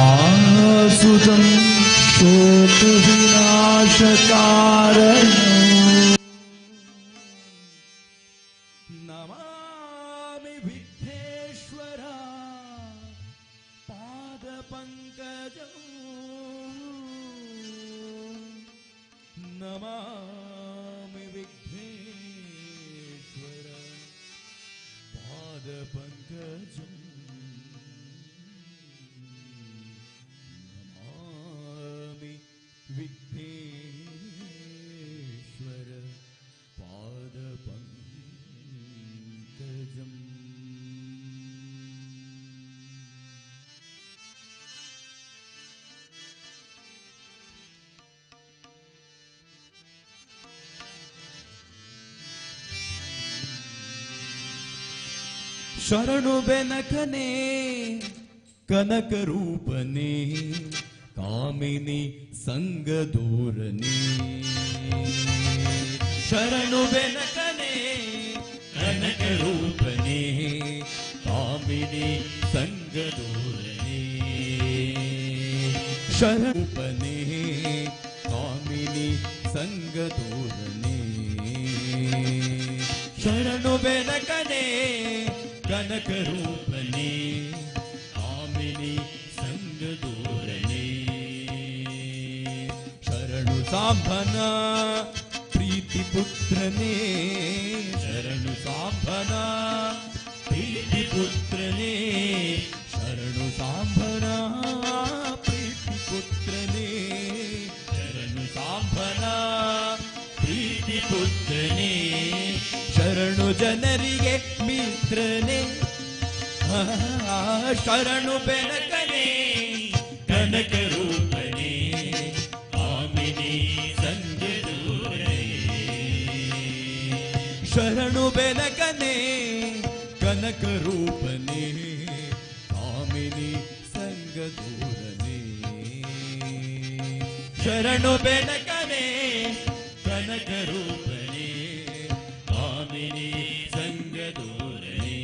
उमासुतं शोकविनाशकारणं नमामि विघ्नेश्वरा पादपङ्कजं नमामि विघ्नेश्वरा पादपङ्कजं नमामि विघ्नेश्वर पादपङ्कजम्। शरणु बेनकने कनक रूपने कामिनी संग दूरने शरणु बेनकने कनक रूपने कामिनी संग दूरने शरणुपने ಸಂಗದೂರನೇ. ಶರಣು ಬೆನಕನೇ ಕನಕ ರೂಪನೇ ಕಾಮಿನಿ ಸಂಗದೂರನೇ. ಶರಣು ಸಾಂಬನ ಪ್ರೀತಿ ಪುತ್ರನೇ, ಶರಣು ಸಾಂಬನ ಪ್ರೀತಿ ಪುತ್ರನೇ, ಶರಣು ಸಾಂಬನ ಪ್ರೀತಿ ಪುತ್ರನೇ, ಶರಣು ಸಾಂಬನ ಪ್ರೀತಿ ಪುತ್ರನೇ, ಶರಣು ಜನರಿಗೆ ಮಿತ್ರನೇ, ಶರಣು ಬೆನಕನೇ ಕನಕ ರೂಪನೇ ಕಾಮಿನಿ ಸಂಗದೂರನೇ. ಶರಣು ಬೆನಕನೇ ಕನಕ ರೂಪನೇ ಕಾಮಿನಿ ಸಂಗದೂರನೇ. ಶರಣು ಬೆನಕನೇ ಕನಕ ರೂಪನೇ ಕಾಮಿನಿ ಸಂಗದೂರನೇ.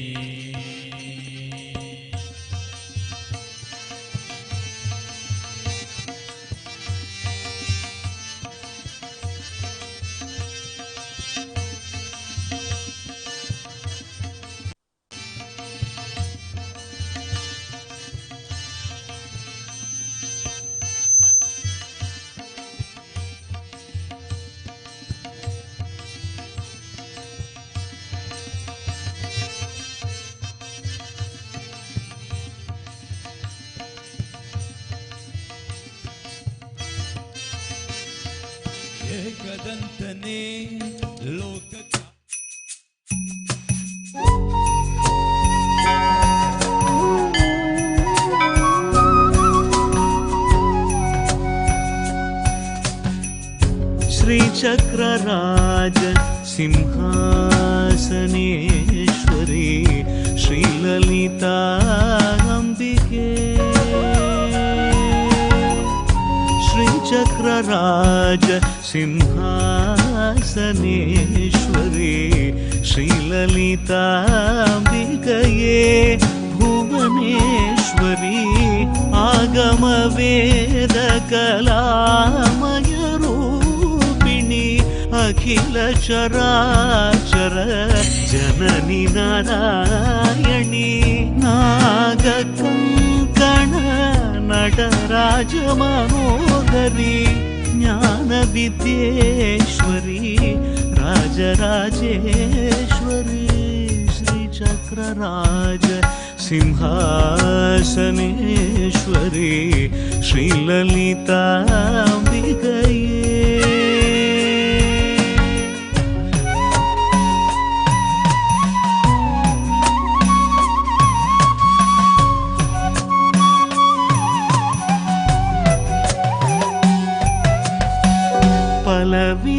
ಏಕದಂತನೇ ಲೋಕ ಶ್ರೀಚಕ್ರರಾಜ ಸಿಂಹಾಸನೇಶ್ವರಿ ಶ್ರೀಲಲಿತಾ ಅಂಬಿಕೆ. ಶ್ರೀಚಕ್ರರಾಜ ಸಿಂಹಾಸನೇಶ್ವರಿ ಶ್ರೀಲಲಿತಾಂಬಿಕೆಯೇ ಭುವನೇಶ್ವರಿ ಆಗಮ ವೇದ ಕಲಾಮಯ ರೂಪಿಣಿ ಅಖಿಲ ಚರಾಚರ ಜನನಿ ನಾರಾಯಣಿ ನಾಗಕಂಕಣ ನಟರಾಜ ಮನೋಹರಿ ಜ್ಞಾನ ವಿದ್ಯೇಶ್ವರಿ ರಾಜರಾಜೇಶ್ವರಿ ಶ್ರೀಚಕ್ರರಾಜ ಸಿಂಹಾಸನೇಶ್ವರಿ ಶ್ರೀಲಲಿತಾಂಬಿಕೆಯೇ.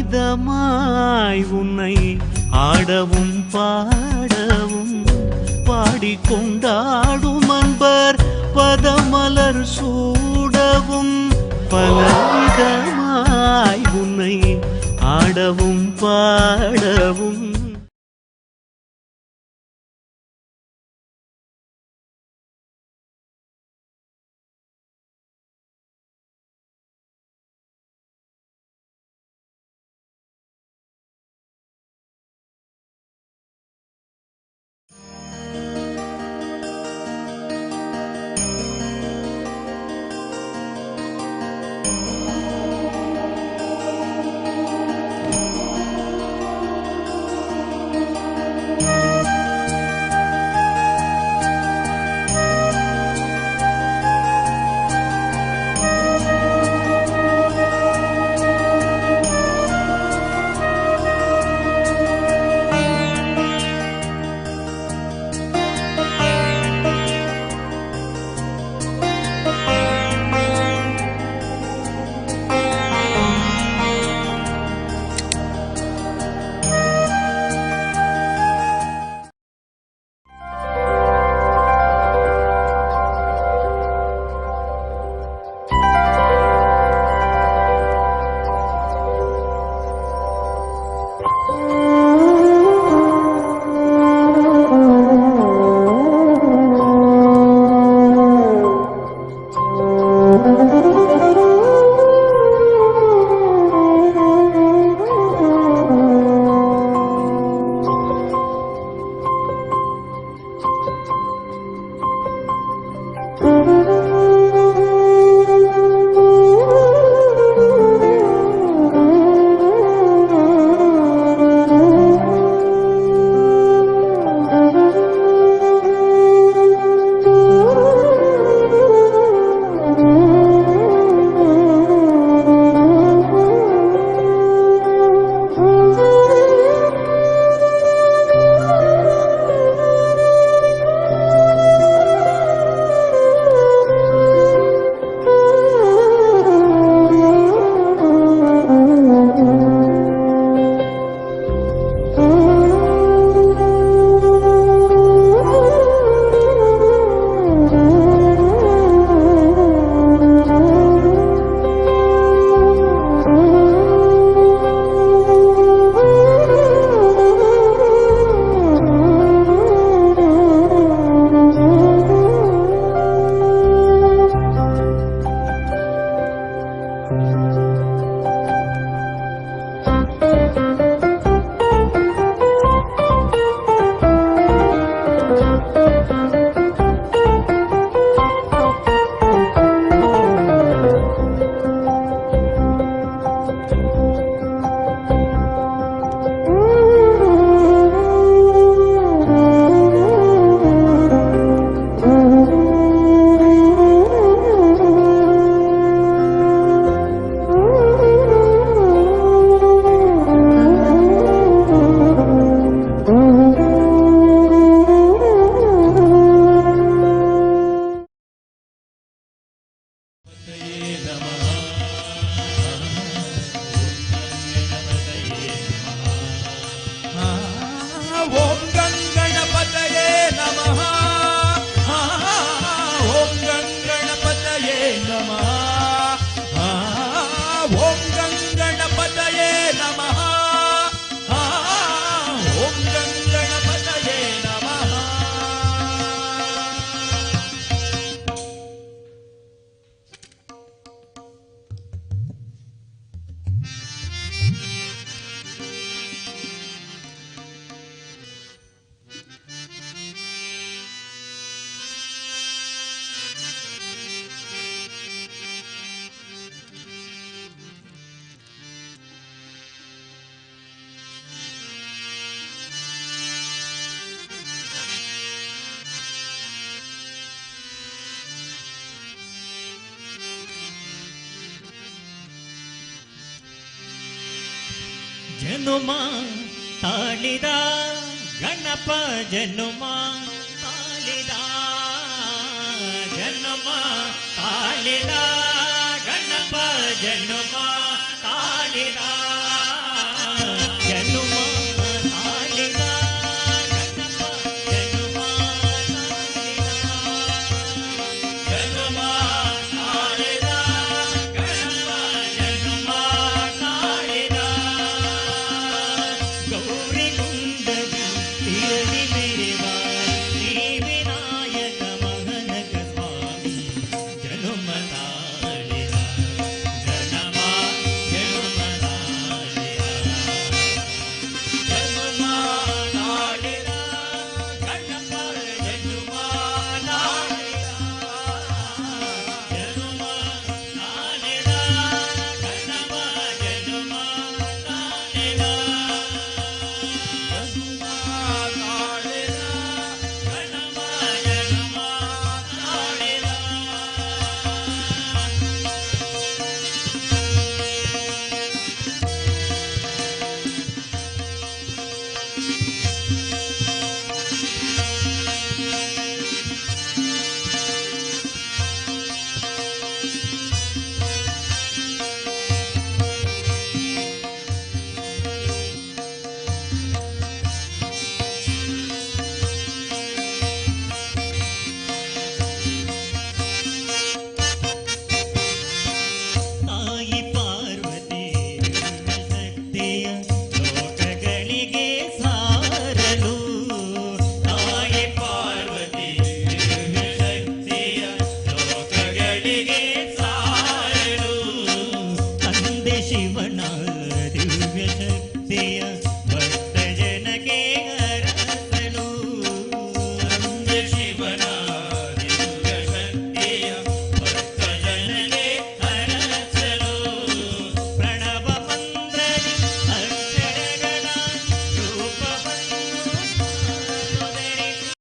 பலவிதமாய் உன்னை ஆடவும் பாடவும் பாடிக்கொண்டாடும் அன்பர் பதமலர் சூடவும். பலவிதமாய் உன்னை ஆடவும் பாடவும். ಜನುಮ ತಾಳಿದ ಗಣಪ ಜನುಮ ತಾಳಿದ ಜನುಮ ತಾಳಿದ ಗಣಪ ಜನುಮ ತಾಳಿದ ಜನುಮ ತಾಳಿದ ಗಣಪ ಜನುಮ ತಾಳಿದ ಜನುಮ ತಾಳಿದ ಗಣಪ ಜನುಮ ತಾಳಿದ ಗೌರಿ ಕುಂದದಿ ತಿರಳಿ ಮೆರೆವ ಶ್ರೀ ವಿನಾಯಕ ಮಹನಕ ಸ್ವಾಮಿ ಜನುಮ ತಾಳಿದ ಜನಮ ಜನುಮ ತಾಳಿದ ಜನುಮ ತಾಳಿದ ಗಣಪ ಜನುಮ ತಾಳಿದ ಜನುಮ ತಾಳಿದ ಗಣಪ ಜನುಮ ತಾಳಿದ ಜನುಮ ತಾಳಿದ ಗಣಪ ಜನುಮ ತಾಳಿದ. ತಾಯಿ ಪಾರ್ವತಿ ಶಕ್ತಿಯ ಲೋಕಗಳಿಗೆ ಸಾರಲು, ತಾಯಿ ಪಾರ್ವತಿ ಶಕ್ತಿಯ ಲೋಕಗಳಿಗೆ ಸಾರಲು, ತಂದೆ ಶಿವನ ದಿವ್ಯ ಶಕ್ತಿಯ ಭಕ್ತ ಜನಕ್ಕೆ ಹರಸಲು, ತಂದೆ ಶಿವನ ದಿವ್ಯ ಶಕ್ತಿಯ ಭಕ್ತ ಜನಕ್ಕೆ ಹರಸಲು, ಪ್ರಣವ ಮಂತ್ರದಿ ಅಕ್ಷರಗಳ ರೂಪವನ್ನು ಧರಿಸಿ.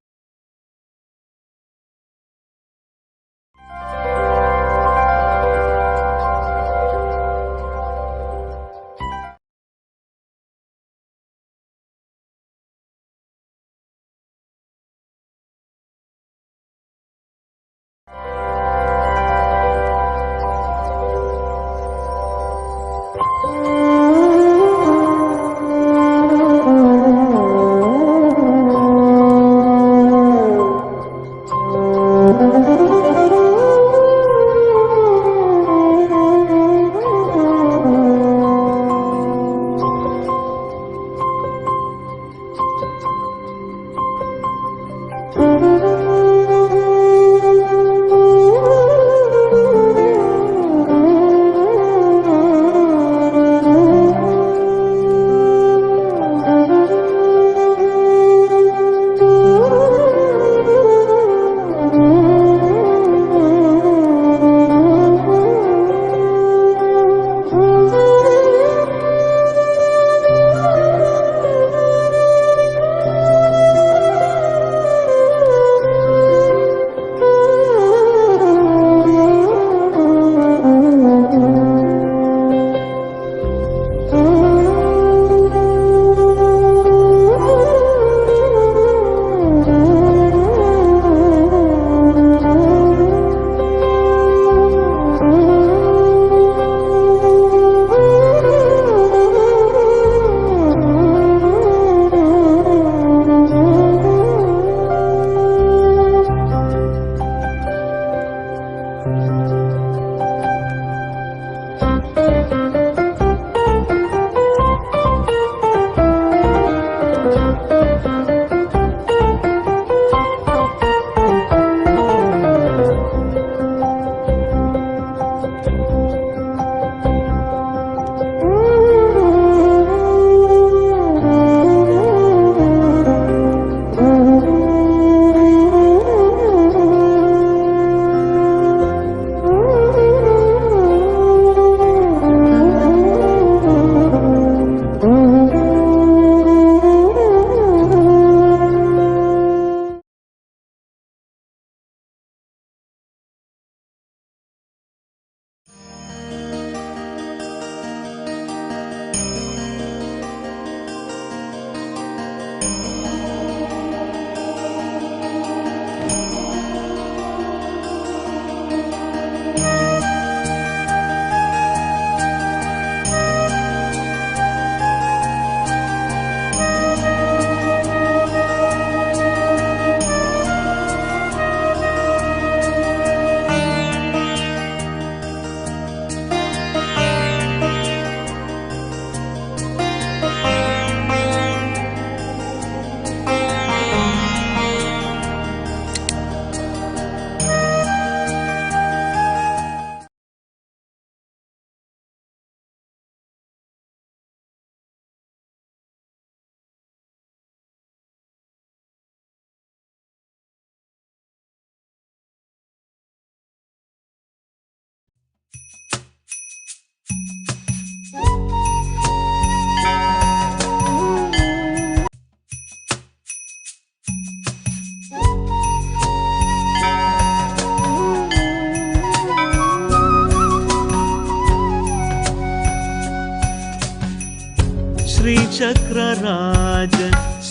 ಶ್ರೀಚಕ್ರರಾಜ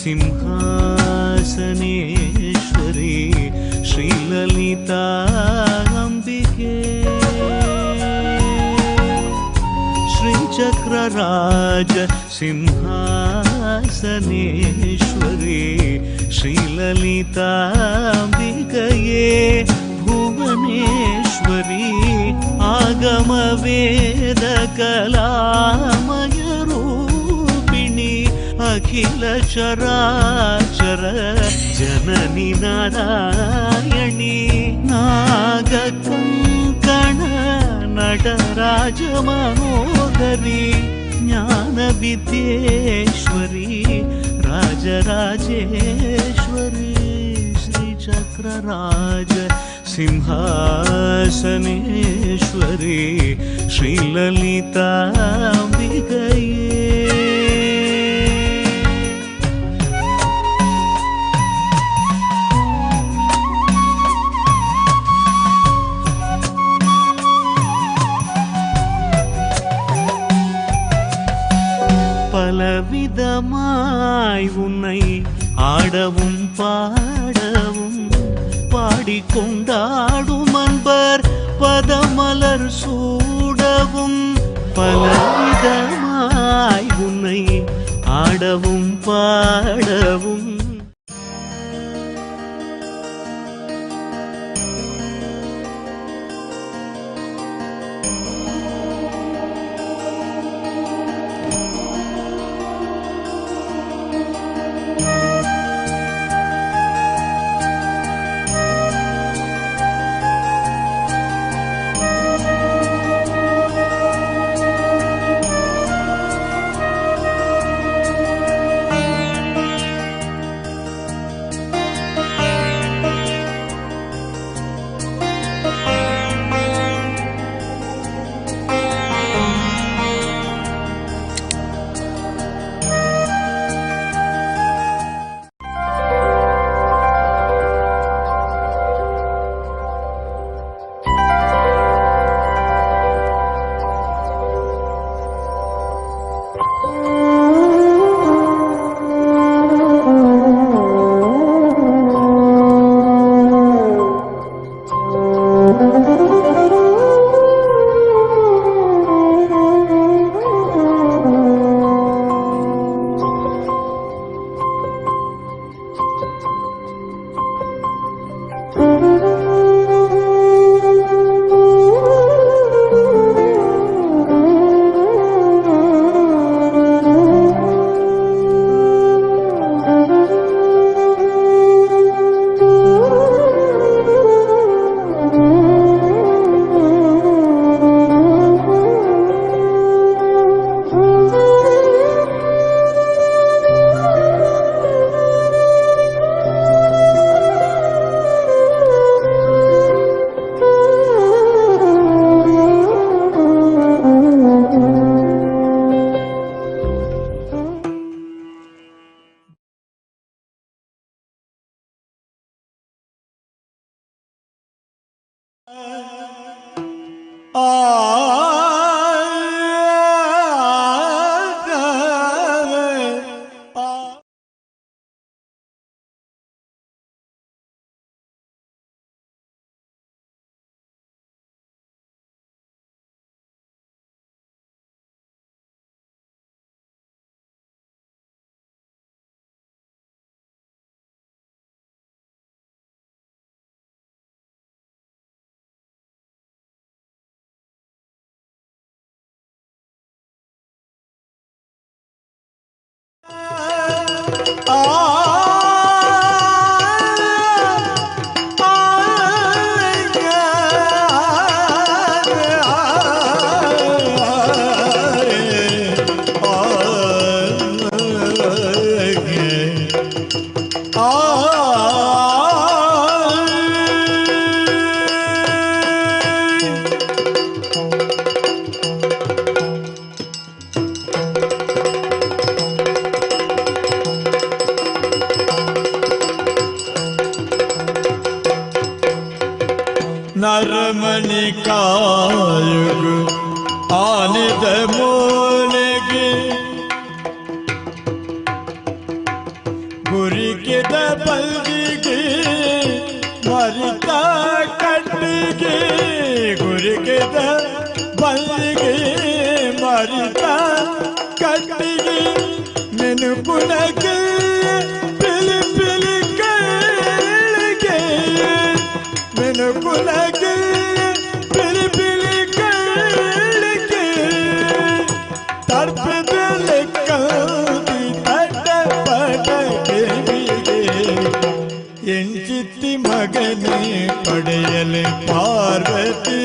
ಸಿಂಹಾಸನೇಶ್ವರಿ ಶ್ರೀಲಲಿತಾ ಅಂಬಿಕೆ. ಶ್ರೀಚಕ್ರರಾಜ ಸಿಂಹಾಸನೇಶ್ವರಿ ಶ್ರೀಲಲಿತಾಂಬಿಕೆಯೇ ಭುವನೇಶ್ವರಿ ಆಗಮ ವೇದ ಕಲಾಮಯ ರೂಪಿಣಿ ಅಖಿಲ ಚರಾಚರ ಜನನಿ ನಾರಾಯಣಿ ನಾಗಕಂಕಣ ನಟರಾಜ ಮನೋಹರಿ ಜ್ಞಾನ ವಿದ್ಯೇಶ್ವರಿ ರಾಜರಾಜೇಶ್ವರಿ ಶ್ರೀಚಕ್ರರಾಜ ಸಿಂಹಾಸನೇಶ್ವರಿ ಶ್ರೀಲಲಿತಾಂಬಿಕೆಯೇ. பலவிதமாய் உன்னை ஆடவும் பாடவும் பாடிக்கொண்டாடும் அன்பர் பதமலர் சூடவும். பலவிதமாய் உன்னை ஆடவும் பாடவும். नरमणि कायुग आनिद मोलगे। ಮೋರೆದ ಬಲ್ಲಿಗೆ ಮರಿತ ಕಟ್ಟಿಗೆ ಮೆನುಕುನಗೆ ಪಿಲಿ ಪಿಲಿ ಕಳ್ಳಿಗೆ ಮೆನುಕುನಗೆ ಪಿಲಿ ಪಿಲಿ ಕಳ್ಳಿಗೆ ತರ್ಪದಲೆ ಕಲ್ದಿ ತಟ ಪಟ ಕಿವಿಗೆ ಎಂಚಿತ್ತಿ ಮಗನೇ ಪಡೆಯಲು ಪಾರ್ವತಿ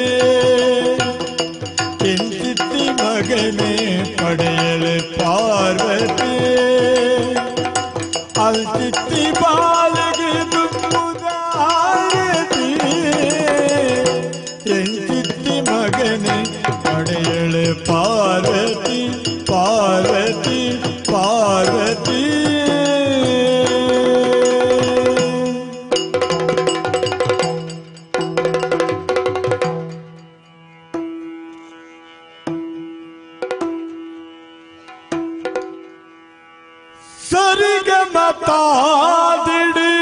ಎಂಚಿತ್ತಿ ಮಗನೇ ಪಡೆಯಲು ಪಾರ್ವತಿ ಅಲ್ಚಿತ್ತಿ ಬಾಲಗೆ ದುಪ್ಪುದಾರತಿ ಎಂಚಿತ್ತಿ ಮಗನೇ ಪಡೆಯಲು ಪಾರ್ವತಿ ಪಾರ್ವತಿ ಪಾರ್ವತಿ. ಸರಿಗಮತಾದಿಡಿ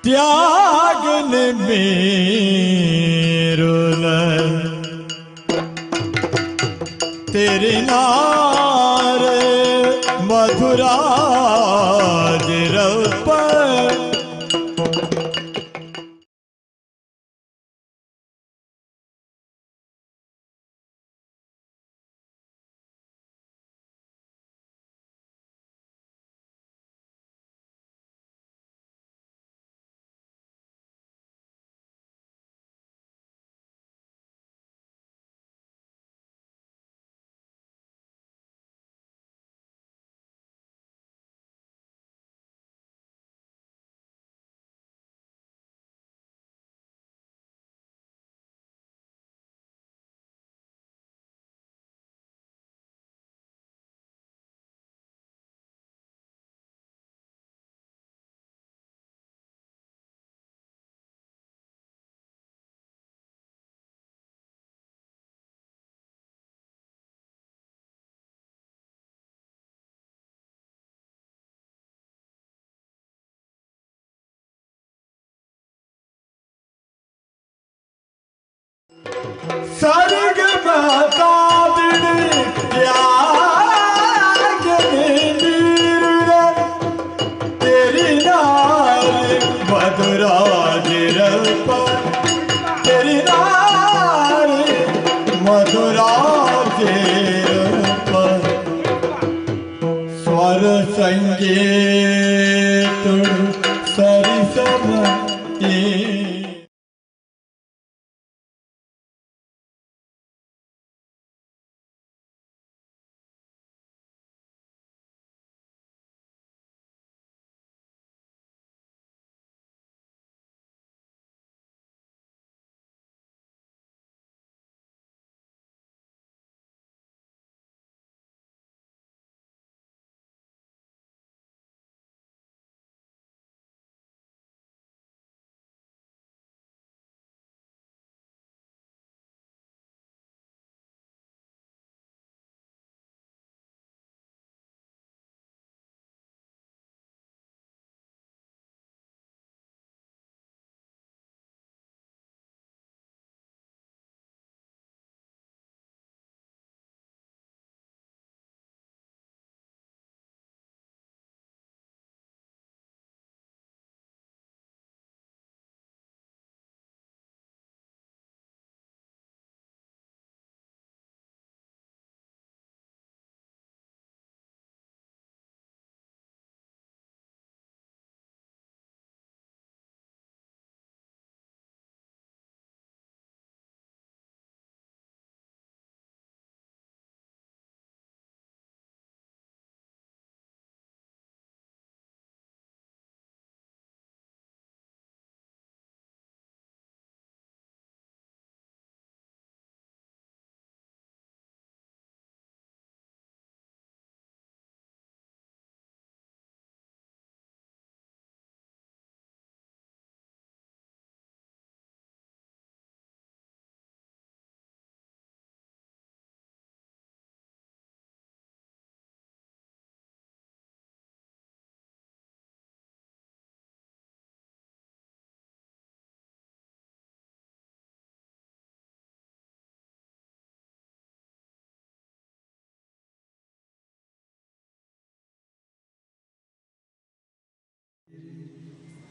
ತ್ಯಾಗನ ಮೇರುಲ तेरे नार मधुरा पर। ಸರಿಗಮತಾದಿಡಿ ತ್ಯಾಗನೆ ಮೀರುಳ तेरी नार मधुराजिरप तेरी नार मधुराजिरप स्वर संगीत सरिसम ए।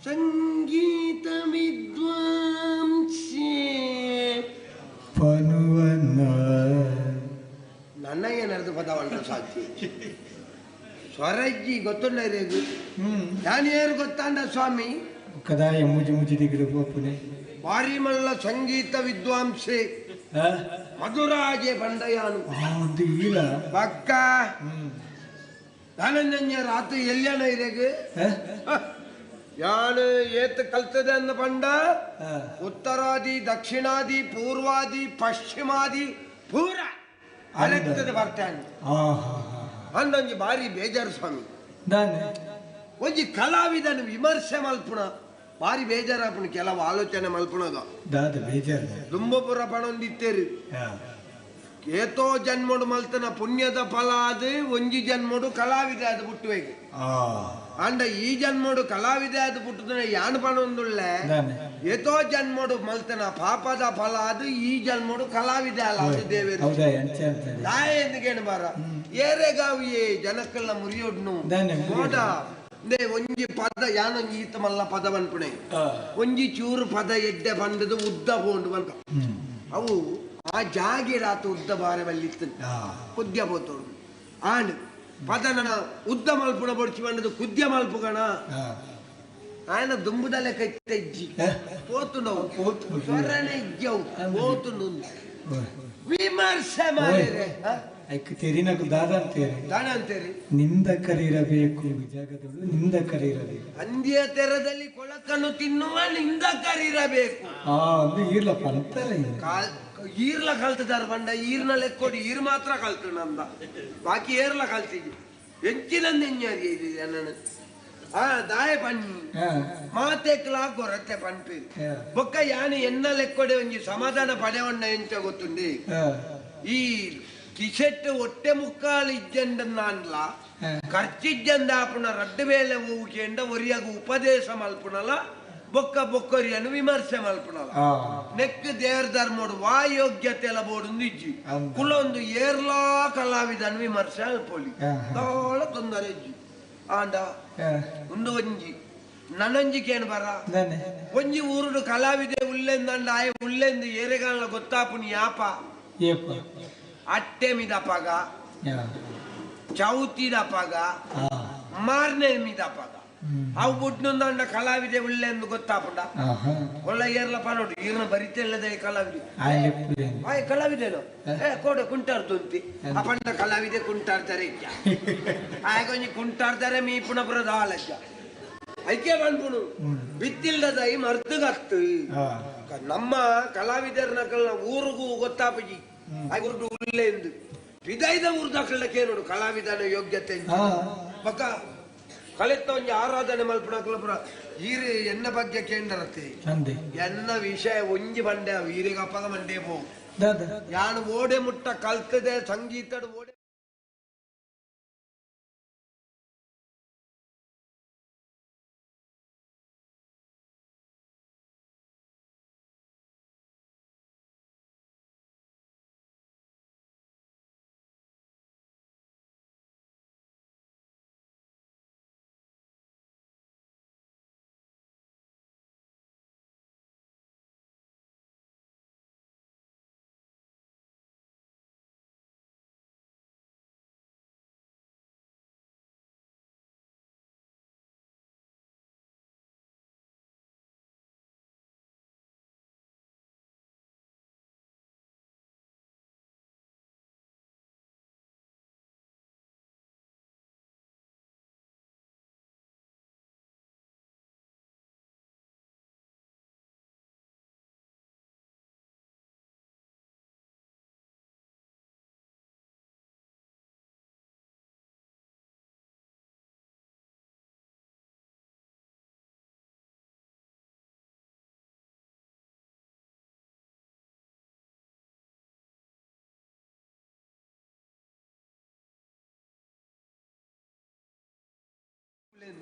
ಸಂಗೀತ ವಿದ್ವಾಂಸೆ ಪನುವನ ನನ್ನ ಏನಾದ್ರು ಪದವಂಡ ಸಾಕ್ಷಿ ಸ್ವರಜ್ಜಿ ಗೊತ್ತುಂಡ ನಾನೇನು ಗೊತ್ತಾಂಡ ಸ್ವಾಮಿ ಕದಾಯ ಮುಜಿ ಮುಜಿ ದಿಗಿದ ಪೋಪುನೆ ಬಾರಿಮಲ್ಲ ಸಂಗೀತ ವಿದ್ವಾಂಸೆ ಮಧುರಾಜೆ ಬಂಡಯಾನು ಒಂದು ಈಲ ಪಕ್ಕ ದಾನಂಜ ರಾತ್ರಿ ಎಲ್ಯಾನ ಇರೇಗು ಯಾನು ಏತ್ ಕಲ್ತದೆ ಅಂದ ಪಂಡ ಉತ್ತರಾದಿ ದಕ್ಷಿಣಾದಿ ಪೂರ್ವಾದಿ ಪಶ್ಚಿಮಾದಿ ಪೂರ ಅಲೆತ್ತದೆ ಬರ್ತಾನೆ ಅಂದೊಂಜಿ ಬಾರಿ ಬೇಜಾರು ಸ್ವಾಮಿ. ಒಂಜಿ ಕಲಾವಿದನ ವಿಮರ್ಶೆ ಮಲ್ಪುಣ ಬಾರಿ ಬೇಜಾರಾಪುಣ ಕೆಲವು ಆಲೋಚನೆ ಮಲ್ಪುಣಗ ದಾದ ಬೇಜಾರು ದುಂಬಪುರ ಪಣೊಂದಿತ್ತೇರು ಏತೋ ಜನ್ಮಡು ಮಲ್ತನ ಪುಣ್ಯದ ಫಲ ಅದು ಒಂಜಿ ಜನ್ಮಡು ಕಲಾವಿದ ಅದು ಪುಟ್ಟುವೆಗೆ ಅಂಡ ಈ ಜನ್ಮಡು ಕಲಾವಿದ ಅದು ಪುಟ್ಟುದನ ಯಾನ್ ಪಣೊಂದುಳ್ಳೆ ಏತೋ ಜನ್ಮಡು ಮಲ್ತನ ಪಾಪದ ಫಲ ಅದು ಈ ಜನ್ಮಡು ಕಲಾವಿದ ಅಲ್ಲ ಅದು ದೇವೇರು ದಾಯ ಎಂದುಕೇನು ಬಾರ ಏರೆಗಾವಿಯೇ ಜನಕ್ಕಲ್ಲ ಮುರಿಯೊಡ್ನು ಮೋಡ ಒಂಜಿ ಪದ ಯಾನೊಂಜಿ ಈತ ಮಲ್ಲ ಪದ ಪನ್ಪುಣೆ ಒಂಜಿ ಚೂರು ಪದ ಎಡ್ಡೆ ಬಂದದು ಉದ್ದ ಪೋಂಡು ಪನ್ಪ ಅವು ಆ ಜಾಗಿರಾತ ಉದ್ದ ಬಾರೆ ಬಲ್ಲಿತ್ತು ಕುದ್ಯ ಪೋತೋಡು ಆಂಡ್ ಪದನ ಉದ್ದ ಮಲ್ಪುಣ ಬೊಡ್ಚಿ ಬಂದದು ಕುದ್ಯ ಮಲ್ಪುಗಣ ఆయన దుంబుదలే కైతే పోతుండవు ಸ್ವರನೆ ಇಜ್ಜವು పోతుండు ವಿಮರ್ಶೆ ಮಾಡಿದ್ರೆ ತೆರಿನಕು ದಾದ ಅಂತೀರಿ ದಾನ ಅಂತೀರಿ ನಿಂದಕರಿರಬೇಕು ಜಗದಳು ನಿಂದಕರಿರಬೇಕು ಅಂದಿಯ ತೆರದಲ್ಲಿ ಕೊಳಕನ್ನು ತಿನ್ನುವ ನಿಂದಕರಿರಬೇಕು. ಆ ಒಂದು ಈರ್ಲಪ್ಪ ಅಂತಾರೆ ಈರ್ಲ ಕಲ್ತದಾರ ಬಂಡ ಈರ್ನ ಲೆಕ್ಕೊಡಿ ಈರ್ ಮಾತ್ರ ಕಲ್ತು ನಂದ ಬಾಕಿ ಏರ್ಲ ಕಲ್ತಿದ್ವಿ ಎಂಚಿನಂದ ಎಂಜಾರಿ ನನ್ನ ಆ ದಾಯ ಪನ್ನಿ ಮಾತೆಕ್ಲಾ ಕೊರತೆ ಪನ್ಪಿ ಬೊಕ್ಕ ಯಾನು ಎನ್ನ ಲೆಕ್ಕೊಡೆ ಒಂಜಿ ಸಮಾಧಾನ ಪಡೆವಣ್ಣ ಎಂಚ ಗೊತ್ತುಂಡಿ ಈ ಕಿಸೆಟ್ ಒಟ್ಟೆ ಮುಕ್ಕಾಲು ಇಜ್ಜಂಡ ನಾನ್ಲ ಖರ್ಚಿಜ್ಜಂದ ಆಪುಣ ರಡ್ಡು ಬೇಲೆ ಊಕೆಂಡ ಒರಿಯಾಗ ಉಪದೇಶ ಮಲ್ಪುಣಲ ಬೊಕ್ಕ ಬೊಕ್ಕೊರಿಯನ್ನು ವಿಮರ್ಶೆ ಮಲ್ಪುಣಲ ನೆಕ್ ದೇರ್ ಧರ್ಮೋಡು ವಾ ಯೋಗ್ಯತೆ ಎಲ್ಲ ಬೋಡು ಇಜ್ಜಿ ಕುಲೊಂದು ಏರ್ಲಾ ಕಲಾವಿದನ್ ವಿಮರ್ಶೆ ಅಲ್ಪೊಲಿ ದಾಳ ತೊಂದರೆ ಇಜ್ಜಿ ಆಂಡ ಒಂದು ಒಂಜಿ ನನಂಜಿಕೇನು ಬರ ಒಂಜಿ ಊರುಡು ಕಲಾವಿದೆ ಉಲ್ಲೆಂದಂಡ ಆಯ ಉಲ್ಲೆಂದು ಏರೆಗಾಲ ಗೊತ್ತಾಪುನಿ ಯಾಪ ಅಟ್ಟೆಮಿದ ಪಗ ಚೌತಿದ ಪಗ ಮಾರ್ನೆಮಿದ ಪಗ ಅವು ಬುಡ್ನೊಂದಂಡ ಕಲಾವಿದೆ ಉಲ್ಲೆಂದು ಗೊತ್ತಾಪುಂಡ ಒಳ್ಳೆ ಏರ್ಲ ಪನೋಡು ಈರ್ನ ಬರಿತೆಲ್ಲದೆ ಕಲಾವಿದೆ ಆಯ್ ಕಲಾವಿದೆನೋ ಏ ಕೋಡೆ ಕುಂಟಾರ್ದುಂತಿ ಆ ಪಂಡ ಕಲಾವಿದೆ ಕುಂಟಾರ್ತಾರೆ ಇಜ್ಜ ಆಯ್ ಕೊಂಚ ಕುಂಟಾರ್ತಾರೆ ಮೀ ಪುನಪುರ ದಾಲಜ್ಜ ಐಕೆ ಪನ್ಪುಣು ಬಿತ್ತಿಲ್ದದೈ ಮರ್ದುಗತ್ತು ನಮ್ಮ ಕಲಾವಿದರ್ನಕಲ್ನ ಊರಿಗೂ ಗೊತ್ತಾಪುಜಿ ಆಯ್ ಊರುಡು ಉಲ್ಲೆಂದು ಬಿದೈದ ಊರ್ದಕಲ್ನ ನೋಡು ಕಲಾವಿದನ ಯೋಗ್ಯತೆ ಪಕ್ಕ ಕಲೆತ್ತ ಒಂಜಿ ಆರಾಧನೆ ಮಲ್ಪುಣಕಲಪುರ ಈರು ಎನ್ನ ಬಗ್ಗೆ ಕೇಂದ್ರತೆ ಎನ್ನ ವಿಷಯ ಒಂಜಿ ಬಂಡೆ ಈರಿಗೆ ಅಪ್ಪಗ ಮಂಡೆ ಪೋ ಯಾನು ಓಡೆ ಮುಟ್ಟ ಕಲ್ತದೆ ಸಂಗೀತದ ಓಡೆ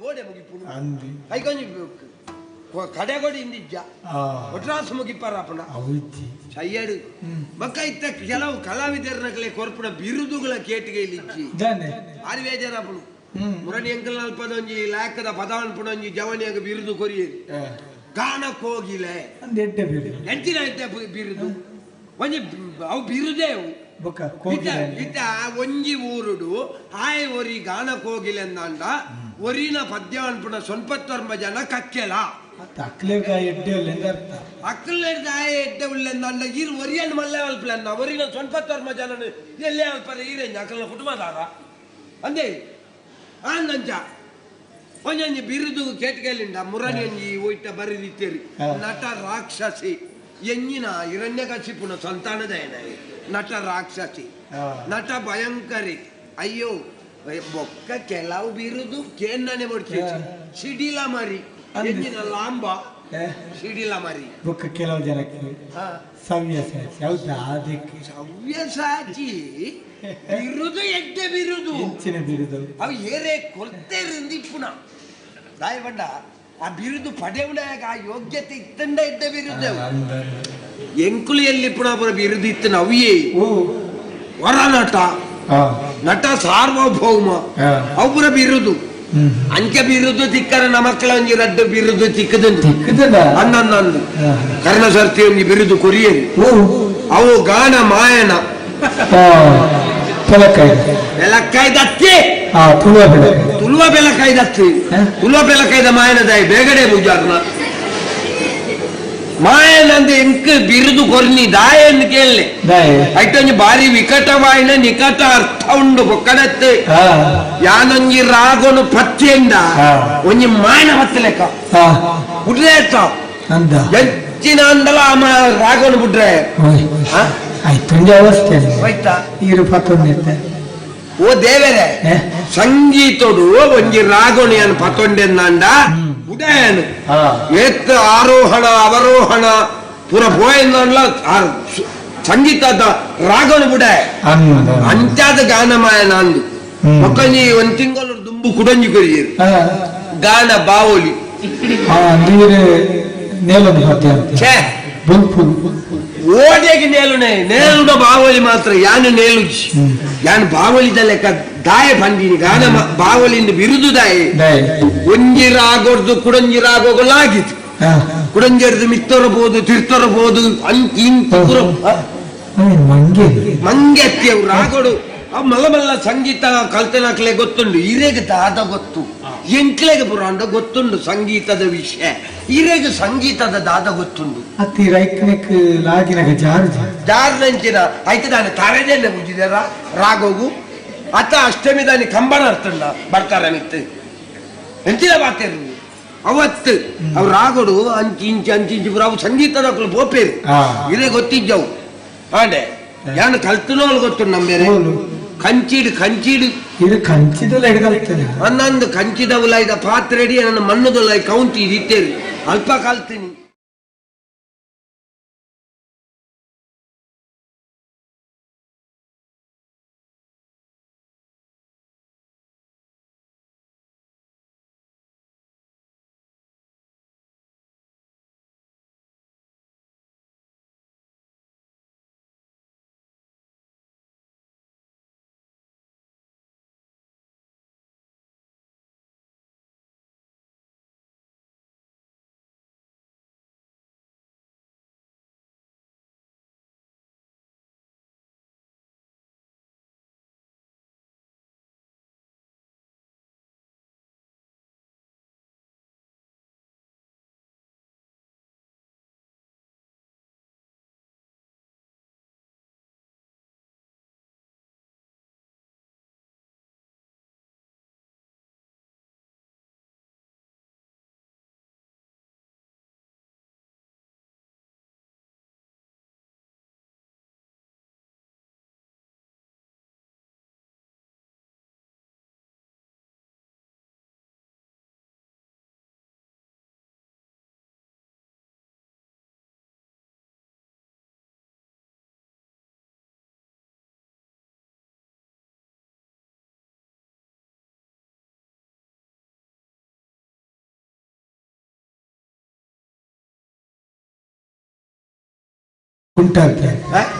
ಓಡೆ ಮುಗಿಪುಣು ಐಕೊಂಜಿ ಕಡೆಗೊಡಿ ಇಂದಿಜ್ಜ ಒಟ್ರಾಸು ಮುಗಿಪಾರಪ್ಪಣ ಸಯ್ಯಡು ಮಕ್ಕ ಇತ್ತ ಕೆಲವು ಕಲಾವಿದರ್ನಕಲೆ ಕೊರ್ಪುಣ ಬಿರುದುಗಳ ಕೇಟಿಗೆ ಇಲ್ಲಿಜ್ಜಿ ಆರಿ ಬೇಜಾರಪ್ಪಣು. ಮುರಣಿ ಎಂಕಲ್ ನಲ್ಪದೊಂಜಿ ಲಾಕದ ಪದಾನ್ಪುಣೊಂಜಿ ಜವನಿಯಾಗ ಬಿರುದು ಕೊರಿಯೇರಿ ಗಾನ ಕೋಗಿಲೆ ಅಂದ್ ಎಡ್ಡೆ ಬಿರುದು ಎಂಚಿನ ಎಡ್ಡೆ ಬಿರುದು ಒಂಜಿ ಅವು ಬಿರುದೇ ಅವು ಬೊಕ್ಕ ಕೋಗಿಲೆ ಇತ್ತ ಒಂಜಿ ಊರುಡು ಆಯ್ ಒರಿ ಗಾನ ಕೋಗಿಲೆ ಅಂದಾಂಡ ಒರಿನ ಪದ್ಯ ಅನ್ಪುಣ ಸೊನ್ಪತ್ತೊರ್ಮ ಜನ ಕಕ್ಕೆಲ ಅಕ್ಲೆಗ ಎಡ್ಡೆ ಉಲ್ಲೆಂದ ಅರ್ಥ ಅಕ್ಕಲೆಡ್ದ ಆಯೆ ಎಡ್ಡೆ ಉಲ್ಲೆಂದಾಂಡ ಈರ್ ಒರಿಯನ್ ಮಲ್ಲೆ ಅಲ್ಪಲೆಂದ ಒರಿನ ಸೊನ್ಪತ್ತೊರ್ಮ ಜನನು ಎಲ್ಲೇ ಅಲ್ಪರೆ ಈರೆಂಜ ಅಕ್ಕಲ್ನ ಕುಟುಂಬದಾರ ಅಂದೇ ಆಂದಂಚ ಒಂಜೊಂಜಿ ಬಿರುದು ಕೇಟ್ಕೇಲಿಂಡ ಮುರಣಿ ಒಂಜಿ ಒಯ್ಟ ಬರಿದಿತ್ತೇರಿ ನಟ ರಾಕ್ಷಸಿ ಎಂಜಿನ ಹಿರಣ್ಯಕಶಿಪುನ ಸಂತಾನದಯನ ನಟ ರಾಕ್ಷಸಿ ನಟ ಭಯಂಕರಿ ಅಯ್ಯೋ ಬೊಕ್ಕ ಕೆಲವು ಬಿರುದು ಕೇನ್ನನೆ ಬಡ್ತಿ ಸಿಡಿಲ ಮರಿ ಎಂಜಿನ ಲಾಂಬ ಸಿಡಿಲ ಮರಿ ಬೊಕ್ಕ ಕೆಲವು ಜನಕ್ಕೆ ಸವ್ಯಸಾಚಿ ಹೌದಾ ಅದಕ್ಕೆ ಸವ್ಯಸಾಚಿ ಬಿರುದು ಎಡ್ಡೆ ಬಿರುದು ಹೆಚ್ಚಿನ ಬಿರುದು ಅವು ಏರೇ ಕೊರ್ತೆರಿಂದ ಇಪ್ಪುನ ದಾಯ ಬಂಡ ಆ ಬಿರುದು ಪಡೆವುನಾಗ ಆ ಯೋಗ್ಯತೆ ಇತ್ತಂಡ ಎಡ್ಡೆ ಬಿರುದು ಎಂಕುಲು ಎಲ್ಲಿ ಪುಣ ಬಿರುದು ಇತ್ತು ನವಿಯೇ ವರ ನಟ ನಟ ಸಾರ್ವಭೌಮ ಅವರ ಬಿರುದು ಅಂಚೆ ಬಿರುದು ತಿಕ್ಕರ ನಮಕ್ಕಳ ಒಂಜಿ ರಡ್ಡು ಬಿರುದು ತಿಕ್ಕದಂದು ಅನ್ನಂದು ಕರ್ಣ ಸರ್ತಿ ಒಂಜಿ ಬಿರುದು ಕೊರಿಯರಿ ಅವು ಗಾನ ಮಾಯನ ಬೆಲಕಾಯ್ದತ್ತಿ ತುಳುವ ತುಳುವ ಬೆಲಕಾಯ್ದತ್ತಿ ತುಳುವ ಬೆಲಕಾಯ್ದ ಮಾಯನದಾಯಿ ಬೇಗಡೆ ಪೂಜಾರ್ನ ಮಾಯನಂದ ಎಂಕ್ ಬಿರುದು ಕೊರ್ನಿ ದಾಯನ್ ಕೇಳಲೆ ಐಟೊಂಜಿ ಬಾರಿ ವಿಕಟವಾಯಿನ ನಿಕಟ ಅರ್ಥ ಉಂಡು ಬೊಕ್ಕಡತ್ತೆ ಯಾನೊಂಜಿ ರಾಗೋನು ಪತ್ತೆಂಡ ಒಂಜಿ ಮಾಯನ ಪತ್ತೆ ಲೆಕ್ಕ ಬುಡ್ರೆ ಹೆಚ್ಚಿನ ಅಂದಲ ರಾಗೋನು ಬುಡ್ರೆ ಆಯ್ತು ಅವಸ್ಥೆ ಹೋಯ್ತಾ ಈರು ಪತ್ತೊಂದಿತ್ತೆ ಓ ದೇವರೇ ಸಂಗೀತೋಡು ಒಂಜಿ ರಾಗೋನು ಯಾನ್ ಪತ್ತೊಂಡೆಂದಾಂಡ ಉದಯನು ಏತ್ ಆರೋಹಣ ಅವರೋಹಣ ಪೂರ ಪೋಯಂದಾಂಡ್ಲ ಸಂಗೀತದ ರಾಗೋನು ಬುಡ ಅಂಚಾದ ಗಾನಮಾಯನ ಅಂದು ಒಕ್ಕಂಜಿ ಒಂದ್ ತಿಂಗಳು ದುಂಬು ಕುಡಂಜಿ ಕೊರಿಯರು ಗಾನ ಬಾವೊಲಿ ನೀರು ನೇಲೊಂದು ಪದ್ಯ ಛೇ ಬುಲ್ಪುಲ್ ಓಡೆಗೆ ನೇಲುನೆ ನೇಲುನ ಬಾವಲಿ ಮಾತ್ರ ಯಾನು ನೇಲುಜಿ ಯಾನು ಬಾವಲಿದ ಲೆಕ್ಕ ದಾಯ ಬಂದಿನಿ ಗಾನ ಬಾವಲಿಂದ ಬಿರುದು ದಾಯ ಒಂಜಿ ರಾಗೋರ್ದು ಕುಡಂಜಿ ರಾಗೋಗಲಾಗಿತ್ತು ಕುಡಂಜರ್ದು ಮಿತ್ತೊರಬಹುದು ತಿರ್ತೊರಬಹುದು ಅಂಚಿ ಇಂಚಿ ಮಂಗೆ ಮಂಗೆ ಅತ್ತಿಯವು ರಾಗೋಡು ಆ ಮಲ್ಲ ಮಲ್ಲ ಸಂಗೀತ ಕಲ್ತನಾಕ್ಲೆ ಗೊತ್ತುಂಡು ಇರೆಗ್ ದಾದ ಗೊತ್ತು ಎಂಕ್ಲೆಗ್ ಪುರಾಂಡ ಗೊತ್ತುಂಡು ಸಂಗೀತದ ವಿಷಯ ಇರೆಗ್ ಸಂಗೀತದ ದಾದ ಗೊತ್ತುಂಡು ಅತ್ತಿ ರೈಕ್ನೆಕ್ ಲಾಗಿನಗ ಜಾರು ಜಾರ್ನಂಚಿನ ಆಯ್ತು ದಾನೆ ತರೆದೆಲ್ಲ ಬುಜಿದಾರ ರಾಗೋಗು ಅತ್ತ ಅಷ್ಟಮಿ ದಾನಿ ಕಂಬಣ ಅರ್ತಂಡ ಬರ್ತಾರೆ ಮಿತ್ತು ಎಂಚಿನ ಬಾತೇರು ಅವತ್ತು ಅವ್ ರಾಗೋಡು ಅಂಚಿ ಇಂಚಿ ಅಂಚಿ ಇಂಚಿ ಪುರ ಅವು ಸಂಗೀತದ ಪೋಪೇರು ಇರೇ ಗೊತ್ತಿದ್ದವು ಆಂಡೆ ಯಾನು ಕಲ್ತನೋಳು ಗೊತ್ತು ನಂಬೇರೆ ಕಂಚಿಡು ಕಂಚಿಡು ಇದು ಕಂಚಿದಲ್ಲ ಹಿಡ್ಕಲ್ತೇನೆ ಅನ್ನೊಂದು ಕಂಚಿದವುಲ ಇದ ಪಾತ್ರೆಡಿ ನನ್ನ ಮಣ್ಣುದಲ್ಲ ಕೌಂತಿ ಇತ್ತೇರಿ ಅಲ್ಪ ಕಲ್ತೀನಿ ಕುಂಟಾರ್ತೆ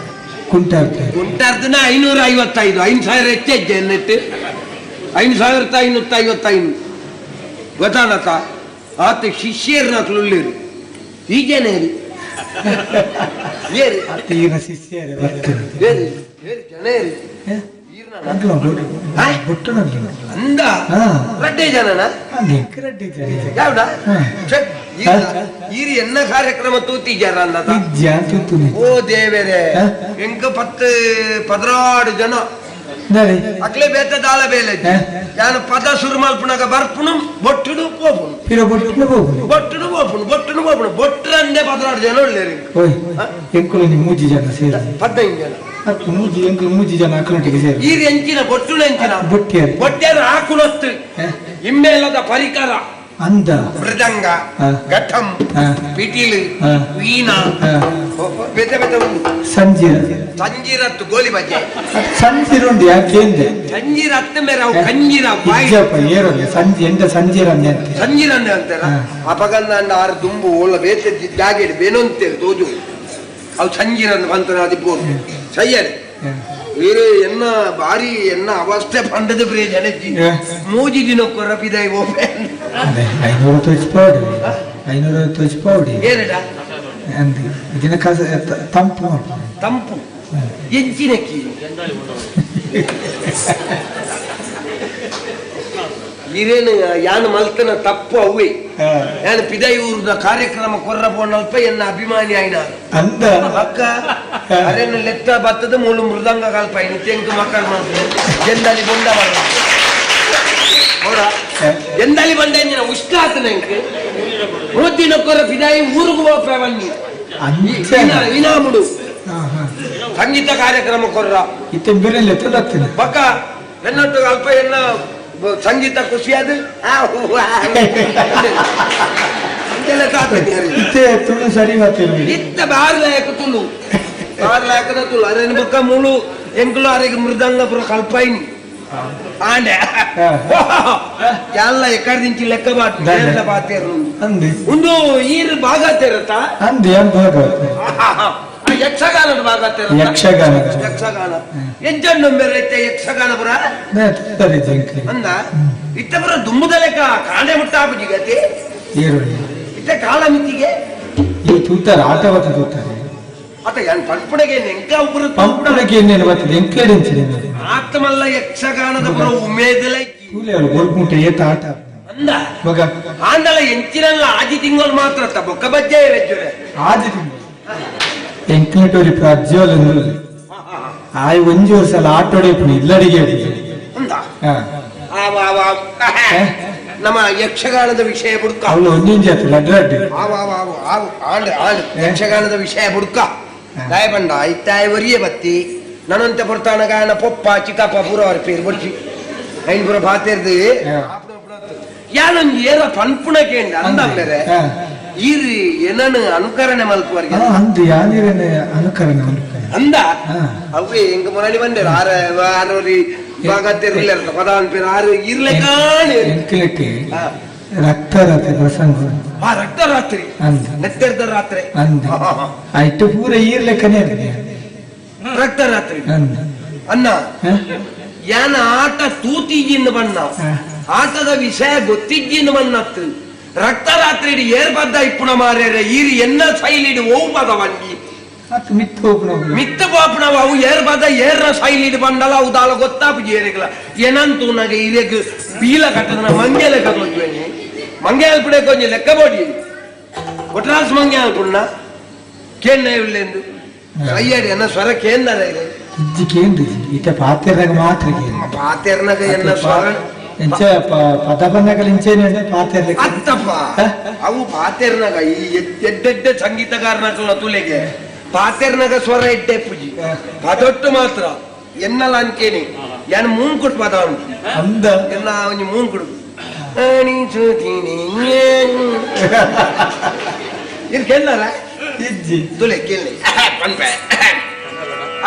ಕುಂಟಾರ್ತೆ ಕುಂಟಾರ್ದನ 555 5,000 ಹೆಚ್ಚೆಜ್ಜೆ ಎನ್ನೆಟ್ಟು 5555 ಗೊತ್ತಾನತ ಆತ ಶಿಷ್ಯರ್ನ ತುಳುಳ್ಳೇರು ಈ ಜನ ಏರು ಈಗಿನ ಶಿಷ್ಯರೇ ಬರ್ತಾರೆ. ಏರು ಏರು ಜನ ಏರು ಅಂದ್ಲ ಬೊಟ್ಟುನಲ್ಲ ಅಂದ ಹಾ. ರಡ್ಡೆ ಜನನ ರಡ್ಡಿ ಜನ ಯಾವ್ದ ಹಾ. ಛೆ, ಈರ್ ಎನ್ನ ಕಾರ್ಯಕ್ರಮ ತೂತಿಜಾರ ಅಂದತ ಇಜ್ಜ ತುತ್ತುನಿ ಓ ದೇವರೇ ಹಾ? ಎಂಕ ಪತ್ತು ಪದ್ರಾಡು ಜನ ನಡಿ ಅಕ್ಲೆ ಬೇತ ದಾಲ ಬೇಲೆ ಹಾ? ಯಾನು ಪದ ಸುರು ಮಲ್ಪುನಾಗ ಬರ್ಪುನು ಬೊಟ್ಟುಡು ಪೋಪುನು ಪಿರ ಬೊಟ್ಟುನ ಹೋಗುನು ಬೊಟ್ಟುಡು ಪೋಪುನು ಬೊಟ್ಟುಡು ಪೋಪುನು ಬೊಟ್ಟರಂದೆ ಪದ್ರಾಡು ಜನ ಒಳ್ಳೆರು ಓಯ್ ಎಂಕುಲು ಒಂಜಿ ಮೂಜಿ ಜನ ಸೇರಿ ಪದ್ನೈದು ಜನ ಅತ್ತು ಮೂಜಿ ಎಂಕುಲು ಮೂಜಿ ಜನ ಅಕ್ಕನೊಟ್ಟಿಗೆ ಸೇರಿ ಈರ್ ಎಂಚಿನ ಬೊಟ್ಟುನ ಎಂಚಿನ ಬೊಟ್ಟಿಯರು ಬೊಟ್ಟೆರ ಹಾಕುನೊತ್ತು ಹಾ? ಇಮ್ಮೇಲದ ಪರಿಕರ ಅಂದ ಮೃದಂಗ ಹಾ. ಘಟಂ ಹಾ. ಪಿಟೀಲು ಹಾ. ವೀಣಾ ಹಾ. ಬೇತೆ ಬೇತೆ ಉಂಡು ಸಂಜೀರ ಸಂಜೀರತ್ತು ಗೋಲಿ ಬಜೆ ಸಂಜೀರ ಉಂಡು ಯಾಕೆ ಅಂದೆ ಸಂಜೀರತ್ತು ಮೇರೆ ಅವು ಕಂಜೀರ ಬಾಯಿ ಇಜ್ಜಪ್ಪ ಏರೋಲ್ಲ ಸಂಜೆ ಎಂತ ಸಂಜೀರ ಅಂದೆ ಅಂತೆ ಸಂಜೀರ ಅಂದೆ ಅಂತಾರ ಹಾ. ಅಪಗಂದ ಅಂಡ ಆರು ದುಂಬು ಒಳ್ಳ ಬೇತೆ ಜಾಗೆಡ್ ಬೇನೊಂತೇರು ತೋಜು ಅವು ಸಂಜೀರ ಅಂದ್ ಬಂತ ಅದಿಪ್ಪು ಸಯ್ಯರೆ ಹಾ. ಬೇರೆ ಎನ್ನ ಬಾರಿ ಎನ್ನ ಅವಸ್ಥೆ ಪಂಡದ ಪ್ರಿಯ ಜನಜ್ಜಿ ಹಾ. ಮೂಜಿ ದಿನಕ್ಕೊರ ಪಿದಾಯಿ ಓಪೆ ಅದೇ ಐನೂರು ತೋಚಿಪಾವಡಿ ಐನೂರು ತೋಚಿಪಾವಡಿ ಏನಡ ಅಂದು ದಿನ ಕಸ ತಂಪು ಮಾಡ್ತಾರೆ ತಂಪು ಎಂಚಿನಕ್ಕಿ ಇರೇನು ಯಾನು ಮಲ್ತನ ತಪ್ಪು ಅವ್ವೆ ಯಾನು ಪಿದೈ ಊರ್ದ ಕಾರ್ಯಕ್ರಮ ಕೊರ್ರ ಪೋನಲ್ಪ ಎನ್ನ ಅಭಿಮಾನಿ ಆಯ್ನ ಅಂದ ಅಕ್ಕ ಅರೇನು ಲೆತ್ತ ಬತ್ತದ ಮೂಲು ಮೃದಂಗ ಕಲ್ಪ ಇನ್ನು ತೆಂಕು ಮಕ್ಕಳು ಮಾಡ್ತಾರೆ ಜಂದಾಲಿ ಬೊಂಡ ಬರ ಹೌದಾ ಜಂದಾಲಿ ಬಂಡ ಎಂಜಿನ ಉಷ್ಣ ಎಂಕ್ ಮೂತಿನ ಕೊರ ಪಿದಾಯಿ ಊರುಗು ಹೋಗ್ತಾವನ್ನಿ ಅಂಚ ಇನಾಮುಡು ಹಾ ಹಾ ಸಂಗೀತ ಕಾರ್ಯಕ್ರಮ ಕೊರ್ರ ಇತ್ತೆ ಬೇರೆ ಲೆತ್ತಲಾಗ್ತದೆ ಬಕ್ಕ ಎನ್ನೊಟ್ಟು ಅಲ್ಪ ಎನ್ನ ಸಂಗೀತ ಖುಷಿಯಾದ ಆ, ಹೂ, ಆ, ಹೂ. ಇಂತೆಲ್ಲ ತಾತನೆ. ಇತ್ತೆ ತುಳು ಸರಿ ಮಾತಿರ್ಲಿ ಇತ್ತ ಬಾರ್ಲಾಯಕ ತುಳು ಬಾರ್ಲಾಯಕದ ತುಳು ಅರೆ ಬೊಕ್ಕ ಮೂಳು ಎಂಕುಲು ಅರೆಗೆ ಮೃದಂಗ ಪುರ ಕಲ್ಪಾಯಿನಿ ಆಂಡೆ ಎಲ್ಲ ಎಕ್ಕಡ ದಿಂಚಿ ಲೆಕ್ಕ ಬಾಟ್ ದಾನೆ. ಬಾತೇರು ಅಂದೆ ಒಂದು ಈರ್ ಭಾಗತೇರತ್ತ ಅಂದೆ ಏನ್ ಭಾಗವತ ಯಕ್ಷಗಾನದ ಭಾಗತೇರ ಯಕ್ಷಗಾನ. ಯಕ್ಷಗಾನ ಎಂಚಣ್ಣು ಬೇರೆ ಯಕ್ಷಗಾನ ಪುರ ಸರಿ ಜಂಕ್ಲಿ ಅಂದ ಇತ್ತ ಪುರ ದುಂಬುದ ಲೆಕ್ಕ ಕಾಂಡೆ ಮುಟ್ಟಾಪುಜಿ ಗತಿ ಈರುಳ್ಳಿ ಇತ್ತ ಕಾಲ ಮಿತಿಗೆ ಈ ತೂತಾರೆ ಆಟ ಬತ್ತ ತೂತಾರೆ ಅತ ಏನ್ ಪಂಪುಡಗೆ ಎಂಕ ಒಬ್ಬರು ಪಂಪುಡಕ್ಕೆ ಏನೇನು ಬರ್ತದೆ ಎಂಕ್ಲೇಡ್ ಎಂಚಿನ ಆತ್ಮಲ್ಲ ಯಕ್ಷಗಾನದ ಪುರ ಉಮೇದಲ ಕೂಲಿ ಅವಳು ಗೋಲ್ಕುಂಟೆ ಏತ ಆಟ ಅಂದ ಮಗ ಆಂದಲ ಎಂಚಿನಲ್ಲ ಆಜಿ ತಿಂಗಳು ಮಾತ್ರ ಅತ್ತ ಬೊಕ್ಕ ಬಜ್ಜೆ ವೆಜ್ಜುರೆ ಆಜಿ ತಿಂಗಳು ಎಂಕ್ಲೇಟೋರಿ ಪ್ರಜ್ವಲ್ ಅಂದ್ರು ಆಯ್ ಒಂಜಿ ವರ್ಷ ಅಲ್ಲ ಆಟೋಡೆ ಪುಣಿ ಇಲ್ಲಡಿಗೆ ಅಂದ ಹಾ ಆವ ಆವ ಆವ. ನಮ್ಮ ಯಕ್ಷಗಾನದ ವಿಷಯ ಬುಡ್ಕ ಅವಳು ಒಂದೊಂದು ಜಾತಿ ಲಡ್ಡು ಲಡ್ಡು ಆವ ಆವ ಆವ ಆವ ಆಂಡ್ ಆಂಡ್ ಯಕ್ಷಗಾನದ ವಿಷಯ ಬುಡ್ಕ ದಾಯ ಬಂಡ ಇತ್ತಾಯ ಒರಿಯ ಬತ್ತಿ ನನ್ನಂತೆ ಪೊರ್ತಾನ ಗಾಯನ ಪೊಪ್ಪ ಚಿಕ್ಕಪ್ಪ ಪೂರ ಅವರ ಪೇರು ಬಡ್ಚಿ ಐನ್ ಪೂರ ಬಾತೇರ್ದು ಯಾನೊಂದು ಏರ ಪನ್ಪುಣ ಕೇಂದ್ರ ಅಂದ ಮೇರೆ ಹಾ. ಈರಿ ಏನನು ಅನುಕರಣೆ ಮಲ್ಪುವರಿಗೆ ಹಾ, ಅಂದು ಯಾನಿರನೆ ಅನುಕರಣೆ ಅನುಕರಣೆ ಅಂದ ಹಾ. ಅವೇ ಎಂಗ ಮುರಾಣಿ ಬಂದೇರು ಆರ ಆರೋರಿ ಭಾಗತ್ತೇರ್ಲ ಪದಾನ್ ಪೇರು ಆರು ಇರ್ಲೆ ಕಾಣಿ ಎಂಕ್ಲೆಟ್ ಹಾ. ರಕ್ತರಾತ್ರಿ ಪ್ರಸಂಗ ಆ ರಕ್ತ ರಾತ್ರಿ ಅಂದ ನೆತ್ತೆರ್ದ ರಾತ್ರಿ ಅಂದ ಹಾ, ಹಾ, ಹಾ. ಆಯ್ತು ಪೂರ ಈರ್ಲೆಕ್ಕನೇ ಇರ್ತದೆ ರಕ್ತ ರಾತ್ರಿ ಅಂದ ಅನ್ನ ಹ? ಯಾನ ಆಟ ತೂತಿಜಿಂದ ಬಣ್ಣ ಹಾ. ಆಟದ ವಿಷಯ ಗೊತ್ತಿಜ್ಜಿಂದ ಬಣ್ಣತ್ತು ರಕ್ತ ರಾತ್ರಿ ಏರ್ ಬದ್ದ ಇಪ್ಪುಣ ಮಾರ್ಯಾರ ಈರಿ ಎನ್ನ ಶೈಲಿಡು ಓವು ಪದ ವಂಡಿ ಅತ್ತು ಮಿತ್ತು ಹೋಗ್ನ ಮಿತ್ತ ಪಾಪುನವ ಅವು ಏರ್ ಬದ ಏರ್ನ ಶೈಲಿಡು ಬಂಡಲ ಅವು ದಾಲ ಗೊತ್ತಾಪು ಏರಿಗಲ ಏನಂತೂ ನಗೆ ಇರೆಗ್ ಬೀಲ ಕಟ್ಟದನ ಮಂಗೆ ಲೆಕ್ಕ ಕೊಂಚುವೆ ಮಂಗೆ ಅಲ್ಪುಡೆ ಕೊಂಚ ಲೆಕ್ಕ ಬೋಡಿ ಕೊಟ್ರಾಸ್ ಮಂಗೆ ಅಲ್ಪುಣ್ಣ ಕೇಂದ್ರ ಇಲ್ಲೆಂದು ಅಯ್ಯಡಿ ಎನ್ನ ಸ್ವರ ಕೇಂದ್ರ ಇದೆ ಇಜ್ಜಿ ಕೇಂದ್ರ ಇತ್ತ ಪಾತೆರ್ನಾಗ ಮಾತ್ರ ಕೇಂದ್ರ ಪಾತೆರ್ನಗ ಎನ್ನ ಸ್ವರ ಎಂಚ ಪದ ಬಂದಾಗ ಇಂಚೇನೆ ಪಾತೆರ್ಲಿಕ್ಕೆ ಅತ್ತಪ್ಪ ಹ? ಅವು ಪಾತೆರ್ನಗ ಈ ಎಡ್ಡೆಡ್ಡೆ ಸಂಗೀತಗಾರನಕಲ್ನ ತುಲೆಗೆ ಪಾತೆರ್ನಗ ಸ್ವರ ಎಡ್ಡೆ ಪೂಜಿ ಹ. ಪದೊಟ್ಟು ಮಾತ್ರ ಎನ್ನಲ ಅನ್ಕೇನಿ ಯಾನ್ ಮೂಂಕುಟ್ ಪದ ಉಂಟು ಅಂದ ಎಲ್ಲ ಒಂಜಿ ಮೂಂಕುಡು ಇದು ಕೇಳಾರ ಇಜ್ಜಿ ತುಲೆ ಕೇಳಿ ಪನ್ಪೆ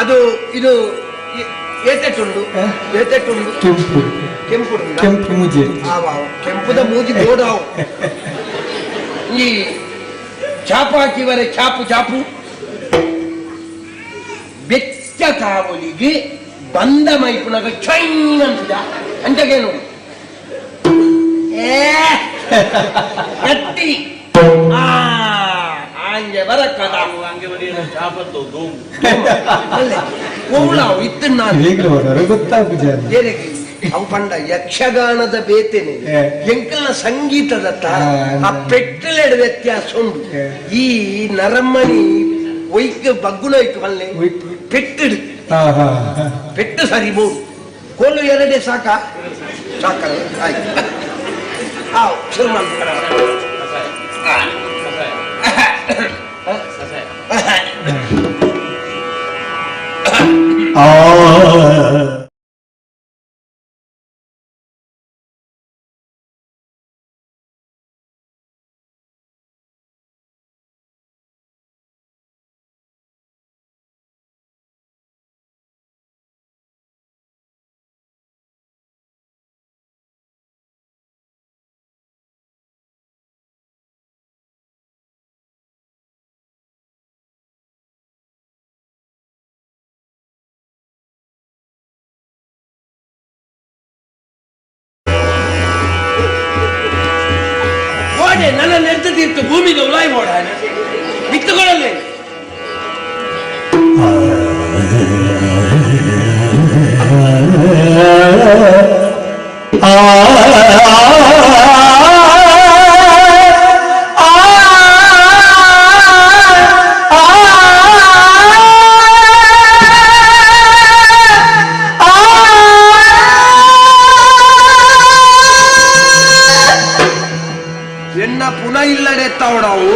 ಅದು ಇದು ಏತೆಟ್ಟುಂಡು ಹ? ಏತೆಟ್ಟುಂಡು ಕೆಂಪು ಕೆಂಪು ಕೆಂಪು ಮುಜಿ ಆವ ಆವ. ಕೆಂಪುದ ಮೂಜಿ ಬೋಡಾವು ಈ ಚಾಪು ಹಾಕಿವರೆ ಚಾಪು ಚಾಪು ಬೆಚ್ಚ ಕಾವಲಿಗೆ ಬಂದ ಮೈಪುನಗ ಚೈನ್ ಅಂತ ಅಂಚಗೇನು ಏ ಗಟ್ಟಿ ಹಂಗೆ ಬರಕ್ಕದ ಇತ್ತು ನಾನು ಈಗಲೂ ಗೊತ್ತಾಗುಜ ಅವು ಪಂಡ ಯಕ್ಷಗಾನದ ಬೇತೆನೆ ಎಂಕಲ್ನ ಸಂಗೀತದ ಆ ಪೆಟ್ಟಲೆಡ್ ವ್ಯತ್ಯಾಸ ಉಂಟು. ಈ ನರಮ್ಮಣಿ ಒಯ್ಕ್ ಬಗ್ಗುನೊಯ್ಕ್ ಬಲ್ಲೆ ಪೆಟ್ಟಿಡು ಪೆಟ್ಟು ಸರಿ ಮೂರು ಕೋಲು ಎರಡೇ ಸಾಕ ಸಾಕಲ್ಲ ಆಯ್ತು ಆವ್ ಶುರು ಮಾಡ್ಬಿಡ. ಓಡೆ ನನ್ನ ನೆಂತ ತೀರ್ತು ಭೂಮಿಗೆ ಉಲಾಯಿ ಮೋಡ ಬಿತ್ತುಕೊಳ್ಳಲೇ. ಎನ್ನ ಪುನಃ ಇಲ್ಲಡೆ ತಾವಡಾವು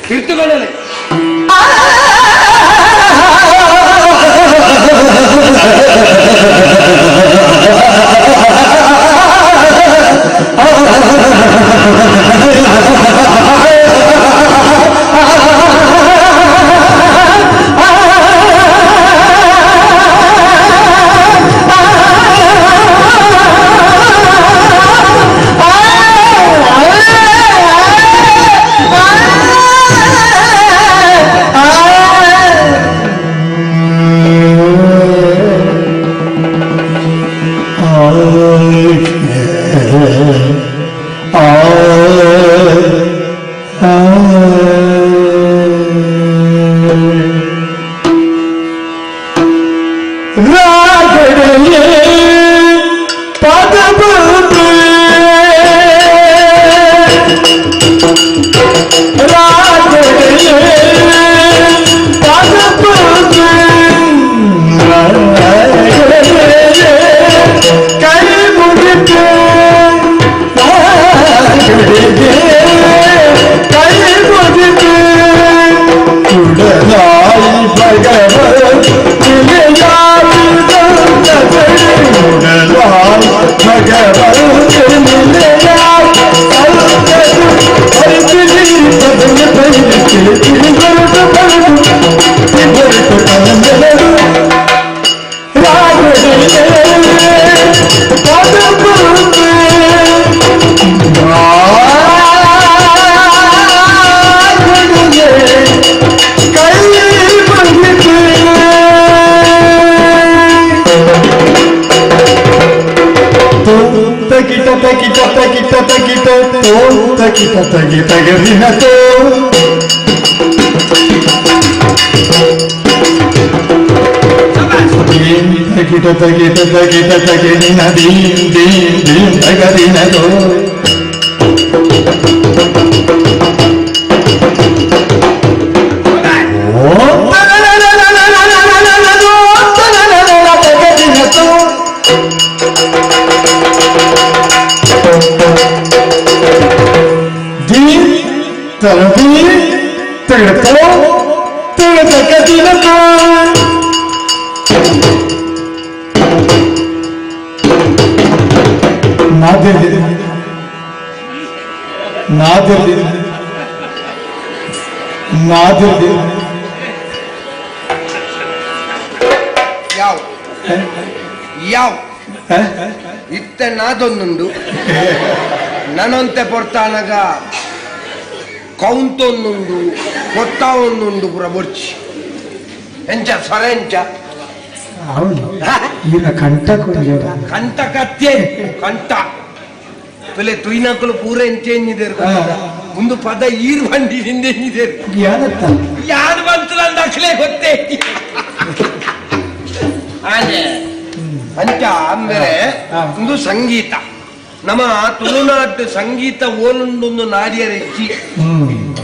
ತಿರ್ತುಕೊಳ್ಳಲೆ. ಯಾವ ಯಾವ ಇತ್ತ ನಾದೊಂದುಂಡು ನನಂತೆ ಪೊರ್ತಾನಗ ಕೌಂತೊಂದುಂಡು ಕೊಟ್ಟ ಒಂದುಂಡು ಪುರ ಬೊರ್ಚಿ ಎಂಚ ಸ್ವರ ಎಂಚ. ಅವನು ಈನ ಕಂಠ ಕೊಂಜ ಕಂಠ ಕತ್ತೆ ಕಂಠ ತುಲೆ ತುಯ್ನಕುಲು ಪೂರ ಎಂಚೇಂಜಿದೇರು ಒಂದು ಪದ ಈರ್ ಬಂಡಿ ಹಿಂದೆಂಜಿದೇರು ಯಾನತ್ತ ಯಾರು ಬಂತು ನನ್ನ ಅಖಿಲೇ ಗೊತ್ತೇ ಆನೆ ಅಂಚ ಅಂದರೆ ಒಂದು ಸಂಗೀತ ನಮ್ಮ ತುಳುನಾಡು ಸಂಗೀತ ಓಲುಂಡೊಂದು ನಾಡಿಯ ರೆಚ್ಚಿ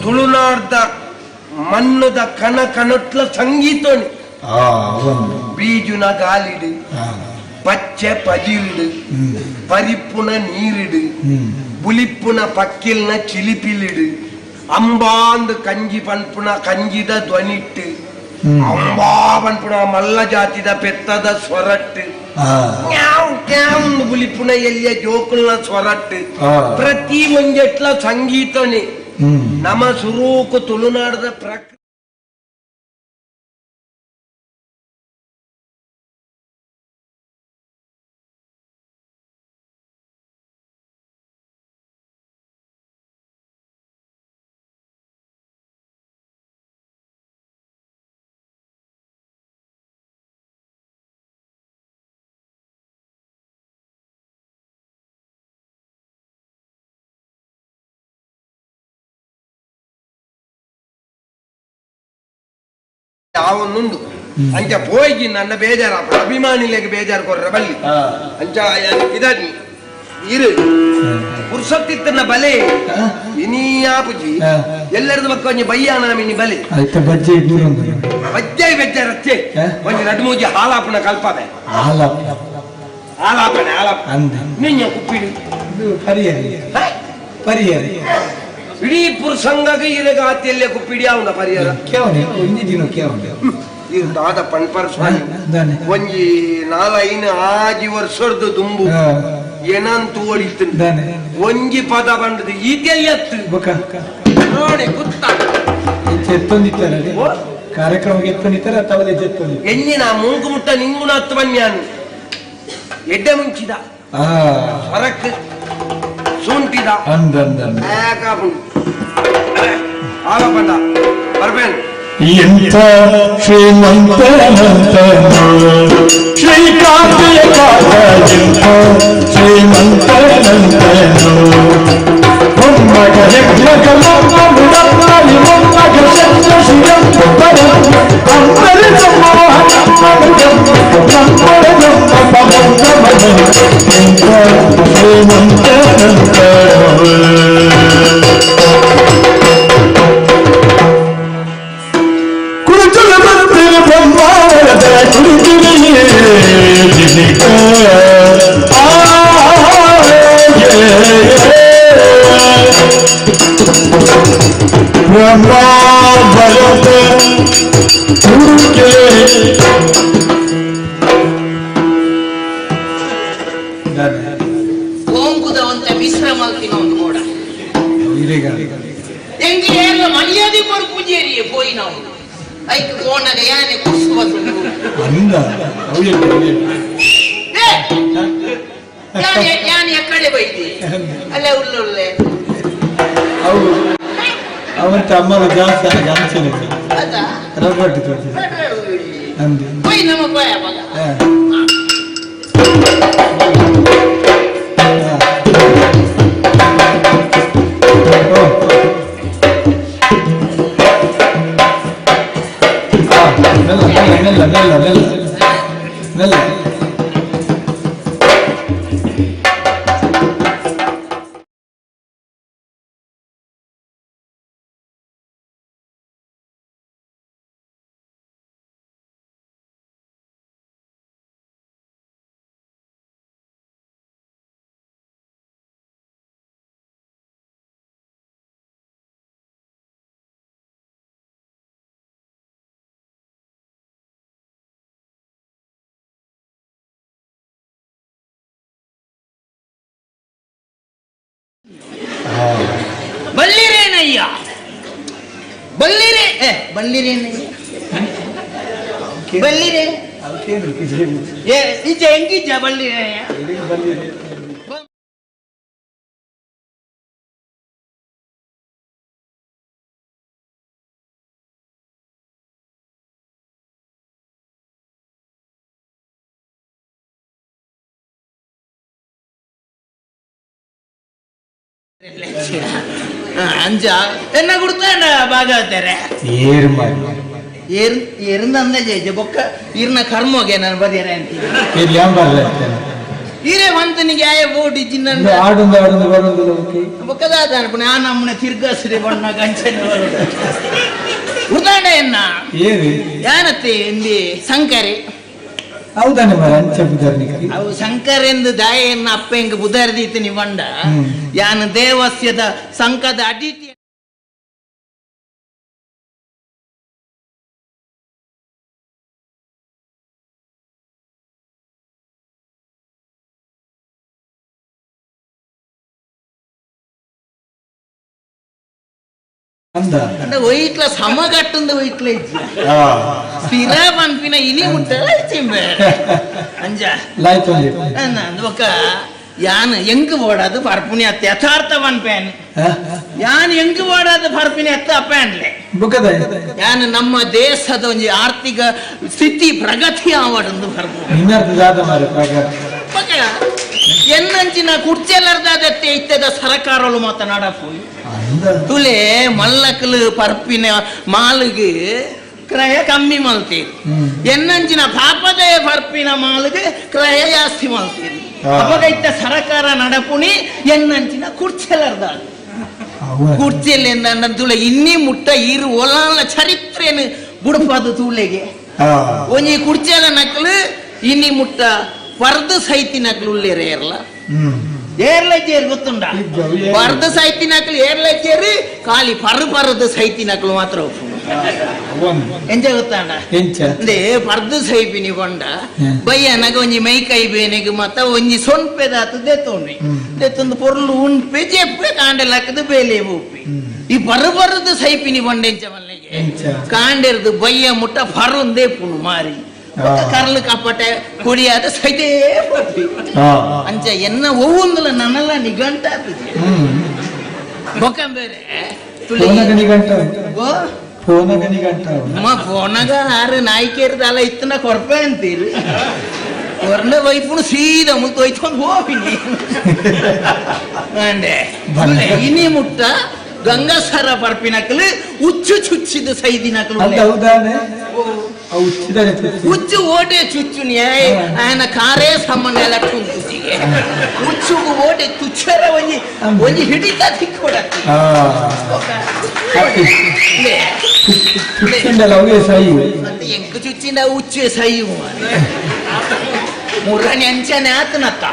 ತುಳುನಾಡ್ದ ಮಣ್ಣುದ ಕಣ ಕಣಟ್ಲ ಸಂಗೀತೋಣಿ ಬೀಜುನ ಗಾಲಿಡು ಪಚ್ಚೆ ಪಜಿರಿಡು ಪರಿಪ್ಪುನ ನೀರಿಡು ಬುಲಿಪ್ಪುನ ಪಕ್ಕಿಲ್ನ ಚಿಲಿಪಿಲಿಡು ಅಂಬಾಂದ್ ಕಂಜಿ ಪನ್ಪುನ ಕಂಜಿದ ಧ್ವನಿಟ್ಟು ಅಂಬಾ ಪನ್ಪುನ ಮಲ್ಲ ಜಾತಿದ ಪೆತ್ತದ ಸ್ವರಟ್ಟು ಮ್ಯಾವ್ ಕ್ಯಾವ್ ಬುಲಿಪುನ ಎಲ್ಲಿಯ ಜೋಕುಲ್ನ ಸ್ವರಟ್ಟು ಪ್ರತಿ ಒಂಜೆಟ್ಲ ಸಂಗೀತನೇ ನಮ್ಮ ಸುರೂಕು ತುಳುನಾಡದ ಪ್ರಕೃತಿ ಯಾವೊಂದುಂಡು ಅಂಚ ಪೋಯ್ಗಿ ನನ್ನ ಬೇಜಾರ ಅಭಿಮಾನಿಲೆಗೆ ಬೇಜಾರು ಕೊರ್ರ ಬಲ್ಲಿ ಅಂಚ ಇದಾಗಿ ಇರು ಪುರ್ಸೊತ್ತಿತ್ತನ ಬಲೆ ಇನಿಯಾಪುಜಿ ಎಲ್ಲರದು ಮಕ್ಕ ಒಂಜಿ ಬಯ್ಯಾನ ಮಿನಿ ಬಲೆ ಆಯ್ತ ಬಜ್ಜೆ ದೂರ ಬಜ್ಜೆ ಬೆಜ್ಜೆ ರಚ್ಚೆ ಒಂಜಿ ರಡ್ಡು ಮೂಜಿ ಹಾಲಾಪುನ ಕಲ್ಪವೆ ಹಾಲ ಹಾಲಾಪಣೆ ಹಾಲಾಪ ಅಂದೆ ನಿನ್ನ ಕುಪ್ಪಿಡು ಇದು ಪರಿಯರಿ ಪರಿಯರಿ ಇಡೀ ಪುರುಸಂಗಗೆ ಇರಗ ಆತಿಯಲ್ಲೇ ಕುಪ್ಪಿಡಿ ಅವನ ಪರಿಹಾರ ಕೇವನೆ ಒಂಜಿ ದಿನ ಕೇವನೆ ಇದು ದಾದ ಪಣ್ಪರ್ ಸ್ವಾಮಿ ದಾನೆ ಒಂಜಿ ನಾಲೈನ್ ಆಜಿ ವರ್ಷರ್ದು ದುಂಬು ಏನಂತೂ ಒಳಿತು ದಾನೆ ಒಂಜಿ ಪದ ಬಂಡದು ಈತೆಲ್ಲಿ ಬೊಕ ನೋಡಿ ಗುತ್ತ ಎತ್ತೊಂದಿತ್ತಾರೆ ಕಾರ್ಯಕ್ರಮಕ್ಕೆ ಎತ್ತೊಂದಿತ್ತಾರೆ ತವಲೆ ಎತ್ತೊಂದಿ ಎಣ್ಣಿನ ಮೂಗು ಮುಟ್ಟ ನಿಂಗುಣ ಹತ್ತು ಬನ್ಯಾನು ಎಡ್ಡೆ ಮುಂಚಿದ ಹೊರಕ್ ಸೂಂಟಿದ ಅಂದ ಅಂದ ಅಂದ ಆಗ ಬಂದ ಬರ್ಬೇಡ ಎಂಥ ಶ್ರೀಮಂತನಂತನು ಶ್ರೀಕಾಂತಿಯ ಕಾಟ ಎಂಥ ಶ್ರೀಮಂತನಂತನು ಮೊಮ್ಮಗ ಹೆಮ್ಮಗ ಮೊಮ್ಮ ಮುಡಮ್ಮಲಿ ಮೊಮ್ಮಗ ಶಂಕ ಶಿರಂಬರ ಅಂಬರ ಎಂಥ ಶ್ರೀಮಂತನಂತನು ಕುರುಚುಲ ಬಂದಿರ ಬ್ರಹ್ಮಾವರದ ಕುರುಚುಲಿಯೇ ಜಿನಿಕ ಆ ಬ್ರಹ್ಮಾವರದ ಕುರುಕೆ ಓಂಕುದ ಒಂತ ವಿಶ್ರಮ ಒಂದು ಗೋಡ ಇರೇಗ ಎಂಗೆ ಏರ್ಲ ಮರ್ಯಾದೆ ಕೊರು ಪೂಜೆರಿಯೇ ಪೋಯಿ ನಾವು ಐಕ್ ಕೋಣಗ ಯಾನೆ ಕುರ್ಸು ಬರ್ತುಂಡು ಅಂದ ಅವ್ಯೆ ಅವ್ಯೆ ಏ ಯಾನೆ ಯಾನೆ ಎಕ್ಕಡೆ ಬೈದಿ ಅಲ್ಲೇ ಉಳ್ಳುಳ್ಳೆ ಅವು ಅವಂತ ಅಮ್ಮನ ಜಾಸ್ತಿ ಅಂಚನೆ ಅದ ರಬ್ಬಟ್ಟು ತೋರಿಸಿ ಅಂದೆ ಪೋಯಿ ನಮ್ಮ ಪಾಯ ಮಗ ಮೆಲ್ಲ ಮೆಲ್ಲ ಮೆಲ್ಲ ಮೆಲ್ಲ ಮೆಲ್ಲ ಬಲ್ಲಿರೇನಯ್ಯ ಬಲ್ಲಿರೇ ಏ ಬಲ್ಲಿರೇನಯ್ಯ ಬಲ್ಲಿರೇ ಏ ಈಚೆ ಹೆಂಗಿಜ್ಜ ಬಲ್ಲಿರೇನಯ್ಯ ಬಲ್ಲಿರೇ. ಅಂಚ ಎನ್ನ ಗುರ್ತಾಂಡ ಭಾಗವತರೆ ಏರು ಮಾರಿ ಏರ್ ಏರಿಂದ ಜೇಜೆ ಬೊಕ್ಕ ಇರ್ನ ಕರ್ಮೋಗೆ ನಾನು ಬದಿಯರೆ ಅಂತ ಇರ್ಲಿ ಅಂಬರ್ಲೆ ಈರೇ ವಂತನಿಗೆ ಆಯ ಬೋಡಿ ಜಿನ್ನ ಆಡುಂದು ಆಡುಂದು ಬರುಂದು ಓಕೆ ಬೊಕ್ಕದಾದ ಅನ್ಪುಣೆ ಆ ನಮ್ಮನೆ ತಿರ್ಗಾಸ್ರಿ ಬಣ್ಣ ಕಂಚನ ಉದಾಡ ಎನ್ನ ಏರು ಯಾನತ್ತೆ ಇಂದಿ ಸಂಕರಿ ಹೌದಾನೆ ಮಾರ ಅಂಚ ಬುಧರ್ನಿಗೆ ಅವು ಶಂಕರೆಂದು ದಾಯೆಯನ್ನ ಅಪ್ಪ ಎಂಗ್ ಬುಧರ್ದೀತನಿ ಬಂಡ ಯಾನ ದೇವಸ್ಯದ ಸಂಕದ ಅಡಿಟಿ ಅಂದ ಅಂಡ ಒಯ್ಟ್ಲ ಸಮಗಟ್ಟಂದು ಒಯ್ಟ್ಲ ಇಜ್ಜಿ ಸ್ಥಿರ ಪನ್ಪಿನ ಇನಿ ಮುಟ್ಟಲ ಚಿಂಬೆ ಅಂಜ ಲಾಯ್ತು ಒಂಜಿ ಬೊಕ್ಕ ಯಾನ್ ಎಂಕ್ ಬೋಡಾದು ಪರ್ಪುನಿ ಅತ್ತ ಯಥಾರ್ಥ ಪನ್ಪೇನ್ ಯಾನ್ ಎಂಕ್ ಬೋಡಾದು ಪರ್ಪಿನಿ ಅತ್ತ ಅಪ್ಪನ್ಲೆ ಬುಕ್ಕದ ಯಾನ್ ನಮ್ಮ ದೇಶದ ಒಂಜಿ ಆರ್ಥಿಕ ಸ್ಥಿತಿ ಪ್ರಗತಿ ಆವಡಂದು ಪರ್ಪು ನಿನ್ನರ್ಥ ದಾದ ಮಾರೆ ಪ್ರಕಾರ ಬೊಕ್ಕ ಎನ್ನಂಚಿನ ಕುರ್ಚೆಲರ್ದಾದತ್ತೆ ಇತ್ತದ ಸರಕಾರಲು ಮಾತನಾಡಪು ಅಂದ ತುಲೆ ಮಲ್ಲಕಲು ಪರ್ಪಿನ ಮಾಲಿಗೆ ಕ್ರಯ ಕಮ್ಮಿ ಮಲ್ತೀರಿ ಎನ್ನಂಚಿನ ಪಾಪದ ಪರ್ಪಿನ ಮಾಲಿಗೆ ಕ್ರಯ ಜಾಸ್ತಿ ಮಲ್ತೀರಿ ಅವಾಗ ಇತ್ತ ಸರಕಾರ ನಡಪುಣಿ ಎನ್ನಂಚಿನ ಕುರ್ಚೆಲರ್ದ ಕುರ್ಚೆಲ್ ಎಂದ ತುಲೆ ಇನ್ನಿ ಮುಟ್ಟ ಇರು ಒಲಾಲ ಚರಿತ್ರೆನು ಬುಡಪಾದ ತೂಲೆಗೆ ಒಂಜಿ ಕುರ್ಚೆಲ ನಕಲು ಇನ್ನಿ ಮುಟ್ಟ ಪರ್ದು ಸೈತಿ ನಕಲು ಉಲ್ಲೇರೆ ಇರಲ್ಲ ಏರ್ಲಜ್ಜೇರು ಗೊತ್ತುಂಡ ಪರ್ದು ಸೈತಿ ನಕಲು ಏರ್ಲಜ್ಜೇರು ಖಾಲಿ ಪರು ಪರದು ಸೈತಿ ನಕಲು ಮಾತ್ರ ಎಂಚ ಗೊತ್ತಾಂಡ ಎಂಚ ಅಂದೆ ಪರ್ದು ಸೈಪಿನಿ ಕೊಂಡ ಬಯ್ಯನಗ ಒಂಜಿ ಮೈಕೈ ಬೇನೆಗ್ ಮತ್ತ ಒಂಜಿ ಸೊನ್ಪೆದಾತು ದೆತ್ತೊಂಡಿ ದೆತ್ತೊಂದು ಪೊರ್ಲು ಉಂಡ್ಪೆ ಜೆಪ್ಪೆ ಕಾಂಡೆ ಲಕ್ಕದು ಬೇಲೆ ಉಪ್ಪಿ ಈ ಪರು ಪರದು ಸೈಪಿನಿ ಕೊಂಡ ಎಂಚ ಮಲ್ಲಿಗೆ ಕಾಂಡೆರ್ದು ಬಯ್ಯ ಮುಟ್ಟ ಪರುಂದೇ ಪುಣು ಮಾರಿ ಕರ್ಲು ಕಪಟೆ ಕುಡಿಯಾದ ಸೈತೇ ಪಪ್ಪಿ ಅಂಚ ಎನ್ನ ಒವ್ವೊಂದುಲ ನನ್ನಲ್ಲ ನಿಘಂಟ ಬೊಕಂಬೇರೆ ಫೋನಗ ನಿಘಂಟ ಫೋನಗ ನಿಘಂಟ ಅಮ್ಮ ಫೋನಗ ಆರು ನಾಯ್ಕೇರ್ದಲ್ಲ ಇತ್ತನ ಕೊರ್ಪೆ ಅಂತೀರಿ ಕೊರ್ನ ವೈಪುನು ಸೀದಾ ಮುತ್ತು ಹೋಯ್ತು ಹೋಗಿನಿ ಅಂಡೆ ಇನಿ ಮುಟ್ಟ ಗಂಗಾಸರ ಪರ್ಪಿನಕಲು ಉಚ್ಚು ಚುಚ್ಚಿದ ಸೈದಿನಕಲು ಅಂತ ಹೌದಾನೆ ಉಚ್ಚಿದಾನೆ ಉಚ್ಚು ಓಟೆ ಚುಚ್ಚು ನ್ಯಾಯ ఆయన ಕಾರೇ ಸಾಮಾನ್ಯ ಎಲ್ಲ ಕುಂತುಜಿಗೆ ಉಚ್ಚುಗು ಓಟೆ ತುಚ್ಚರ ಒಂಜಿ ಒಂಜಿ ಹಿಡಿತ ತಿಕ್ಕೊಡತ್ತಿ ಚುಚ್ಚಿಂಡಲ ಅವೇ ಸೈ ಮತ್ತೆ ಎಂಕ್ ಚುಚ್ಚಿಂಡ ಉಚ್ಚು ಸೈ ಮುರ್ರನಿ ಅಂಚನೆ ಆತನತ್ತ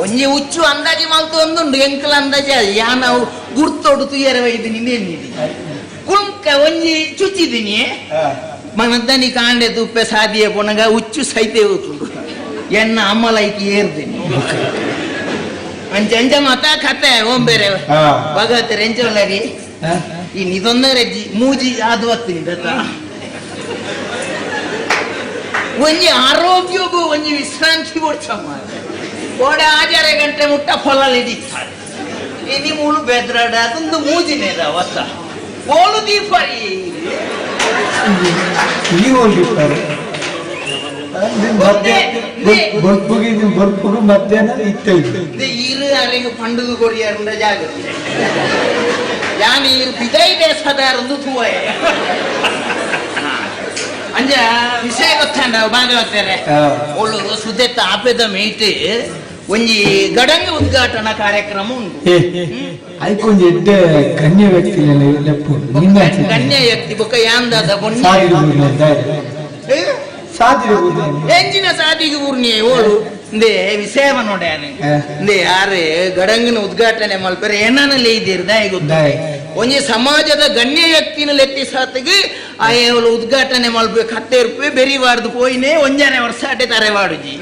ಒಂಜಿ ಉಚ್ಚು ಅಂದಾಜಿ ಮಲ್ತು ಒಂದುಂಡು ಎಂಕಲ ಅಂದಾಜಿ ಯಾನವು ಗುರ್ತೊಡು ತುಯ್ಯರ ವೈದಿನಿ ನಿನ್ನಿದಿ ಕುಂಕ ಒಂಜಿ ಚುಚ್ಚಿದಿನಿ ಮನದ್ದನಿ ಕಾಂಡೆ ತುಪ್ಪೆ ಸಾದಿಯ ಪೊನಗ ಉಚ್ಚು ಸೈತೆ ಹೋಗ್ತುಂಡು ಎನ್ನ ಅಮ್ಮಲೈಕಿ ಏರ್ದಿನಿ ಅಂಚ ಅಂಚ ಮಾತಾ ಕತೆ ಓಂಬೇರೆ ಭಗವತರೆ ಎಂಚೊಲ್ಲರಿ ಈ ನಿದೊಂದರೆ ಮೂಜಿ ಅದು ಹೊತ್ತಿನಿ ದತ್ತ ಒಂಜಿ ಆರೋಗ್ಯಗೂ ಒಂಜಿ ವಿಶ್ರಾಂತಿ ಕೊಡ್ಸಮ್ಮ ಓಡೆ ಆಜಾರೆ ಗಂಟೆ ಮುಟ್ಟ ಫಲಲ್ ಹಿಡಿತಾರೆ ಇನಿ ಮೂಳು ಬೆದ್ರಾಡ ಅದೊಂದು ಮೂಜಿನೇದ ಹೊಸ ಓಳು ದೀಪರಿ ಈ ಹೋಗಿರ್ತಾರೆ ಬೊಲ್ಪುಗೆ ಬೊಲ್ಪುಗು ಮಧ್ಯಾಹ್ನ ಇತ್ತ ಇರು ಅರೆಗೆ ಪಂಡುಗ ಕೊಡಿಯಾರಂದ ಜಾಗೃತಿ ಯಾನ್ ಇರು ಬಿದೈ ದೇಶದಾರಂದು ತೂವೆ ಅಂಜ ವಿಷಯ ಗೊತ್ತಾಂಡ ಭಾಗವತಾರೆ ಓಳು ಸುದೆತ್ತ ಆಪೆದ ಮೇಟ್ ಒಂಜಿ ಗಡಂಗ ಉದ್ಘಾಟನಾ ಕಾರ್ಯಕ್ರಮ ಉಂಟು ಐಕೊಂಜಿ ಎಡ್ಡೆ ಗಣ್ಯ ವ್ಯಕ್ತಿ ಲೆಪ್ಪು ಗಣ್ಯ ವ್ಯಕ್ತಿ ಬೊಕ್ಕ ಯಾಂದಾದ ಎಂಜಿನ ಸಾದಿಗೆ ಊರ್ನಿ ಓಳು ಇಂದೇ ವಿಷಯವ ನೋಡ್ಯಾನೆ ಇಂದೇ ಯಾರೇ ಗಡಂಗಿನ ಉದ್ಘಾಟನೆ ಮಲ್ಪರೆ ಏನನ್ನ ಇದ್ದೀರ್ದ ಗೊತ್ತ ಒಂಜಿ ಸಮಾಜದ ಗಣ್ಯ ವ್ಯಕ್ತಿನ ಲೆತ್ತಿ ಸಾತಿಗೆ ಆಯ್ ಉದ್ಘಾಟನೆ ಮಲ್ಪೆ ಕತ್ತೆ ಇರ್ಪೆ ಬೆರಿವಾರ್ದು ಪೋಯಿನೇ ಒಂಜಾನೆ ವರ್ಷ ಅಡ್ಡೆ ತರೆವಾಡುಜಿ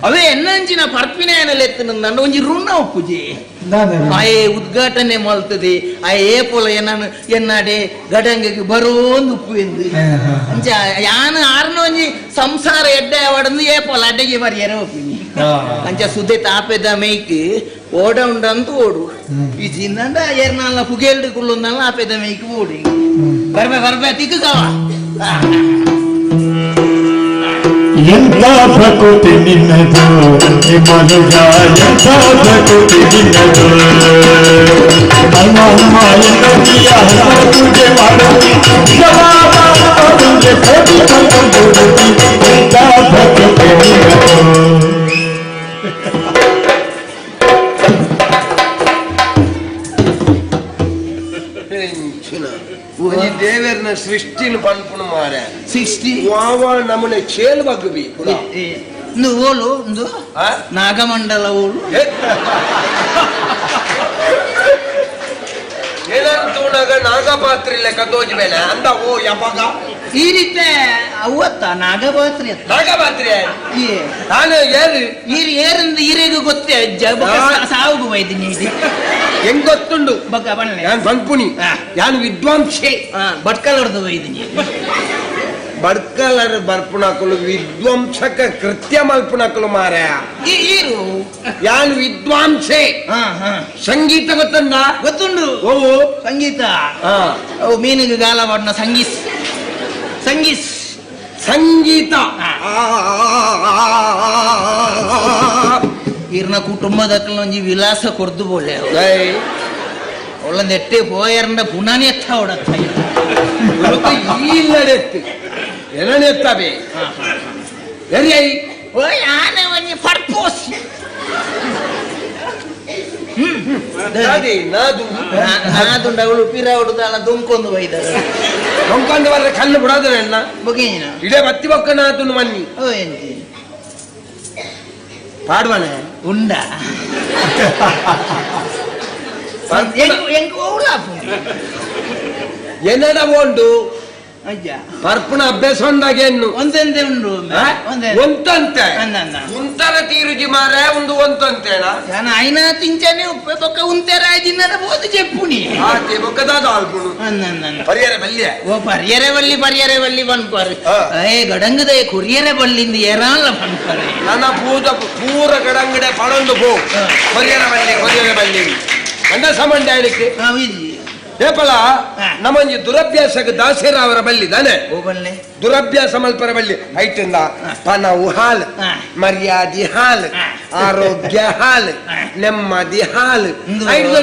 ಅವೇ ಎನ್ನಂಚಿನ ಪರ್ಪಿನ ಲೆತ್ತಿನ ಒಂಜಿ ಋಣ ಒಪ್ಪುಜಿ ಆಯೆ ಉದ್ಘಾಟನೆ ಮಲ್ತದೆ ಆಯೆ ಏ ಪೋಲ ಎನ್ನಾನು ಎನ್ನಾಡೆ ಗಡಂಗಗೆ ಬರೋಂದು ಉಪ್ಪು ಎಂದು ಅಂಚ ಯಾನು ಆರ್ನ ಒಂಜಿ ಸಂಸಾರ ಎಡ್ಡೆ ಅವಡಂದು ಏ ಪೋಲ ಅಡ್ಡೆಗೆ ಬರಿಯರ ಒಪ್ಪಿನಿ ಅಂಚ ಸುದೆ ತಾಪೆದ ಮೇಯ್ಕ್ ಓಡ ಉಂಡಂತ ಓಡು ಈ ಜಿಂದಂಡ ಏರ್ನಾಲ ಪುಗೇಲ್ಡು ಕುಳ್ಳುಂದಲ್ಲ ಆಪೆದ ಮೇಯ್ಕ್ ಓಡಿ ಬರ್ಬೆ ಬರ್ಬೆ ತಿಕ್ಕವ. ಎಂತ ಭಕುತಿ ನಿನ್ನದು ಮನುಜ, ಎಂತ ಭಕುತಿ ನಿನ್ನದು. ಹನುಮ ಹನುಮ ಎನ್ನುತ್ತೀಯ, ಹನುಮ ಪೂಜೆ ಮಾಡುತ್ತಿ, ಕೋಟಿ ದುಡುತಿ, ಎಂತ ಭಕುತಿ ನಿನ್ನದು. ಒಂಜಿ ದೇವೆರ್ನ ಸೃಷ್ಟಿನ ಪನ್ಪುನು ಮಾರೆ 60 ವಾವ ನಮನೆ ಚೇಲ್ ಬಗ್ಗಬಿ. ಇಂದು ಓಲು ಇಂದು ನಾಗಮಂಡಲ ಓಲು. ಏನಂತ ತೂನಾಗ ನಾಗಪಾತ್ರಿ ಲೆಕ್ಕ ತೋಜ್ಬೇನೆ ಅಂದ ಓ ಯಪಗ ಈ ರೀತಿ ಅವತ್ತ ನಾಗಪಾತ್ರಿ ಅತ್ತ. ನಾಗಪಾತ್ರಿ ಈ ನಾನು ಏರು ಈರ್ ಏರಂದು ಈರೆಗೂ ಗೊತ್ತೇ ಅಜ್ಜ ಬೊಕ ಸಾವುಗು ಬೈದಿನಿ ಇದು. ಹೆಂಗ್ ಗೊತ್ತುಂಡು ಬೊಕ ಬನ್ನೆ ಯಾನ್ ಪನ್ಪುನಿ ಯಾನ್ ವಿದ್ವಾಂಸೆ ಬಟ್ಕಲರ್ದು ಬೈದಿನಿ. ಬಡ್ಕಲರ್ ಬರ್ಪುಣಕುಲು ವಿದ್ವಂಸಕ ಕೃತ್ಯ ಮಲ್ಪುಣಕುಲು ಮಾರ. ಈರು ಯಾನ್ ವಿದ್ವಾಂಸೆ. ಸಂಗೀತ ಗೊತ್ತಂಡ? ಗೊತ್ತುಂಡು. ಓ ಸಂಗೀತ ಅವು ಮೀನಿಗೆ ಗಾಲ ಪಾಡ್ನ ಸಂಗೀಸ್ ಸಂಗೀಸ್ ಸಂಗೀತ. ಈರ್ನ ಕುಟುಂಬದಕ್ಕಲ ಒಂಜಿ ವಿಲಾಸ ಕೊರ್ದು ಬೋಲೆ ಒಳ್ಳೆ ನೆಟ್ಟೆ ಪೋಯರ್ನ ಪುನಾನೆ ಎತ್ತ ಹೊಡತ್ತ. ಇಲ್ಲಡೆತ್ತು ಎನನೆತ್ತಬೆ ಎರಿಯೈ ಓ ಯಾನೆ ಒಂಜಿ ಫರ್ಪೋಸ್ ನಾದು ನಾದುಂಡ ಅವಳು ಪಿರ ಹೊಡುದಲ್ಲ ದುಂಕೊಂದು ಬೈದಾರ. ದೊಂಕೊಂಡು ಬರ್ರೆ ಕಲ್ಲು ಬಿಡೋದ್ರೆ ಅಣ್ಣ ಬೊಗೇನ ಇಡೇ ಬತ್ತಿ ಬೊಕ್ಕ ನಾತುನು ಮನ್ನಿ ಓ ಎಂತಿ ಪಾಡ್ವನೆ ಉಂಡ ಎಂಕ್ ಓಲಾಪುಂಡು ಏನಡ ಉಂಡು ಅಜ್ಜ ಪರ್ಪುಣ ಅಭ್ಯಾಸ ಉಂಡಾಗ ಎನ್ನು ಒಂದೊಂದೇ ಉಂಡು ಒಂದೇ ಒಂತಂತೆ ಅಂದ. ಉಂತರ ತೀರುಜಿ ಮಾರ ಒಂದು ಒಂತಂತೇನ ಯಾನ ಐನಾ ತಿಂಚನೆ ಉಪ್ಪೆ ಬೊಕ್ಕ ಉಂತೆರ ಜಿನ್ನರ ಬೋದು ಚೆಪ್ಪುನಿ ಆತೆ ಬೊಕ್ಕದಾದ ಆಲ್ಪುಣು ಅಂದ ಪರಿಯರ ಬಲ್ಯ ಓ ಪರಿಯರೆ ಬಲ್ಲಿ ಪರಿಯರೆ ಬಲ್ಲಿ ಪನ್ಪಾರು. ಏ ಗಡಂಗದ ಕೊರಿಯರೆ ಬಲ್ಲಿಂದ ಏರಾಲ ಪನ್ಪಾರೆ. ನನ್ನ ಪೂಜ ಪೂರ ಗಡಂಗಡೆ ಪಣೊಂದು ಪೋ ಕೊರಿಯರ ಬಲ್ಲಿ ಕೊರಿಯರ ಬಲ್ಲಿ ಗಂಡ ಸಾಮಾನ್ಯ ಹೇಳಿಕ್ಕೆ ಏಪಲ ನಮ್ಮಂಜಿ ದುರಭ್ಯಾಸಕ್ಕೆ ದಾಸರಾವರ ಬಲ್ಲಿ ತಾನೆ ದುರಭ್ಯಾಸ ಮಲ್ಪರ ಬಲ್ಲಿ ಐಟಿಂದ ಪನವು ಹಾಲು ಮರ್ಯಾದೆ ಹಾಲು ಆರೋಗ್ಯ ಹಾಲು ನೆಮ್ಮದಿ ಹಾಲು ಐದು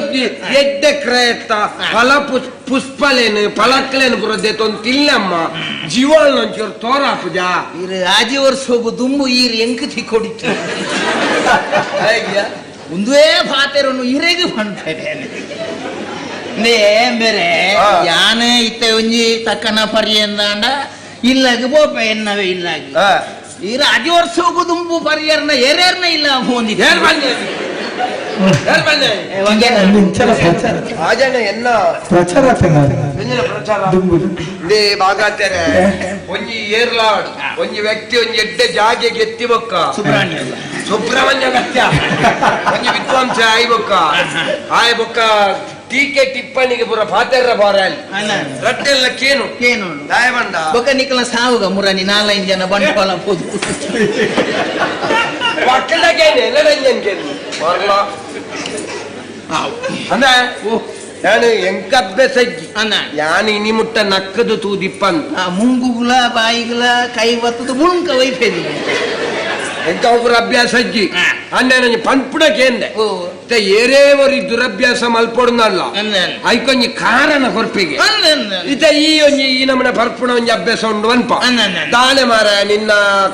ಎಡ್ಡೆ ಕ್ರಯತ್ತ ಫಲ ಪುಷ್ಪಲೇನು ಫಲಕ್ಲೇನು ಪುರದ್ದೆ ತಿಲ್ಲಮ್ಮ ಜೀವನ ಒಂಚೂರು ತೋರಾಪುಜ ಇರು ಆಜಿ ವರ್ಷ ಹೋಗು ದುಂಬು ಈರು ಎಂಕ್ ತಿಕ್ಕೊಡಿತ್ತು ಒಂದೇ ಪಾತೆರನ್ನು ಇರೆಗೆ ಪನ್ಪೇನೆ ನೇ ಬೇರೆ ಯಾನೆ ಇತ್ತೆ ಒಂಜಿ ತಕ್ಕನ ಪರ್ಯಂದಾಂಡ ಇಲ್ಲಾಗ ಬೋಪ ಎನ್ನವೇ ಇಲ್ಲಾಗ ಈರ ಅಜಿ ವರ್ಷ ಹೋಗು ದುಂಬು ಪರಿಯರ್ನ ಏರೇರ್ನ ಇಲ್ಲ ಹೋಂದಿ ಪ್ರಚಾರ ಒಂಜಿ ಏರ್ಲಾಡ್ ಒಂಜಿ ವ್ಯಕ್ತಿ ಒಂಜಿ ಎಡ್ಡೆ ಜಾಗೆಗೆ ಎತ್ತಿ ಬೊಕ್ಕ ಸುಬ್ರಹ್ಮಣ್ಯ ಸುಬ್ರಹ್ಮಣ್ಯ ಗತ್ಯ ಒಂಜಿ ವಿದ್ವಾಂಸ ಆಯ್ ಬೊಕ್ಕ ಆಯ್ ಬೊಕ್ಕ ಟೀಕೆ ಟಿಪ್ಪಣಿಗೆ ಪೂರ ಪಾತೆರ್ರ ಬಾರಲ್ಲಿ ರಟ್ಟೆಲ್ಲ ಕೇನು ಕೇನು ದಾಯಬಂಡ ಬೊಕ್ಕ ನಿಕಲ ಸಾವುಗ ಮುರನಿ ನಾಲೈದು ಜನ ಬಂಡವಾಳ ಪೋದು ಒಕ್ಕಲ್ದ ಕೇನು ಎಲ್ಲ ಕೇನು ಬರ್ಲ ಅಂದ್ರೆ ನಾನು ಎಂಕ ಅಭ್ಯಾಸ ಯಾನು ಇನಿ ಮುಟ್ಟ ನಕ್ಕದು ತೂದಿಪ್ಪಂತ ಮುಂಗುಗುಲ ಬಾಯಿಗುಲ ಕೈ ಬತ್ತದು ಮುಳುಂಕ ವೈಫೇದಿ ಎಂಕ ಒಬ್ಬರ ಅಭ್ಯಾಸ ಅಜ್ಜಿ ಅಂದ್ರೆ ನನಗೆ ಪಂಪುಡ ಕೇಂದೆ ಏರೇ ಒರಿ ದುರಭ್ಯಾಸ ಮಲ್ಪೊಡ್ನಲ್ಲ ಐಕೊಂಜಿ ಕಾರಣ ಕೊರ್ಪಿಗೆ ಇತ ಈ ಒಂಜಿ ಈ ನಮ್ಮನೆ ಪರ್ಪುಣ ಒಂಜಿ ಅಭ್ಯಾಸ ಉಂಡು ಅನ್ಪ ದಾನೆ ಮಾರ ನಿನ್ನ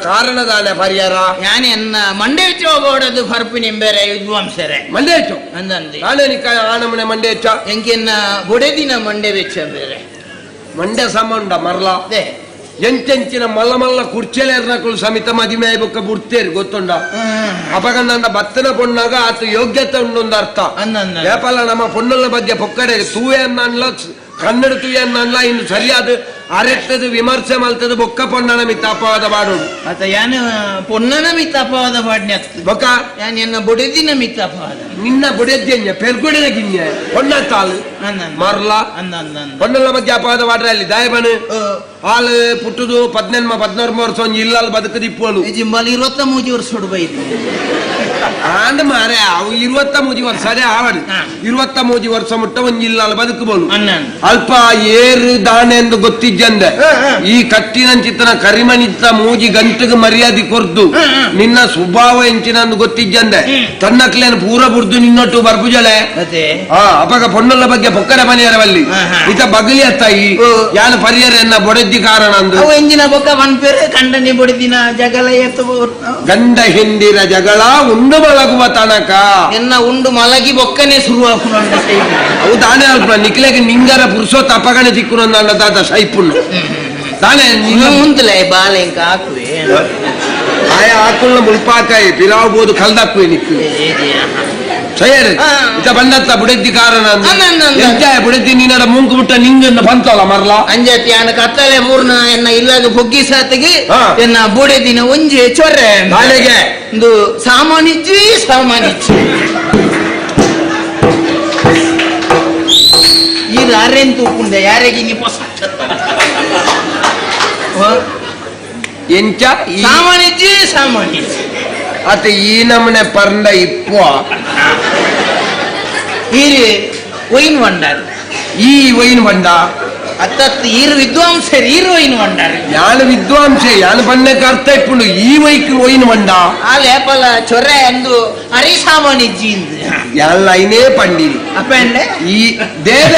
ಕಾರಣ ದಾನೆ ಪರಿಹಾರ ಯಾನೆ ಎನ್ನ ಮಂಡೆ ಹೆಚ್ಚು ಹೋಗೋಡದು ಪರ್ಪು ನಿಂಬೇರೆ ವಿದ್ವಾಂಸರೆ ಮಂಡೆ ಹೆಚ್ಚು ಅಂದಂದೆ ನಾನೇ ನಿಕ್ಕ ಆ ನಮ್ಮನೆ ಮಂಡೆ ಹೆಚ್ಚ ಎಂಕೆನ್ನ ಬೊಡೆದಿನ ಮಂಡೆ ವೆಚ್ಚ ಬೇರೆ ಮಂಡೆ ಸಮ ಉಂಡ ಮರ್ಲ ಎಂಚೆಂಚಿನ ಮಲ್ಲ ಮಲ್ಲ ಕುರ್ಚೆಲೇರ್ನಕುಲು ಸಮಿತ ಮದಿಮೆ ಬೊಕ್ಕ ಬುಡ್ತೇರು ಗೊತ್ತುಂಡ ಅಪಗಂದ ಬತ್ತನ ಪೊಣ್ಣಾಗ ಆತ ಯೋಗ್ಯತೆ ಉಂಡೊಂದು ಅರ್ಥ ಏಪಲ್ಲ ನಮ್ಮ ಪೊಣ್ಣನ ಬಗ್ಗೆ ಪೊಕ್ಕಡೆ ತೂವೆ ಅನ್ನಲ್ಲ ಕನ್ನಡ ತೂವೆ ಅನ್ನಲ್ಲ ಇನ್ನು ಸರಿಯಾದ ಅರೆತ್ತದು ವಿಮರ್ಶೆ ಮಲ್ತದ ಬೊಕ್ಕ ಪೊಣ್ಣನ ಮಿತ್ತ ಅಪವಾದ ಬಾಡೋಡು ಅತ ಯಾನು ಪೊಣ್ಣನ ಮಿತ್ತ ಅಪವಾದ ಪಾಡ್ನೆ ಬೊಕ್ಕ ಯಾನ್ ಎನ್ನ ಬೊಡೆದಿನ ಮಿತ್ತ ಅಪವಾದ ನಿನ್ನ ಬೊಡೆದ್ಯಂಜ ಪೆರ್ಗುಡಿನ ಗಿಂಜೆ ಪೊಣ್ಣ ತಾಳು ಮರ್ಲ ಪೊಣ್ಣನ ಮಧ್ಯೆ ಅಪವಾದ ಬಾಡ್ರೆ ಅಲ್ಲಿ ದಾಯಬನು ಹಾಲು ಪುಟ್ಟುದು 18 14 ವರ್ಷ ಒಂಜಿ ಇಲ್ಲಲ್ ಬದುಕದಿಪ್ಪೋಲು ಜಿಂಬಲ್ 23 ವರ್ಷ ಬೈದು ಆಂಡ ಮಾರೆ ಅವು 23 ವರ್ಷ ಆವಡು 23 ವರ್ಷ ಮುಟ್ಟ ಒಂಜಿಲ್ಲ ಬದುಕಬಹುದು. ಅಲ್ಪ ಏರು ದಾನೆ ಎಂದು ಗೊತ್ತಿಜ್ಜಂದೆ ಈ ಕಟ್ಟಿನಂಚಿತನ ಕರಿಮನಿತ್ತ ಮೂಜಿ ಗಂಟೆಗೆ ಮರ್ಯಾದೆ ಕೊರ್ದು ನಿನ್ನ ಸ್ವಭಾವ ಎಂಚಿನ ಗೊತ್ತಿಜ್ಜಂದೆ ತನ್ನಕ್ಲೇನು ಪೂರ ಬುರ್ದು ನಿನ್ನೊಟ್ಟು ಬರ್ಪುಜಳೆ. ಅಪಗ ಪೊಣ್ಣಲ್ಲ ಬಗ್ಗೆ ಪೊಕ್ಕರ ಮನೆಯರವಲ್ಲಿ ಇತ ಬಗಲಿ ಅತ್ತಾಯಿ ಯಾನ ಪರಿಯರ ಎನ್ನ ಬೊಡೆದ್ದಿ ಕಾರಣ ಅಂದು ಎಂಜಿನ ಬೊಕ್ಕ ಪನ್ಪೇರು ಕಂಡನಿ ಬೊಡೆದಿನ ಜಗಳ ಗಂಡ ಹಿಂದಿರ ಜಗಳ ಉಂಡು ಮಲಗುವ ತನಕ ಎನ್ನ ಉಂಡು ಮಲಗಿ ಬೊಕ್ಕನೆ ಶುರು. ಅವು ತಾನೇ ಅಲ್ಪ ನಿಕ್ಲೆಗೆ ನಿಂಗರ ಪುರುಷೋತ್ ಅಪಗಣೆ ತಿಕ್ಕು ನನ್ನ ದಾದ ಸೈಪುಣ್ಣು ತಾನೇ ಮುಂದಲೇ ಬಾಲೆ ಇಂಕ ಹಾಕುವೆ ಆಯ ಹಾಕುಳ್ಳ ಮುಲ್ಪಾಕಾಯಿ ಪಿಲಾವ್ ಬೋದು ಕಲ್ದಾಕುವೆ ನಿಕ್ಕು ಸೈಯರ್ ಇತ ಬಂದತ್ತ ಬುಡೆದ್ದಿ ಕಾರಣ ಎಂತ ಬುಡೆದ್ದಿ ನೀನಡ ಮೂಂಕು ಬಿಟ್ಟ ನಿಂಗನ್ನ ಬಂತಲ್ಲ ಮರ್ಲ ಅಂಜತಿ ಆನ ಕತ್ತಲೆ ಮೂರ್ನ ಎನ್ನ ಇಲ್ಲಾಗ ಬೊಗ್ಗಿ ಸಾತಿಗೆ ಎನ್ನ ಬುಡೆದಿನ ಒಂಜಿ ಚೊರ್ರೆ ಬಾಲೆಗೆ ಒಂದು ಸಾಮಾನಿಜ್ಜಿ ಸಾಮಾನಿಜ್ಜಿ ಇದು ಅರೆನ್ ತೂಪುಂಡೆ ಯಾರಿಗೆ ನೀ ಪೊಸ ಎಂಚ ಸಾಮಾನಿಜ್ಜಿ ಸಾಮಾನಿಜ್ಜಿ ಅತ ಈ ನಮನೆ ಪರ್ಂಡ ಇಪ್ಪ ಈರು ಒಯ್ನ್ ಬಂಡಾರು ಈ ಒಯ್ನ್ ಬಂಡ ಅತ್ತತ್ತು ಈರು ವಿದ್ವಾಂಸರು ಈರು ಒಯ್ನ್ ಬಂಡಾರು ಯಾನು ವಿದ್ವಾಂಸೆ ಯಾನು ಬಣ್ಣಕ್ಕೆ ಅರ್ಥ ಇಪ್ಪುಂಡು ಈ ವೈಕ್ ಒಯ್ನ್ ಬಂಡ ಆ ಲೇಪಲ ಚೊರೆ ಅಂದು ಅರಿ ಸಾಮಾನಿಜ್ಜಿ ಎಲ್ಲ ಐನೇ ಪಂಡಿನಿ ಅಪ್ಪಂಡೆ ಈ ದೇವ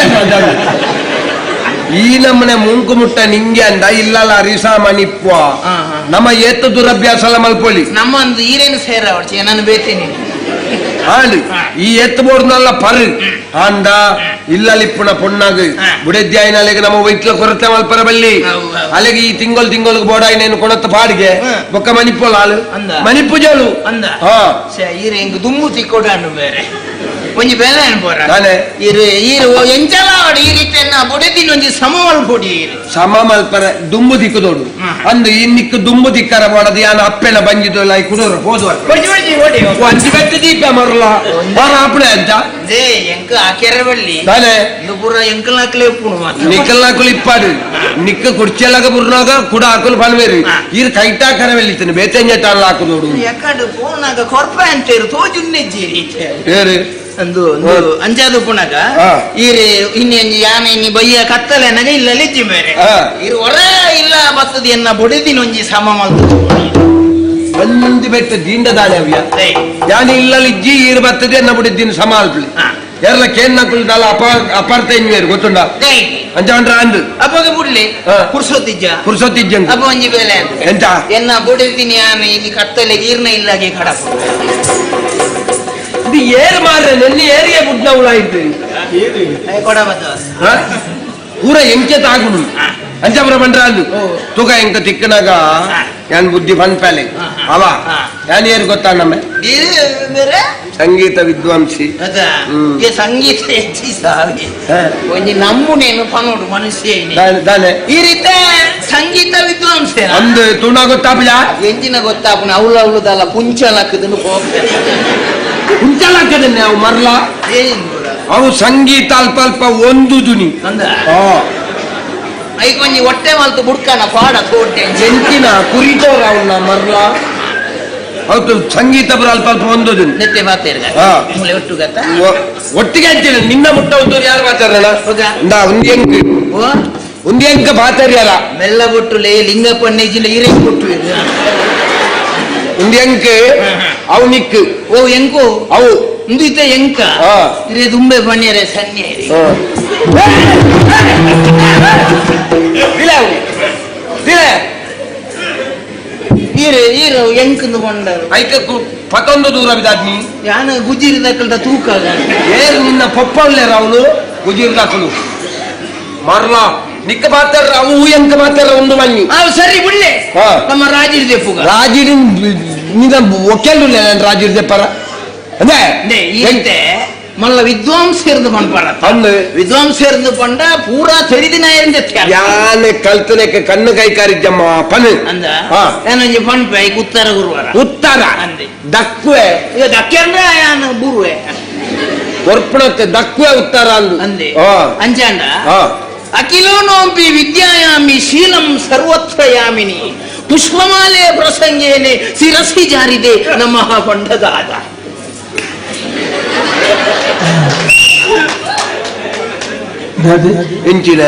ಈ ನಮ್ಮನೆ ಮುಂಕು ಮುಟ್ಟ ನಿಂಗೆ ಅಂದ ಇಲ್ಲಲ್ಲ ಅರಿಸಾಮನಿಪ್ಪ ನಮ್ಮ ಏತ ದುರಭ್ಯಾಸ ಎಲ್ಲ ಮಲ್ಪೊಳಿ ನಮ್ಮ ಒಂದು ಈರೇನು ಸೇರ ನಾನು ಬೇತೀನಿ ಆಂಡ್ ಈ ಎತ್ತು ಬೋರ್ಡ್ನಲ್ಲ ಪರ್ ಆಂಡ ಇಲ್ಲಲಿಪ್ಪುನ ಪೊಣ್ಣಾಗ ಬುಡೆದ್ಯಾಯಿನಲ್ಲಿಗೆ ನಮ್ಮ ವೈಟ್ಲ ಕೊರತೆ ಮಲ್ಪರ ಬಲ್ಲಿ ಅಲ್ಲಿಗೆ ಈ ತಿಂಗಳು ತಿಂಗಳಿಗೆ ಬೋಡಾಯಿನೇನು ಕೊಣತ್ತ ಪಾಡಿಗೆ ಬೊಕ್ಕ ಮಣಿಪೋಲ ಆಳು ಮಣಿಪು ಜೋಳು ಅಂದ ಈರೆ ಹಿಂಗ್ ದುಮ್ಮು ತಿಕ್ಕೊಡಾನು ಬೇರೆ ಒಂಜಿ ಬೆಲೆ ಅನ್ಪೋರ ಈರು ಈರು ಎಂಚಲ ಈ ರೀತಿಯನ್ನ ಬುಡೆದಿನ ಒಂಜಿ ಸಮ ಮಲ್ಪೊಡಿ ಈರು ಸಮ ಮಲ್ಪರ ದುಂಬು ದಿಕ್ಕದೋಡು ಅಂದು ಈ ನಿಕ್ಕು ದುಂಬು ದಿಕ್ಕರ ಮಾಡದು ಯಾನ ಅಪ್ಪೆನ ಬಂಜಿದೋಲ್ಲ ಈ ಕುಡೋರ ಹೋದುವ ಒಂಜಿ ಬೆಟ್ಟ ದೀಪ ಮರಲ ಮರ ಅಪ್ಪಣೆ ಅಂತ they ಎಂಕ ಆಕೆರೆ ಬಳ್ಳಿ ತಾನೆ ಪೂರ ಎಂಕಲ್ನಾಕ್ಲೆ ಉಪ್ಪುನು ಮಾತ್ರ ನಿಕ್ಕಲ್ನಾಕುಲು ಇಪ್ಪಾಡು ನಿಕ್ಕ ಕುರ್ಚಿಯಲ್ಲಾಗ ಬುರ್ನಾಗ ಕುಡ ಹಾಕಲು ಪಲ್ವೇರು ಈರು ಕೈಟಾ ಕರವೆಲ್ಲಿತ್ತನೆ ಬೇತೆಂಜಟಾಲ ಹಾಕುದೋಡು ಎಕ್ಕಡು ಫೋನಾಗ ಕೊರ್ಪ ಅಂತೇರು ತೋಜುನ್ನೆಜ್ಜಿ ಏರು ಅಂದು ಅಂಜಾದು ಪುಣಗ ಈರೆ ಇನ್ನೆ ಯಾನೆ ಇನ್ನಿ ಬಯ್ಯ ಕತ್ತಲೆನಗ ಇಲ್ಲ ಲಿಜ್ಜಿ ಬೇರೆ ಈರು ಹೊರ ಇಲ್ಲ ಬತ್ತದ ಎನ್ನ ಬೊಡೆದಿನ ಒಂಜಿ ಸಮ ಮಲ್ತು ಒಂದು ಬೆಟ್ಟ ದಿಂಡ ದಾಳೆ ಅವ್ಯ ಯಾನೆ ಇಲ್ಲ ಲಿಜ್ಜಿ ಈರು ಬರ್ತದೆ ಎನ್ನ ಬುಡಿದ್ದೀನಿ ಸಮ ಅಲ್ಪಲಿ ಎಲ್ಲ ಕೇನ್ನಕುಲ್ ದಾಲ ಅಪಾರ್ಥ ಎಂಜುವೇರು ಗೊತ್ತುಂಡ ಅಂಜಾಂಡ್ರ ಅಂದು ಅಪ್ಪಗೆ ಬುಡ್ಲಿ ಪುರ್ಸೊತ್ತಿಜ್ಜ ಪುರ್ಸೊತ್ತಿಜ್ಜ ಅಪ್ಪ ಒಂಜಿ ಬೇಲೆ ಎಂತ ಎನ್ನ ಬುಡಿದ್ದೀನಿ ಯಾನೆ ಇಲ್ಲಿ ಕತ್ತಲೆಗೆ ಈರ್ನ ಇಲ್ಲಾಗೆ ಕಡಪ ಇದು ಏರು ಮಾರ್ರೆ ನೆನ್ನೆ ಏರಿಗೆ ಬುಡ್ನವಳಾಯ್ತು ಪೂರ ಎಂಕೆ ತಾಗುಡು ಅಂಜಾಪುರ ಬಂದ್ರ ಅಂದು ತುಗ ಎಂಕ ತಿಕ್ಕನಾಗ ಯಾನ್ ಬುದ್ಧಿ ಪನ್ಪಾಲೆ ಅವ ಯಾನ್ ಏರು ಗೊತ್ತಾ ನಮ್ಮ ಸಂಗೀತ ವಿದ್ವಾಂಸಿ ಸಂಗೀತ ಒಂಜಿ ನಮ್ಮನೇನು ಪನೋಡು ಮನುಷ್ಯ ಈ ರೀತಿ ಸಂಗೀತ ವಿದ್ವಾಂಸ ಅಂದು ತುಣ ಗೊತ್ತಾಪುಜ ಎಂಜಿನ ಗೊತ್ತಾಪುನ ಅವಳು ಅವಳುದಲ್ಲ ಪುಂಚಲಕ್ಕದನ್ನು ಹೋಗ್ತೇನೆ ಕುಂಚಲಾಕದನ್ನೇ ಅವು ಮರ್ಲ ಅವು ಸಂಗೀತ ಅಲ್ಪ ಅಲ್ಪ ಒಂದು ದುನಿ ಐಕೊಂಜಿ ಹೊಟ್ಟೆ ಮಲ್ತು ಬುಡ್ಕನ ಪಾಡ ತೋಟೆ ಜಂಕಿನ ಕುರಿತೋರ ಅವನ್ನ ಮರ್ಲ ಹೌದು ಸಂಗೀತ ಬರ ಅಲ್ಪ ಅಲ್ಪ ಒಂದು ದುನಿ ನೆತ್ತೆ ಮಾತೇರ್ಗ ಒಟ್ಟು ಗತ್ತ ಒಟ್ಟಿಗೆ ಅಂತೀನಿ ನಿನ್ನ ಮುಟ್ಟ ಒಂದು ಯಾರು ಮಾತಾಡೋಣ ಒಂದು ಒಂದು ಎಂಕ ಮಾತಾಡ್ಯಲ್ಲ ಮೆಲ್ಲ ಬಿಟ್ಟು ಲೇ ಲಿಂಗಪ್ಪಣ್ಣೆ ಜಿಲ್ಲೆ ಈರೇ ಕೊಟ್ಟು ಒಂದು ಎಂಕ್ ಅವು ನಿಕ್ ಓ ಎಂಕು ಅವು ಇಂದಿತ ಎಂಕ ಇರೇ ದುಂಬೆ ಬಣ್ಣಿಯರೆ ಸನ್ನಿ ಈರೆ ಈರು ಎಂಕಂದು ಕೊಂಡರು ಐಕ ಪತ್ತೊಂದು ದೂರ ಬಿದ್ದಾದ್ನಿ ಯಾನ ಗುಜಿರಿ ದಕ್ಕಲ್ದ ತೂಕ ಏರು ನಿನ್ನ ಪೊಪ್ಪಲ್ಲೇರ ಅವನು ಗುಜಿರಿ ದಾಖಲು ಮರ್ಲ ನಿಕ್ಕ ಮಾತಾಡ್ರ ಅವು ಎಂಕ ಮಾತಾಡ್ರ ಒಂದು ಮಣ್ಣಿ ಸರಿ ಬಿಡ್ಲೆ ನಮ್ಮ ರಾಜಿರ್ ದೆಪ್ಪುಗ ರಾಜಿರಿ ನಿನ್ನ ಒಕ್ಕೆಲ್ಲು ರಾಜಿರ್ ದೆಪ್ಪರ ಅದೇ ಈಂತೆ ಮಲ್ಲ ವಿದ್ವಾಂಸರ್ದು ಪಂಡ್ಪಾರ ಅಂದು ವಿದ್ವಾಂಸರ್ದು ಪಂಡ ಪೂರಾ ತೆರಿದಿನ ಯಾನೆ ಕಲ್ತನೆಕ್ಕೆ ಕಣ್ಣು ಕೈಕಾರಿದ್ದಮ್ಮ ಪನ್ ಅಂದ ನಾನೊಂಜಿ ಪಂಡ್ಪೆ ಐಕ್ ಉತ್ತರ ಗುರುವಾರ ಉತ್ತರ ಅಂದೆ ದಕ್ಕುವೆ ಈಗ ದಕ್ಕೆ ಅಂದ್ರೆ ಯಾನು ಬುರುವೆ ಕೊರ್ಪಣಕ್ಕೆ ದಕ್ಕುವೆ ಉತ್ತರ ಅಂದು ಅಂದೆ ಅಂಜಾಂಡ ಅಖಿಲೋನೋಂಪಿ ವಿದ್ಯಾಯಾಮಿ ಶೀಲಂ ಸರ್ವತ್ರ ಯಾಮಿನಿ ಪುಷ್ಪಮಾಲೆ ಪ್ರಸಂಗೇನೆ ಶಿರಸಿ ಜಾರಿದೆ ನಮಃ ಪಂಡದಾದ. ಎಂಚಿನ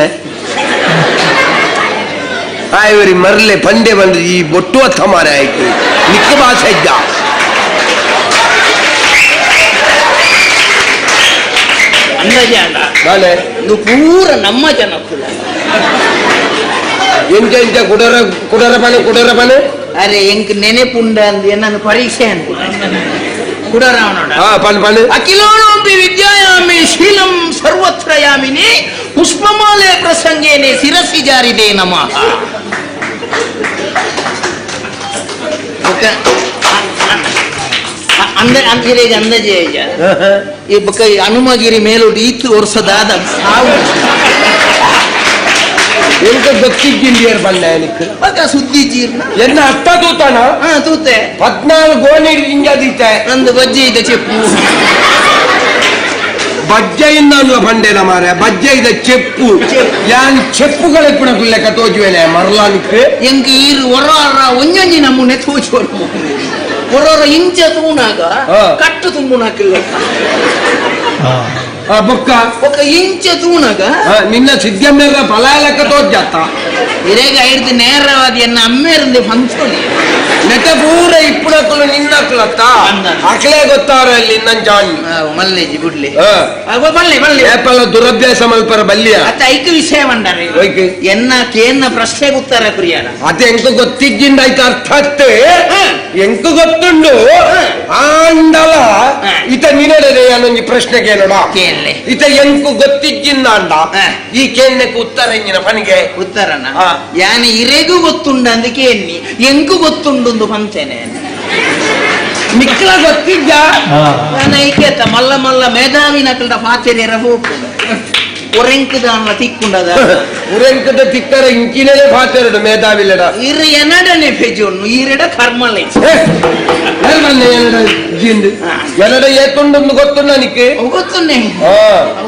ಆಯವರಿ ಮರ್ಲೆ ಪಂಡೆ ಬಂದು ಈ ಬೊಟ್ಟು ಅತ್ತ ಮಾರ ಆಯ್ತು ನಿಕ್ಕ ಭಾಷೆ ಇದ್ದ ಅಂದಾಜೆ ಅಣ್ಣ ನಾಳೆ ಇದು ಪೂರ ನಮ್ಮ ಜನ ಕುಲ ಎಂಚ ಎಂಚ ಕುಡರ ಕುಡರ ಪನೆ ಕುಡರ ಪನೆ ಅರೆ ಎಂಕ್ ನೆನೆಪುಂಡ ಅಂದ್ ನನ್ನ ಪರೀಕ್ಷೆ ಅಂತ ಕುಡರಾವಣೋಡ ಹಾ ಪನ್ ಪನ್ ಅಖಿಲೋಣೋಪಿ ವಿದ್ಯಾಯಾಮಿ ಶೀಲಂ ಸರ್ವತ್ರ ಯಾಮಿನಿ ಪುಷ್ಪಮಾಲೆ ಪ್ರಸಂಗೇನೆ ಶಿರಸಿ ಜಾರಿದೆ ನಮಃ. ಅಂದ ಅಂದಾಜೆ ಈ ಬೊಕ ಹನುಮಗಿರಿ ಮೇಲೊಡು ಈತ್ ವರ್ಷದಾದ ಸಾವು ಎಂತ ಗೊತ್ತಿದ್ದಿಂಡಿಯರ್ ಬಣ್ಣ எனக்கு ಬೊಕ ಸುದ್ದಿ ಜೀರ್ಣ ಎನ್ನ ಅತ್ತ ತೂತಾನ ಹಾ ತೂತೆ 14 ಗೋಣಿ ಹಿಂಗದೀತೆ ನಂದು ಬಜ್ಜೆ ಇದೆ ಚೆಪ್ಪು ಬಜ್ಜೆಯಿಂದ ಅನ್ಲ ಬಂಡೆನ ಮಾರೆ ಬಜ್ಜೆ ಇದೆ ಚೆಪ್ಪು ಯಾನ್ ಚೆಪ್ಪುಗಳ ಪುಣಕುಲ್ಲೆಕ್ಕ ತೋಜುವೆನೆ ಮರಲಾನಿಕ್ ಎಂಕ್ ಈರು ಒರ ಒಂಜೊಂಜಿ ನಮ್ಮನೆ ತೋಚುವರು ಒರೊರ ಇಂಚ ತೂನಾಗ ಕಟ್ಟು ತುಂಬುನಾಕಿಲ್ಲ ಬೊಕ್ಕ ಬೊಕ್ಕ ಇಂಚ ತೂನಾಗ ನಿನ್ನ ಸಿದ್ದಮ್ಮೆರ ಫಲ ಲೆಕ್ಕ ತೋಜಾತ ಇರೇಗ ಐದು ನೇರವಾದ ಎನ್ನ ಅಮ್ಮೇರಂದೆ ಫಂಕ್ಷನ್ ನೆಟ ಪೂರ ಇಪ್ಪುಣಕುಲು ನಿನ್ನಕ್ಲತ್ತ ಅಕ್ಲೇ ಗೊತ್ತಾರ ಅಲ್ಲಿ ನಿನ್ನಂಚಾಣಿ ಮಲ್ಲೇಜಿ ಬಿಡ್ಲಿ ಬಲ್ಲೆ ಬಲ್ಲೆ ಏಪಲ ದುರಭ್ಯಾಸ ಮಲ್ಪರ ಬಲ್ಲಿಯ ಅತ್ತ ಐಕ ವಿಷಯ ಮಂಡಾರೆ ಎನ್ನ ಕೇನ್ನ ಪ್ರಶ್ನೆ ಉತ್ತರ ಪ್ರಿಯರ ಅದ ಎಂಕು ಗೊತ್ತಿದ್ದಿಂದ ಆಯ್ತು ಅರ್ಥ ಅತ್ತೆ ಎಂಕು ಗೊತ್ತುಂಡು ಆಂಡಲ ಇತ ನಿನಡದೆ ಅನ್ನೊಂಜಿ ಪ್ರಶ್ನೆ ಕೇಳೋಣ ಕೇಳಲೆ ಇತ ಎಂಕು ಗೊತ್ತಿದ್ದಿಂದ ಅಂಡ ಈ ಕೇಳಕ್ಕೆ ಉತ್ತರ ಎಂಜಿನ ಪನಿಗೆ ಉತ್ತರನ ಯಾನೆ ಇರೆಗೂ ಗೊತ್ತುಂಡ ಅಂದ ಕೇನ್ನಿ ಎಂಕು ಗೊತ್ತುಂಡು ಪಂತೇನೆ ನಿಕ್ಲ ಗೊತ್ತಿದ್ದ ನಾನು ಐಕೇತ ಮಲ್ಲ ಮಲ್ಲ ಮೇಧಾವಿ ನಕಲ್ದ ಪಾತೆರೇರ ಹೋಗ್ತದೆ ಒರೆಂಕದ ಅನ್ನ ತಿಕ್ಕೊಂಡದ ಉರೆಂಕದ ತಿಕ್ಕರ ಇಂಚಿನೇ ಪಾತೆರಡು ಮೇಧಾವಿಲ್ಲಡ ಇರು ಎನಡನೆ ಫೆಜೋನು ಈರೆಡ ಕರ್ಮಲ ಎನಡ ಏತುಂಡೊಂದು ಗೊತ್ತುಂಡ ನಿಕ್ಕೆ ಗೊತ್ತುನ್ನೆ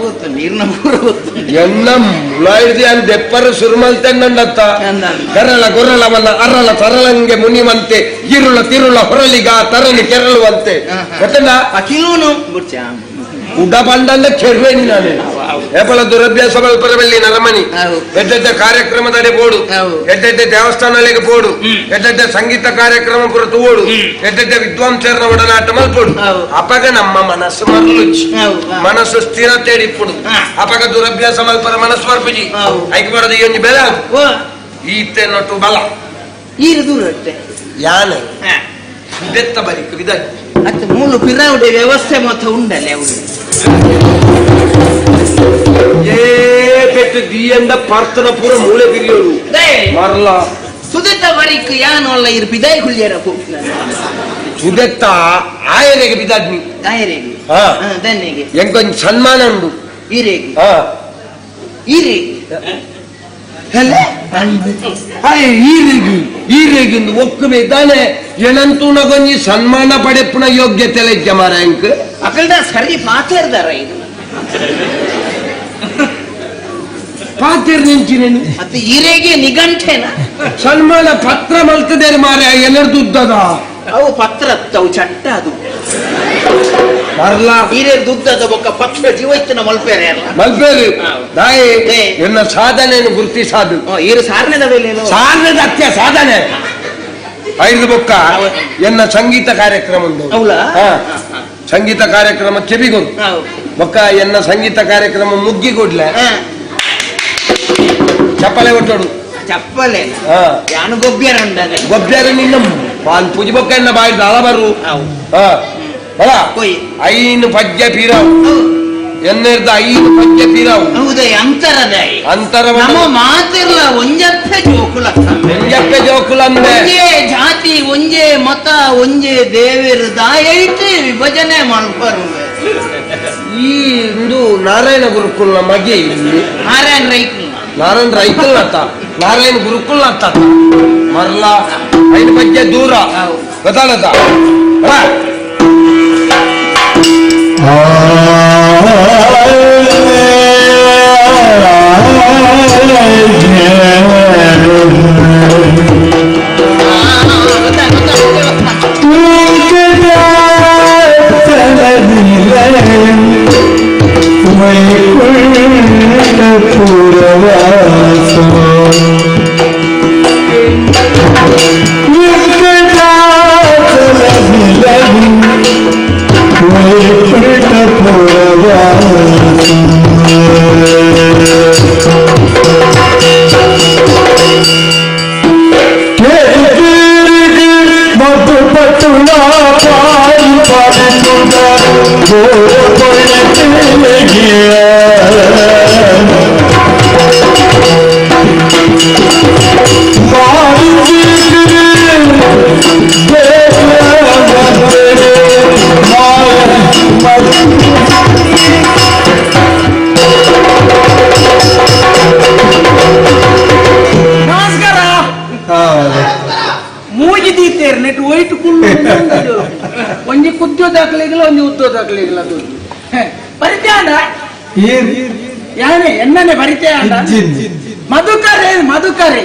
ಗೊತ್ತುಂಡು ಇರ್ನ ಪೂರ ಗೊತ್ತುಂಡು ಎನ್ನ ಮುಲಾಯಿಡ್ದು ಯಾನ್ ದೆಪ್ಪರ ಸುರುಮಲ್ತೆನ್ನತ್ತ ಕರಳ ಗೊರಳವನ್ನ ಅರಳ ಸರಳಂಗೆ ಮುನಿವಂತೆ ಇರುಳ ತಿರುಳ ಹೊರಲಿಗ ತರಲಿ ಕೆರಳುವಂತೆ ಗೊತ್ತಲ್ಲ ಅಖಿಲೂನು ಬುಡ್ಚ ಉಡ ಬಂಡಂದ ಕೆರ್ವೇನಿ ನಾನು ಏಪಲ ದುರಭ್ಯಾಸ ಬಲ್ಪರಬಲ್ಲಿ ನರಮನಿ ಎದ್ದೆದ್ದ ಕಾರ್ಯಕ್ರಮದಡೆ ಬೋಡು ಎದ್ದೆದ್ದ ದೇವಸ್ಥಾನಗಳಿಗೆ ಬೋಡು ಎದ್ದೆದ್ದ ಸಂಗೀತ ಕಾರ್ಯಕ್ರಮ ಪುರ ತೂವೋಡು ಎದ್ದೆದ್ದ ವಿದ್ವಾಂಸರನ ಒಡನಾಟ ಮಲ್ಪೋಡು ಅಪಗ ನಮ್ಮ ಮನಸ್ಸು ಮರಳುಚ್ಚಿ ಮನಸ್ಸು ಸ್ಥಿರ ತೇಡಿಪ್ಪುಡು ಅಪಗ ದುರಭ್ಯಾಸ ಮಲ್ಪರ ಮನಸ್ಸು ಮರ್ಪುಜಿ ಐಕ್ ಬರೋದು ಈ ಒಂಜಿ ಬೆಲ ಈತೆ ನೊಟ್ಟು ಬಲ ಈರು ದೂರ ಯಾನೆ ಬೆತ್ತ ಬರಿಕ್ ವಿದ ಅತ್ತ ಮೂಲು ಪಿರಾವುಡೆ ವ್ಯವಸ್ಥೆ ಮೊತ್ತ ಉಂಡಲೆ ಅವರು ಏ ಪೆಟ್ಟು ದಿಯಂದ ಪರ್ತನ ಪೂರ ಮೂಲೆ ಬಿರಿಯೋಳು ಮರಲ ಸುದೆತ್ತ ಬರಿಕ್ ಯಾನೊಲ್ಲ ಇರು ಬಿದಾಯಿ ಹುಳ್ಳಿಯರ ಹೋಗ್ನ ಸುದೆತ್ತ ಆಯರೆಗೆ ಬಿದಾದ್ನಿ ಆಯರೆಗೆ ದನ್ನೆಗೆ ಎಂಕೊಂಜಿ ಸನ್ಮಾನ ಉಂಡು ಈರೆಗೆ ಈರೆಗೆ ಈರೆಗೆ ಈರೆಗೆ ಒಕ್ಕುವೆ ತಾನೆ ಎಣಂತೂನಗೊಂಜಿ ಸನ್ಮಾನ ಪಡೆಪುನ ಯೋಗ್ಯತೆ ಲಜ್ಜ ಮಾರ ಎಂಕ್ ಅಕಲ್ದ ಸರಿ ಪಾತೇರ್ದಾರ ಇದು ಪಾತೇರ್ ನಿಂಚಿನೇನು ಅದು ಈರೆಗೆ ನಿಘಂಟೇನ ಸನ್ಮಾನ ಪತ್ರ ಮಲ್ತದೇರು ಮಾರ ಎಲ್ಲರದು ಉದ್ದದ ಅವು ಪತ್ರ ಅವು ಚಟ್ಟ ಅದು ಮರ್ಲಾ ಈರೇ ದುದ್ದದ ಬೊಕ್ಕ ಪಕ್ಷ ಜೀವೈತನ ಮಲ್ಪೇರೆ ಅಲ್ಲ ಮಲ್ಪೇರು ದಾಯಿ ಎನ್ನ ಸಾಧನೆಯನ್ನು ಗುರುತಿಸಾದು ಈರು ಸಾಧನೆದ ಮೇಲೆ ಸಾಧನೆದ ಅತ್ಯ ಸಾಧನೆ ಐದು ಬೊಕ್ಕ ಎನ್ನ ಸಂಗೀತ ಕಾರ್ಯಕ್ರಮ ಉಂಟು ಸಂಗೀತ ಕಾರ್ಯಕ್ರಮ ಚೆಬಿಗೊಡು ಬೊಕ್ಕ ಎನ್ನ ಸಂಗೀತ ಕಾರ್ಯಕ್ರಮ ಮುಗ್ಗಿಕೊಡ್ಲೆ ಚಪ್ಪಲೆ ಒಟ್ಟೋಡು ಚಪ್ಪಲೆ ಯಾನು ಗೊಬ್ಬ್ಯಾರ ಉಂಡ ಗೊಬ್ಬ್ಯಾರ ನಿನ್ನ ಪಾನ್ ಪೂಜೆ ಬೊಕ್ಕ ಎನ್ನ ಬಾಯಿ ದಾಳ ಬರು ಐನು ಪಜ್ಜೆ ಪೀರಾವು ಎನ್ನೆರ್ದ ಐನು ಪಜ್ಜೆ ಪೀರಾವು ಹೌದೇ ಅಂತರದ ಅಂತರ ನಮ್ಮ ಮಾತಿರ್ಲ ಒಂಜಪ್ಪೆ ಜೋಕುಲ ಒಂಜಪ್ಪೆ ಜೋಕುಲ ಅಂದ್ರೆ ಒಂಜೇ ಜಾತಿ ಒಂಜೇ ಮತ ಒಂಜೇ ದೇವರು ದಾಯೈತೆ ವಿಭಜನೆ ಮಲ್ಪರು ಈ ಇಂದು ನಾರಾಯಣ ಗುರುಕುಲ್ನ ಮಗೆ ಇಲ್ಲಿ ನಾರಾಯಣ ರೈಕುಲ್ ನಾರಾಯಣ ರೈಕುಲ್ ಅತ್ತ ನಾರಾಯಣ ಗುರುಕುಲ್ ಅತ್ತ ಮರ್ಲಾ ಐನು ಪಜ್ಜೆ ದೂರ ಗೊತ್ತಾಡತ್ತ ಪಂಡಿತೇರ್ ನೆಟ್ ವೈಟ್ ಕುಳ್ಳು ಒಂಜಿ ಕುದ್ಯೋ ದಾಖಲೆಗಿಲ್ಲ ಒಂಜಿ ಉದ್ದೋ ದಾಖಲೆಗಿಲ್ಲ ಅದು ಪರಿಚಯ ಯಾನೆ ಎನ್ನನೆ ಪರಿಚಯ ಮಧುಕರೆ ಮಧುಕರೆ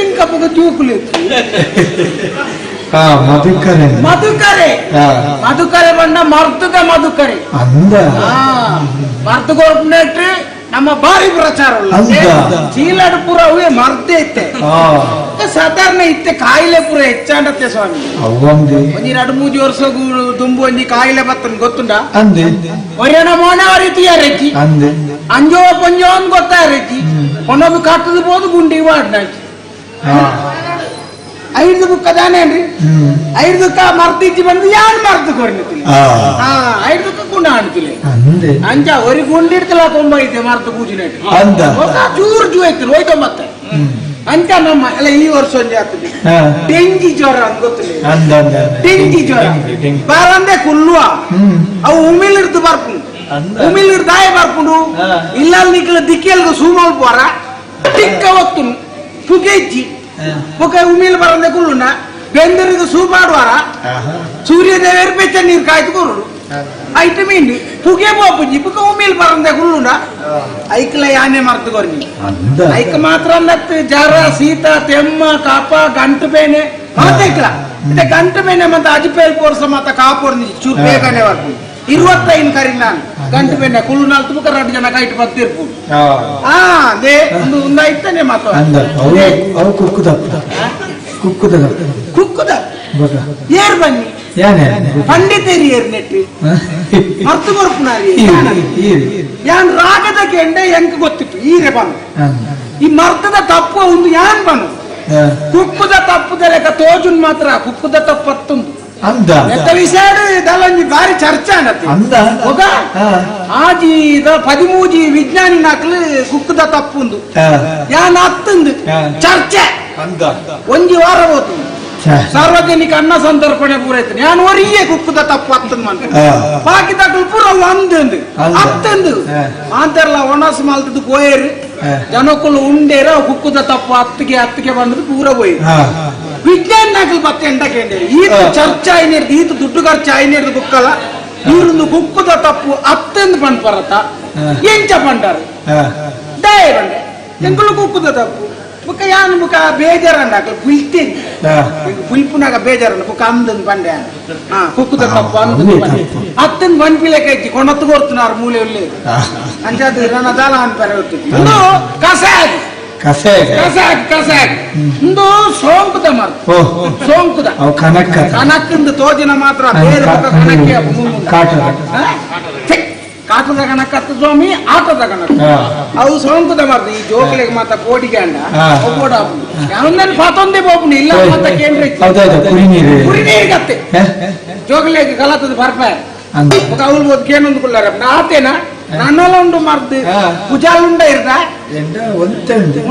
ಇಂಕಪುಗ ಜೂಕುಲು ಮಧುಕರೆ ಮಧುಕರೆ ಮಧುಕರೆ ಬಣ್ಣ ಮರ್ತದ ಮಧುಕರೆ ಅಂದ ಮರ್ತು ಕೊರ್ಪುನೆಟ್ ನಮ್ಮ ಬಾರಿ ಪ್ರಚಾರ ಚೀಲಡು ಪೂರ ಅವೇ ಮರ್ದೆ ಇತ್ತೆ ಸಾಧಾರಣ ಇತ್ತೆ ಕಾಯಿಲೆ ಪೂರ ಹೆಚ್ಚಾಂಡತ್ತೆ ಸ್ವಾಮಿ. ಒಂಜಿ ಎರಡು ಮೂಜಿ ವರ್ಷ ದುಂಬು ಒಂಜಿ ಕಾಯಿಲೆ ಬತ್ತನ್ ಗೊತ್ತುಂಡ ಒರ್ಯನ ಮೋನ ರೀತಿ ಅರೆಚಿ ಅಂಜೋ ಪಂಜೋ ಅನ್ ಗೊತ್ತಾ ಅರೆಚಿ ಒನ್ನೊಂದು ಕಟ್ಟದ ಬೋದು ಗುಂಡಿ ವಾಡ್ನಾಚಿ ಐದು ಬುಕ್ಕ ದಾನೇನ್ರಿ ಐದುಕ್ಕ ಮರ್ದಿಜ್ಜಿ ಬಂದು ಯಾನ್ ಮರ್ದು ಕೊರ್ನಿತಿಲ್ಲ ಐದುಕ್ಕ ಗುಂಡ ಅಣ್ತಿಲ್ಲ ಅಂಚ ಒರಿ ಗುಂಡಿಡ್ತಲ ಕೊಂಬೈತೆ ಮರ್ದು ಪೂಜಿನೆಟ್ ಚೂರು ಜೂ ಐತಿಲ್ಲ ಹೋಯ್ತ ಮತ್ತೆ ಅಂಚ ನಮ್ಮ ಅಲ್ಲ ಈ ವರ್ಷ ಒಂಜಿ ಆಗ್ತದೆ ಡೆಂಗಿ ಜ್ವರ ಅಂತ ಗೊತ್ತಿಲ್ಲ ಡೆಂಗಿ ಜ್ವರ ಬಾರಂದೆ ಕುಲ್ಲುವ ಅವು ಉಮಿಲಿರ್ದು ಬರ್ಪುಂಡು ಉಮಿಲಿರ್ದು ದಾಯ ಬರ್ಪುಂಡು ಇಲ್ಲ ನಿಕ್ಲ ದಿಕ್ಕೆಲ್ಗ ಸೂಮಲ್ ಪೋರ ಟಿಕ್ಕ ಒತ್ತು ಪುಗೆಜ್ಜಿ ಬೊಕ ಉಮಿಲ್ ಬರಂದೆ ಕುಲ್ಲುಂಡ ಬೆಂದರಿಗೆ ಸೂಪಾಡುವಾರ ಸೂರ್ಯದೇವರು ಬೆಚ್ಚ ನೀರು ಕಾಯ್ತು ಕೊರುಡು ಐಟಮ್ ಇಂಡಿ ಪುಗೆ ಪೋಪುಂಜಿ ಬುಕ ಉಮಿಲ್ ಬರಂದೆ ಕುಲ್ಲುಂಡ ಐಕ್ಲ ಯಾನೆ ಮರ್ತು ಕೊರ್ನಿ ಐಕ್ ಮಾತ್ರ ನತ್ ಜರ ಶೀತ ತೆಮ್ಮ ಕಾಪ ಗಂಟು ಬೇನೆ ಮಾತೈಕ್ಲ ಮತ್ತೆ ಗಂಟು ಬೇನೆ ಮತ್ತೆ ಅಜಿಪೇಲ್ ಪೋರ್ಸ ಮತ್ತ ಕಾಪೋರ್ನಿ ಚೂರು ಬೇಗನೆ ವರ್ಪು 25 ಕರಿ ನಾನು ಗಂಟು ಬೇನೆ ಕುಲ್ಲು ನಾಲ್ಕು ಬುಕ ಎರಡು ಜನ ಕೈಟ್ ಬತ್ತಿರ್ಪು ಅದೇ ಒಂದು ಒಂದಾಯ್ತಾನೆ ಮಾತು ಅವು ಕುಕ್ಕುದಪ್ಪ ಕುಕ್ಕುದ ಕುಕ್ಕುದ ಏರ್ ಬನ್ನಿ ಪಂಡಿತೇರಿ ಏರ್ ನೆಟ್ಟು ಮರ್ತು ಕೊರ್ಪುನಾರಿ ಯಾನ್ ರಾಗದ ಕೆಂಡೆ ಎಂಕ್ ಗೊತ್ತಿತ್ತು ಈರೆ ಬನ್ನು ಈ ಮರ್ತದ ತಪ್ಪು ಒಂದು ಯಾನ್ ಬನ್ನು ಕುಕ್ಕುದ ತಪ್ಪುದ ಲೆಕ್ಕ ತೋಜುನ್ ಮಾತ್ರ ಕುಕ್ಕುದ ತಪ್ಪು ಹತ್ತೊಂದು ವಿಷಯ ಬಾರಿ ಚರ್ಚೆ ಆಜಿ ಪದಿಮೂಜಿ ವಿಜ್ಞಾನಿ ನಾಕ್ಲು ಕುಕ್ಕುದ ತಪ್ಪುಂದು ಯಾನ್ ಹತ್ತಂದು ಚರ್ಚೆ ಒಂಜಿ ವಾರ ಹೋತು ಸಾರ್ವಜನಿಕ ಅನ್ನ ಸಂತರ್ಪಣೆ ಪೂರೈತು ಯಾನ್ ಒರಿಯೇ ಕುಕ್ಕುದ ತಪ್ಪು ಹತ್ತಂದು ಮಂತ ಬಾಕಿ ತಕ್ಕಲು ಪೂರ ಒಂದಂದು ಹತ್ತಂದು ಆಂತರ್ಲ ಒಣಸು ಮಲ್ತದ್ದು ಪೋಯರು ಜನಕ್ಕಲು ಉಂಡೇರ ಕುಕ್ಕುದ ತಪ್ಪು ಹತ್ತಿಗೆ ಹತ್ತಿಗೆ ಬಂದದ್ದು ಪೂರ ಪೋಯರು ವಿಜ್ಞಾನ ನಾಕಲ್ ಬತ್ತೆ ಎಂಡಕೇಂಡೇರಿ ಈತ ಚರ್ಚೆ ಆಯ್ನಿರ್ದು ಈತ ದುಡ್ಡು ಖರ್ಚು ಆಯ್ನಿರ್ದು ಕುಕ್ಕಲ್ಲ ಈರೊಂದು ಕುಕ್ಕುದ ತಪ್ಪು ಅತ್ತಂದು ಪಂಡ್ ಪರತ ಎಂಚ ಪಂಡಾರು ದಯ ಬಂಡೆ ಎಂಕುಲು ಕುಕ್ಕುದ ತಪ್ಪು ಬುಕ್ಕ ಯಾನ್ ಬುಕ್ಕ ಬೇಜಾರಂಡ ಅಕಲ್ ಪುಲ್ತೇನಿ ಪುಲ್ಪುನಾಗ ಬೇಜಾರಂಡ ಬುಕ್ಕ ಅಂದನ್ ಬಂಡೆ ಕುಕ್ಕುದ ತಪ್ಪು ಅಂದನ್ ಬಂಡೆ ಅತ್ತನ್ ಬಂಡ್ಪಿಲೆಕ ಇಜ್ಜಿ ಕೊಣತ್ತು ಕೊರ್ತುನಾರು ಮೂಲೆ ಉಲ್ಲೆ ಅಂಚಾದ ನನ್ನ ದಾಲ ಅನ್ಪರೆ ಒಂದು ಕಸಾಯ ಕಸಾಕ್ ಕಸಾಕ್ ಇಂದು ಸೋಂಕುದ ಮರ ಸೋಂಕುದ ಕನಕ ಕನಕಿಂದ ತೋಜಿನ ಮಾತ್ರ ಬೇರೆ ಕನಕ್ಕೆ ಕಾಟದ ಕನಕ ಸ್ವಾಮಿ ಆಟದ ಕನಕ ಅವು ಸೋಂಕುದ ಮರ್ದು ಈ ಜೋಕ್ಲೆಗ್ ಮಾತ ಕೋಟಿಗೆ ಅಂಡ ಒಪ್ಪೋಡ ಯಾವೊಂದನ್ನು ಪಾತೊಂದೇ ಬೋಪುನಿ ಇಲ್ಲ ಮಾತ ಕೇಂದ್ರ ಕುರಿ ನೀರು ಕತ್ತೆ ಜೋಕ್ಲೆಗ್ ಕಲತದ ಬರ್ಪಾಯ ಅವಳು ಬೋದು ಕೇನೊಂದು ಕುಲ್ಲಾರ ಆತೇನಾ ನನ್ನಲ ಉಂಡು ಮರ್ದು ಪುಜಾಲ್ ಉಂಡ ಇರ್ದ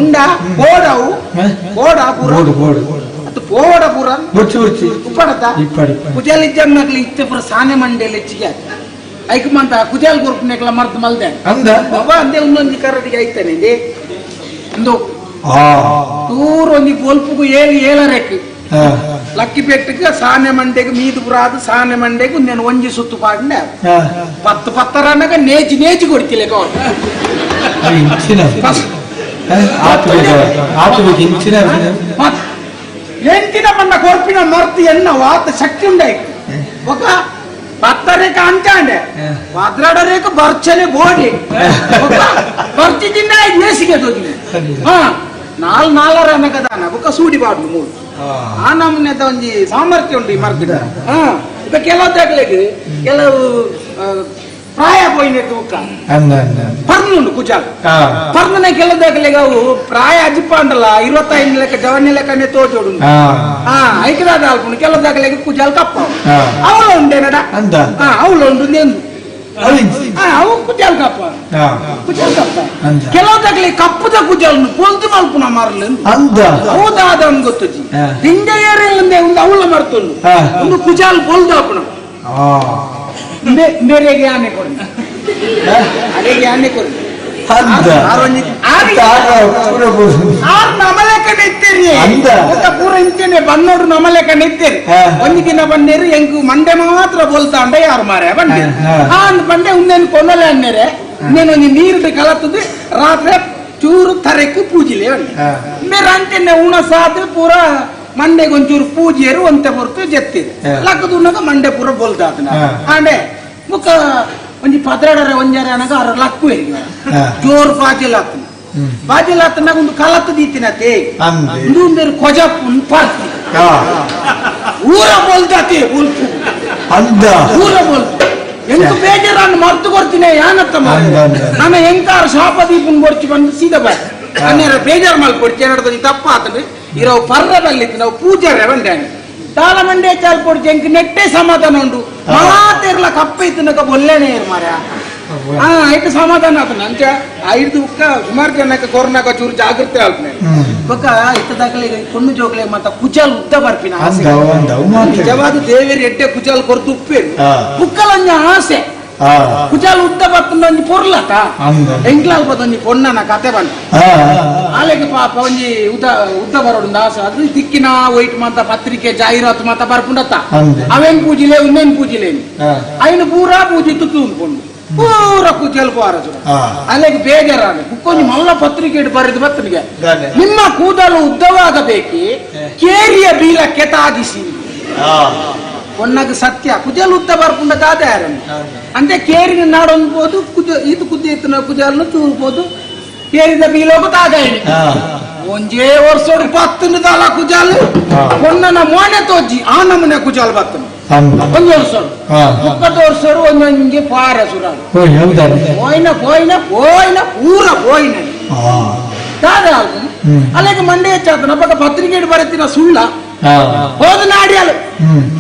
ಉಂಡ ಬೋಡವು ಬೋಡ ಪೂರ ಅದು ಪೋಡ ಪೂರ ಉಪ್ಪಡತ ಕುಜಾಲ್ ಇಜ್ಜನ್ನಕ್ಲಿ ಇತ್ತೆ ಪೂರ ಸಾನೆ ಮಂಡೆಲಿ ಹೆಚ್ಚಿಗೆ ಐಕ್ ಮಂತ ಕುಜಾಲ್ ಕೊರ್ಪುನೆಕ್ಲ ಮರ್ದು ಮಲ್ದೆ ಬಾಬಾ ಅಂದೆ ಒಂದೊಂದು ಕರಡಿಗೆ ಐತಾನೆ ಇಂದು ತೂರು ಒಂಜಿ ಬೊಲ್ಪುಗು ಏಳು ಏಳರೆಕ್ ಲಕ್ಕಿ ಪೆಟ್ಟಕ್ಕೆ ಸಾನೆ ಮಂಡೆಗೆ ಮೀದು ಪುರಾದು ಸಾನೆ ಮಂಡೆಗೆ నేను ಒಂಜಿ ಸುತ್ತು ಪಾಡಿನ ಪತ್ತು ಪತ್ತರನಗ ನೇಜಿ ನೇಜಿ ಕೊಡ್ತಿಲ್ಲ ಎಂಟಿನ ಬಣ್ಣ ಕೊರ್ಪಿನ ಮರ್ತು ಎನ್ನ ವಾತ ಶಕ್ತಿ ಉಂಡಾಯ್ತು ఒక ಪತ್ತರೇಕ ಅಂಚಾಂಡೆ ಪದ್ರಡರೇಕ ಬರ್ಚನೆ ಬೋಡಿ ಬರ್ಚಿ ತಿನ್ನ ನೇಸಿಗೆ ತೋಜಿನ ಹಾ ನಾಲ್ ನಾಲರ ಅನಗದಾನ ಬೊಕ್ಕ ಸೂಡಿ ಬಾಡ್ಲು ಮೂರು ಆ ನಮೂನೆದ ಒಂಜಿ ಸಾಮರ್ಥ್ಯ ಉಂಟು ಈ ಮರ್ದಿಡ. ಹಾ ಈಗ ಕೆಲವು ಕೆಲವು ಪ್ರಾಯ ಪೋಯಿನೆಟ್ಟು ಬೊಕ್ಕ ಪರ್ನುಂಡು ಕುಜಾಲ್ ಪರ್ನನೆ ಕೆಲವು ಅವು ಪ್ರಾಯ ಅಜಿಪ್ಪ ಅಂಡಲ್ಲ 25 ಲೆಕ್ಕ ಜವನ್ಯ ಲೆಕ್ಕನೆ ತೋಜೋಡು. ಹಾ ಐಕದಾದ ಅಲ್ಪುಂಡು ಕೆಲವು ಕುಜಾಲ್ ಕಪ್ಪ ಅವಳು ಉಂಡೇನಡ ಅವಳು ಉಂಡು ಎಂದು ಅವು ಕುಜಾಲ್ ಕಪ್ಪ ಕುಜಾಲ್ ಕಪ್ಪ ಕೆಲವು ತಗಲಿ ಕಪ್ಪುದ ಕುಜಾಲ್ ಪೊಲ್ತು ಮಲ್ಪುನ ಮಾರ್ಲು ಹೌದಾದ ಗೊತ್ತುಜಿ ದಿಂಜ ಏರಿಲ್ಲಂದೆ ಒಂದು ಅವಳ ಮರ್ತುಂಡು ಒಂದು ಕುಜಾಲ್ ಪೊಲ್ದು ಅಪ್ಪಣ ಬೇರೆಗೆ ಆನೆ ಕೊಡಿ ಅರೆಗೆ ಆನೆ ಕೊಡಿ. ಪೂರ ಇಂಚನೆ ಬನ್ನೋಡು ನಮಲೆಕ್ಕ ಇತ್ತೇರಿ ಒಂಜಿ ದಿನ ಬನ್ನೇರು ಎಂಕು ಮಂಡೆ ಮಾತ್ರ ಬೋಲ್ತಾಂಡ ಯಾರು ಮಾರೆ ಬಂಡೆ ಆ ಬಂಡೆ ಉಂದೇನು ಕೊನ್ನಲೆ ಅನ್ನೇರೆ ಇನ್ನೇನು ಒಂಜಿ ನೀರು ಕಲತದು ರಾತ್ರಿ ಚೂರು ತರೆಕ್ಕು ಪೂಜಿಲೆ ಬಂಡೆ ಮೇರೆ ಅಂಚೆನೆ ಉಣ ಸಾದು ಪೂರ ಮಂಡೆಗೆ ಒಂಚೂರು ಪೂಜೆಯರು ಒಂತೆ ಹೊರ್ತು ಜೆತ್ತಿರು ಲಕ್ಕದು ಉಣ್ಣಗ ಮಂಡೆ ಪೂರ ಬೋಲ್ತಾತನ ಆಂಡೆ ಮುಕ್ಕ ಒಂಜಿ ಪದ್ರಾಡರೆ ಒಂಜಾರೆ ಅನಗ ಅರ ಲಕ್ಕು ಜೋರು ಬಾಜಿಲ್ ಆತನ ಬಾಜಿಲ್ ಆತನಾಗ ಒಂದು ಕಲತ್ತು ದೀತಿನತೆ ಉಂದು ಕೊಜಪ್ಪು ಪಾರ್ತಿ ಊರ ಬೋಲ್ತಾತೆ ಬೋಲ್ಪು ಊರ ಬೋಲ್ಪು ಎಂತ ಬೇಜಾರನ್ನು ಮರ್ತು ಕೊಡ್ತೀನಿ ಯಾನತ್ತ ನಾನು ಎಂಕಾರು ಶಾಪ ದೀಪನ್ ಕೊಡ್ಚಿ ಬಂದು ಸೀದಾ ಬಾಯ್ ಅನ್ನೇರ ಬೇಜಾರು ಮಲ್ಕೊಡ್ಚಿ ಏನಾಡ್ದು ತಪ್ಪ ಆತಂದ್ರೆ ಇರೋ ಪರ್ರ ಬಲ್ಲಿತ್ತು ನಾವು ಪೂಜಾರೆ ಬಂದೆ ದಾಲ ಮಂಡೆ ಚಾಲ್ ಕೊಡ್ಚಿ ಎಂಕ್ ನೆಟ್ಟೆ ಸಮಾಧಾನ ಉಂಡು ಮಾತಿರ್ಲ ಕಪ್ಪ ಇತ್ತು ಬೊಲ್ಲೇನೆ ಇರು ಮಾರ್ಯ ಹಾ ಇಟ್ಟು ಸಮಾಧಾನ ಆತನ ಅಂಚ ಐದು ಉಕ್ಕ ಸುಮಾರು ಜನಕ್ಕೆ ಕೊರೋನಾಕ ಚೂರು ಜಾಗೃತಿ ಆಗ್ತದೆ ಬೊಕ್ಕ ಇತ್ತದಾಗಲೇ ಕೊಣ್ಣು ಜೋಗ್ಲೆ ಮತ್ತ ಕುಜಾಲ್ ಉದ್ದ ಬರ್ಪಿನ ನಿಜವಾದ ದೇವೇರಿ ಎಡ್ಡೆ ಕುಜಾಲ್ ಕೊರ್ದು ಉಪ್ಪೇರು ಬುಕ್ಕಲಂಜ ಆಸೆ ಕುಜಾಲ್ ಉದ್ದ ಬರ್ತಂದ ಒಂಜಿ ಪೊರ್ಲತ ಎಂಕ್ಲಾಲ್ ಒಂಜಿ ಪೊನ್ನನ ಕತೆ ಬಂತ ಆಲೆಗೆ ಪಾಪ ಒಂಜಿ ಉದ್ದ ಉದ್ದ ಬರೋಡು ಆಸೆ ಅದು ದಿಕ್ಕಿನ ವೈಟ್ ಮಾತ ಪತ್ರಿಕೆ ಜಾಹೀರಾತು ಮಾತ ಬರ್ಪುಂಡತ್ತ ಅವೇನ್ ಪೂಜಿಲೆ ಇನ್ನೇನ್ ಪೂಜಿಲೆ ಐನು ಪೂರಾ ಪೂಜಿ ತುತ್ತು ಪೊಣ್ಣು ಪೂರ ಕುಜಲ್ ಪೋರ ಅಲ್ಲಿಗೆ ಬೇಜಾರಾನೆ ಬುಕ್ಕೊಂಜಿ ಮಲ್ಲ ಪತ್ರಿಕೆ ಬರೆದು ಬತ್ತನಿಗೆ ನಿಮ್ಮ ಕೂದಲು ಉದ್ದವಾಗಬೇಕಿ ಕೇರಿಯ ಬೀಲಕ್ಕೆ ತಾಗಿಸಿ ಒನ್ನಾಗ ಸತ್ಯ ಕುಜಲ್ ಉದ್ದ ಬರ್ಪುಂಡ ದಾದ ಯಾರನ್ನು ಅಂದ್ರೆ ಕೇರಿನ ನಾಡೊಂದ್ಬೋದು ಕುಜ ಇದು ಕುದ್ದಿ ಇತ್ತು ಕುಜಲ್ನು ಚೂರ್ಬೋದು ಕೇರಿದ ಬೀಲೋಗು ತಾಗ ಒಂಜೇ ವರ್ಷೋಡು ಪತ್ತನ ದಾಲ ಕುಜಾಲ್ ಒನ್ನನ ಮೋನೆ ತೋಜಿ ಆ ನಮೂನೆ ಕುಜಾಲ್ ಬತ್ತನ ಒಂದು ವರ್ಷೋಡು ಮುಪ್ಪತ್ತು ವರ್ಷೋಡು ಒಂದೊಂದು ಪಾರ ಸುರಾಡು ಹೋಯ್ನ ಹೋಯ್ನ ಹೋಯ್ನ ಪೂರ ಹೋಯ್ನ ದಾದ ಅಲ್ಲಿಗೆ ಮಂಡೆ ಹೆಚ್ಚಾತನ ಪಕ್ಕ ಪತ್ರಿಕೆ ಬರತ್ತಿನ ಸುಳ್ಳ ಹೋದ ನಾಡಿಯಲು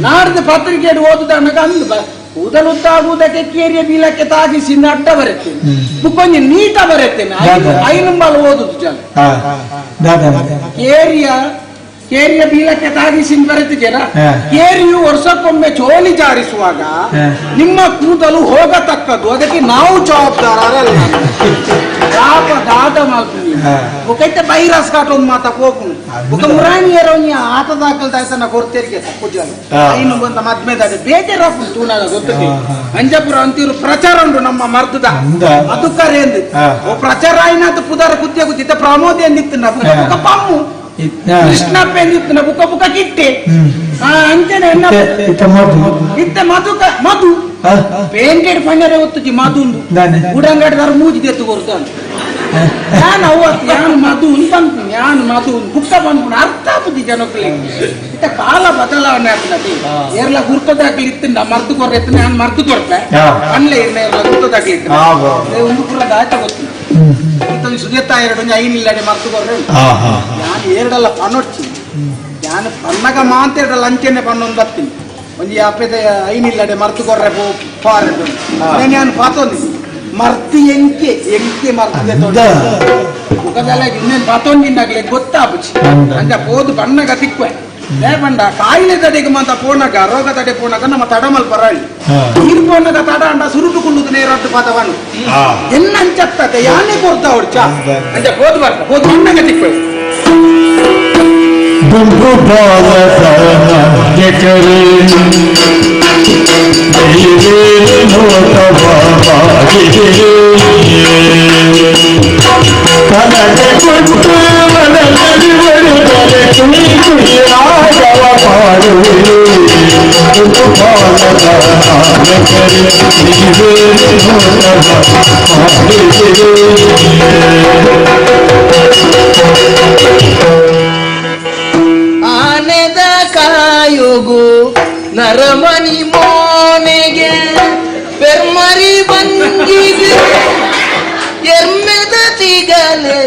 ನಾಡ್ದು ಪತ್ರಿಕೆ ಓದುದನ್ನಕ ಅಂದು ಕೂದಲುದ್ದಾಗುವುದಕ್ಕೆ ಕೇರಿಯ ಬೀಲಕ್ಕೆ ತಾಗಿಸಿ ಅಡ್ಡ ಬರುತ್ತೇನೆ ಬುಕ್ಕೊಂಜಿ ನೀಟ ಬರುತ್ತೇನೆ ಐನುಂಬಲ್ ಓದುದು ಜನ ಕೇರಿಯ ಕೇರಿಯ ಬೀಲಕ್ಕೆ ತಾಗಿಸಿ ಬರುತ್ತಿದ್ದೀರ ಕೇರಿಯು ವರ್ಷಕ್ಕೊಮ್ಮೆ ಚೋಲಿ ಜಾರಿಸುವಾಗ ನಿಮ್ಮ ಕೂದಲು ಹೋಗತಕ್ಕದ್ದು ಅದಕ್ಕೆ ನಾವು ಜವಾಬ್ದಾರರಲ್ಲ. ಪಾಪ ದಾದ ಮಾಡ್ತೀನಿ ಒಕೈತೆ ಬೈರಸ್ ಕಾಟ ಒಂದು ಮಾತಾ ಹೋಗುನು ఒక ಮುರಾಣಿಯರ ಆಟ ದಾಖಲ್ದಾಯ್ತನ ಕೊಡ್ತೇರಿಗೆ ತಪ್ಪು ಐನು ಬಂದ ಮದ್ಮೆದಾದ ಬೇಜಾರಾಪುಂಡು ತೂನಾಗ ಗೊತ್ತದೆ ಅಂಜಪುರ ಅಂತೀರು ಪ್ರಚಾರ ಉಂಟು ನಮ್ಮ ಮರ್ದದ ಅದು ಕರೆ ಓ ಪ್ರಚಾರ ಆಯ್ನಾತ ಪುದಾರ ಕುತ್ತಿಯ ಕುತ್ತಿತ್ತ ಪ್ರಮೋದ ಎಂದಿತ್ತು ನ ಬುಕ್ಕ ಬುಕ್ಕ ಪಮ್ಮು ಕೃಷ್ಣಪ್ಪ ಎಂದಿತ್ತು ನ ಬುಕ್ಕ ಬುಕ್ಕ ಕಿಟ್ಟೆ ಅಂಚನೆ ಇತ್ತ ಮಧು ಮಧು ಪೇಂಟೆಡ್ ಪಣ್ಣರೆ ಒತ್ತುಜಿ ಮಧುಂದು ಉಡಂಗಡದಾರ ಮೂಜಿ ದೆತ್ತು ಕೊರ್ತಾನು ಯಾನ್ ಅವತ್ತು ಯಾನ್ ಮಧು ಬಂತು ಯಾನ್ ಮಧು ಬುಕ್ಕ ಬಂದ್ಕೊಂಡು ಅರ್ಥ ಆಪುಜಿ ಜನಕ್ಕಲಿಗೆ ಇತ್ತ ಕಾಲ ಬದಲಾವಣೆ ಆಗ್ತದೆ ಏರ್ಲ ಗುರ್ತದಾಗ್ಲಿ ಇತ್ತು ಮರ್ದು ಕೊರ್ರೆ ಇತ್ತು ನಾನು ಮರ್ದು ಕೊರ್ಪೆ ಅನ್ಲೆ ಇರ್ನ ಏರ್ಲ ಗುರ್ತದಾಗ್ಲಿ ಇತ್ತು ಒಂದು ಪೂರ ದಾಟ ಗೊತ್ತು ಇತ್ತ ಸುಜೇತ ಎರಡು ಐನಿಲ್ಲಡೆ ಮರ್ದು ಕೊರ್ರೆ ಯಾನ್ ಎರಡಲ್ಲ ಪನೊಡ್ಚಿ ಯಾನ್ ಪನ್ನಗ ಮಾಂತ ಎರಡಲ್ಲ ಅಂಚೆನೆ ಪನ್ನೊಂದು ಬರ್ತೀನಿ ಒಂಜಿ ಅಪ್ಪೆದ ಐನಿಲ್ಲಡೆ ಮರ್ತು ಕೊರ್ರೆ ಪಾರೆ ನಾನು ಪಾತೊಂದು ಮರ್ತಿ ಎಂಕೆ ಎಂಕೆ ಮರ್ತಿದೆ ಮುಖದಲ್ಲ ಇನ್ನೇನು ಪಾತೊಂದಿನಾಗ್ಲೆ ಗೊತ್ತಾಪುಚಿ ಅಂಚ ಪೋದು ಬಣ್ಣಗ ತಿಕ್ವೆ ಬಂಡ ಕಾಯಿಲೆ ತಡೆಗೆ ಮಾತ ಪೋನಗ ರೋಗ ತಡೆ ಪೋನಗ ನಮ್ಮ ತಡಮಲ್ ಪರಾಳಿ ನೀರು ಪೋನಗ ತಡ ಅಂಡ ಸುರುಟು ನೇರಟ್ಟು ಪಾತವನು ಎನ್ನ ಅಂಚತ್ತದೆ ಯಾನೇ ಕೊರ್ತಾ ಹೊಡ್ಚ ಅಂಚ ಪೋದು ಬರ್ತ ಪೋದು ಬಣ್ಣಗ ತಿಕ್ವೆ ದುಂಬು ಆನೆದ ಕಾಯುಗು ನರಮಣಿ ಮೋನೆಗೆ ಪೆರ್ಮರಿ ಬಂಜಿಗೆ ಎರ್ಮೆದ ತಿಗಲೆ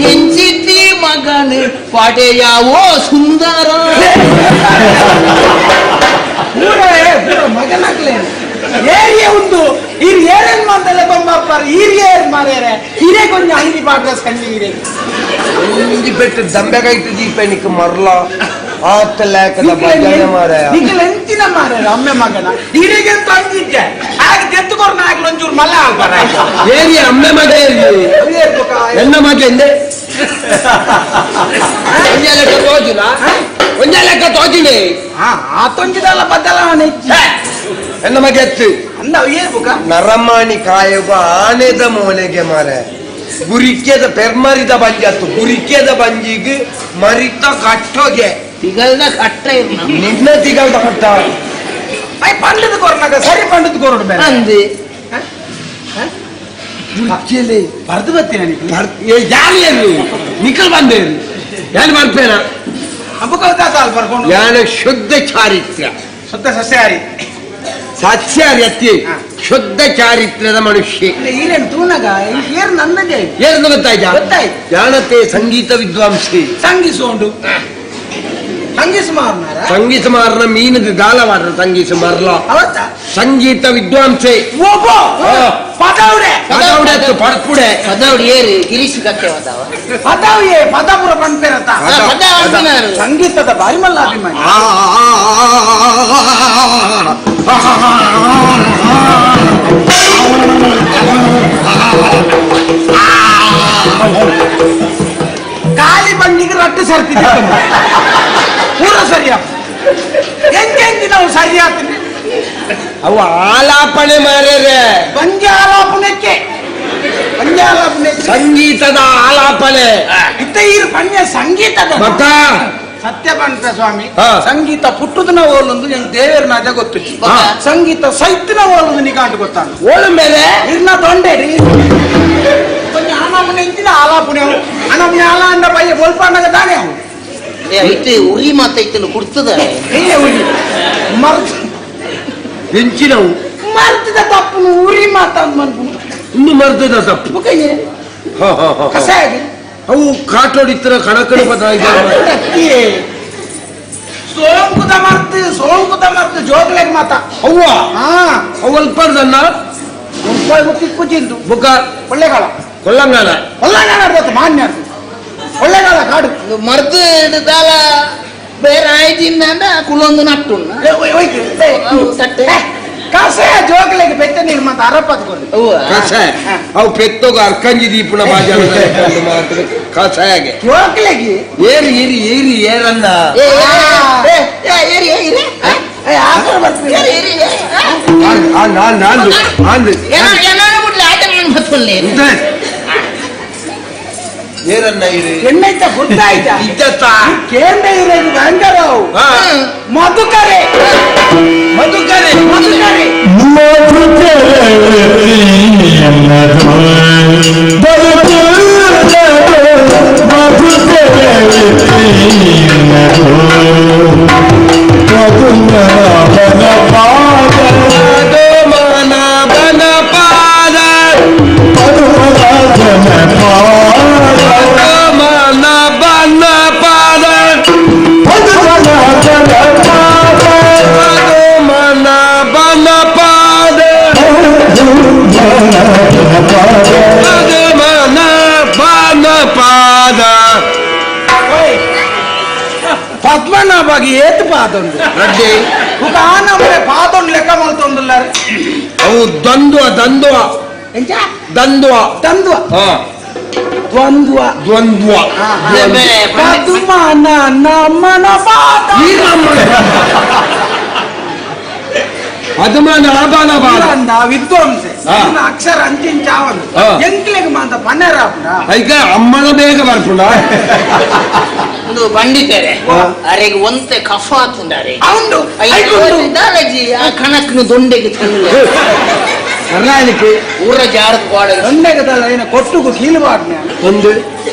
ಎಂಚಿತಿ ಮಗನೆ ಪಡೆಯಾವೋ ಸುಂದರ ಮಗನಾಗ್ಲೇನು ಏರಿಯೇ ಉಂಟು ಇರ್ ಏರೇನ್ ಮಾತಲ್ಲ ಬೊಮ್ಮಪ್ಪಾರ ಹಿರಿಯ ಮಾರೇರೆ ಹಿರೇ ಕೊಂಚ ಐರಿ ಪಾಡ್ರಸ್ ಕಣ್ಣಿ ಹಿರೇ ಒಂಜಿ ಪೆಟ್ಟು ದಂಬೆಗಾಯ್ತು ದೀಪನಿಕ್ ಮರ್ಲ. ಆತಲಾಕದ ಭಜನೆ ಮಾರಾಯ. ನಿಖಿಲ್ ಎಂಚಿನ ಮಾರಾಯ ಅಮ್ಮೆ ಮಗನ ಇರಿಗೆ ತಂದಿದ್ದೆ ಆಗ ತೆತ್ತುಕೊರ್ನ ಆಗ್ಲು ಒಂಚೂರು ಮಲ್ಲ ಆಲ್ಬಾರ. ಏರಿ ಅಮ್ಮೆ ಮಗ ಏರಿ ಎನ್ನ ಮಗ ಎಂದೆ ಒಂಜೆ ಲೆಕ್ಕ ತೋಜುನ, ಒಂಜೆ ಲೆಕ್ಕ ತೋಜಿನಿ. ಆತೊಂಜಿದಲ್ಲ ಬದಲಾವಣೆ. ಎನ್ನ ಮಗ ಎತ್ತು ಅಂದ ಏರ್ಬುಕ ನರಮಾಣಿ ಕಾಯುವ ಆನೆದ ಮೋನೆಗೆ ಮಾರೆ. ಗುರಿಕೆದ ಪೆರ್ಮರಿದ ಬಂಜತ್ತು, ಗುರಿಕೆದ ಬಂಜಿಗೆ ಮರಿತ ಕಟ್ಟೋಗೆ ತಿಗಲ್ದ ಕಟ್ಟ ಇರ್ನ. ನಿನ್ನ ತಿಗಲ್ದ ಕಟ್ಟ. I ಪಂಡದ ಕೊರ್ನಾಗ ಸರಿ ಪಂಡದ ಕೊರಡು ಬೇರೆ ಅಂದು ಗುರಿಕೆಲೆ ಬರ್ದು ಬತ್ತೀನಿ ನನಗೆ. ಯಾರು ಏನು ನಿಖಲ್ ಬಂದೇನು ಯಾರು ಬರ್ಪೇನ ಹಬ್ಬಕ್ಕೆ ಸಾಲ್ ಬರ್ಕೊಂಡು. ಯಾನ ಶುದ್ಧ ಚಾರಿತ್ರ್ಯ. ಶುದ್ಧ ಸಸ್ಯಾಹಾರಿ. ಸಸ್ಯಾಹಾರಿ ಅತ್ತಿ, ಶುದ್ಧ ಚಾರಿತ್ರ್ಯದ ಮನುಷ್ಯ. ಈರೇನು ತೂನಗ ಏರ್ ನನ್ನದೇ. ಏನು ಗೊತ್ತಾಯ್ತಾ? ಗೊತ್ತಾಯ್ತು. ಜಾಣತೆ ಸಂಗೀತ ವಿದ್ವಾಂಸಿ. ಸಂಗೀಸೋಂಡು ಸಂಗೀಸ ಮಾರ್ನಾರ. ಸಂಗೀತ ಮಾರನ ಮೀನದ ದಾಲವಾರ ಸಂಗೀತ ಮಾರಲ. ಅವತ್ತ ಸಂಗೀತ ವಿದ್ವಾಂಸೆ. ಓಬೋ ಪದವ್ರೆ. ಪದವುಡೆ ಪಡ್ಪುಡೆ. ಪದವ್ರು ಏರು ಗಿರೀಶ್ ಕಕ್ಕೆ ವದಾವ. ಪದವ್ಯೇ ಪದಪುರ ಪನ್ಪೆರತ. ಪದ ಅಂದನಾರು. ಸಂಗೀತದ ಬಾರಿ ಮಲ್ಲ ಅಭಿಮಾನಿ. ಖಾಲಿ ಬಂಡಿಗೆ ರಟ್ಟು ಸರ್ತಿ ಪೂರ ಸರಿಯ ಎಂಕೆಂಜಿ ನಾವು ಸರಿ ಆಗ್ತೀನಿ. ಅವು ಆಲಾಪಣೆ ಮಾರ್ಯಾರೆ. ಬಂಜೆ ಆಲಾಪನೆಕ್ಕೆ ಪಂಜೆ ಆಲಾಪನೆ. ಸಂಗೀತದ ಆಲಾಪನೆ. ಇತ್ತ ಈರು ಪಂಜೆ ಸಂಗೀತದ ಮತ್ತ ಸತ್ಯ ಪಂಡ ಸ್ವಾಮಿ. ಹಾ. ಸಂಗೀತ ಪುಟ್ಟುದನ ಓಲೊಂದು ಎಂಗ್ ದೇವೇರ್ ನಾಜ ಗೊತ್ತು. ಹಾ. ಸಂಗೀತ ಸೈತಿನ ಓಲೊಂದು ನಿಗಾಂಟು ಗೊತ್ತಾನು. ಓಳು ಮೇಲೆ ಇರ್ನ ದೊಂಡೆ ಕೊಂಚ ಆನಮನೆ ಇಂಚಿನ ಆಲಾಪುಣೆ ಅನಮನೆ ಆಲ ಅಂಡ ಪಯ್ಯ ಬೊಲ್ಪಣ್ಣಗ ತಾನೇ ಅವು. ಇತ್ತು ಉರಿ ಮಾತೈತನು ಕುಡ್ತದ. ಏ ಉರಿ ಮರ್ತ್ ಹೆಂಚಿನವು ಮರ್ತಿದ ತಪ್ಪುನು ಉರಿ ಮಾತಾಡ್ ಮನ್ಪುನು. ಇನ್ನು ಮರ್ದದ ತಪ್ಪು. ಬುಕಯ್ಯೆ ಹ, ಹ, ಹ, ಹ. ಕಸಾಯ. ಅವು ಕಾಟೋಡಿತ್ರ ಕಣಕಣ ಪದ ಇದ್ದಾರೆ. ಸೋಂಕುದ ಮರ್ತು ಸೋಂಕುದ ಮರ್ತು ಜೋಗ್ಲೆಗ್ ಮಾತ. ಅವ್ವ ಹಾ. ಅವು ಅಲ್ಪರ್ದನ್ನ ತಿಕ್ಕು ಚಿಂದು. ಬುಕ್ಕ ಕೊಳ್ಳೆಗಾಲ. ಕೊಲ್ಲಂಗಾಲ. ಒಳ್ಳಂಗಾಲ ಆಡ್ಬೇಕು ಮಾನ್ಯ ಕೊಳ್ಳೆಗಾಲ ಕಾಡು. ಮರ್ದು ದಾಲ ಬೇರೆ ಆಯ್ತಿಂದ ಕುಲೊಂದು ನಟ್ಟುಣ್ಣ. ಏ, ಒಯ್, ಒಯ್ತು. ಏ, ಅವು ತಟ್ಟೆ. ಏ, ಕಸಾಯ ಜೋಗ್ಲೆಗ್ ಬೆಟ್ಟ ನೀರು ಮಾತ ಅರಪತ್ಕೊಂಡು. ಅವ್ವ ಕಸಾಯ ಅವು ಪೆತ್ತೋಗ ಅರ್ಕಂಜಿ ದೀಪುನ ಬಾಜಾರ ಕಸಾಯಗೆ. ಜೋಗ್ಲೆಗೆ ಏರಿ ಏರಿ ಏರಿ ಏರನ್ನ. ಏ ಏ, ಏ, ಏ, ಏರಿ, ಏ, ಇರಿ. ಆ? ಏ, ಆ ಕಡೆ ಬರ್ತೀನಿ. ಏರಿ, ಏರಿ, ಏ, ಆ? ಆಂದ್ ಆಂದ್ ಆಂದ್ ಆಂದ್. ಏನೋ ಏನೋ ಬಿಡ್ಲಿ ಆಟ ನಾನು ಬತ್ತೊಲ್ಲೆ. ಏರನ್ನ ಇರಿ. ಎಣ್ಣೈತ ಗೊತ್ತಾಯ್ತಾ? ಇದ್ದತ್ತ. ಕೇಂದ್ರ ಇರೋದು ಭಯಂಕರವು. ಹಾ. ಮಧುಕರೆ. ಮಧುಕರೆ. ಮಧುಕರೆ. ಮಧುಕರವತಿಯನ್ನದು ಬದುಕುಲ್ಲದು ಮಧುಕರವತಿಯನ್ನದು ಪದುಮನಾಭನ ಪಾದ ಪದುಮನಾಭನ ಪಾದ ಪದುಮನಾಭನ ಪಾದ ಪದುಮನಾಭನ ಪಾದ ಪದುಮನಾಭನ ಪಾದ ಪದುಮನಾಭನ ಪಾದ ಪದುಮನಾಭನ ಪಾದ. ಪದ್ಮನಾಭಾಗಿ ಏತು ಪಾದೊಂದು. ರಡ್ಡಿ. ఒక ಆನಮನೆ ಪಾದೊಂದು ಲೆಕ್ಕ ಮಲ್ತೊಂದುಲ್ಲಾರೆ. ಅವು ದ್ವಂದ್ವ ದ್ವಂದ್ವ. ಎಂಚ? ದ್ವಂದ್ವ. ದ್ವಂದ್ವ. ಹಾ. ದ್ವಂದ್ವ. ದ್ವಂದ್ವ. ಪದ್ಮನ ನಮನ ಪಾದ. ಪದ್ಮನಾಭನ ಪಾದ. ಇರಂದ ವಿದ್ವಾಂಸೆ. ಹಾ. ಇದನ್ನ ಅಕ್ಷರ ಅಂಚಿಂಚಾವನು. ಹಾ. ಎಂಕ್ಲೆಗ್ ಮಾಂತ ಪನ್ನೆರಾಪುಂಡ. ಐಕ ಅಮ್ಮನ ಬೇಗ ಬರ್ಪುಂಡ. ಒಂದು ಪಂಡಿತರೆ ಅರೆಗೆ ಒಂತೆ ಕಫ ಆತುಂಡಾರೆ. అవును ಐಕುಂಡು. ದಾಲಜಿ ಆ ಕಣಕ್ನು ದೊಂಡೆಗೆ ತಳ್ಳು ಕರ್ನಾಟಕ ಊರ ಜಾರದ್ ಪಾಡ. ದೊಂಡೆಗೆ ತಳ್ಳ ಏನ ಕೊಟ್ಟುಗು ಕೀಲುಬಾಡ್ನೆ. ಒಂದು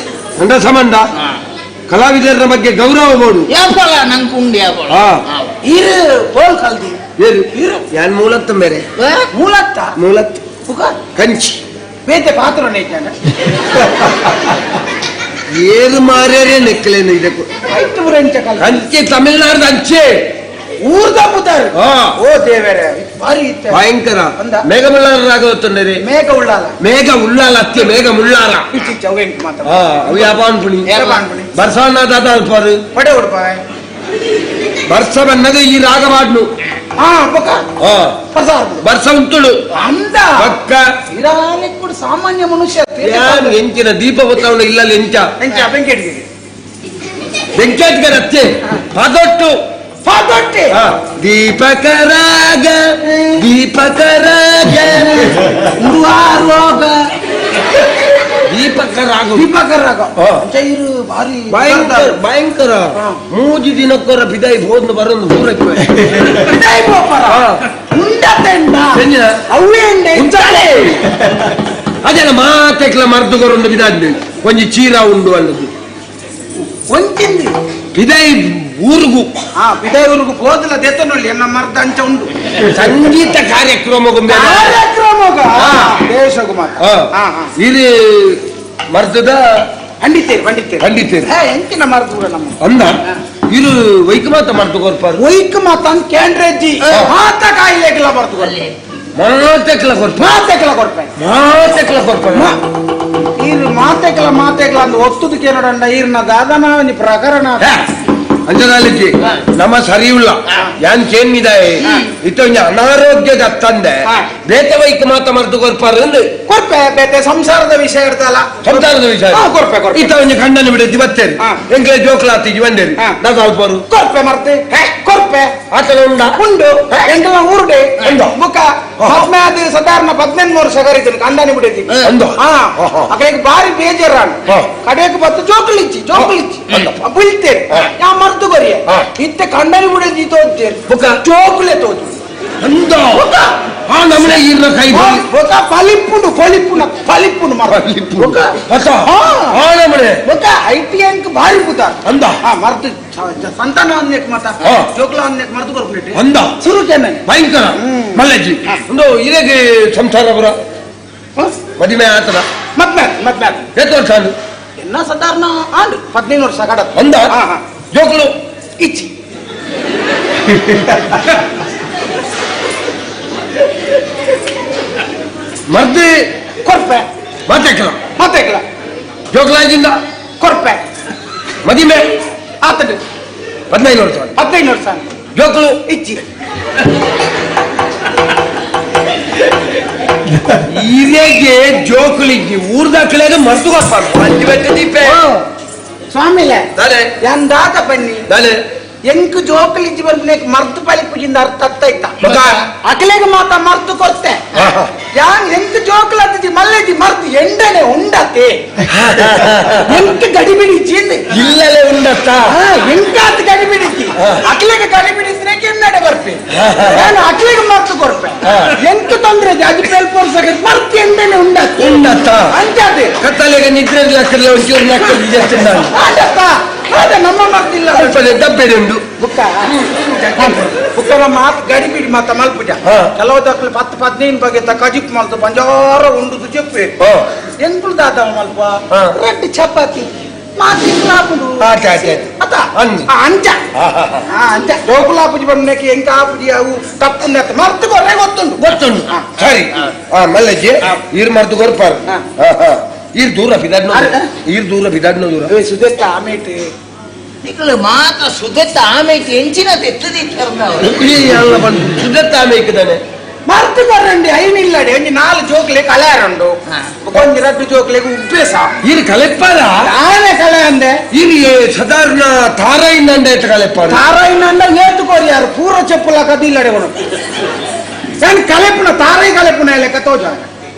ಅಂಡ ಸಂಬಂಧ ಕಲಾವಿದರ ಬಗ್ಗೆ ಗೌರವ ಬೋಡು. ಯಾಪಲ ನಂಗೆ ಉಂಡು ಯಾಪಲ. ಹಾ. ಇರು ಬೋಲ್ ಕಲ್ದಿ. ಏನು ಯಾನ್ ಮೂಲತ್ತ ಮೇರೆ. ಮೂಲತ್ತ. ಮೂಲತ್ ಉಕ ಕಂಚಿ. ಬೇತೆ ಪಾತ್ರ ನೇಚಾನ. ಏರು ಮಾರ್ಯಾರೇ ನೆಕ್ಕಲೇನು ಇದಕ್ಕೂ. ಐತು ಬುರಂಚ ಕಲ್. ಕಂಚಿ ತಮಿಳ್ನಾಡ್ದ ಅಂಚೆ. ಊರ್ದ ಮುದಾರು. ಹಾ. ಓ ದೇವರೇ ಭಾರಿ ಇತ್ತೆ. ಭಯಂಕರ. ಅಂದ? ಮೇಘಮುಳ್ಳಾರ ರಾಘವತ್ತಂದರೆ. ಮೇಘ ಉಳ್ಳಾಲ. ಮೇಘ ಉಳ್ಳಾಲ ಅತ್ಯ ಮೇಘ ಮುಳ್ಳಾರ. ಇಚ್ಚಿಚ್ಚ ಅವು ಎಂಕ್ ಮಾತ. ಹಾ ಅವು ಯಾಪ ಅನ್ಪುಣಿ. ಯಾಪ ಅನ್ಪುಣಿ. ಬರ್ಸಾಣ ದಾದ ಅನ್ಪಾರು. ಪಡೆ ಉಡುಪಾಯ್. ವರ್ಷ ಬನ್ನಗ ಈ ರಾಗ ಮಾಡ್ನು ವರ್ಷ ಉಂಟುಳು ಅಂದ ಪಕ್ಕ ಇರಾಲಿ ಕೂಡ ಸಾಮಾನ್ಯ ಮನುಷ್ಯ ಯಾನ್ ಎಂಚಿನ ದೀಪ ಬತ್ತವಣ ಇಲ್ಲ ಎಂಚ ಎಂಚ ಬೆಂಕಿ ಬೆಂಕಿ ರತ್ತೆ ಪದೊಟ್ಟು ಪದೊಟ್ಟೆ ದೀಪಕ ರಾಗ ದೀಪಕ ರಾಗ ರೋಗ ದೀಪಕ ರಾಗ ದೀಪಕ ರಾಗ ಇರು ಭಾರಿ ಭಯಂಕರ ಭಯಂಕರ ಮೂಜಿ ದಿನಕ್ಕೊರ ಬಿದಾಯಿ ಹೋದ್ನು ಬರೋದು ದೂರಕ್ಕೆ ಬಿದಾಯಿ ಪೋಪರ ಉಂಡತೆಂಡ ಅವೇ ಉಂಡ ಅದೆಲ್ಲ ಮಾತೆಕ್ಲ ಮರ್ದುಗೊರೊಂದು ಬಿದಾದ್ನಿ ಒಂಜಿ ಚೀರ ಉಂಡು ಅಲ್ಲದು ಒಂಚಿಂದು ಬಿದಾಯಿ ಊರುಗು ಬಿದಾಯಿ ಊರುಗು ಹೋದಲ್ಲ ದೇತನೊಳ್ಳಿ ಎನ್ನ ಮರ್ದ ಅಂಚ ಉಂಡು ಸಂಗೀತ ಕಾರ್ಯಕ್ರಮ ಕಾರ್ಯಕ್ರಮ ದೇಶಕುಮಾರ್ ಇದು ಮರ್ದದ ಪಂಡಿತೇರು ಪಂಡಿತೇರು ಪಂಡಿತೇರು ಎಂಚಿನ ಮರ್ದು ನಮ್ಮ ಅಂದ ಇದು ವೈಕಮಾತ ಮರ್ದು ಕೊರ್ಪಾರು ವೈಕಮಾತ ಅಂತ ಕೇಂದ್ರಜ್ಜಿ ಮಾತ ಕಾಯಿಲೆಗೆಲ್ಲ ಬರ್ತು ಮಾತೆಕ್ಲ ಕೊರ್ಪ ಮಾತೆಕ್ಲ ಕೊರ್ಪೆ ಮಾತೆಕ್ಲ ಕೊರ್ಪ ಈರು ಮಾತೆಕ್ಲ ಮಾತೆಕ್ಲ ಅಂದ್ ಒತ್ತುದಕ್ಕೆ ನೋಡಂಡ ಈರ್ನ ದಾದನ ಒಂಜಿ ಪ್ರಕರಣ ಅಂಜನಾಲಿಜಿ ನಮ್ಮ ಸರಿಯುಳ್ಳ ಯಾನ್ ಕೇನ್ನಿದಾಯೆ ಇತ್ತೊಂಜಿ ಅನಾರೋಗ್ಯದ ತಂದೆ ಬೇತೆ ವೈಕ್ ಮಾತ ಮರ್ದು ಕೊರ್ಪಾರು ಅಂದ್ ಕೊರ್ಪೆ ಬೇತೆ ಸಂಸಾರದ ವಿಷಯ ಇರ್ತಲ್ಲ ಸಂಸಾರದ ವಿಷಯ ಕೊರ್ಪೆ ಕೊರ್ಪೆ ಇತ್ತ ಒಂಜಿ ಖಂಡನ ಬಿಡತಿ ಬತ್ತೇರಿ ಎಂಕ್ಲೆ ಜೋಕ್ಲಾತಿ ಬಂದೇರಿ ದಾದ ಅಲ್ಪರು ಕೊರ್ಪೆ ಮರ್ತೆ ಕೊರ್ಪೆ ಆತನ ಉಂಡ ಉಂಡು ಎಂಕಲ್ನ ಊರುಡೆ ಮುಖ ಪದ್ಮ ಸಾಧಾರಣ 15 ವರ್ಷ ಕರೀತೀನಿ ಕಂದಾನಿ ಬಿಡತಿ ಅಕಡೆಗೆ ಬಾರಿ ಬೇಜಾರ ಕಡೆಗೆ ಬತ್ತು ಜೋಕುಲಿಚ್ಚಿ ಜೋಕುಲಿಚ್ಚಿ ಬೀಳ್ತೇನೆ ಯಾ ಮರ್ತು ಕೊರಿಯ ಇತ್ತೆ ಕಂಡನಿ ಬಿಡತಿ ತೋರ್ತೇನೆ ಜೋಕುಲೆ ತೋತು ಅಂದ ನಮ್ಮನೆ ಈರ್ನ ಕೈ ಪಲಿಪುಂಡು ಪಲಿಪುಣ ಪಲಿಪುಂಡು ಮರ ನಮ್ಮನೆ I T ಅಂಕ್ ಭಾರಿ ಪುತ ಅಂದ ಮರ್ತು ಸಂತಾನ ಒಂದೇಕ್ ಮಾತ ಜೋಕ್ಲ ಒಂದೇಕ್ ಮರ್ತು ಕೊರ್ಪುಂಡು ಅಂದ ಸುರುಕೆನೆ ಭಯಂಕರ ಮಲ್ಲಜ್ಜಿ ಒಂದು ಇದೇಗೆ ಸಂಸಾರ ಪುರ ಮದುವೆ ಆತನ ಮದ್ವೆ ಮದ್ವೆ ಎಷ್ಟು ವರ್ಷ ಅಂದು ಎನ್ನ ಸಾಧಾರಣ ಆಂಡು 15 ವರ್ಷ ಕಡ ಅಂದ ಜೋಕುಲು ಇಚ್ಚಿ ಮರ್ದು ಕೊರ್ಪೆ ಮಾತೆಕ್ಲ ಮಾತೆಕ್ಲ ಜೋಕ್ಲಾಜಿಂದ ಕೊರ್ಪೆ ಮದಿಮೆ ಆತಡು 15 ವರ್ಷ 15 ವರ್ಷ ಜೋಕುಲು ಇಚ್ಚಿ ಇದೇಗೆ ಜೋಕುಲಿಜ್ಜಿ ಊರ್ದಾಕ್ಲೆಗೆ ಮರ್ದು ಕೊರ್ಪಾರು ಅಂಜಿ ಬೆಟ್ಟ ದೀಪೆ ಸ್ವಾಮಿಲೆ ದಾಲೆ ಎಂದಾತ ಬನ್ನಿ ದಾಲೆ ಎಂಕ್ ಜೋಕುಲಿಜ್ಜಿ ಬಂದ್ನೇಕ್ ಮರ್ತು ಪಲಿಪುಜಿಂದ ಅರ್ಥ ಅತ್ತೈತ ಅಕಲೆಗೆ ಮಾತ ಮರ್ತು ಕೊರ್ತೆ ಯಾನ್ ಎಂಕ್ ಜೋಕುಲತ್ತಿಜಿ ಮಲ್ಲೆಜಿ ಮರ್ತು ಎಂಡನೆ ಉಂಡತೆ ಎಂಕ್ ಗಡಿಬಿಡಿಜಿ ಇಲ್ಲಲೇ ಉಂಡತ್ತ ಎಂಕಾತ್ ಗಡಿಬಿಡಿಜಿ ಅಕಲೆಗೆ ಗಡಿಬಿಡಿಸ್ನೇಕ್ ಎನ್ನಡೆ ಬರ್ಪೆ ನಾನು ಅಕಲೆಗೆ ಮರ್ತು ಕೊರ್ಪೆ ಎಂಕ್ ತೊಂದ್ರೆ ಅಜಿ ಪೆಲ್ಪೋರ್ಸಗೆ ಮರ್ತು ಎಂಡನೆ ಉಂಡತ್ತೆ ಉಂಡತ್ತ ಅಂಚಾದೆ ಕತ್ತಲೆಗೆ ನಿದ್ರೆ ಲಕ್ಕಲ್ಲ ಒಂಚೂರು ಲಕ್ಕಲ್ಲಿ ಜಸ್ತಿದ್ದಾನೆ ಆಡತ್ತ ಅದ ನಮ್ಮ ಮರ್ತಿಲ್ಲ ಸ್ವಲ್ಪ ದಬ್ಬೆಡೆ ಉಂಡು ಬುಕ್ಕ ಬುಕ್ಕ ನಮ್ಮ ಮಾತು ಗಡಿಬಿಡಿ ಮಾತ ಮಲ್ಪುಜ ಕೆಲವು ದಾಖಲೆ 10 15 ಬಗ್ಗೆ ಕಜಿಪ್ ಮಲ್ತು ಪಂಜಾರ ಉಂಡು చెప్పೆ ಎಂಕುಲು ದಾದ ಮಲ್ಪ ರೆಡ್ ಚಪಾತಿ ಮಾತಿಂಗ್ಲಾಪುಂಡು ಅತ ಅಂಚ ಅಂಚ ಜೋಕುಲಾಪುಜಿ ಬಂದ್ನೇಕೆ ಎಂಕ ಆಪುಜಿ ಅವು ತಪ್ಪುಂದೆ ಮರ್ತು ಕೊರ್ರೆ ಗೊತ್ತುಂಡು ಗೊತ್ತುಂಡು ಸರಿ ಮಲ್ಲಜ್ಜಿ ಈರ್ ಮರ್ತು ಕೊರ್ಪಾರು ಈರ್ ದೂರ ಬಿದಾಡ್ನೋ ಈರ್ ದೂರ ಬಿದಾಡ್ನೋ ದೂರ ಸುದೆತ್ತ ಆಮೇಟ್ ನಿಕಲು ಮಾತ ಸುದೆತ್ತ ಆಮೇಟ್ ಎಂಚಿನ ತೆತ್ತದಿತ್ತರ್ದ ಸುದೆತ್ತ ಆಮೇಕಿದ್ದಾನೆ ಮರ್ತು ಕೊರ್ರಂಡಿ ಐನಿಲ್ಲಡೆ ಒಂಜಿ 4 ಜೋಕ್ಲೆ ಕಲೆಯಾರುಂಡು ಒಂಜಿ 2 ಜೋಕ್ಲೆಗ್ ಉಪ್ಪೇಸ ಈರ್ ಕಲೆಪ್ಪಾರ ತಾನೇ ಕಲೆ ಅಂದೆ ಈರ್ ಸಾಧಾರಣ ತಾರಾಯಿನಂಡ ಏತ ಕಲೆಪ್ಪಾರ ತಾರಾಯಿನಂಡ ಏತು ಕೊರಿಯಾರು ಪೂರ చెప్పుల ಕದಿಲ್ಲಡೆ ಕೊಡು ನಾನು ಕಲೆಪುನ ತಾರೈ ಕಲೆಪುನ ಲೆಕ್ಕ ತೋಜ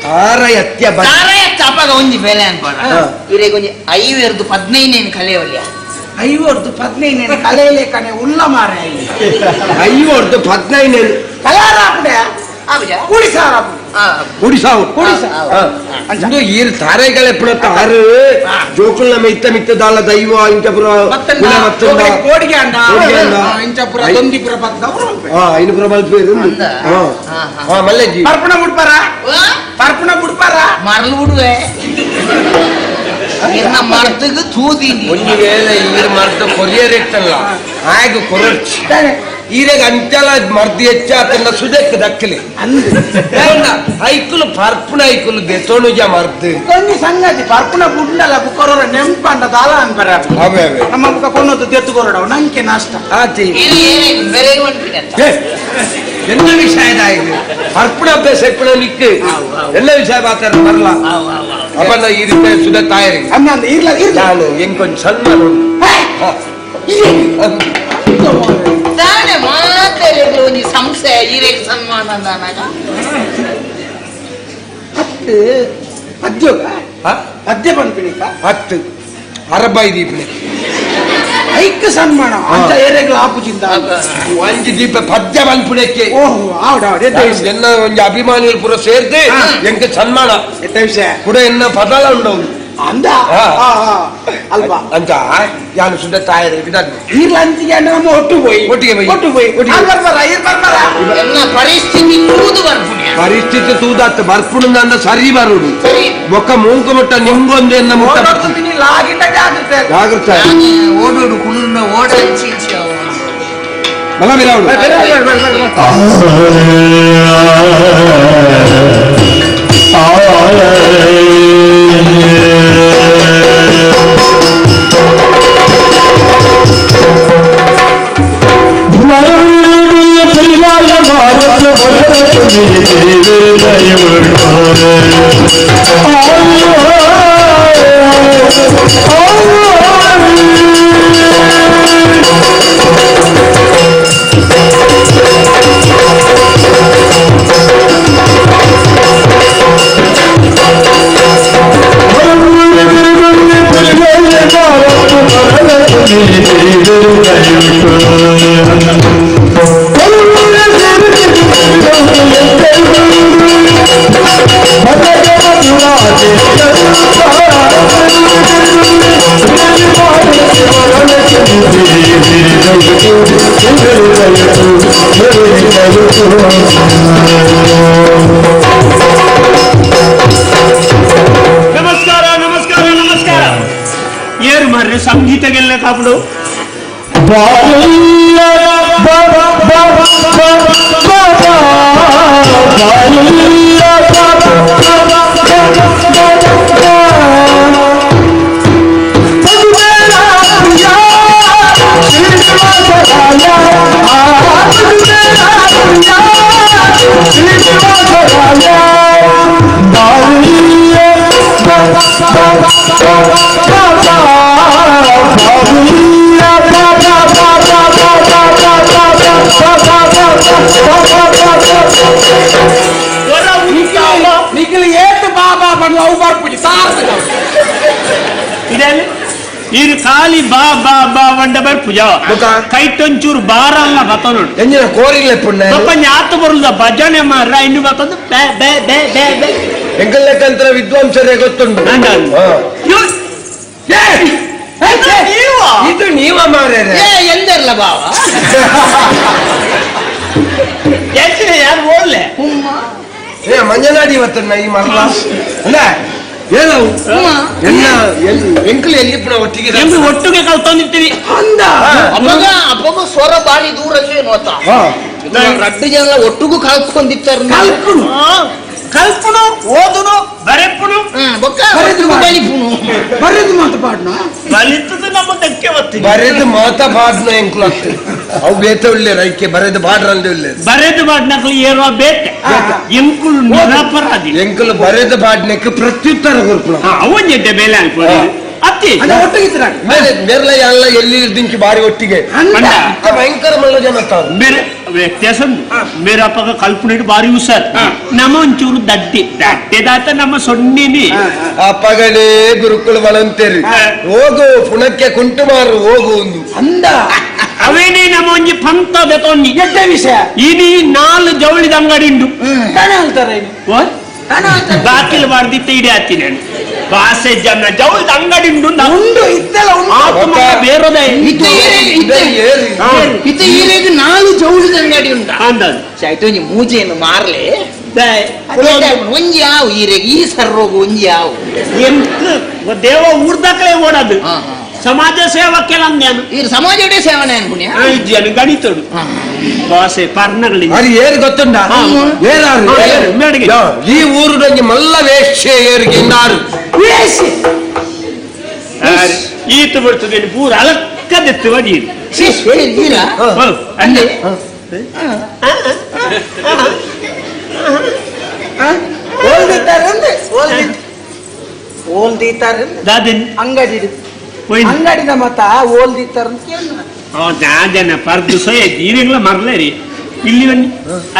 ತಾರೈ ಅತ್ಯ ತಾರೈ ಅತ್ತ ಅಪಗ ಒಂಜಿ ಬೆಲೆ ಅನ್ಪಾಡ ಇರೆಗ್ ಒಂಜಿ 5 15 ಕಲೆಯವಲ್ಯ 5 15 ಕಲೆಯಲೇಕನೆ ಉಲ್ಲ ಮಾರೆ 5 15 ಕಲಾರಾಪುಡೆ ಕುಡಿಸಾರಾಪುಡೆ ಕುಡಿಸಾವು ಅಂದು ಈರ್ ತಾರೈಗಳೆಪ್ಪುನ ತಾರು ಜೋಕುಲ್ನ ಮಿತ್ತ ಮಿತ್ತದಾಲ ದೈವ ಇಂಚಪುರ ಕೋಡಿಗೆ ಅಂಡ ಇಂಚಪುರ ದೊಂದಿಪುರ ಪಕ್ಕ ಐನಪುರ ಮಲ್ಪೇರು ಮಲ್ಲಜ್ಜಿ ಪರ್ಪಣ ಬಿಡ್ಪಾರ ಪರ್ಪಣ ಬಿಡ್ಪಾರ ಮರಳು ಬಿಡುವೆ ಇರ್ನ ಮರ್ತಗ ತೂದಿನಿ ಒಂಜಿ ವೇಳೆ ಈರ್ ಮರ್ತ ಕೊರಿಯರ್ ಇತ್ತಲ್ಲ ಆಗ ಕೊರರ್ಚಿ ಈರೆಗ್ ಅಂಚಲ ಮರ್ದಿ ಹೆಚ್ಚಾತನ್ನ ಸುದೆಕ್ ದಕ್ಕಲಿ ಐಕುಲು ಪರ್ಪುನ ಐಕುಲು ದೆತೋಣುಜ ಮರ್ದು ಒಂಜಿ ಸಂಗತಿ ಪರ್ಪುನ ಬುಡ್ನಲ ಬುಕ್ಕೊರ ನೆಂಪಂಡ ದಾಲ ಅನ್ಪರ ಅವೇ ಅವೇ ನಮ್ಮ ಬುಕ್ಕ ಕೊನೊದ್ದು ದೆತ್ತುಕೊರಡವು ನಂಗೆ ನಷ್ಟ ಆತಿ ಬೇರೆ ಎಲ್ಲ ವಿಷಯದ ಇದು ಪರ್ಪುಣ ಅಭ್ಯಾಸ ಎಪ್ಪಣ ನಿಕ್ಕು ಎಲ್ಲ ವಿಷಯ ಮಾತಾಡ ಬರಲ್ಲ ಅಪ್ಪ ಈ ರೀತಿ ಸುದ ತಾಯರಿ ಅನ್ನ ಇರ್ಲ ಇರ್ಲ ನಾನು ಹೆಂಗೊಂದು ಸನ್ಮಾನ ಉಂಟು. ತಾನೆ ಮಾತಾಡಿದ್ರು ಒಂಜಿ ಸಂಸ್ಥೆ ಈರೆಗ್ ಸನ್ಮಾನ ಅಂದಾನಾಗ ಹತ್ತು ಪದ್ಯೋಗ ಪದ್ಯ ಪನ್ಪಿನಿಕ 10 ಅರಬೈ ದೀಪನೆ ಐಕ್ ಸನ್ಮಾನ ಅಂತ ಏರೆಗ್ಲ ಆಪುಜಿಂದ ಒಂಜಿ ದೀಪ ಪದ್ಯ ಪನ್ಪುಣಕ್ಕೆ ಓಹೋ ಆವಡ ಆವಡ ಎತ್ತ ವಿಷಯ ಎನ್ನ ಒಂಜಿ ಅಭಿಮಾನಿಗಳು ಪೂರ ಸೇರ್ದೆ ಎಂಕ ಸನ್ಮಾನ ಎತ್ತ ವಿಷಯ ಕೂಡ ಎನ್ನ ಪದಲ ಉಂಡವು ಅಂದ ಅಲ್ವಾ ಅಂತ ಯಾನು ಸುದ ತಾಯರಿ ಬಿಡದ್ದು ಇರ್ಲ ಅಂಚಿಗೆ ಅಂದ್ರೆ ನಮ್ಮ ಒಟ್ಟು ಪೋಯಿ ಒಟ್ಟಿಗೆ ಪೋಯಿ. ಒಟ್ಟು ಪೋಯಿ ಒಟ್ಟಿಗೆ. ಬರ್ಬಾರ ಇರ್ ಬರ್ಬಾರ ಎನ್ನ ಪರಿಸ್ಥಿತಿ ತೂದು ಬರ್ಪುಣ್ಯ ಪರಿಸ್ಥಿತಿ ತೂದಾತ್ ಬರ್ಪುಣ ಅಂದ ಸರಿ ಬರುಡು ಬೊಕ್ಕ ಮೂಂಕು ಮುಟ್ಟ ನಿಮ್ಗೊಂದು ಎನ್ನ ಮುಟ್ಟ ಓಡೋಡ್ತೀನಿ ಲಾಗಿಂದ ಜಾಗ್ರತೆ ಜಾಗೃತ ನಾನು ಓಡೋಡು ಕುಳುನ್ನ ಓಡ ಅಂಚಿಂಚಿ ಅವ ಬಲ ಬಿರಾವಡು ನಮಸ್ಕಾರ ನಮಸ್ಕಾರ ನಮಸ್ಕಾರ ಏರು ಮಾರ್ರೆ ಸಂಗೀತಗೆಲ್ಲ ಕಾಪಡು ನಿಖಿಲ್ ಏಟು ಬಾಬಾ ಬಣ್ಣ ಅವು ಬರ್ಪುಜಿ ಸಾರ್ಥಕ ಇದೇನು ಇದು ಖಾಲಿ ಬಾ ಬಾ ಬಾ ಬಂಡ ಬರ್ಪುಜ ಕೈಟೊಂಚೂರು ಬಾರಲ್ಲ ಬತ್ತೋನು ಎಂಜಿನ ಕೋರಿಲ್ಲ ಪುಣ್ಯ ಬೊಕ್ಕ ಜ್ಞಾತ ಬರುದ ಭಜನೆ ಮಾರ್ರ ಇನ್ನು ಬತ್ತೊಂದು ಬೇ ಬೇ ಬೇ ಬೇ ಬೇ ಎಂಕಲ್ಲೆಕ್ಕಂತರ ವಿದ್ವಾಂಸರೇ ಗೊತ್ತುಂಟು ಇದು ನೀವ ಮಾರ್ರೆ ಏ ಎಂದರ್ಲ ಬಾವ ಎಂಚಿನ ಯಾರು ಓಡ್ಲೆ ಏ ಮಂಜನಾಡಿ ಇವತ್ತನ್ನ ಈ ಮರಲ ಅಲ್ಲ ಏನವು ಎಲ್ಲ ಎಂಕಲ್ ಎಲ್ಲಿ ಪುನಃ ಒಟ್ಟಿಗೆ ಎಲ್ಲಿ ಒಟ್ಟಿಗೆ ಕಲ್ತೊಂದಿರ್ತೀವಿ ಅಂದ ಅಪ್ಪಗ ಅಪ್ಪಗ ಸ್ವರ ಬಾರಿ ದೂರ ನೋತ ರಡ್ಡು ಜನ ಒಟ್ಟಿಗೂ ಕಲ್ತ್ಕೊಂಡಿರ್ತಾರೆ ಕಲ್ಪುನು ಕಲ್ಪುನು ಓದುನು ಬರೆಪುನು ಬೊಕ್ಕ ಬರೆದು ಮಾಡು. ಬಲಿಪುನು ಬರೆದು ಮಾತು ಪಾಡ್ನ ಬಲಿತದ ನಮ್ಮ ದಕ್ಕೆ ಒತ್ತಿ ಬರೆದು ಮಾತ ಪಾಡ್ನ ಎಂಕುಲು ಆಗ್ತದೆ ಅವು ಬೇತ ಉಳ್ಳೇರು ಐಕೆ ಬರೆದು ಪಾಡ್ರಂದೆ ಉಳ್ಳೇರು ಬರೆದು ಪಾಡ್ನಕ್ಲು ಏರುವ ಬೇಟೆ ಎಂಕುಲು ನಿರಪರಾಧಿ ಎಂಕುಲು ಬರೆದು ಪಾಡ್ನಕ್ಕೆ ಪ್ರತ್ಯುತ್ತರ ಕೊರ್ಪುಣ ಅವನ್ ಬೇಲೆ ಅನ್ಕೊಳ್ಳಿ ಅತ್ತಿ ಅದ ಒಟ್ಟಿಗೆ ಮೇಲೆ ಮೇರ್ಲ ಎಲ್ಲ ಎಲ್ಲಿ ದಿಂಚಿ ಬಾರಿ ಒಟ್ಟಿಗೆ ಅಂದ ಅಂತ ಭಯಂಕರ ಮಲ್ಲ ಜನ ತಾವು ಮೇರೆ ವ್ಯತ್ಯಾಸ ಮೇರೆ ಅಪ್ಪಗ ಕಲ್ಪನೆ ಬಾರಿ ಹುಷಾರ್ ನಮ್ಮ ಒಂಚೂರು ದಡ್ಡಿ ದಡ್ಡಿದಾತ ನಮ್ಮ ಸೊನ್ನಿನಿ ಆ ಪಗಲೇ ಗುರುಕುಲ ಬಳಂತೇರಿ ಹೋಗು ಪುಣಕ್ಕೆ ಕುಂಟು ಮಾರು ಹೋಗು ಒಂದು ಅಂದ ಅವೇನೇ ನಮ್ಮ ಒಂಜಿ ಪಂತ ಬೆತೊನ್ನಿ ಎಡ್ಡ ವಿಷಯ ಇನಿ ನಾಲ್ ಜವಳಿದ ಅಂಗಡಿ ಉಂಡು ತಾನೇ ಹೇಳ್ತಾರೆ ಇನ್ನು. ಬಾಕಿಲ್ ಬಾರ್ದಿತ್ತ ಇಡೀ ಹತ್ತಿ ನಾನು ಬಾಸೆ ಜನ ಜವಳಿದ ಅಂಗಡಿ ಉಂಡು ಉಂಡು ಇತ್ತೆಲ್ಲ ಉಂಡು ಆತ್ಮ ಬೇರೋದೇ ಇತ್ತ ಈರೆಗ್ ಇತ್ತ ಈರೆಗ್ ನಾಲು ಜೌಳಿದ ಅಂಗಡಿ ಉಂಟ ಅಂದಾಜು ಚಾಯ್ತು ಒಂಜಿ ಮೂಜೆಯನ್ನು ಮಾರ್ಲೆ ಅದೇ ಒಂಜಿ ಯಾವು ಈರೆಗ್ ಈ ಸರ್ರೋಗು ಒಂಜಿ ಯಾವು ಎಂತ ದೇವ ಊರ್ದಕಲೆ ಓಡದು ಹಾ, ಹಾ. ಸಮಾಜ ಸೇವಕ್ಕೆ ನಾನು ಈ ಸಮಾಜ ಸೇವನೆ ಅನ್ಪುಣ್ಯ ಇಜ್ಜಿಯನ್ನು ಗಣಿತಡು ಬಾಸೆ ಪರ್ನಗಳಿ ಅದು ಏರು ಗೊತ್ತುಂಡ ಏರಾರು ಏರು, ಮೇಡಿಗೆ. ಈ ಊರುಡೊಂಜಿ ಮಲ್ಲ ವೇಶ್ಯೆ ಏರಿಗೆ ವೇಷಿ ಈತ ಬರ್ತದೆ ಪೂರ ಅಲಕ್ಕದೆತ್ತು ಬಡಿಯಿರಿ ಈರಾ ಅಂದೆ ಓಲ್ದಿತ್ತಾರಂದೆ ಓಲ್ದಿತ್ತಾರಂದೆ ದಾದನ್ ಅಂಗಡಿ ಹೋಯ್ನು. ಅಂಗಡಿದ ಮತ್ತ ಓಲ್ದಿತ್ತಾರಂತ ಕೇಳ ದಾದನ ಪರ್ದು ಸೊಯ್ ಈರೆಗಳ ಮರ್ಲೇರಿ ಇಲ್ಲಿ ಬನ್ನಿ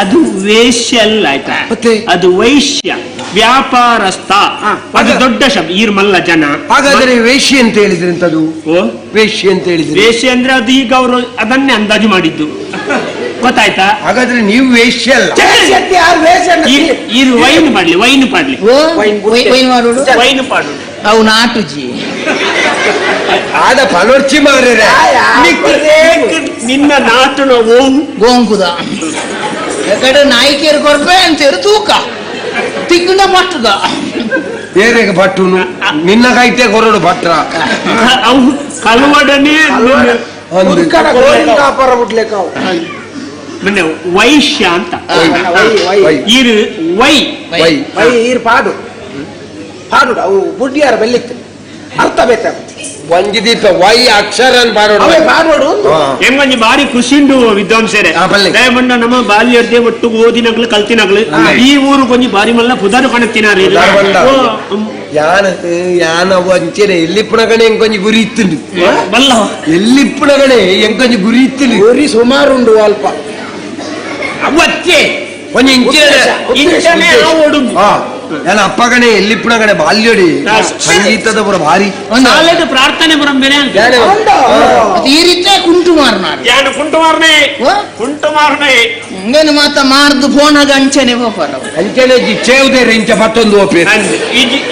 ಅದು ವೇಶ್ಯ ಅಲ್ಲ ಆಯ್ತಾ ಮತ್ತೆ? ಅದು ವೈಶ್ಯ ವ್ಯಾಪಾರಸ್ಥ ಅದು ದೊಡ್ಡ ಶಬ್ದ ಈರ್ ಮಲ್ಲ ಜನ ಹಾಗಾದ್ರೆ ವೇಶ್ಯೆ ಅಂತ ಹೇಳಿದ್ರಿ ಅಂತದು ಓ ವೇಶ್ಯೆ ಅಂತ ಹೇಳಿದ್ರಿ ವೇಶ್ಯ ಅಂದ್ರೆ ಅದು ಈಗ ಅವರು ಅದನ್ನೇ ಅಂದಾಜು ಮಾಡಿದ್ದು ಗೊತ್ತಾಯ್ತಾ ಹಾಗಾದ್ರೆ ನೀವು ವೇಶ್ಯೆ ಅಲ್ಲ ಯಾರು ವೇಷ ಈರು ವೈನ್ ಪಾಡ್ಲಿ ವೈನ್ ಪಾಡ್ಲಿ ಓ ವೈನ್ ಮಾಡೋಡು ವೈನ್ ಪಾಡು ಅವು ನಾಟುಜಿ ಆದ ಪನೊರ್ಚಿ ಮಾರ್ರೆ ನಿನ್ನ ನಾಟುನ ಓಂ ಗೋಂಕುದ ಯಾಕಡೆ ನಾಯಿಕೇರು ಕೊರ್ಪೆ ಅಂತೇರು ತೂಕ ತಿಕ್ಕಂಡ ಮಟ್ಟದ ಬೇರೆಗೆ ಭಟ್ಟುನು ನಿನ್ನ ಕೈತೆ ಕೊರಡು ಭಟ್ರ ಅವು ಕಲ್ವಡನೆ ಒಂದು ಕಾಪಾರ ಬಿಡ್ಲಿಕ್ಕೆ ಅವು ಮೊನ್ನೆ ವೈಶ್ಯ ಅಂತ ವೈ ವೈ ವೈ ಈರು ವೈ ವೈ ವೈ ಈರ್ ಪಾಡು ಪಾಡು ಅವು ಬುಡ್ಡಿಯಾರ ಬೆಲ್ಲಿತ್ತು ಅರ್ಥ ಬೇತ ಒಂಜಿ ದೀಪ ವೈ ಅಕ್ಷರ ಪಾಡೋಡು ಅವೇ ಪಾಡೋಡು ಎಂಗೊಂಜಿ ಬಾರಿ ಖುಷಿಂಡು ವಿದ್ವಾಂಸರೇ ಆ, ಬಲ್ಲೆ. ದಯಮಂಡ ನಮ್ಮ ಬಾಲ್ಯರ್ದೇ ಒಟ್ಟು ಓದಿನಗ್ಲು ಕಲ್ತಿನಗ್ಲು ಈ ಊರು ಕೊಂಜಿ ಬಾರಿ ಮಲ್ಲ ಪುದಾರು ಕಾಣುತ್ತಿನಾರೆ ಪುದಾರ್ ಬಂಡ. ಯಾನ ಯಾನ ಅವು ಅಂಚೆನೆ ಎಲ್ಲಿಪ್ಪುನಗಣೆ ಎಂಕೊಂಜಿ ಗುರಿ ಇತ್ತುಂಡು ಬಲ್ಲ ಎಲ್ಲಿಪ್ಪುನಗಣೆ ಎಂಕೊಂಜಿ ಗುರಿ ಇತ್ತುಂಡು ಗುರಿ ಸುಮಾರುಂಡು ಅಲ್ಪ ಅವತ್ತೇ ಒಂಜಿ ಇಂಚಿನ ಇಂಚನೆ ಓಡು ಆ ಯಾನ ಅಪ್ಪಗಣೆ ಎಲ್ಲಿಪ್ಪುನಗಣೆ ಬಾಲ್ಯಡಿ ಸಂಗೀತದ ಪುರ ಭಾರಿ ಸಾಲದ ಪ್ರಾರ್ಥನೆ ಬರಂಬೇನೆ ಅಂತ ಯಾನೆ ಮತ್ತೆ ಈ ರೀತಿ ಕುಂಟು ಮಾರ್ನಾಡು ಯಾನು ಕುಂಟು ಮಾರನೆ ಓ ಕುಂಟು ಮಾರನೆ ಹಂಗೇನು ಮಾತ ಮಾರ್ದು ಫೋನಾಗ ಅಂಚನೆ ಹೋಪಾರ ಅಂಚೆನೆ ಚೇವುದೇರೆ ಇಂಚ ಪತ್ತೊಂದು ಓಪೆ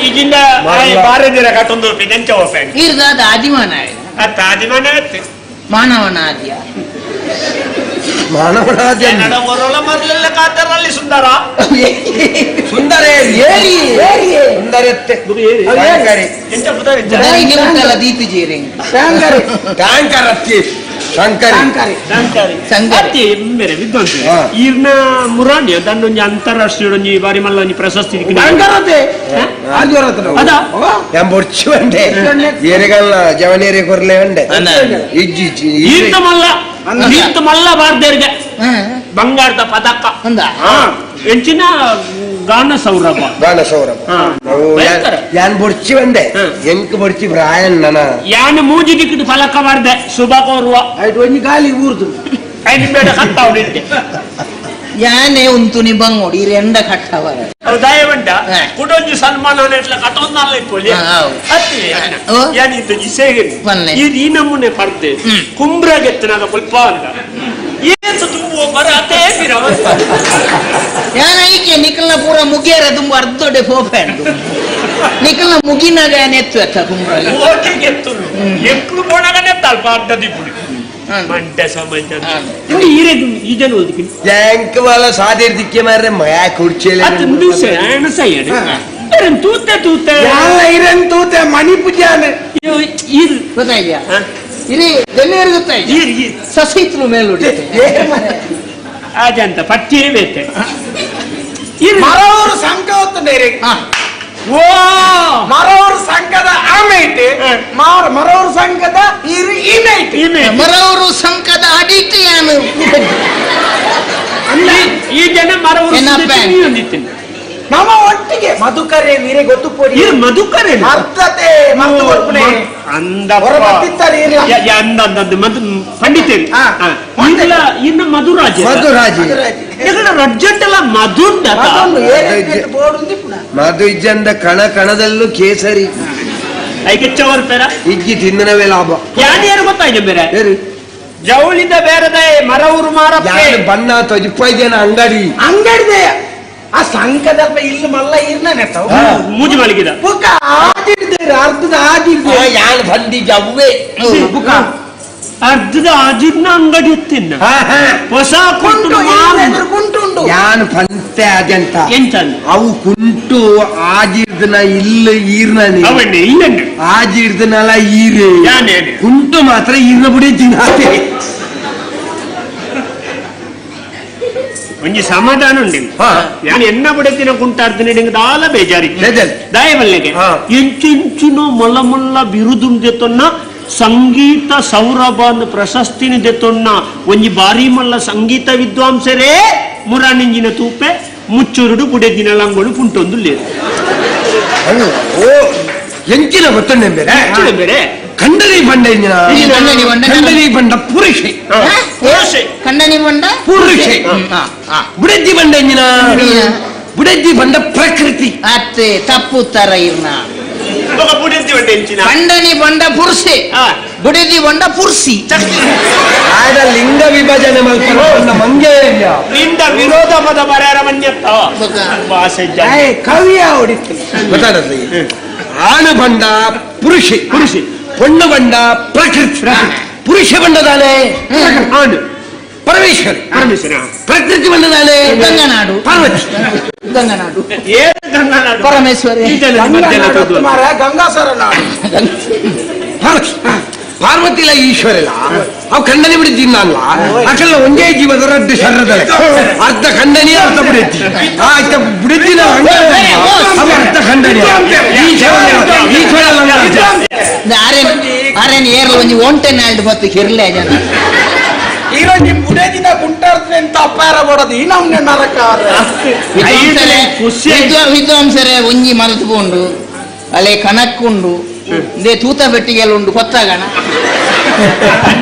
ಈಜಿಂದ ಬಾರದಿರ ಕಟ್ಟೊಂದು ಒಪ್ಪಿ ನೆಂಚ ಒಪ್ಪೆ ಈರ್ದಾದ ಆದಿಮಾನ ಅತ್ತ ಆದಿಮಾನ ಮಾನವನ ಆದ್ಯ ಮಾನವನಾದ್ಯ ಒರಳ ಮೊದಲೆಲ್ಲ ಕಾತರಲ್ಲಿ ಸುಂದರ ಸುಂದರ ಏರಿ ಸುಂದರ ಎತ್ತೆ ಟ್ಯಾಂಕರಿ ಎಂಚ ಪುದಾರ್ ಎಂಚ ನಿಮ್ಗೆಲ್ಲ ದೀತು ಜೀರಿಂಗ್ ಟ್ಯಾಂಕರಿ ಟ್ಯಾಂಕರ್ ಅತ್ತಿ ಶಂಕರಿ ಟ್ಯಾಂಕರಿ ಸಂಕರಿ ಸಂಕರಿ. ಅತ್ತಿ ಬೇರೆ ವಿದ್ವಾಂಸ ಹಾ. ಈರ್ನ ಮುರಾಣಿ ಅದನ್ನೊಂಜಿ ಅಂತಾರಾಷ್ಟ್ರೀಯ ಒಂಜಿ ಬಾರಿ ಮಲ್ಲ ಒಂಜಿ ಪ್ರಶಸ್ತಿ ದಿಕ್ಕಿನ. ಟ್ಯಾಂಕರತೆ ಆಲ್ಜೋರತ್ರ ಅದಾ? ഞാൻ പൊടിച്ചു വേണ്ടേ ಏರೆಗಲ್ಲ ಜವನೇರೆ ಕೊರ್ಲೆ വേണ്ടേ ಇಜ್ಜಿ ಇಜ್ಜಿ ಈರ್ತ ಮಲ್ಲ ಈರ್ತ ಮಲ್ಲ ಬಾರ್ದೇರ್ಗೆ ಹಾ ಬಂಗಾರದ ಪದಕ ಅಂದ ಹಾ ಎಂಚಿನ ಗಾನ ಸೌರಭ ಗಾನ ಸೌರಭ ಹಾ. ನಾವು ಭಯಂಕರ. ಯಾನ್ ಬೊಡ್ಚಿ ಬಂದೆ ಹಾ. ಎಂಕ್ ಬೊಡ್ಚಿ ಪ್ರಾಯನ್ ನನ ಯಾನ್ ಮೂಜಿ ದಿಕ್ಕಿಟ್ಟು ಫಲಕ ಬಾರ್ದೆ ಶುಭ ಕೋರುವ ಆಯ್ತು ಒಂಜಿ ಗಾಲಿ ಊರ್ದು ಐದು ಬೇಡ ಕತ್ತಾವಳಿಂತೆ ಯಾನೆ ಉಂತು ನಿ ಬಂಗೋಡಿ ಈ ರೆಂಡ ಕಟ್ಟವರ ದಯವಂಡ ಹಾ. ಕುಡೊಂಜಿ ಸನ್ಮಾನ ಎಟ್ಲ ಕಟ್ಟೊಂದಲ್ಲ ಇಪ್ಪೊಲಿ ಹಾ, ಹೌದು. ಅತ್ತಿ ಓ. ಯಾನ್ ಇಂತೊಂಜಿ ಸೇಗಿರಿ ಪನ್ನೆ. ಈ ಈ ನಮೂನೆ ಪರ್ದೆ ಹ್ಮ್. ಕುಂಬ್ರಗೆತ್ತನಾಗ ಪುಲ್ಪ ಅಂತ ಏತು ತುಂಬುವ ಬರ ಅತೇ ಪಿರವ ಯಾನ ಐಕೆ ನಿಖಲ್ನ ಪೂರ ಮುಗಿಯರ ತುಂಬ ಅರ್ಧೊಡೆ ಫೋಫೆಂಡು ನಿಖಲ್ನ ಮುಗಿನಾಗ ಯಾನ್ ಎತ್ತು ಎತ್ತ ಕುಂಬ್ರಾಗ ಓಕೆಗೆತ್ತುನು ಎಕ್ಲು ಪೋಣಗನೆ ತಲ್ಪ ಅಡ್ಡ ದಿಪ್ಪುಡಿ ಮಂಡ್ಯ ಸಮಾಜ ಹಾ. ಈರೆದು ಈ ಜನ ಓದಿಕಿನಿ ಎಂಕ್ ವಾಲ ಸಾದೇರ್ ದಿಕ್ಕೆ ಮಾರ್ರೆ ಮಯಾ ಕುಡ್ಚೇಲೆ ಅತ್ ನುಸೆ ಅಣಸಯ್ಯನೆ ತೂತೆ ತೂತೆ ಯಾಲ ಇರನ್ ತೂತೆ ಮಣಿ ಪೂಜಾನೆ ಇರ್ ಗೊತ್ತಾಯ್ಯಾ ಹಾ? ಇರಿ ಗಣ್ಯರು ಗೊತ್ತಾಯ್ತು ಇರ್ ಇರ್ ಸಸಿತ್ಲು ಮೇಲುಡಿತೆ ಆಜಂತ ಪಟ್ಟಿಯೇ ಬೇತೆ ಇರ್ ಮರವರು ಸಂಘ ಹೊತ್ತುಂಡೇರಿ ಹಾ ಓ ಮರವರು ಸಂಘದ ಆಮೇಟ್ ಮರವರು ಸಂಘದ ಇರು ಇಮೇಟ್ ಇಮೆ ಮರವರು ಸಂಕದ ಅಡಿಟ್ ಯಾನು ಈ ಜನ ಮರವರು ಏನಪ್ಪ? ಹೊಂದಿತ್ತೇನೆ ನಮ್ಮ ಒಟ್ಟಿಗೆ ಮಧುಕರೆ ವೀರೆ ಗೊತ್ತು ಪೊಡಿ ಇರ್ ಮಧುಕರೆ ಅರ್ಥತೆ ಮರ್ತು ಕೊಡ್ಪುಣೆ ಅಂದ ಹೊರ ಬತ್ತಿತ್ತಾರೆ ಇರ್ಲ. ಅಂದ ಅಂದ ಮಧು ಪಂಡಿತೇರಿ ಹಾ. ಇಲ್ಲ ಇನ್ನು ಮಧುರಾಜ ಮಧುರಾಜಿ ಯಾಕಂದ್ರೆ ರಜ್ಜಂಟೆಲ್ಲ ಮಧುಂಡ ಅದೊಂದು ಏರಿಕೆ ಬೋರ್ಡ್ ఉంది ಪುನಃ ಮಧು ಇಜ್ಜಂದ ಕಣ ಕಣದಲ್ಲೂ ಕೇಸರಿ ಐಕೆಚ್ಚವರ್ ಪೇರ ಇಜ್ಜಿ ತಿಂದನವೇ ಲಾಭ ಯಾರು ಗೊತ್ತಾಯ್ತು ಬೇರೆ ಏರು ಜವಳಿದ ಬೇರೆದೇ ಮರವರು ಮಾರಪ್ಪೆ ಯಾರು ಬಣ್ಣ ತೊಜಿಪ್ಪ ಜನ ಅಂಗಡಿ ಅಂಗಡಿದೆ ಆ ಸಂಘದಲ್ಪ ಇಲ್ಲಿ ಮಲ್ಲ ಇರ್ನ ನೆತ್ತವು ಹಾ. ಮೂಜಿ ಮಲಗಿದ ಬುಕ್ಕ ಆದಿಡ್ದೇರು ಅರ್ಧದ ಆದಿಡ್ದೆ ಯಾನ್ ಬಂದಿ ಜವ್ವೆ ಬುಕ್ಕ ಅರ್ಧದ ಅಜಿರ್ನ ಅಂಗಡಿ ಎತ್ತಿನ ಹಾ ಹಾ ಹೊಸ ಕುಂಟು ಕುಂಟು ಇರ್ನ ಎದುರು ಕುಂಟು ಉಂಟು ಯಾನ್ ಪಂತೆ ಅಜಂತ ಎಂತ ಅವು ಕುಂಟು ಆಜಿರ್ದನ ಇಲ್ಲ ಈರ್ನ ಅವಣ್ಣೆ ಇಲ್ಲಣ್ಣ ಆಜಿರ್ದನಲ ಈರೆ ಯಾನೇನೆ ಕುಂಟು ಮಾತ್ರ ಈರ್ನ ಬುಡಿ ತಿನ್ನಾತೆ ಒಂಜಿ ಸಮಾಧಾನ ಉಂಡು. ಯಾನ್ ಎನ್ನ ಬುಡೆದಿನ ಕುಂಟಾಡ್ತೀನಿ ದಾಲ ಬೇಜಾರಿ ದಾಯವಲ್ಲೆಗೆ ಎಂಚೆಂಚಿನ ಮೊಲ್ಲ ಮೊಲ್ಲ ಬಿರುದುನ್ ದೆತ್ತೊನ್ನ ಸಂಗೀತ ಸೌರಭ ಪ್ರಶಸ್ತಿನಿ ದೆತ್ತೊನ್ನ ಒಂಜಿ ಬಾರಿ ಮಲ್ಲ ಸಂಗೀತ ವಿದ್ವಾಂಸರೇ ಮುರಾನಿಂಜಿನ ತೂಪೆ ಮುಚ್ಚುರುಡು ಬುಡೆದಿನ ಲಂಗೋಡು ಪುಂಟೊಂದು ಲೇರು. ಓ ಎಂಚಿನ ಗೊತ್ತುಂಡೆ ಬೇರೆ ಬೇರೆ ಖಂಡನಿ ಬಂಡ ಇಂಜಿನ ಖಂಡನಿ ಬಂಡ ಪುರುಷೆ ಖಂಡನಿ ಬಂಡ ಪುರುಷೆ ಬುಡೆದ್ದಿ ಬಂಡ ಇಂಜಿನ ಬುಡೆದ್ದಿ ಬಂಡ ಪ್ರಕೃತಿ ಅತ್ತೆ ತಪ್ಪು ತರ ಇರ್ನ ಬುಡೆದ್ದಿ ಬಂಡ ಇಂಚಿನ ಖಂಡನಿ ಬಂಡ ಪುರುಷೆ ಬುಡೆದಿ ಬಂಡ ಪುರ್ಸಿ ಆದ ಲಿಂಗ ವಿಭಜನೆ ಮಲ್ಪನ ಮಂಗೆ ನಿಂದ ವಿರೋಧ ಪದ ಬರಾರ ಮನ್ಯತ್ತ ಕವಿಯ ಹೊಡಿತು ಗೊತ್ತಾಡತ್ತೆ. ಆನು ಬಂಡ ಪುರುಷೆ ಪುರುಷೆ ಪೊಣ್ಣು ಬಂಡ ಪ್ರಕೃತಿ ಪುರುಷ ಬಂಡದಾನೆ ಆನು ಪರಮೇಶ್ವರ ಪರಮೇಶ್ವರ ಪ್ರಕೃತಿ ಬಂಡದಾನೆ ಗಂಗನಾಡು ಪಾರ್ವತಿ ಗಂಗನಾಡು ಗಂಗನಾಡು ಪರಮೇಶ್ವರಿ ಗಂಗಾಸರ ನಾಡು ಪಾರ್ವತಿ ಪಾರ್ವತಿಲ ಈಶ್ವರಲ್ಲ ಅವು ಖಂಡನೆ ಬಿಡಿದ್ದೀನಿ ಅಲ್ಲ ಅಕಲ್ಲ ಒಂದೇ ಜೀವದ ರಡ್ಡು ಶರ್ರದಲೆ ಅರ್ಧ ಖಂಡನಿ ಅರ್ಧ ಬಿಡಿದ್ದಿ ಆಯ್ತ ಬಿಡಿದ್ದಿನ ಅರ್ಧ ಖಂಡನಿ ಈಶ್ವರ ಆರೇನ್ ಏರ್ಲ ಒಂಜಿ ಒಂಟೆ ನಾಲ್ಡು ಬತ್ತು ಕಿರ್ಲೆ ಜನ ಈರೊಂಜಿ ಬುಡೆದಿನ ಕುಂಟಾಡ್ತೀನಿ ಅಂತ ಅಪ್ಪಾರ ಬೋಡದು ಈ ನಮ್ನೆ ನರಕ ವಿದ್ವಾಂಸರೇ ಒಂಜಿ ಮರೆತು ಪೋಂಡು ಅಲೆ ಕಣಕ್ಕುಂಡು ಇಂದೇ ತೂತ ಪೆಟ್ಟಿಗೆಲ್ಲ ಉಂಡು ಕೊತ್ತಾಗಣ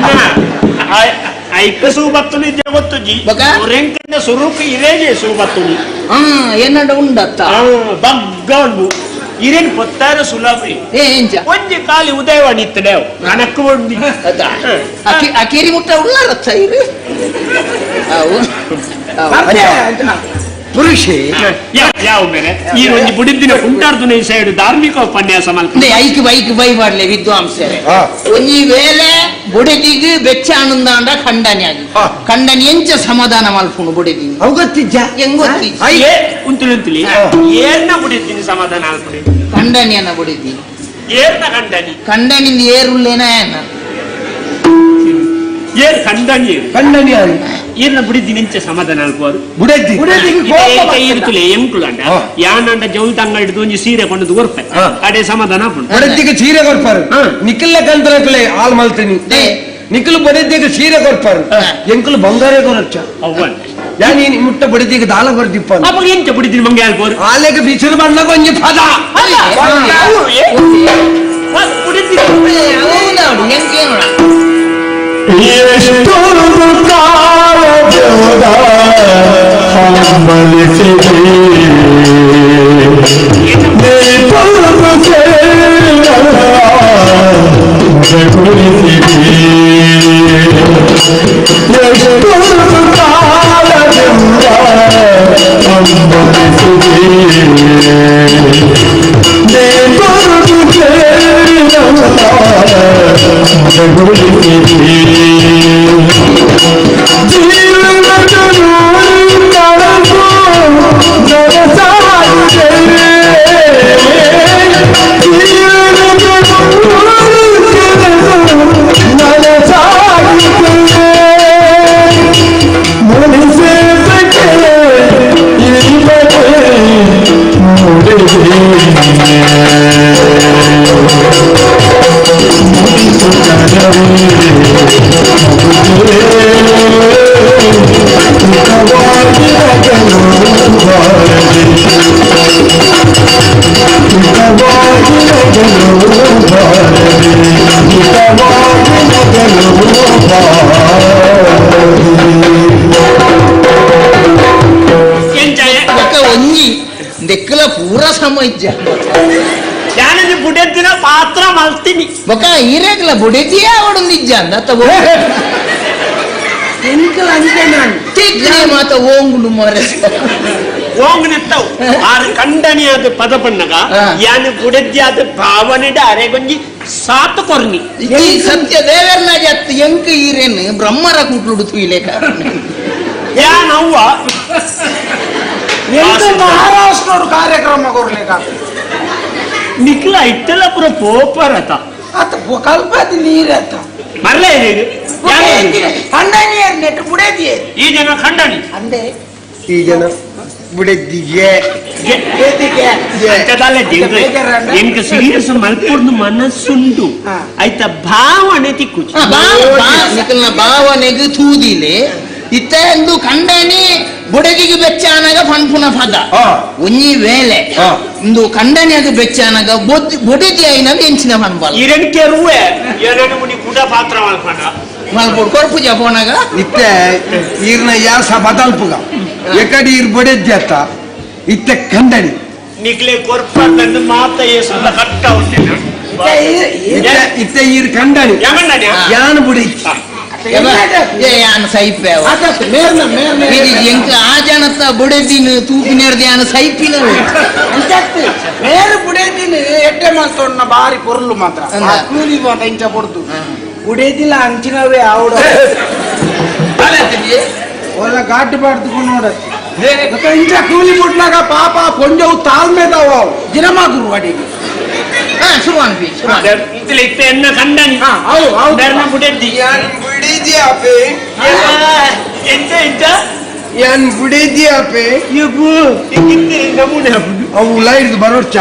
ಐಕ ಸೂಬತ್ತುನಿ ಜಗತ್ತುಜಿ ರೆಂಕಣ್ಣ ಸುರುಕು ಇರೇಜೆ ಸೂಬತ್ತುನಿ ಏನಂಡ ಉಂಡತ್ತ ಬಗ್ಗ ಉಂಡು ಇರೇನು ಪೊತ್ತಾರ ಸುಲಭ ಒಂಜಿ ಖಾಲಿ ಉದಯವಾಣಿ ಇತ್ತಡೆ ಕಣಕ್ಕು ಉಂಡಿ ಅಕೇರಿ ಮುಟ್ಟ ಉಳ್ಳಾರತ್ತ ಇರು ಪುರುಷೆ ಯಾವ ಮೇಲೆ ಈ ಒಂಜಿ ಬುಡಿದಿನ ಕುಂಟಾರ್ದುನ ಈ ಸೈಡ್ ಧಾರ್ಮಿಕ ಉಪನ್ಯಾಸ ಮಲ್ಪುಂಡು ಐಕ್ ಬೈಕ್ ಬೈ ಮಾಡ್ಲೆ ವಿದ್ವಾಂಸರೇ ಒಂಜಿ ವೇಳೆ ಬುಡೆದಿಗ್ ಬೆಚ್ಚ ಆನಂದಾಂಡ ಖಂಡನೆ ಆಗಿ ಖಂಡನೆ ಎಂಚ ಸಮಾಧಾನ ಮಲ್ಪುಂಡು ಬುಡೆದಿ ಅವು ಗೊತ್ತಿಜ್ಜ ಹೆಂಗ್ ಗೊತ್ತಿಜ್ಜ ಉಂತುಲಿ ಉಂತುಲಿ ಏರ್ನ ಬುಡಿದ್ದೀನಿ ಸಮಾಧಾನ ಅಲ್ಪುಡಿ ಖಂಡನಿಯನ್ನ ಬುಡಿದಿ ಏರ್ನ ಖಂಡನಿ ಖಂಡನಿಂದ ಏರುಲ್ಲೇನ ಏನ ಏರ್ ಖಂಡನಿ ಖಂಡನಿ ಏರ್ನ ಬುಡಿದ್ದೀನಿ ಎಂಚ ಸಮಾಧಾನ ಅಲ್ಪುವರು ಬುಡೆದ್ದಿ ಇರ್ತಲೆ ಎಂಕುಲಂಡ ಯಾನಂಡ ಜೌಲ್ ತಂಗ ಹಿಡಿದು ಒಂಜಿ ಸೀರೆ ಕೊಂಡು ಕೊರ್ಪೆ ಅಡೆ ಸಮಾಧಾನ ಆಪುಂಡು ಬುಡೆದ್ದಿಗೆ ಸೀರೆ ಕೊರ್ಪಾರು ನಿಖಿಲ್ಲ ಕಂತನಕಲೆ ಹಾಲ್ ಮಲ್ತೀನಿ ನಿಖಿಲ್ ಬುಡೆದ್ದಿಗೆ ಸೀರೆ ಕೊರ್ಪಾರು ಎಂಕುಲು ಬಂಗಾರೇ ಕೊರಚ್ಚ ಅವ್ವನ್ ಯಾನ್ ಈ ಮುಟ್ಟ ಬುಡೆದಿಗೆ ದಾಲ ಕೊರ್ದಿಪ್ಪ ಅವಾಗ ಎಂಚ ಬುಡಿದ್ದೀನಿ ಮಂಗೆ ಅಲ್ಪೋರು ಆಲೆಗೆ ಬಿಸಿಲು ಬಣ್ಣಗ ಒಂಜಿ ಪದ ಎಷ್ಟು ಕಾಲದ ಹಂಬಲಿಸಿದೆ ಎಷ್ಟು ಕಾಲದಿಂದ ಹಂಬಲಿಸಿದೆ ದೆಕ್ಕಲ ಪೂರ ಸಮಯ ಯಾನಂಜಿ ಬುಡೆದ್ದಿನ ಪಾತ್ರ ಮಲ್ತೀನಿ ಬೊಕ ಈರೇಗ್ಲ ಬುಡೆದಿಯ ಅವಡೊಂದಿಜ್ಜ ಅಂದ ತಿಕ್ನೆ ಮಾತ ಓಂಗುಂಡು ಮೊರೆ ಓಂಗುನೆತ್ತವು ಆರು ಖಂಡನಿಯಾದ ಪದ ಪಣ್ಣಗ ಯಾನು ಬುಡೆದ್ಯಾದ ಭಾವನೆಡ ಅರೆಗೊಂಜಿ ಸಾತು ಕೊರ್ನಿ ಈ ಸತ್ಯ ದೇವರ್ನ ಜತ್ ಎಂಕ್ ಈರೇನು ಬ್ರಹ್ಮರ ಕೂಟ್ಲುಡು ತುಯಿಲೇಕ ಯಾನವ್ವ ಮಹಾರಾಷ್ಟ್ರವ್ರು ಕಾರ್ಯಕ್ರಮ ಕೊರ್ಲಿಕ್ಕ ನಿಕ್ಲ ಇಟ್ಟೆಲ್ಲ ಪೂರ ಪೋಪರತ ಅತ್ತ ಕಲ್ಪತಿ ನೀರತ್ತ ಮರಲೇ ಇದು ಖಂಡನಿಯರ್ ನೆಟ್ ಬುಡೇದಿ ಈ ಜನ ಖಂಡನಿ ಅಂದೆ ಈ ಜನ ಬುಡೆದಿಗೆ ಎಂಕ ಸೀರಿಯಸ್ ಮಲ್ಪುರ್ದು ಮನಸ್ಸುಂಡು ಆಯ್ತಾ ಭಾವನೆ ತಿಕ್ಕುಚಿ ನಿಕಲ್ನ ಭಾವನೆಗೆ ತೂದಿಲೆ ಇತ್ತ ಎಂದು ಕಂಡನಿ ಬುಡದಿಗೆ ಬೆಚ್ಚಾನಗ ಪನ್ಪುನ ಪದ ಒಂಜಿ ವೇಳೆ ಇಂದು ಕಂಡನಿಯಾಗ ಬೆಚ್ಚಾನಗ ಬೊಡೆದಿ ಐನಗ ಎಂಚಿನ ಪನ್ಪಲ್ಲ ಇರಣಿಕೆ ರೂವೆ ಏನನ್ನು ಮುನಿ ಕೂಡ ಪಾತ್ರ ಮಲ್ಪಂಡ ಮಲ್ಪೊಡು ಕೊರ್ಪುಜ ಪೋನಾಗ ಇತ್ತೆ ಈರ್ನ ಯಾಸ ಬದಲ್ಪುಗ ಎಕಡಿ ಈರ್ ಬೊಡೆದ್ದಿ ಅತ್ತ ಇತ್ತೆ ಕಂಡನಿ ನಿಕ್ಲೆ ಕೊರ್ಪಂದು ಮಾತ ಏಸುದ ಕಟ್ಟ ಉಂಟೇನ ಇತ್ತೆ ಈರ್ ಕಂಡನಿ ಯಾನ್ ಬುಡೆದ್ದಿ ಯಾನ್ ಸೈಪೆ ಎಂಕ ಆ ಜನತ ಬುಡೆದಿನ ತೂಪಿನೇರ್ದೆ ಯಾನ್ ಸೈಪಿನ ಬೇರೆ ಬುಡೆದಿನ ಎಡ್ಡೆ ಮಾಲ್ತೊಣ್ಣ ಬಾರಿ ಪೊರ್ಲು ಮಾತ್ರ ಕೂಲಿ ಮಾತ ಇಂಚ ಪೊಡ್ದು ಬುಡೆದಿಲ್ಲ ಅಂಚಿನವೇ ಆವಡ ಒಲ್ಲ ಘಾಟು ಬಾಡ್ದು ನೋಡತ್ತೆ ಇಂಚ ಕೂಲಿ ಬಿಟ್ನಾಗ ಪಾಪ ಪೊಂಜವು ತಾಳ್ಮೆದವ ದಿನಮಾಗುರು ಅಡಿಗೆ ಎನ್ನ ಕಂಡನಿ ಬುಡೆದಿ ಆಪೆ ಎಂತ ಎಂತ ಯಾನ್ ಬುಡೆದಿ ಆಪೆ ನಮೂನೆ ಅವು ಉಲ ಹಿಡಿದು ಬರೋರ್ಚ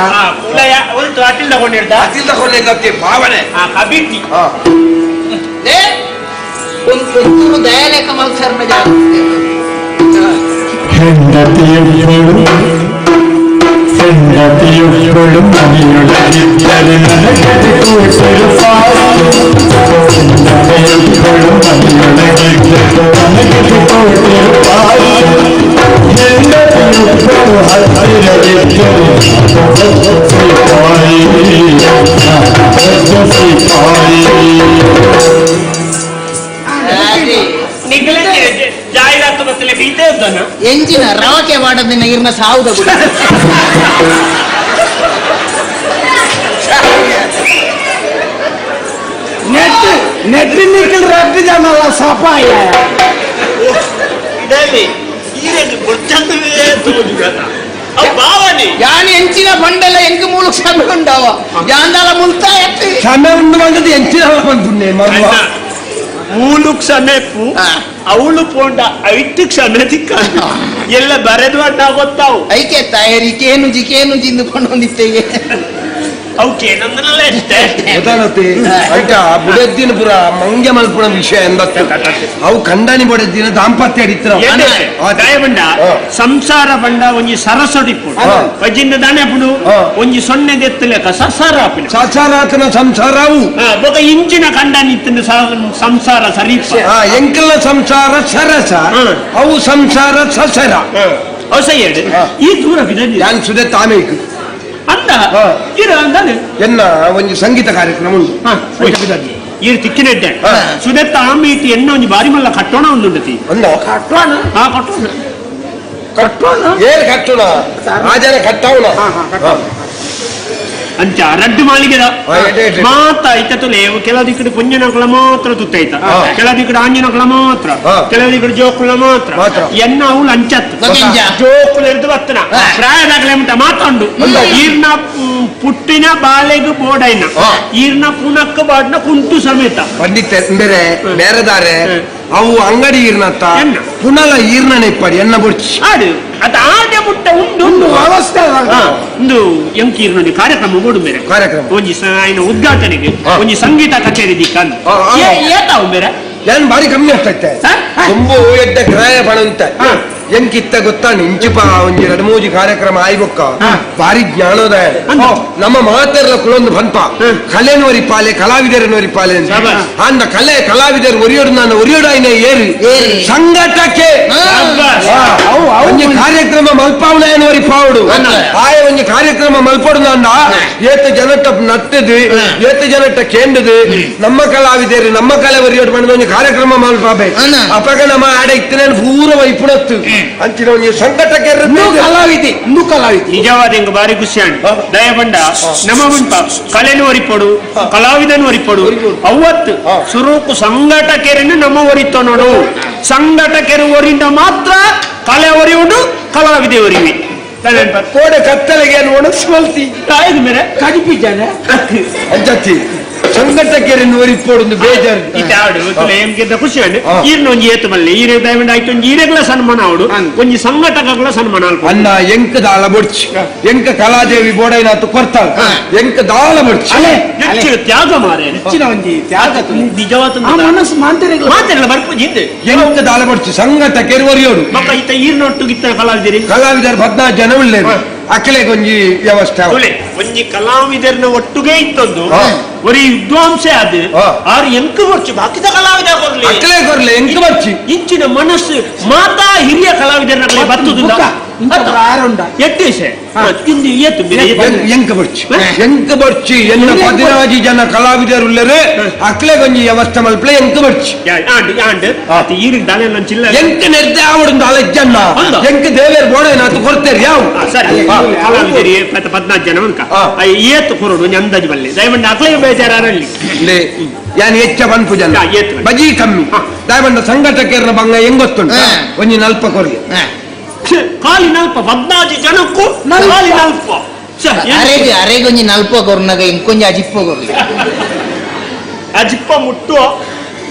ಅಟಿಲ್ ತಗೊಂಡಿರ್ದ ಅಟಿಲ್ ತಗೊಂಡಿದ್ದ ಭಾವನೆ ಕಬಿಟ್ಟಿ ಒಂಚೂರು ದಯಾಲೇಖ ಮಲ್ಸರ್ನ ಹೆಂಡತಿಯೊಬ್ಬಳು ಹೆಂಡತಿಯೊಬ್ಬಳು ಮನೆಯೊಳಗಿದ್ದರೆ ನನಗೆ ಕೋಟಿ ರೂಪಾಯಿ ಹೆಂಡತಿಯೊಬ್ಬಳು ಮನೆಯೊಳಗಿದ್ದರೆ ನನಗೆ ಕೋಟಿ ರೂಪಾಯಿ ಹೆಂಡತಿಯೊಬ್ಬಳು ಹತ್ತಿರವಿದ್ದರೆ ಸಿಪಾಯಿ ಸಿಪಾಯಿ ಜಾಹೀರಾತು ಬತ್ತಲೆ ಬೀತೆ ಇದ್ದಾನ ಎಂಜಿನ ರವಕೆ ಮಾಡದಿನ ಇರ್ನ ಸಾವುದ ಗುಡ ನೆಟ್ ನೆಟ್ ನಿಖಿಲ್ ರಡ್ಡು ಜನಲ್ಲ ಸಪಾಯ ಇದರಲ್ಲಿ ಈರೇನು ಗೊತ್ತಂದುವೇ ತೋಜುಗತ ಅವು ಭಾವನೆ ಯಾನ್ ಎಂಚಿನ ಬಂಡಲ ಎಂಕ್ ಮೂಲಕ ಕ್ಷಮೆ ಉಂಡವ ಯಾಂದಾಲ ಮುಲ್ತಾ ಎತ್ತಿ ಕ್ಷಮೆ ಉಂಡು ಬಂದದ್ದು ಎಂಚಿನ ಬಂದುನ್ನೇ ಮರ್ವ ಮೂಲು ಕ್ಷಮೆಪ್ಪು ಅವಳು ಪೋಂಡ ಐಟ್ಟು ಕ್ಷಮೆ ತಿಕ್ಕ ಎಲ್ಲ ಬರೆದು ಅಡ್ಡ ಗೊತ್ತಾವು ಐಕೆ ತಾಯರಿ ಕೇನುಜಿ ಕೇನುಜಿ ಇಂದು ಹೊಂದಿತ್ತೇಗೆ ಅವು ಕೇನಂದ್ರಲ್ಲ ಅಷ್ಟೇ ಗೊತ್ತಾನತ್ತೆ ಆಯ್ತಾ ಬುಡೆದ್ದಿನ ಪುರ ಮಂಗೆ ಮಲ್ಪುಣ ವಿಷಯ ಎಂದತ್ತು ಅವು ಕಂಡನಿ ಬೊಡೆದ್ದಿನ ದಾಂಪತ್ಯ ಅಡಿತ್ರ ಬಂಡ ಸಂಸಾರ ಬಂಡ ಒಂಜಿ ಸರಸೊಡಿಪ್ಪು ಬಜ್ಜಿಂದ ದಾನೆ ಪುಡು ಒಂಜಿ ಸೊನ್ನೆ ದೆತ್ತಲೆಕ ಸಸಾರ ಆಪಿನ ಸಸಾರಾತನ ಸಂಸಾರವು ಬೊಕ ಇಂಚಿನ ಕಂಡನಿ ಇತ್ತಿನ ಸಂಸಾರ ಸರಿ ಎಂಕಲ್ನ ಸಂಸಾರ ಸರಸ ಅವು ಸಂಸಾರ ಸಸರ ಅವು ಸೈ ಹೇಳು ಈ ದೂರ ಯಾನ್ ಸುದೆ ತಾಮೇಕು ಅಂದ ಅಂದಾನೆ ಎನ್ನ ಒಂಜಿ ಸಂಗೀತ ಕಾರ್ಯಕ್ರಮ ಉಂಟು ಈ ತಿಕ್ಕಿನೆಡ್ಡೆ ಸುದೆತ್ತ ಆಮೀಟಿ ಎನ್ನ ಒಂಜಿ ಬಾರಿ ಮಲ್ಲ ಕಟ್ಟೋಣ ಒಂದುಂಡತಿ ಅಂದ ಕಟ್ಟೋಣ ಹಾ ಕಟ್ಟೋಣ ಕಟ್ಟೋಣ ಏನ್ ಕಟ್ಟೋಣ ರಾಜನ ಕಟ್ಟವಣ ಅಂಚ ರಡ್ಡು ಮಾಳಿಗೆದ ಮಾತ ಐತತುಲೆ ಕೆಲವು ದಿಕ್ಕಡೆ ಪುಂಜನಕುಲ ಮಾತ್ರ ತುತ್ತೈತ ಕೆಲವು ದಿಕ್ಕಡೆ ಆಂಜನಕುಲ ಮಾತ್ರ ಕೆಲವು ದಿಕ್ಕಡೆ ಜೋಕುಲ ಮಾತ್ರ ಎನ್ನ ಅವಳು ಅಂಚತ್ತು ಜೋಕುಲ ಇರ್ದು ಬತ್ತನ ಪ್ರಾಯದಾಗಲೇ ಮುಟ್ಟ ಮಾತಾಂಡು ಈರ್ನ ಪುಟ್ಟಿನ ಬಾಳೆಗು ಬೋಡೈನ ಈರ್ನ ಪುನಕ್ಕ ಬಾಡ್ನ ಕುಂಟು ಸಮೇತ ಪಂಡಿತ ಬೇರೆ ಬೇರೆದಾರೆ ಅವು ಅಂಗಡಿ ಈರ್ನತ್ತ ಪುನಲ ಈರ್ನನೆ ಇಪ್ಪಡಿ ಎನ್ನ ಬುಡ್ಚಿ ಆಡು ಅದ ಆಡೆ ಮುಟ್ಟ ಉಂಡು ಉಂಡು ವ್ಯವಸ್ಥೆ ಒಂದು ಎಂಕೀರ್ನೊಂದು ಕಾರ್ಯಕ್ರಮ ಬೋಡು ಬೇರೆ ಕಾರ್ಯಕ್ರಮ ಒಂಜಿ ఆయన ಉದ್ಘಾಟನೆಗೆ ಒಂಜಿ ಸಂಗೀತ ಕಚೇರಿ ದಿಕ್ಕಂದು ಏತಾವು ಬೇರೆ ಏನ್ ಬಾರಿ ಕಮ್ಮಿ ಆಗ್ತೈತೆ ತುಂಬು ಎಡ್ಡ ಕ್ರಯ ಪಣಂತ ಎಂಕಿತ್ತ ಗೊತ್ತಾಣ ಇಂಚಿಪ ಒಂಜಿ ಎರಡು ಮೂಜಿ ಕಾರ್ಯಕ್ರಮ ಆಯ್ಬೊಕ್ಕ ಬಾರಿ ಜ್ಞಾನೋದಯ ನಮ್ಮ ಮಾತೆರ್ಲ ಕುಲೊಂದು ಪನ್ಪ ಕಲೆನೋರಿ ಪಾಲೆ ಕಲಾವಿದರನೋರಿ ಪಾಲೆ ಅಂತ ಅಂದ ಕಲೆ ಕಲಾವಿದರು ಒರಿಯೋಡು ನಾನು ಒರಿಯೋಡಾಯ್ನ ಏರಿ ಸಂಘಟಕ್ಕೆ ಒಂಜಿ ಕಾರ್ಯಕ್ರಮ ಮಲ್ಪಾವಣೆಯನೋರಿ ಪಾವುಡು ಆಯ ಒಂಜಿ ಕಾರ್ಯಕ್ರಮ ಮಲ್ಪಡು ನಾಂಡ ಏತ ಜನಟ ನಟ್ಟದು ಏತ ಜನಟ ಕೇಂಡದು ನಮ್ಮ ಕಲಾವಿದರು ನಮ್ಮ ಕಲೆ ಒರಿಯೋಡು ಬಂದ ಒಂಜಿ ಕಾರ್ಯಕ್ರಮ ಮಲ್ಪಾಬೆ ಅಪಗ ನಮ್ಮ ಆಡ ಇತ್ತನೇ ಪೂರ ವೈಪುಣತ್ತು ಅಂಚಿನ ಒಂಜಿ ಸಂಕಟಕ್ಕೆ ಕಲಾವಿದೆ ಕಲಾವಿದೆ ನಿಜವಾದ ಎಂಗ್ ಬಾರಿ ಖುಷಿ ಆಂಡ್ ದಯಬಂಡ ನಮ್ಮ ಉಂಟ ಕಲೆನು ಒರಿಪೊಡು ಕಲಾವಿದನು ಒರಿಪೊಡು ಅವತ್ತು ಸುರೂಕು ಸಂಘಟಕೆರನ್ನು ನಮ್ಮ ಒರಿತೋ ನೋಡು ಸಂಘಟಕೆರು ಒರಿಂದ ಮಾತ್ರ ಕಲೆ ಒರಿಯುಂಡು ಕಲಾವಿದೆ ಒರಿವಿ ಕೋಡೆ ಕತ್ತಲೆಗೆ ಒಣಗಿಸ್ಕೊಳ್ತಿ ತಾಯಿದ ಮೇಲೆ ಕಡಿಪಿದ್ದಾನೆ ಅಂಚತ್ತಿ ಸಂಘಟಕರನ್ನು ಒರಿಪೋಡು ಬೇಜಾರು ಇತ್ತಾಡು ಎಂಕಿಂತ ಖುಷಿ ಅಂಡ್ ಈರ್ನ ಒಂಜಿ ಏತು ಮಲ್ಲೆ ಈರೆ ಡೈಮಂಡ್ ಆಯ್ತು ಒಂಜಿ ಈರೆಗ್ಲ ಸನ್ಮಾನ ಅವಡು ಒಂಜಿ ಸಂಘಟಕಗಳ ಸನ್ಮಾನ ಅಲ್ಪ ಅಣ್ಣ ಎಂಕ ದಾಲ ಬೊಡ್ಚಿ ಎಂಕ ಕಲಾದೇವಿ ಬೋಡೈನಾತು ಕೊರ್ತಾಳ ಎಂಕ ದಾಲ ಬೊಡ್ಚಿ ಹೆಚ್ಚು ತ್ಯಾಗ ಮಾರೆ ಹೆಚ್ಚಿನ ಒಂಜಿ ತ್ಯಾಗ ನಿಜವಾದ ಆ ಮನಸ್ಸು ಮಾಂತರಿಗಳ ಮಾತೆಲ್ಲ ಬರ್ಪುಜಿ ಹಿಂದೆ ಎಂಕ ದಾಲ ಬೊಡ್ಚಿ ಸಂಘಟಕರು ಒರಿಯೋಡು ಮಕ್ಕ ಇತ್ತ ಈರ್ನೊಟ್ಟು ಗಿತ್ತ ಕಲಾವಿದರಿ ಕಲಾವಿದರು 14 ಜನ ಉಳ್ಳೇರು ಅಕಲೆಗೆ ಒಂಜಿ ವ್ಯವಸ್ಥೆ ತುಲೆ ಒಂಜಿ ಕಲಾವಿದರ್ನ ಒಟ್ಟುಗೆ ಇತ್ತೊಂದು ಒರಿ ವಿದ್ವಾಂಸೆ ಅದು ಆರು ಎಂಕ ಬರ್ಚು ಬಾಕಿದ ಕಲಾವಿದ ಕೊರ್ಲಿ ಅಕಲೆ ಕೊರ್ಲೆ ಎಂಕ ಬರ್ಚಿ ಇಂಚಿನ ಮನಸ್ಸು ಮಾತಾ ಹಿರಿಯ ಕಲಾವಿದರ್ನ ಬತ್ತುದುಂಡ ಎಟ್ಟು ಇಂದು ಏತು ಎಂಕ ಬರ್ಚಿ ಎಂಕ ಬರ್ಚಿ ಎನ್ನ 15 ಜನ ಕಲಾವಿದರು ಉಳ್ಳೇರು ಅಕ್ಲೆ ಒಂಜಿ ವ್ಯವಸ್ಥೆ ಮಲ್ಪಲೆ ಎಂಕ ಬರ್ಚಿ ಆಂಡ್ ಆಂಡ್ ಈರಿಗೆ ದಾಲೆ ಚಿಲ್ಲ ಎಂಕ ನೆರ್ದೆ ಆವಡು ದಾಲೆ ಜನ ಎಂಕ ದೇವೇರ್ ಬೋಡೇನಾತು ಕೊಡ್ತೇರಿ ಯಾವ ಸರಿ ಕಲಾವಿದರಿ 14 ಜನ ಉಂಟ ಏತು ಕೊರಡು ಒಂಜಿ ಅಂದಾಜು ಬಲ್ಲೆ ದಯಮಂಡ ಅಕ್ಲೆ ಬೇಜಾರಲ್ಲಿ ಯಾನ್ ಹೆಚ್ಚ ಪನ್ಪು ಜನ ಬಜಿ ಕಮ್ಮಿ ದಯಮಂಡ ಸಂಘಟಕರ ಬಂಗ ಹೆಂಗೊತ್ತುಂಟ ಒಂಜಿ ನಲ್ಪ ಕೊರ್ಗೆ ಖಾಲಿ ನಲ್ಪ 14 ಜನಕ್ಕೂ ಖಾಲಿ ನಲ್ಪ ಅರೆಗೆ ಅರೆಗೆ ಒಂಜಿ ನಲ್ಪ ಕೊರ್ನಾಗ ಇಂಕೊಂಜಿ ಅಜಿಪ್ಪ ಕೊರ್ಲಿ ಅಜಿಪ್ಪ ಮುಟ್ಟು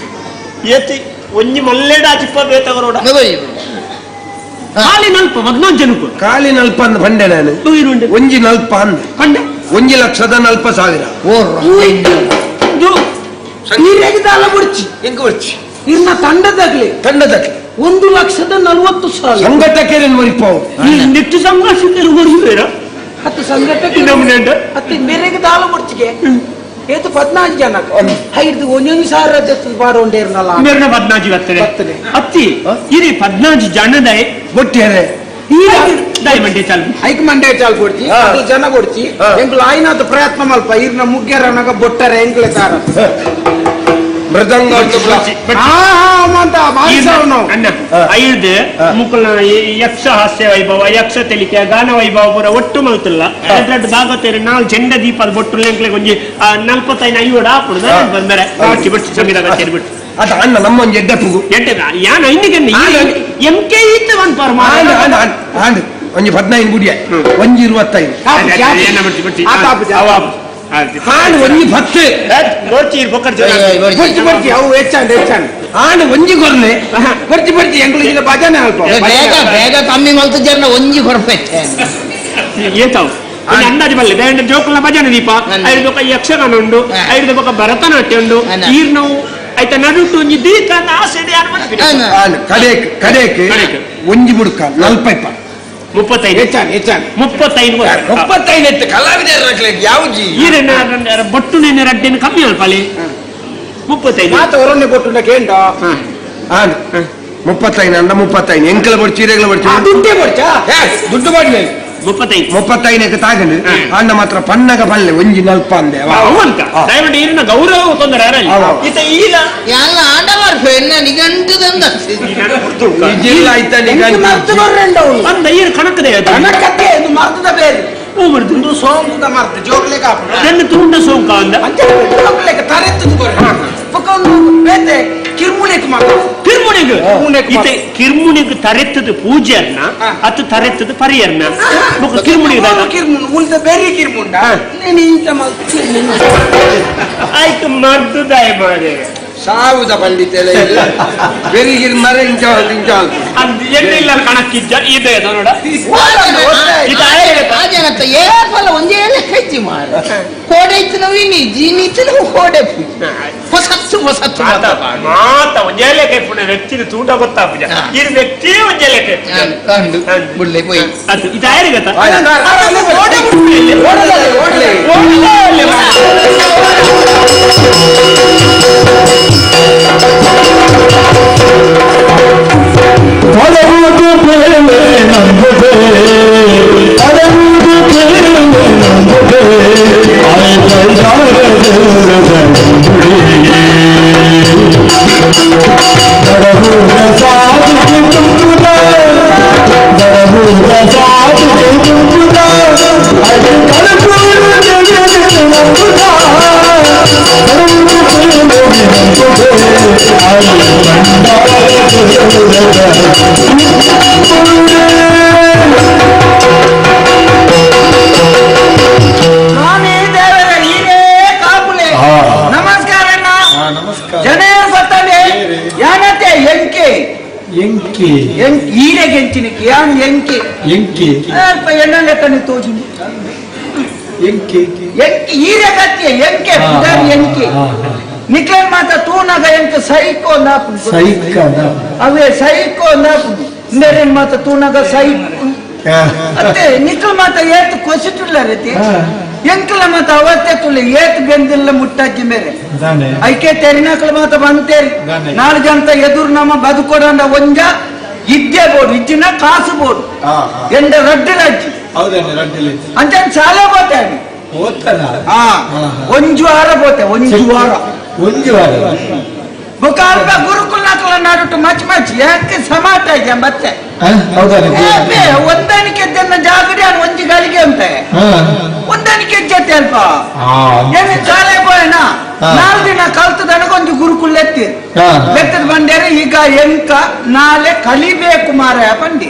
ಏತಿ ಒಂಜಿ ಮಲ್ಲೇಡ ಅಜಿಪ್ಪ ಬೇತವರೋಡ ಖಾಲಿ ನಲ್ಪ 14 ಜನಕ್ಕೂ ಖಾಲಿ ನಲ್ಪ ಅಂದ ಬಂಡೆ ನಾನು ಒಂಜಿ ನಲ್ಪ ಅಂದ ಕಂಡೆ 1,40,000 ಬುಡ್ಚಿ ಎಂಕ ಬುಡ್ಚಿ ಇನ್ನ ತಂಡದಾಗ್ಲಿ ತಂಡದಾಗ್ಲಿ 1,40,000 ಸಂಘಟಕರನ್ನು ಒರಿಪಾವು ಈ ನೆಟ್ಟು ಸಂಘರ್ಷ ಒರಿಯುವೇರ ಹತ್ತು ಸಂಘಟಕ ಹತ್ತು ಮೇರೆಗೆ ದಾಲ ಮುಡ್ಚಿಗೆ ಏತು 14 ಜನ ಐದು ಒಂದೊಂದು ಸಾವಿರ ಪಾಡೊಂಡೇರ್ನಲ್ಲ ಮೇರ್ನ 14 ಬರ್ತದೆ ಅತ್ತಿ ಇರಿ 14 ಜನದ ಬೊಟ್ಟಿಯರೆ ದಯಮಂಡೆ ಚಾಲು ಐಕ್ ಮಂಡೆ ಚಾಲು ಕೊಡ್ಚಿ ಅದು ಜನ ಕೊಡ್ಚಿ ಎಂಕ್ಲು ಆಯ್ನಾದ ಪ್ರಯತ್ನ ಮಲ್ಪ ಇರ್ನ ಮುಗ್ಗೆರನಾಗ ಬೊಟ್ಟರೆ ಎಂಕ್ಲೆ ತಾರ ಮೃದಂಗ ಐದು ಮುಕುಲ ಯಕ್ಷ ಹಾಸ್ಯ ವೈಭವ ಯಕ್ಷ ತೆಲಿಕೆ ಗಾನ ವೈಭವ ಪೂರ ಒಟ್ಟು ಮಲ್ತಿಲ್ಲ ಎರಡು ಭಾಗತೇರು 4 ಚೆಂಡ ದೀಪದ ಬೊಟ್ಟು ಎಂಕ್ಲೆ ಒಂಜಿ 45 50 ಆಪುಡು ಬಂದರೆ ಬಡ್ಚಿ ಬಡ್ಚಿ ಸಂಗೀತ ಕಚೇರಿ ಬಿಟ್ಟು ಅದು ಅಣ್ಣ ನಮ್ಮೊಂದು ಎಡ್ಡೆ ಪುಗು ಎಡ್ಡೆ ಯಾನ್ ಐನಿಗೆ ಎಂ ಕೆ ಈತ ಒನ್ ಪರ್ ಆಂಡ್ ಒಂಜಿ 15 ಗುಡಿಯ ಒಂಜಿ 25 ಆಣ್ ಒಂಜಿ 10 ಬಡ್ಚಿ ಬಡ್ಚಿ ಅವು ಹೆಚ್ಚಾಂಡ್ ಹೆಚ್ಚಾಂಡ್ ಆಣ್ ಒಂಜಿ ಕೊರ್ಲೆ ಬಡ್ಚಿ ಬಡ್ಚಿ ಎಂಕ್ಲು ಇಲ್ಲ ಭಜನೆ ಅಲ್ಪ ಬೇಗ ಬೇಗ ಕಮ್ಮಿ ಮಲ್ತು ಜನ ಒಂಜಿ ಕೊರ್ಪೆತ್ತೆ ಏತಾವು ಅಂದಾಜು ಬಲ್ಲೆ ಬೇಡ ಜೋಕುಲ ಭಜನೆ ದೀಪ ಐದು ಬೊಕ ಯಕ್ಷಗಾನ ಉಂಡು ಐದು ಬೊಕ ಭರತನಾಟ್ಯ ಉಂಡು ಈರ್ನವು ಆಯ್ತಾ ನಡುಟು ಒಂಜಿ ದೀಕ ಆಸೆ ಕಡೇಕ್ ಕಡೇಕ್ ಒಂಜಿ ಬುಡ್ಕ 45 35 ಹೆಚ್ಚಾನ್ ಹೆಚ್ಚಾನ್ 35 35 ಎತ್ತು ಕಲಾವಿದರ ಯಾವ್ಜಿ ಈರನ್ನ ಬೊಟ್ಟು ನೆನೆ ರಡ್ಡೆನ ಕಮ್ಮಿ ಅಲ್ಪಾಲಿ 35 ಮಾತ ಹೊರೊನ್ನೆ ಬೊಟ್ಟು ಕೇಂಡ ಆನ್ 35 ಅಂಡ 35 ಎಂಕಲ ಬೊಡ್ಚಿ ಇರೆಗಳ ಬೊಡ್ಚಿ ದುಡ್ಡೇ ಬೊಡ್ಚಾ ದುಡ್ಡು ಬಡ್ಲೆ 35 35 ತಾಗಂಡು ಅಂಡ ಮಾತ್ರ ಪನ್ನಗ ಪಲ್ಲೆ ಒಂಜಿ ನಲ್ಪ ಅಂದೆ ಅವಂತ ದಯವಿಟ್ಟು ಈರಿನ ಗೌರವ ತೊಂದರೆ ಈತ ಈಲ ಎಲ್ಲ ಆಂಡವಾರ್ ಎನ್ನ ನಿಗಂಟದಂದ ಜಿಲ್ಲ ಆಯ್ತಾ ನಿಗಂಟು ಅಂದ ಈರು ಕಣಕದೆ ಕಣಕತ್ತೆ ಇದು ಮರ್ತದ ಬೇರೆ ಒಂದು ಸೋಂಕುದ ಮರ್ತ ಜೋಗ್ಲೆಕ ನನ್ನ ತುಂಡ ಸೋಂಕ ಅಂದ ಜೋಗ್ಲೆಕ ತರೆತ್ತುದು ಕೊರ ಪೊಕೊಂದು ಬೇತೆ ಕಿರ್ಮುನೆಕ್ ಮಾತ ಕಿರ್ಮುನೆಗ್ ಈತ ಕಿರ್ಮುನೆಗ್ ತರೆತ್ತದು ಪೂಜೆರ್ನ ಅತ್ತು ತರೆತ್ತದು ಪರಿಯರ್ನ ಬೊಕ ಕಿರ್ಮುನೆಗ್ ಕಿರ್ಮುನ್ ಉಲ್ದ ಬೇರೆ ಕಿರ್ಮುಂಡ ನೀನು ಇಂತ ಆಯ್ತು ಮರ್ದುದಾಯ ಮಾರೆ ಸಾವುದ ಪಂಡಿತೆಲ್ಲ ಇಲ್ಲ ಬೆರಿಗಿರ್ ಮರ ಇಂಚ ಇಂಚ ಅದು ಎಣ್ಣಿಲ್ಲ ಕಣಕ್ಕಿಜ್ಜ ಇದೆ ನೋಡ ಏಪಲ್ಲ ಒಂದೇ ಲೆಕ್ಕ ಮಾರ ಕೋಡೆ ಇತ್ತು ನಾವು ಇನಿ ಜೀನಿ ಇತ್ತು ನಾವು ಕೋಡೆ ಹೊಸತ್ತು ಹೊಸತ್ತು ಮಾತ ಒಂದೇ ಲೆಕ್ಕ ಇಪ್ಪುನ ವ್ಯಕ್ತಿನ ತೂಟ ಗೊತ್ತಾಪುಜ ಈ ವ್ಯಕ್ತಿಯೇ ಒಂದೇ ಲೆಕ್ಕ ಬುಡ್ಲೆ ಪೋಯ್ ಅದು ಇದು ಆಯ್ತು ಗೊತ್ತಾ ಪದವುದು ಪ್ರೇಮೆ ನಂಬುದೆ ಪದವುದು ಪ್ರೇಮೆ ನಂಬುದೆ ಸ್ವಾಮಿ ದೇವರೇ ನೀನೇ ಕಾಪುಲೆ. ನಮಸ್ಕಾರ. ಜನ ಗೊತ್ತಾನೆ ಯಾನತೆ ಎಂಕೆ ಎಂಕಿ ಈರೆಗೆ ಎಂಚಿನಕ್ಕೆ ಯಾನ್ ಎಂಕೆ ಎಂಕಿ ಅಲ್ಪ ಎಣ್ಣೆ ಕಣ್ಣು ತೋಜು ಎಂಕಿ ಎಂಕಿ ಈರೆ ಗತಿಯ ಎಂಕೆ ಪುಡಾರಿ ಎಂಕೆ ನಿಕ್ಲೇನ್ ಮಾತ ತೂನಾಗ ಎಂಕ ಸೈಕೋ ನಾಪು ಸೈಕ ಅವೇ ಸೈಕೋ ನಾಪು ಇಂದೇರೇನ್ ಮಾತ ತೂನಾಗ ಸೈಕೋ ಅತ್ತೆ ನಿಕ್ಲ ಮಾತ ಏತ್ ಕೊಸಿಟುಲ್ಲ ರೀತಿ ಎಂಕಲ ಮಾತ ಅವತ್ತೆ ತುಳ್ಳಿ ಏತ್ ಬೆಂದಿಲ್ಲ ಮುಟ್ಟಾಕಿ ಮೇರೆ ಐಕೆ ತೆರಿನಾಕಲ ಮಾತ ಬಂತೇರಿ ನಾಲ್ಕು ಜನ ಎದುರು ನಮ್ಮ ಬದುಕೊಡಂಡ ಒಂಜ ಇದ್ದೇ ಬೋಡು ಇಜ್ಜಿನ ಕಾಸು ಬೋಡು ಎಂಡ ರಡ್ಡು ರಜ್ಜಿ ಅಂಚ ಶಾಲೆ ಬೋತೆ ಒಂಜು ವಾರ ಬೋತೆ ಒಂಜು ವಾರ ಒಂಜು ವಾರ ಬುಕಾಲ್ಪ ಗುರುಕುಲ ನಾಡುಟ್ಟು ಮಚ್ ಮಚ್ ಯಾಕೆ ಸಮಾಟ ಇದೆ ಮತ್ತೆ ಒಂದಾಣಿಕೆ ಜಾಗಡಿ ಅನ್ ಒಂಜಿ ಗಳಿಗೆ ಅಂತ ಒಂದಾಣಿಕೆ ಜೊತೆ ಅಲ್ಪ ಏನು ಶಾಲೆ ಪೋಯನ ನಾಲ್ಕು ದಿನ ಕಲ್ತದನಗ ಒಂದು ಗುರುಕುಲ ಎತ್ತಿ ಎತ್ತದ ಬಂದೇರೆ ಈಗ ಎಂಕ ನಾಳೆ ಕಲಿಬೇಕು ಮಾರಾಯ ಬಂಡಿ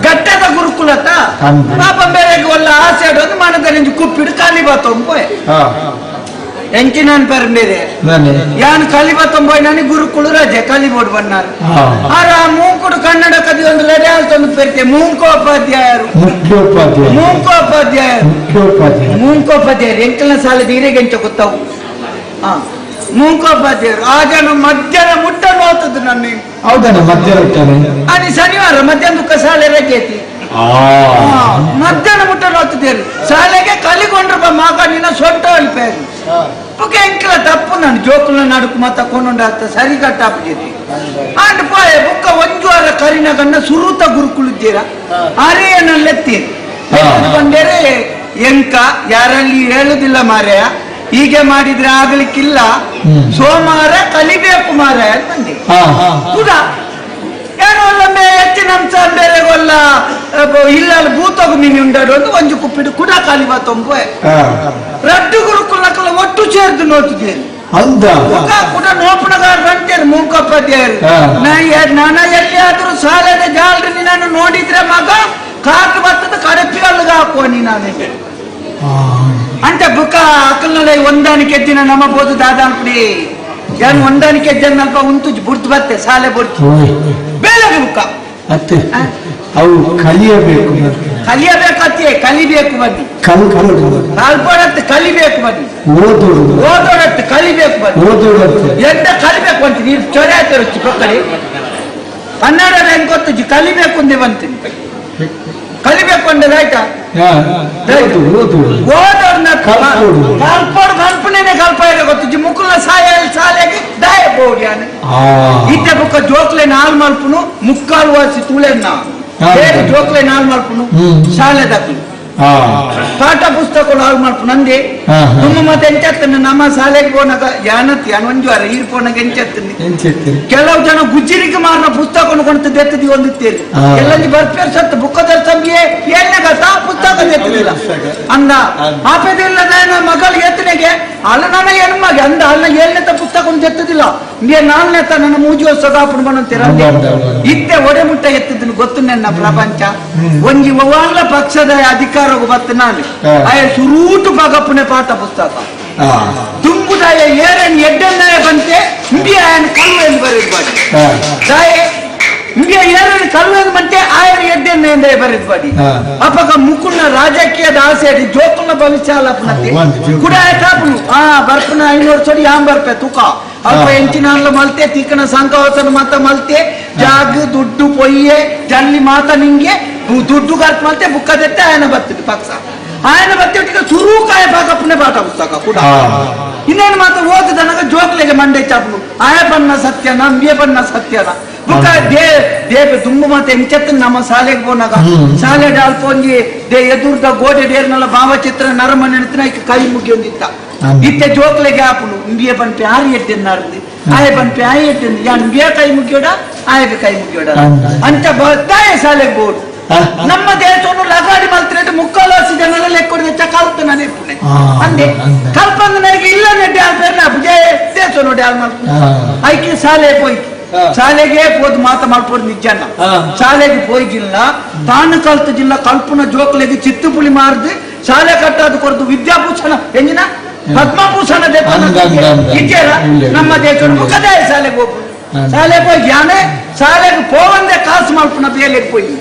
ಗಟ್ಟದ ಗುರುಕುಲತ ಪಾಪ ಬೇರೆ ಒಲ್ಲ ಆಸೆ ಆಡೋದು ಮನದರಿಂಜಿ ಕುಪ್ಪಿಡು ಕಲಿ ಬತ್ತೊಂಬೋಯ್ ಎಂಚಿನ ಪರ್ಮೇರೆ ಯಾನ್ ಕಲಿ ಬತ್ತೊಂಬೋಯ್ ನನಗೆ ಗುರುಕುಲು ರಜೆ ಕಲಿಬೋಡು ಬನ್ನಾರು ಆರ ಮೂಂಕುಡು ಕನ್ನಡ ಕದಿ ಒಂದು ಲಡೆ ಆಲ್ತೊಂದು ಪೆರ್ತೆ ಮೂಂಕೋಪಾಧ್ಯಾಯರು ಮೂಂಕೋಪಾಧ್ಯಾಯರು ಮೂಂಕೋಪಾಧ್ಯಾಯರು ಎಂಕಲ್ನ ಸಾಲದ ಹಿರೇಗೆಂಚ ಗೊತ್ತಾವು ಮೂಂಕೋಪಾಧ್ಯಾಯರು ಆ ಜನ ಮಧ್ಯಾಹ್ನ ಮುಟ್ಟ ನೋತದ್ದು ನನ್ನ ಹೌದಣ್ಣ ಮಧ್ಯಾಹ್ನ ಮುಟ್ಟನೆ ಅಲ್ಲಿ ಶನಿವಾರ ಮಧ್ಯಾಹ್ನ ದುಃಖ ಶಾಲೆ ರಜೆ ಐತಿ ಮಧ್ಯಾಹ್ನ ಮುಟ್ಟ ನೋತಿದ್ದೇನೆ ಶಾಲೆಗೆ ಕಲಿಕೊಂಡ್ರ ಮಗ ನಿನ್ನ ಸೊಂಟ ಅಲ್ಪೇರು ಪುಕೆ ಎಂಕಲ ತಪ್ಪು ನಾನು ಜೋಕುಲ ನಡುಕು ಮತ್ತ ಕೊಂಡಾಗ್ತ ಸರಿ ಕಟ್ಟಾಪಿದ್ದೀನಿ ಅಂಡ್ ಪಾಯ ಬುಕ್ಕ ಒಂಜು ವಾರ ಕರಿನಗನ್ನ ಸುರುತ ಗುರುಕುಲಿದ್ದೀರ ಅರೇ ನಲ್ಲೆತ್ತೀರಿ ಬಂದರೆ ಎಂಕ ಯಾರಲ್ಲಿ ಹೇಳುದಿಲ್ಲ ಮಾರಾಯ ಹೀಗೆ ಮಾಡಿದ್ರೆ ಆಗ್ಲಿಕ್ಕಿಲ್ಲ ಸೋಮವಾರ ಕಲಿಬೇಕು ಮಾರಾಯ ಅಂತಂದೆ ಕೂಡ ಏನೋ ಒಮ್ಮೆ ಹೆಚ್ಚಿನ ಅಂಶ ಬೇರೆ ಒಲ್ಲ ಇಲ್ಲ ಭೂತಗು ಮೀನು ಉಂಡಾಡು ಅಂತ ಒಂಜು ಕುಪ್ಪಿಡು ಕೂಡ ಕಾಲಿ ತೊಂಬೆ ರಡ್ಡು ಗುರುಕುಲಕ್ಕಲ್ಲ ಒಟ್ಟು ಸೇರ್ದು ನೋಡ್ತಿದ್ದೇನೆ ಕೂಡ ನೋಪಣಗಾರ ಬಂತೇನೆ ಮೂಕಪ್ಪಾಧ್ಯಾಯರು ನಾನ ಎಲ್ಲಿಯಾದ್ರೂ ಸಾಲದ ಜಾಲರಿ ನಾನು ನೋಡಿದ್ರೆ ಮಗ ಕಾಟು ಬರ್ತದ ಕಡಪಿ ಅಲ್ಲಿಗೆ ಹಾಕುವ ನೀ ಅಂತ ಬುಕ್ಕ ಅಕ್ಕಲ್ನಲ್ಲ ಒಂದಾನಿಕೆ ಎದ್ದಿನ ನಮ್ಮ ಬೋದು ದಾದ ಅನ್ಪಡಿ ಏನು ಒಂದಾನಿಕೆ ಎದ್ದನ್ನಲ್ಪ ಉಂಟು ಬುಡ್ತು ಬತ್ತೆ ಸಾಲೆ ಬುಡ್ತು ಬೇಲಗೆ ಬುಕ್ಕ ಅತ್ತೆ ಅವು ಕಲಿಯಬೇಕು ಕಲಿಯಬೇಕತ್ತೆ ಕಲಿಬೇಕು ಬನ್ನಿ ಕಲ್ಪಡತ್ತೆ ಕಲಿಬೇಕು ಬನ್ನಿ ಓದೋಡು ಓದೋಡತ್ತೆ ಕಲಿಬೇಕು ಬನ್ನಿ ಓದೋಡತ್ತೆ ಎಂತ ಕಲಿಬೇಕು ಅಂತ ನೀರು ಚೊರೆ ಆಯ್ತು ಪಕ್ಕಡಿ ಕನ್ನಡ ಹೆಂಗ್ ಗೊತ್ತು ಕಲಿಬೇಕು ಅಂದೇ ಬಂತೀನಿ ಕಲಿಬೇಕು ಅಂದ್ರೆ ಆಯ್ತಾ ಓದೋಡ್ನ ಕಲ್ಪೋಡು ಕಲ್ಪನೆ ಕಲ್ಪ ಗೊತ್ತು ಮುಕುಲ್ನ ಸಾಯ ಸಾಲೆಗೆ ದಾಯ ಬೋಡ್ಯಾನೆ ಇತ್ತೆ ಬುಕ್ಕ ಜೋಕ್ಲೆ ನಾಲ್ ಮಲ್ಪುನು ಮುಕ್ಕಾಲು ವಾಸಿ ತುಳೆನ್ನ ಬೇರೆ ಜೋಕ್ಲೆ ನಾಲ್ ಮಲ್ಪುನು ಶಾಲೆ ದಾಖಲು ಪಾಠ ಪುಸ್ತಕ ಹಾಳು ಮಲ್ಪುನು ಅಂದೆ ತುಂಬ ಮತ್ತೆ ಎಂಚತ್ತನ್ನು ನಮ್ಮ ಶಾಲೆಗೆ ಪೋನಾಗ ಯಾನತ್ ಯಾನ್ ಒಂಜು ವಾರ ಈರ್ ಪೋನಾಗ ಎಂಚತ್ತನ್ನು ಕೆಲವು ಜನ ಗುಜ್ಜಿರಿಗೆ ಮಾರನ ಪುಸ್ತಕ ಕೊಂಡು ಎತ್ತದಿ ಒಂದಿತ್ತೇರಿ ಎಲ್ಲಂಜಿ ಬರ್ಪೇರ್ ಸತ್ತು ಬುಕ್ಕದ ತಂಬಿಯೇ ಏನಾಗತ್ತ ಪುಸ್ತಕ ಎತ್ತದಿಲ್ಲ ಅಂದ ಆಪೆದಿಲ್ಲ ನಾನು ಮಗಳು ಎತ್ತನೆಗೆ ಅಲ್ಲ ನನ್ನ ಹೆಣ್ಮಗೆ ಅಂದ ಅಲ್ಲ ಏಳನೇತ ಪುಸ್ತಕ ಒಂದು ಎತ್ತದಿಲ್ಲ ನೀ ನಾಲ್ನೇತ ನನ್ನ ಮೂಜಿ ವರ್ಷ ಬಂತೀರ ಇತ್ತೆ ಒಡೆ ಮುಟ್ಟ ಎತ್ತಿದ್ದನು ಗೊತ್ತು ನನ್ನ ಪ್ರಪಂಚ ಒಂಜಿ ಒವಾಂಗ್ಲ ಪಕ್ಷದ ಅಧಿಕಾರ ಬತ್ತು ನಾನು ಆಯ ಸುರೂಟು ಬಗಪ್ಪನೆ ಪಾಠ ಪುಸ್ತಕ ತುಂಬುದಾಯ ಏರನ್ ಎಡ್ಡನ್ನಾಯ ಬಂತೆ ಇಂಬಿಯ ಆಯನ ಕಲ್ಲು ಬರೆದು ದಾಯೆ ಇಂಬಿಯ ಏರನ್ ಕಲ್ಲು ಬಂತೆ ಆಯನ ಎಡ್ಡನ್ನ ಬರೆದು ಬಾಡಿ ಅಪಗ ಮುಕುಲ್ನ ರಾಜಕೀಯದ ಆಸೆ ಅಡಿ ಜೋಕುಲ್ನ ಭವಿಷ್ಯ ಅಲ್ಲಪ್ಪನತ್ತೆ ಕೂಡ ಆಯ್ತಾಪನು ಆ ಬರ್ಪನ 500 ಸೊಡಿ ಯಾಂ ಬರ್ಪೆ ತುಕ ಅಲ್ಪ ಎಂಚಿನ ಮಲ್ತೆ ತಿಕ್ಕನ ಸಂಕವತನ ಮಾತ ಮಲ್ತೆ ಜಾಗ ದುಡ್ಡು ಪೊಯ್ಯೆ ಜಲ್ಲಿ ಮಾತ ನಿಂಗೆ ದುಡ್ಡು ಖರ್ಚು ಮಲ್ತೆ ಬುಕ್ಕದೆತ್ತೆ ಆಯನ ಬರ್ತಿದ್ದು ಪಕ್ಷ ಆಯನ ಬರ್ತಿ ಸುರುಕಾಯ ಭಾಗಪ್ಪನೆ ಪಾಠ ಪುಸ್ತಕ ಕೂಡ ಇನ್ನೇನು ಮಾತ್ರ ಓದಿದನಾಗ ಜೋಕ್ಲೆಗೆ ಮಂಡೆ ಚಾಪನು ಆಯ ಬಣ್ಣ ಸತ್ಯನ ಅಂಬಿಯ ಬಣ್ಣ ಸತ್ಯನ ಬುಕ್ಕ they ದೇಪ ತುಂಬ ಮಾತೆ ಎಂಚತ್ತ ನಮ್ಮ ಶಾಲೆಗೆ ಪೋನಾಗ ಶಾಲೆ ಅಲ್ಪ ಒಂಜಿ they ಎದುರ್ದ ಗೋಡೆ ಡೇರ್ನಲ್ಲ ಭಾವಚಿತ್ರ ನರಮನೆ ಕೈ ಮುಗಿಯೊಂದಿತ್ತ ಇತ್ತೆ ಜೋಕ್ಲೆಗೆ ಆಪುನು ಇಂಬಿಯ ಪನ್ಪೆ ಆರು ಎಡ್ಡೆನ್ನಾರ್ದು ಆಯ ಪನ್ಪೆ ಆಯ ಎಡ್ಡೆಂದು ಯಾನ್ ಇಂಬಿಯ ಕೈ ಮುಗಿಯೋಡ ಆಯಗೆ ಕೈ ಮುಗಿಯೋಡ ಅಂತ ಬತ್ತಾಯ ಶಾಲೆಗೆ ಬೋಡು ನಮ್ಮ ದೇಶವನ್ನು ಲಗಾಡಿ ಮಲ್ತಿರಟ್ಟು ಮುಕ್ಕಾಲು ಜನರ ಲೆಕ್ಕ ಕಲ್ತು ನಾನು ಇಪ್ಪುನೆ ಅಂದೆ ಕಲ್ಪಂದ ನನಗೆ ಇಲ್ಲ ನೆಡ್ಡೆ ಆಲ್ಪೇರ್ನ ದೇಶ ನೋಡಿ ಹಾಳು ಮಾಡ್ಕೊಂಡು ಐಕೆ ಶಾಲೆ ಪೋಯ್ತು ಶಾಲೆಗೆ ಪೋದು ಮಾತ ಮಾಡ್ಬೋದು ನಿಜನ ಶಾಲೆಗೆ ಪೋಯ್ಜಿಲ್ಲ ತಾನು ಕಲ್ತಜಿಲ್ಲ ಕಲ್ಪನ ಜೋಕ್ಲೆಗೆ ಚಿತ್ತುಪುಳಿ ಮಾರ್ದು ಶಾಲೆ ಕಟ್ಟಾದು ಕೊರದು ವಿದ್ಯಾಭೂಷಣ ಎಂಜಿನ ಪದ್ಮಭೂಷಣ ಇಜ್ಜೇರ ನಮ್ಮ ದೇಶದ ಮುಖದಾಯ ಶಾಲೆಗೆ ಹೋಗು ಶಾಲೆಗೆ ಹೋಗಿ ಯಾನೆ ಶಾಲೆಗೆ ಪೋವಂದೆ ಕಾಸು ಮಲ್ಪುನ ಬೇಲೆಗೆ ಪೋಯಿ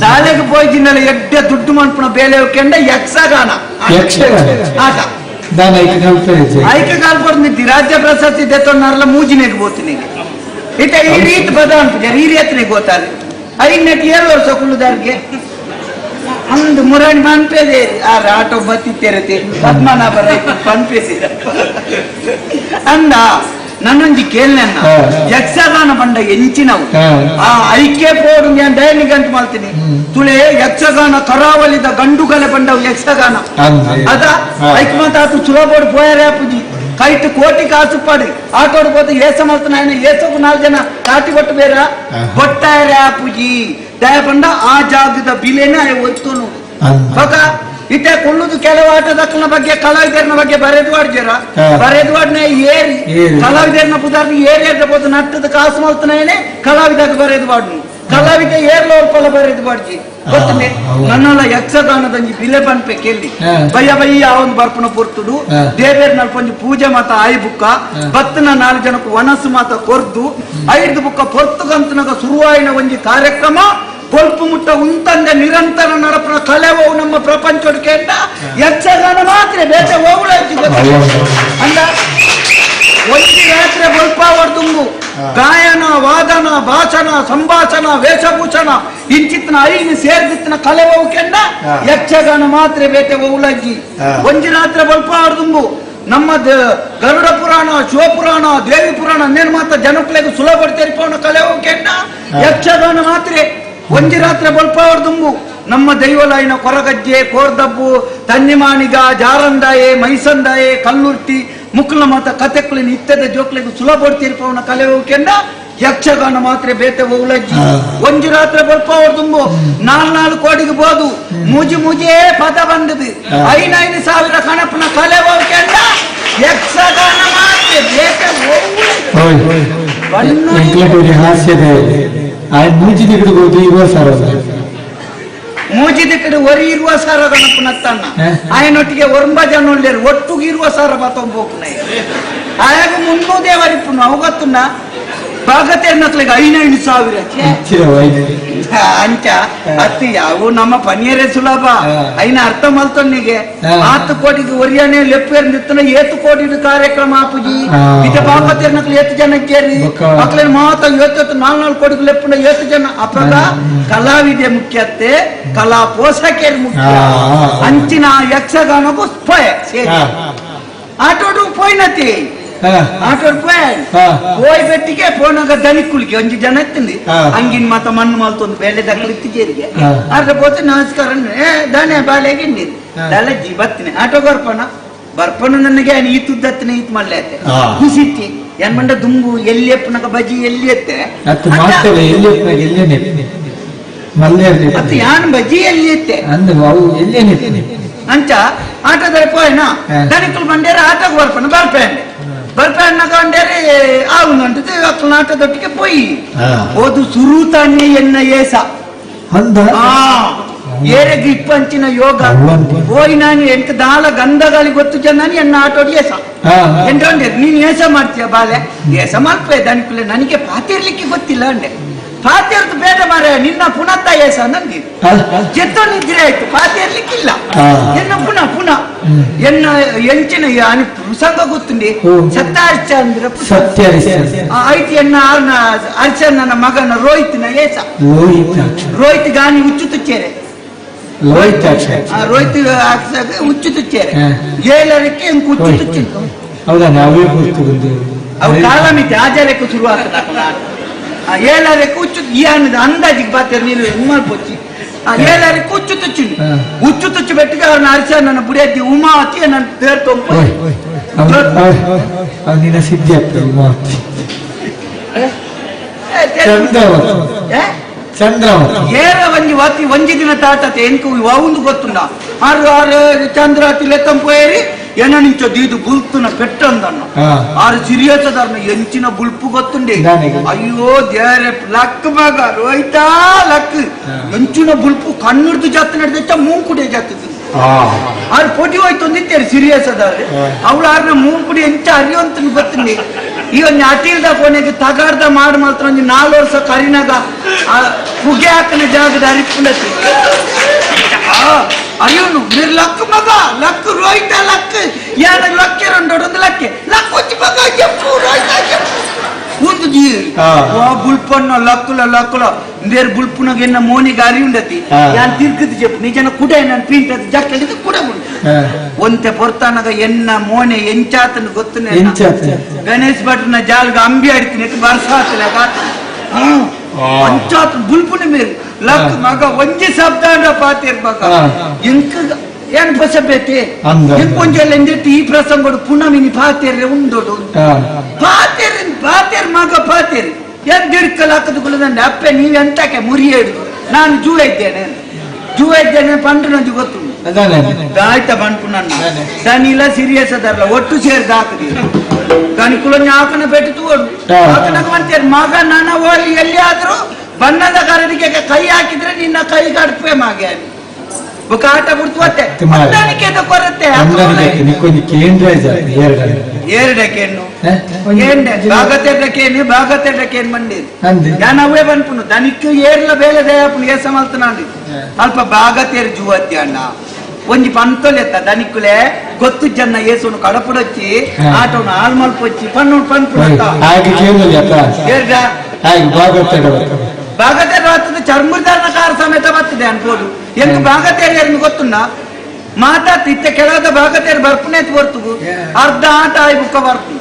ಶಾಲೆಗೆ ಪೋಯಿ ಜಿನ್ನಲ ಎಡ್ಡೆ ದುಡ್ಡು ಮಲ್ಪುನ ಬೇಲೆ ಕೆಂಡ ಯಕ್ಷಗಾನ ಆಟ ಐಕ ಕಾಲ್ಪಡ್ದು ರಾಜ್ಯ ಪ್ರಶಸ್ತಿ ದೆತ್ತೊನ್ನಾರಲ್ಲ ಮೂಜಿನೆಗೆ ಬೋತಿನಿ ಇತ್ತ ಈ ರೀತಿ ಪದ ಅನ್ಪುಜಾರ ಈ ರೀತಿನೇ ಗೊತ್ತಾರೆ ಐನೆಟ್ 7 ವರ್ಷ ಕುಳ್ಳುದಾರ್ಗೆ ಅಂದು ಮುರಾಣಿ ಮನ್ಪೇದೆ ಆ ಆಟೋ ಬತ್ತಿತ್ತೇರತೆ ಪದ್ಮನಾಭ ಪನ್ಪೇಸಿದ ಅಂದ ನನ್ನೊಂಜಿ ಕೇಳ್ನ ಯಕ್ಷಗಾನ ಬಂಡ ಎಂಚಿನವು ಆ ಐಕ್ಯ ಪೋಡು ನಾನು ಡೈಲಿ ಗಂಟು ಮಾಡ್ತೀನಿ ತುಳೆ ಯಕ್ಷಗಾನ ಕರಾವಳಿದ ಗಂಡುಗಲೆ ಬಂಡವು ಯಕ್ಷಗಾನ ಅದ ಐಕ್ ಮಾತಾತು ಸುಲಭೋಡು ಪೋಯರೇ ಪುಜಿ ಕೈಟ್ ಕೋಟಿ ಕಾಸು ಪಾಡಿ ಆಟೋಡು పోతే ಏಸ ಮಲ್ತನ ఆయన ಏಸకు 4 ಜನ ಕಾಟಿ ಕೊಟ್ಟು ಬೇರ ಬೊಟ್ಟಾಯರೇ ಪುಜಿ ದಯಪಂಡ ಆ ಜಾಗದ ಬಿಲೆನ ಒತ್ತುನು ಬಕ ಇತ್ತೆ ಕುಳ್ಳುದು ಕೆಲವು ಆಟದಕ್ಕನ ಬಗ್ಗೆ ಕಲಾವಿದರನ ಬಗ್ಗೆ ಬರೆದು ಆಡ್ಜಾರ ಬರೆದು ಆಡ್ನ ಏರಿ ಕಲಾವಿದರನ ಪುದಾರ್ನ ಏರಿ ಅಡ್ಡ ನಟ್ಟದ ಕಾಸು ಮಲ್ತನೇ ಕಲಾವಿದಾಗ ಬರೆದು ಬಾಡ್ನು ಕಲಾವಿದ ಏರ್ಲ ಒಪ್ಪಲ ಬರೆದು ಬಾಡ್ಜಿ ಗೊತ್ತನೆ ನನ್ನೆಲ್ಲ ಯಕ್ಷಗಾನದಂಜಿ ಬಿಲೆ ಪನ್ಪೆ ಕೇಳಿ ಬಯ್ಯ ಬಯ್ಯ ಒಂದು ಬರ್ಪುನ ಪೊರ್ತುಡು ದೇವೇರ್ ನಲ್ಪೊಂಜಿ ಪೂಜೆ ಮಾತ ಆಯಿ ಬುಕ್ಕ ಬತ್ತನ 4 ಜನಕ್ಕೆ ವನಸು ಮಾತ ಕೊರ್ದು ಐದು ಬುಕ್ಕ ಪೊರ್ತುಗಂತನಗ ಶುರುವಾಯಿನ ಒಂಜಿ ಕಾರ್ಯಕ್ರಮ ಕೊಲ್ಪು ಮುಟ್ಟ ಉಂತಂದೆ ನಿರಂತರ ನಡಪುನ ಕಲೆವು ನಮ್ಮ ಪ್ರಪಂಚಕ್ಕೆ ಯಕ್ಷಗಾನ ಮಾತ್ರ ಬೇಟೆ ಹೋಗುಳ ಅಂದ ಒಂಜಿ ರಾತ್ರಿ ಬೊಲ್ಪಾವಡ್ದುಂಬು ಗಾಯನ ವಾದನ ಭಾಷಣ ಸಂಭಾಷಣ ವೇಷಭೂಷಣ ಇಂಚಿತ್ನ ಐನು ಸೇರ್ದಿತ್ತಿನ ಕಲೆ ಹೋಗ್ಕೆಂಡ ಯಕ್ಷಗಾನ ಮಾತ್ರ ಬೇಟೆ ಹೋಗುಲಜ್ಜಿ ಒಂಜಿ ರಾತ್ರಿ ಬೊಲ್ಪಾವಡ್ದುಂಬು ನಮ್ಮ ಗರುಡ ಪುರಾಣ ಶಿವಪುರಾಣ ದೇವಿ ಪುರಾಣ ನೇನು ಮಾತ್ರ ಜನಕ್ಲೆಗ್ ಸುಲಭ ತೆರಿಪವನ ಕಲೆ ಹೋಗ್ಕೆಂಡ ಯಕ್ಷಗಾನ ಮಾತ್ರ ಒಂಜಿ ರಾತ್ರಿ ಬೊಲ್ಪಾವಡ್ದುಂಬು ನಮ್ಮ ದೈವಲಾಯಿನ ಕೊರಗಜ್ಜೆ ಕೋರ್ದಬ್ಬು ತನ್ನಿಮಾಣಿಗ ಜಾರಂದಾಯೆ ಮೈಸಂದಾಯೆ ಕಲ್ಲುರ್ತಿ ಮುಕ್ಕಲ ಮಾತ ಕತೆಕ್ಲಿನ ಇತ್ತದ ಜೋಕ್ಲಿಗೆ ಸುಲಭ ತೀರ್ಪವನ ಕಲೆ ಹೋಗ್ಕೆಂಡ ಯಕ್ಷಗಾನ ಮಾತ್ರ ಬೇತೆ ಹೋಗ್ಲಜ್ಜಿ ಒಂಜಿ ರಾತ್ರಿ ಬೊಲ್ಪಾವಡ್ದುಂಬು 4 4 ಕೋಟಿಗೆ ಬೋದು ಮೂಜಿ ಮೂಜೇ ಪದ ಬಂದದು 5 5 ಸಾವಿರ ಕಣಪನ ಕಲೆ ಹೋಗ್ಕೆಂಡ ಯಕ್ಷಗಾನ ಮಾತ್ರ ಬೇತೆ ಮೂಜಿ ದಿಕ್ಕಡು ಹೋದು ಇರುವ ಸಾರ ಮೂಜಿ ದಿಕ್ಕಡು ಒರಿ ಇರುವ ಸಾರ ಗಣಪನತ್ತಣ್ಣ ಆಯನೊಟ್ಟಿಗೆ ಒರಂಬ ಜನ ಒಳ್ಳೆಯರು ಒಟ್ಟುಗೆ ಇರುವ ಸಾರ ಬತ್ತೊಂಬೋಕುನ ಆಯಾಗ ಮುನ್ನೂದೇ ವರಿಪುನು ಅವು ಗೊತ್ತುನ್ನ ಭಾಗತೇರ್ನಕ್ಲಿಗೆ 5 5 ಸಾವಿರ ಅಂಚ ಅತ್ತಿ ಅವು ನಮ್ಮ ಪನಿಯರೇ ಸುಲಭ ಐನ ಅರ್ಥ ಮಲ್ತೊನ್ನಿಗೆ 10 ಕೋಟಿಗೆ ಒರಿಯಾನೆ ಲೆಪ್ಪೇರ್ ನಿತ್ತನ 8 ಕೋಟಿ ಕಾರ್ಯಕ್ರಮ ಆಪುಜಿ ಇತ ಬಾಪತೇರ್ನಕ್ಲು 8 ಜನ ಕೇರಿ ಅಕ್ಲೇನ ಮಾತ 8 4 4 ಕೋಟಿಗೆ ಲೆಪ್ಪುನ 8 ಜನ ಅಪಗ ಕಲಾವಿದೆ ಮುಖ್ಯತೆ ಕಲಾ ಪೋಷಕರು ಮುಖ್ಯ ಅಂಚಿನ ಯಕ್ಷಗಾನಕ್ಕೂ ಪೋಯ ಆಟೋಡು ಪೋಯ್ನತಿ ಆಟೋಡ್ ಪೋಯ್ ಬೆಟ್ಟಿಗೆ ಪೋನಾಗ ದನಿಕ್ಕುಳಿಗೆ ಒಂಜಿ ಜನ ಎತ್ತಿಂది ಅಂಗಿನ ಮಾತ ಮಣ್ಣು ಮಲ್ತೊಂದು ಬೇಲೆ ದಕ್ಕಲಿತ್ತು ಜೇರಿಗೆ ಅರ್ಧ ಪೋತೆ ನಮಸ್ಕಾರ ದಾನೆ ಬಾಲೆಗೆ ಇಂಡಿರಿ ದಾಲೆ ಜಿ ಬತ್ತಿನಿ ಆಟೋ ಬರ್ಪಣ ಬರ್ಪಣ ನನಗೆ ಈ ತುದ್ದತ್ತಿನ ಈತ್ ಮಲ್ಲೆ ಆತೆ ಖುಷಿತ್ತಿ ಏನ್ ಮಂಡ ದುಂಬು ಎಲ್ಲಿ ಎಪ್ಪನಗ ಬಜಿ ಎಲ್ಲಿ ಎತ್ತೆ ಅತ್ತು ಯಾನ್ ಬಜಿ ಎಲ್ಲಿ ಎತ್ತೆ ಅಂಚ ಆಟೋದಲ್ಲಿ ಪೋಯ್ನ ದನಿಕ್ಕುಲು ಬಂಡೇರ ಆಟೋಗೆ ಬರ್ಪಣ ಬರ್ಪೆ ಬರ್ಪೆ ಅಣ್ಣಕೊಂಡೇರಿ ಆವುಂಟು ಅಕ್ಕನ ಆಟೋದೊಟ್ಟಿಗೆ ಪೋಯಿ ಓದು ಸುರುತಾನೆ ಎನ್ನ ಏಸ ಏರೆಗ್ ಇಪ್ಪಂಚಿನ ಯೋಗ ಹೋಯ್ ನಾನು ಎಂತ ದಾಲ ಗಂಧಗಾಳಿ ಗೊತ್ತು ಜನ ಎನ್ನ ಆಟೋಡಿ ಏಸ ಎಂಟೊಂಡೆ ನೀನ್ ಏಸ ಮಾಡ್ತೀಯ ಬಾಲೆ ಏಸ ಮಾಡ್ಪೆ ದನಿಕುಲೆ ನನಗೆ ಪಾತಿರ್ಲಿಕ್ಕೆ ಗೊತ್ತಿಲ್ಲ ಅಂಡೆ ಪಾತಿರ್ದು ಬೇಡ ಮಾರ ನಿನ್ನ ಪುನಃ ಏಸ ನಂದಿ ಜೆತ್ತೋ ನಿದ್ರೆ ಆಯ್ತು ಪಾತಿರ್ಲಿಕ್ಕಿಲ್ಲ ಎನ್ನ ಪುನಃ ಪುನಃ ಎನ್ನ ಎಂಚಿನ ಪ್ರಸಂಗ ಗೊತ್ತುಂಡಿ ಸತ್ಯ ಹರಿಶ್ಚಂದ್ರ ಸತ್ಯ ಆಯ್ತು ಎನ್ನ ಹರಿಶ್ಚಂದ್ರನ ಮಗನ ರೋಹಿತ್ನ ಏಸ ರೋಹಿತ್ ಗಾನಿ ಹುಚ್ಚು ತುಚ್ಚೇರೆ ಲೋಹಿತ್ ರೋಹಿತ್ ಹುಚ್ಚು ತುಚ್ಚೇರೆ ಏಳರಕ್ಕೆ ಹುಚ್ಚು ತುಚ್ಚಿ ಹೌದಾ ನಾವೇ ಗೊತ್ತು ಅವು ಕಾಲಮಿತಿ ಆಚಾರ್ಯಕ್ಕೂ ಶುರು ಆಗ್ತದೆ ಏಳರಕ್ಕೆ ಹುಚ್ಚು ಈ ಅನ್ನದ ಅಂದಾಜಿಗೆ ಬಾತಾರೆ ನೀರು ಹೆಂಗ್ ಪೊಚ್ಚಿ ಏಳರಕ್ಕೆ ಹುಚ್ಚು ತುಚ್ಚು ಹುಚ್ಚು ತುಚ್ಚು ಬೆಟ್ಟಿಗೆ ಅವ್ರನ್ನ ಅರಿಸ ನನ್ನ ಬುಡಿಯತ್ತಿ ಉಮಾವತಿ ನನ್ನ ತೇರ್ ತೊಂಬ ನಿನ್ನ ಸಿದ್ಧಿ ಆಗ್ತದೆ ಉಮಾವತಿ ಚಂದ್ರವತಿ ಚಂದ್ರವತಿ ಏರ ಒಂಜಿ ವಾತಿ ಒಂಜಿ ದಿನ ತಾಟತೆ ಎಂಕು ಒಂದು ಗೊತ್ತುಂಡ ಆರು ಆರು ಚಂದ್ರಾತಿ ಲೆತ್ತಂಪೋಯೇರಿ ಎನ ನಿಂಚ ದೀದು ಬುಲ್ತುನ ಪೆಟ್ಟಂದನ್ನು ಆರು ಸಿರಿಯಸದಾರ್ನ ಎಂಚಿನ ಬುಲ್ಪು ಗೊತ್ತುಂಡೆ ಅಯ್ಯೋ ದೇರೆ ಲಕ್ ಮಗ ರೋಯ್ತಾ ಲಕ್ ಎಂಚಿನ ಬುಲ್ಪು ಕಣ್ಣುರ್ದು ಜಾತಿ ನಡೆದ ಮೂಂಕುಡೆ ಜಾತಿ ಆರು ಪೊಟಿ ಹೋಯ್ತು ಒಂದಿತ್ತೇರಿ ಸೀರಿಯಸ್ ಅದಾರೆ ಅವಳು ಆರ್ನ ಮೂಂಪುಡಿ ಎಂಚ ಅರಿಯಂತ ಗೊತ್ತಿನಿ ಈ ಒಂಜಿ ಅಟಿಲ್ದ ಕೊನೆಗೆ ತಗಾರ್ದ ಮಾಡು ಮಾತ್ರ ಒಂಜಿ 4 ವರ್ಷ ಕರಿನಾಗ ಆ ಪುಗೆ ಹಾಕನ ಜಾಗದ ಅರಿಪುಂಡತಿ ಅಯ್ಯೋನು మీరు ಲಕ್ ಮಗ ಲಕ್ ರೋಹಿತ ಲಕ್ ಯಾರ ಲಕ್ಕೆರೊಂಡೊಡೊಂದು ಲಕ್ಕೆ ಲಕ್ వచ్చి ಮಗ చెప్పు ರೋಹಿತ చెప్పು ಒಂದು ವಾ ಬುಲ್ಪನ್ನ ಲಕ್ಕುಲ ಲಕ್ಕುಲ ಬೇರೆ ಬುಲ್ಪುನಗ ಎನ್ನ ಮೋನಿಗೆ ಅರಿ ಉಂಡತಿ ಯಾನ್ ತಿರ್ಗದು చెప్పು ನಿಜನ ಕುಡ ನಾನು ಪೀಂಟದ ಜಕ್ಕಳಿದ ಕುಡ ಉಂಟು ಒಂತೆ ಪೊರ್ತಾನಗ ಎನ್ನ ಮೋನೆ ಎಂಚಾತನ ಗೊತ್ತನೆ ಗಣೇಶ್ ಭಟ್ರನ ಜಾಲ್ಗ ಅಂಬಿ ಆಡ್ತೀನಿ ಬರ್ಸಾತಲೆ ಅಂಚಾತ ಬುಲ್ಪುನ ಮೇರೆ ಲಕ್ ಮಗ ಒಂಜಿ ಶಬ್ದ ಪಾತಿರ್ ಮಗ ಇಂಕ ಏನ್ ಬಸಬೇತಿ ಇಂಕೊಂಜೆಲ್ಲ ಎಂದಿಟ್ಟು ಈ ಪ್ರಸಂಗಡು ಪುನಃ ಮಿನಿ ಪಾತೇರ್ರೆ ಉಂಡೋಡು ಪಾತೇರ್ ಪಾತೇರ್ ಮಗ ಪಾತೇರ್ ಏನ್ ಗಿಡ್ಕಲ್ ಹಾಕದುಕೊಳ್ಳದಂಡೆ ಅಪ್ಪೆ ನೀವ್ ಎಂತಕ್ಕೆ ಮುರಿಯ ಹಿಡಿದು ನಾನು ಜೂ ಇದ್ದೇನೆ ಜೂ ಇದ್ದೇನೆ ಪಂಡ್ರೆ ನಂಜು ಗೊತ್ತುಂಟು ಆಯ್ತಾ ಬಂಡ್ಪು ನನ್ನ ದನಿಲ ಸೀರಿಯಸ್ ಅದಲ್ಲ ಒಟ್ಟು ಸೇರ್ದ ಹಾಕದಿ ಗಣಿಕುಲ ಹಾಕನ ಬೆಟ್ಟು ತೋಡು ಹಾಕನಾಗ ಮಂತೇರ್ ಮಗ ನನ್ನ ಹೋಲಿ ಎಲ್ಲಿ ಆದ್ರೂ ಬಣ್ಣದ ಕರಡಿಗೆ ಕೈ ಹಾಕಿದ್ರೆ ನಿನ್ನ ಕೈ ಕಡ್ಪೆ ಮಾಗೆ ಬುಕ್ಕ ಆಟ ಬಿಡ್ತು ಅತ್ತೆ ಹೊಂದಾಣಿಕೆ ಕೊರತೆ ಏರಡಕೇನು ಭಾಗತೆಡ್ಡಕೇನು ಭಾಗತೆಡ್ಡಕೇನು ಮಂಡಿ ನಾನು ಅವೇ ಬಂದ್ಪುನು ದನಿಕ್ಕು ಏರ್ಲ ಬೇಲೆ ದಯಾಪುನು ಏ ಸಮಲ್ತನಾಂಡಿ ಅಲ್ಪ ಭಾಗತೇರ್ ಜುವತ್ತಿ ಅಣ್ಣ ಒಂಜಿ ಪಂತೊಲೆತ್ತ ದನಿಕ್ಕುಲೆ ಗೊತ್ತು ಜನ ಏಸುನು ಕಡಪುಡಚ್ಚಿ ಆಟೋನು ಆಲ್ಮಲ್ಪೊಚ್ಚಿ ಪಣ್ಣು ಪನ್ಪುಡತ್ತ ಭಾಗತೇರ್ ಬರ್ತದೆ ಚರ್ಮದಾರನ ಕಾರ ಸಮೇತ ಬರ್ತದೆ ಅನ್ಬೋದು ಎಂತ ಭಾಗತೇರಿಯರ್ನ ಗೊತ್ತುನ್ನ ಮಾತಾತ್ ಇತ್ತ ಕೆಳದ ಭಾಗತೇರ್ ಬರ್ಪುನೆ ಬರ್ತುಗು ಅರ್ಧ ಆಟ ಆಯ್ ಬುಕ್ಕ ಬರ್ಪು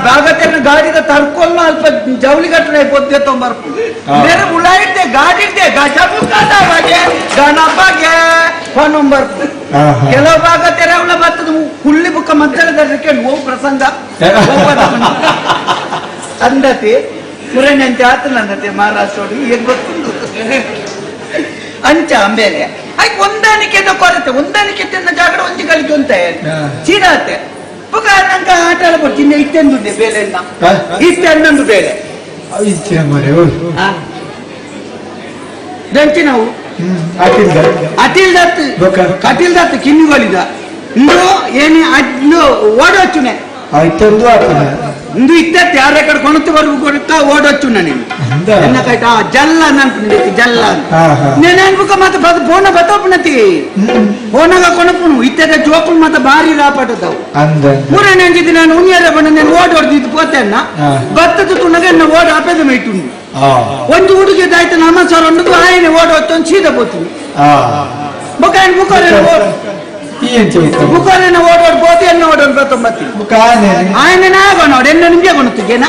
ಭಾಗತೇರ್ನ ಗಾಡಿದ ತರ್ಕೊಲ್ಲ ಅಲ್ಪ ಜವಳಿ ಗಟ್ಟನೆ ಪೊದ್ದೆ ತೊಂಬರ್ಪು ಬೇರೆ ಉಳಾಯಿದ್ದೆ ಗಾಡಿದ್ದೆ ಗಜಬುಕ್ಕದ ಗಣಪಗೆ ಫೋನ್ ಬರ್ಪು ಕೆಲವು ಭಾಗತೇರ ಅವಳ ಬರ್ತದ ಹುಳ್ಳಿ ಬುಕ್ಕ ಮದ್ದಲದಕ್ಕೆ ಓ ಪ್ರಸಂಗ ಅಂದತಿ ಪುರಣಂತೆ ಆತನಂದತೆ ಮಹಾರಾಷ್ಟ್ರ ಈಗ ಗೊತ್ತುಂಟು ಅಂಚ ಅಂಬೇಲೆ ಆಯ್ತು ಹೊಂದಾಣಿಕೆ ಕೊರತೆ ಹೊಂದಾಣಿಕೆ ಜಾಗಡ ಒಂಜಿ ಕಲಿಕೆ ಅಂತ ಚೀರಾತೆ ಬುಕ್ಕ ನಂಗೆ ಆಟ ಆಡಬೋದು ಇತ್ತೆಂದುಂಡೆ ಬೇಲೆ ಇತ್ತೆಂದೊಂದು ಬೇಲೆ ದಂಚಿ ನಾವು ಅಟಿಲ್ ದತ್ ಕಟಿಲ್ ದತ್ ಕಿನ್ನಿಗಳಿದ ಇಂದು ಏನೇ ಅಡ್ಲು ಓಡೋಚುನೆ ಇಂದು ಇತ್ತತ್ತೆ ಯಾರ ಕಡೆ ಕೊಣತು ಬರ್ಬೇಕು ಕೊಡುತ್ತಾ ಓಡೊಚ್ಚು ನಾನು ಎನ್ನ ಕೈಟ ಜಲ್ಲ ನನ್ಪು ಜಲ್ಲ నేను ಅನ್ಬುಕ ಮತ್ತೆ ಫೋನ ಬತ್ತೋಪನತಿ ಫೋನಾಗ ಕೊಣಪುನು ಇತ್ತದ ಜೋಪುನ್ ಮತ್ತೆ ಬಾರಿ ರಾಪಾಟದವು ಮೂರನೇ ಅಂಜಿದ್ದು ನಾನು ಉಣ್ಣಿಯರ ಬಣ್ಣ ನಾನು ಓಡೋಡ್ದಿದ್ದು ಪೋತೆನ್ನ ಬತ್ತದ ತುಣಗ ಎನ್ನ ಓಡ ಅಪೇದ ಮೈಟುಂಡು ಒಂದು ಹುಡುಗಿದಾಯ್ತು ನಮ್ಮ ಸರ್ ಒಂದು ಆಯನೆ ಓಡೋತ್ತು ಸೀದಾ ಪೋತೀನಿ ಬೊಕ್ಕ ಬುಕ್ಕೋರೆ ಬುಕ್ಕೋರೇನ ಓಡೋಡ್ ಪೋತಿ ಎನ್ನ ಓಡೋಡ್ ಬತ್ತೊಂಬತ್ತಿ ಆಯನ ನಾಗೋನೋಡು ಎನ್ನ ನಿಮಗೆ ಕೊಣತಿಗೇನ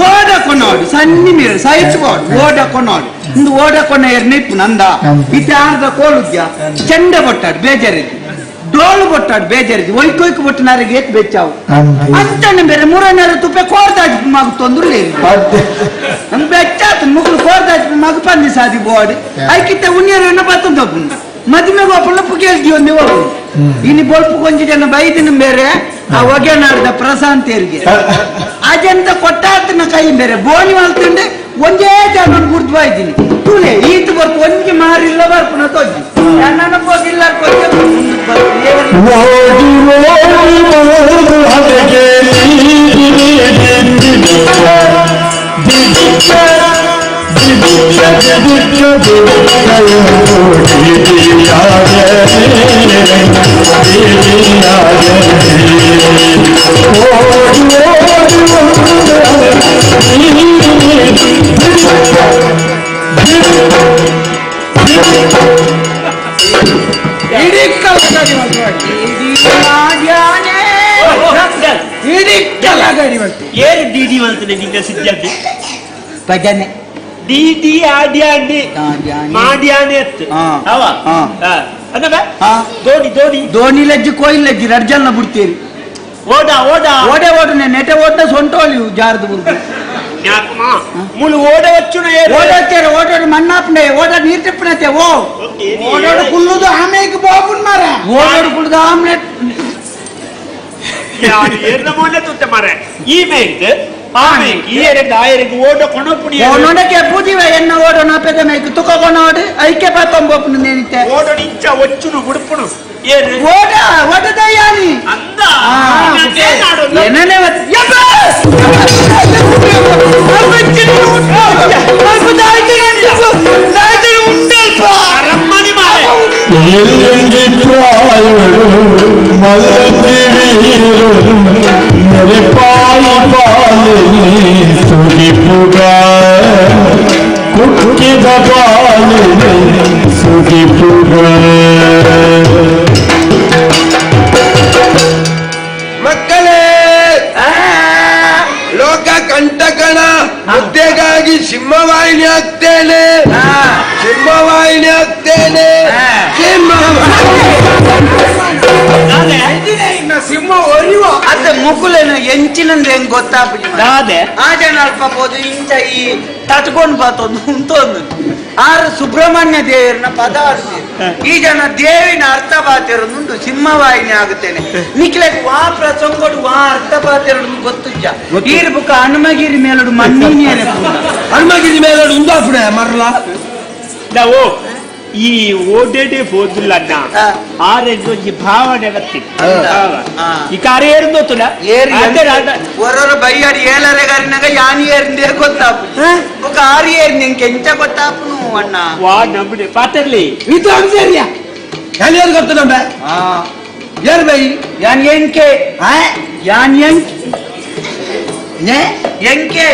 ಓಡ ಕೊನೋಡು ಸಣ್ಣ ಮೀರು ಸಹಿಸ್ಕೋಡು ಓಡ ಕೊನೋಡು ಇಂದು ಓಡ ಕೊನ ಎರ್ನಿಪ್ಪು ನಂದ ಇತ್ತೆ ಆರ್ದ ಕೋಲುದ್ಯ ಚೆಂಡೆ ಬೊಟ್ಟಾಡು ಬೇಜಾರಿದ್ದು ಡೋಲು ಬೊಟ್ಟಾಡು ಬೇಜಾರಿದ್ದು ಒಯ್ಕೊಯ್ಕು ಬೊಟ್ಟನಾರಿಗೆ ಏತ್ ಬೆಚ್ಚಾವು ಅಂತಣ್ಣ ಬೇರೆ ಮೂರನೇರ ತುಪ್ಪೆ ಕೋರ್ದಾಜ್ ಮಗು ತೊಂದ್ರೆ ನಂಗೆ ಬೆಚ್ಚಾತು ಮುಗುಲು ಕೋರ್ದಾಜ್ ಮಗು ಪಂದಿ ಸಾದಿ ಬೋಡಿ ಐಕಿತ್ತೆ ಉಣ್ಣಿಯರನ್ನ ಬತ್ತಂದಪ್ಪು ಮದುವೆ ಗೋಪುಲ್ಲ ಪುಗೇಲ್ದಿ ಒಂದೇ ಹೋಗು ಇನ್ನು ಬೊಲ್ಪು ಕೊಂಚ ಜನ ಬೈದಿನ ಬೇರೆ ಆ ಹೊಗೆನಾಡ್ದ ಪ್ರಶಾಂತಿಯರಿಗೆ ಅಜಂತ ಕೊಟ್ಟಾತನ ಕೈ ಬೇರೆ ಬೋಣಿ ಮಲ್ತುಂಡೆ ಒಂದೇ ಜನ ಗುರ್ತು ಬಾಯ್ತೀನಿ ತುಲೆ ಈತ ಬರ್ತು ಒಂಜಿ ಮಾರಿಲ್ಲ ಬರ್ಪುನ ತೊಜ್ಜಿ ನನ್ನ ಹೋಗಿಲ್ಲ ಏರು ಡಿಡಿ ಮಾಡ್ತದೆ ನಿಂಗೆ ಸಿದ್ಧಾಂತಿ ಭಜನೆ ಡಿಡಿ ಆಡ್ಯಾನೆ ಮಾಡ್ಯಾನೆ ಅತ್ತು ಅವ ಅನ್ನಬ ದೋಣಿ ದೋಣಿ ದೋಣಿ ಲಜ್ಜಿ ಕೋಯಿಲ್ ಲಜ್ಜಿ ರಡ್ ಜನ ಬಿಡ್ತೀರಿ ಓಡ ಓಡ ಓಡೆ ಓಡನೆ ನೆಟೆ ಓಡ್ನ ಸೊಂಟೋಲಿ ಜಾರದು ಬುರ್ದು ಮುಳು ಓಡ ವಚ್ಚುನ ಓಡೋಚೇರ ಓಡೋಡು ಮಣ್ಣಾಪನೆ ಓಡ ನೀರ್ ತಿಪ್ಪನತೆ ಓ ಓಡೋಡು ಕುಲ್ಲುದು ಆಮೇಲೆ ಬಾಬುನ್ ಮಾರ ಓಡೋಡು ಕುಲ್ಲುದು ಆಮ್ಲೆಟ್ ಏರ್ನ ಮೊನ್ನೆ ತುತ್ತೆ ಮಾರೆ ಈ ಮೇಲ್ದು ಓಡ ಕೊಣಪುಡಿ ಓನೋಡಕ್ಕೆ ಪೂಜಿವ ಎನ್ನ ಓಡೋ ನಾಪೆದ ಮೈಕ್ ತುಕ ಕೊನೋಡು ಐಕೆ ಪಾತೊಂಬೋಪುನು ನೇನಿತೆ ಓಡ ನಿಂಚ ಒಚ್ಚುನು ಬುಡುಪುನು ಏರು ಓಡ ಓಡದಯ್ಯಾನಿ ಅಂದ ಏನನೇ ಮಕ್ಕಳೇ, ಲೋಕ ಕಂಟಕಣ ಮುದ್ದೆಗಾಗಿ ಸಿಂಹವಾಹಿನಿ ಆಗ್ತೇನೆ, ಸಿಂಹವಾಹಿನಿ ಆಗ್ತೇನೆ, ಸಿಂಹ ಒರಿವ ಅದ ಮುಕುಲೇನ ಎಂಚಿನಂದ್ರೆ ಹೆಂಗ್ ಗೊತ್ತಾಪುಜಿ ಆ ಜನ ಅಲ್ಪ ಪೋದು ಇಂಚ ಈ ತಟ್ಕೊಂಡು ಬಾತೊಂದು ಉಂತೊಂದು ಆರು ಸುಬ್ರಹ್ಮಣ್ಯ ದೇವರನ್ನ ಪದ ಆಡ್ತೀರಿ. ಈ ಜನ ದೇವಿನ ಅರ್ಥ ಬಾತಿರೋದುಂಟು ಸಿಂಹವಾಹಿನಿ ಆಗುತ್ತೇನೆ. ನಿಕ್ಲೆಗ್ ವಾ ಪ್ರಸಂಗೋಡು ವಾ ಅರ್ಥ ಬಾತಿರೋದು ಗೊತ್ತುಜ್ಜ. ಈರ್ ಬುಕ್ಕ ಹನುಮಗಿರಿ ಮೇಲೋಡು ಮಣ್ಣಿನ ಹನುಮಗಿರಿ ಮೇಲೋಡು ಉಂದಾಪುಡೆ ಮರಲ. ನಾವು ಈ ಓಡೇಡೆ ಹೋದಿಲ್ಲ ಆರೆಂಜಿ ಭಾವನೆ ಬತ್ತಿ ಈ ಕಾರ್ ಏರ್ದೋತುಲ ಒರೊರ ಬೈಯಾಡಿ ಏಳರೆ ಗಾರಿನಾಗ ಯಾನಿ ಏರಿಂದೇ ಗೊತ್ತಾಪು ಬುಕ್ಕ ಆರು ಏರ್ ನಿಂಗೆ ಎಂಚ ಗೊತ್ತಾಪುನು ಅಣ್ಣ. ವಾ ನಮ್ಮನೆ ಪಾತರ್ಲಿ ಇದು ಅನ್ಸರಿಯಾ ಯಾನ್ ಏರ್ ಗೊತ್ತುಂಡ ಏರ್ ಬೈ ಯಾನ್ ಎಂಕೆ ಯಾನ್ ಎಂಕ್ ಎಂಕೆ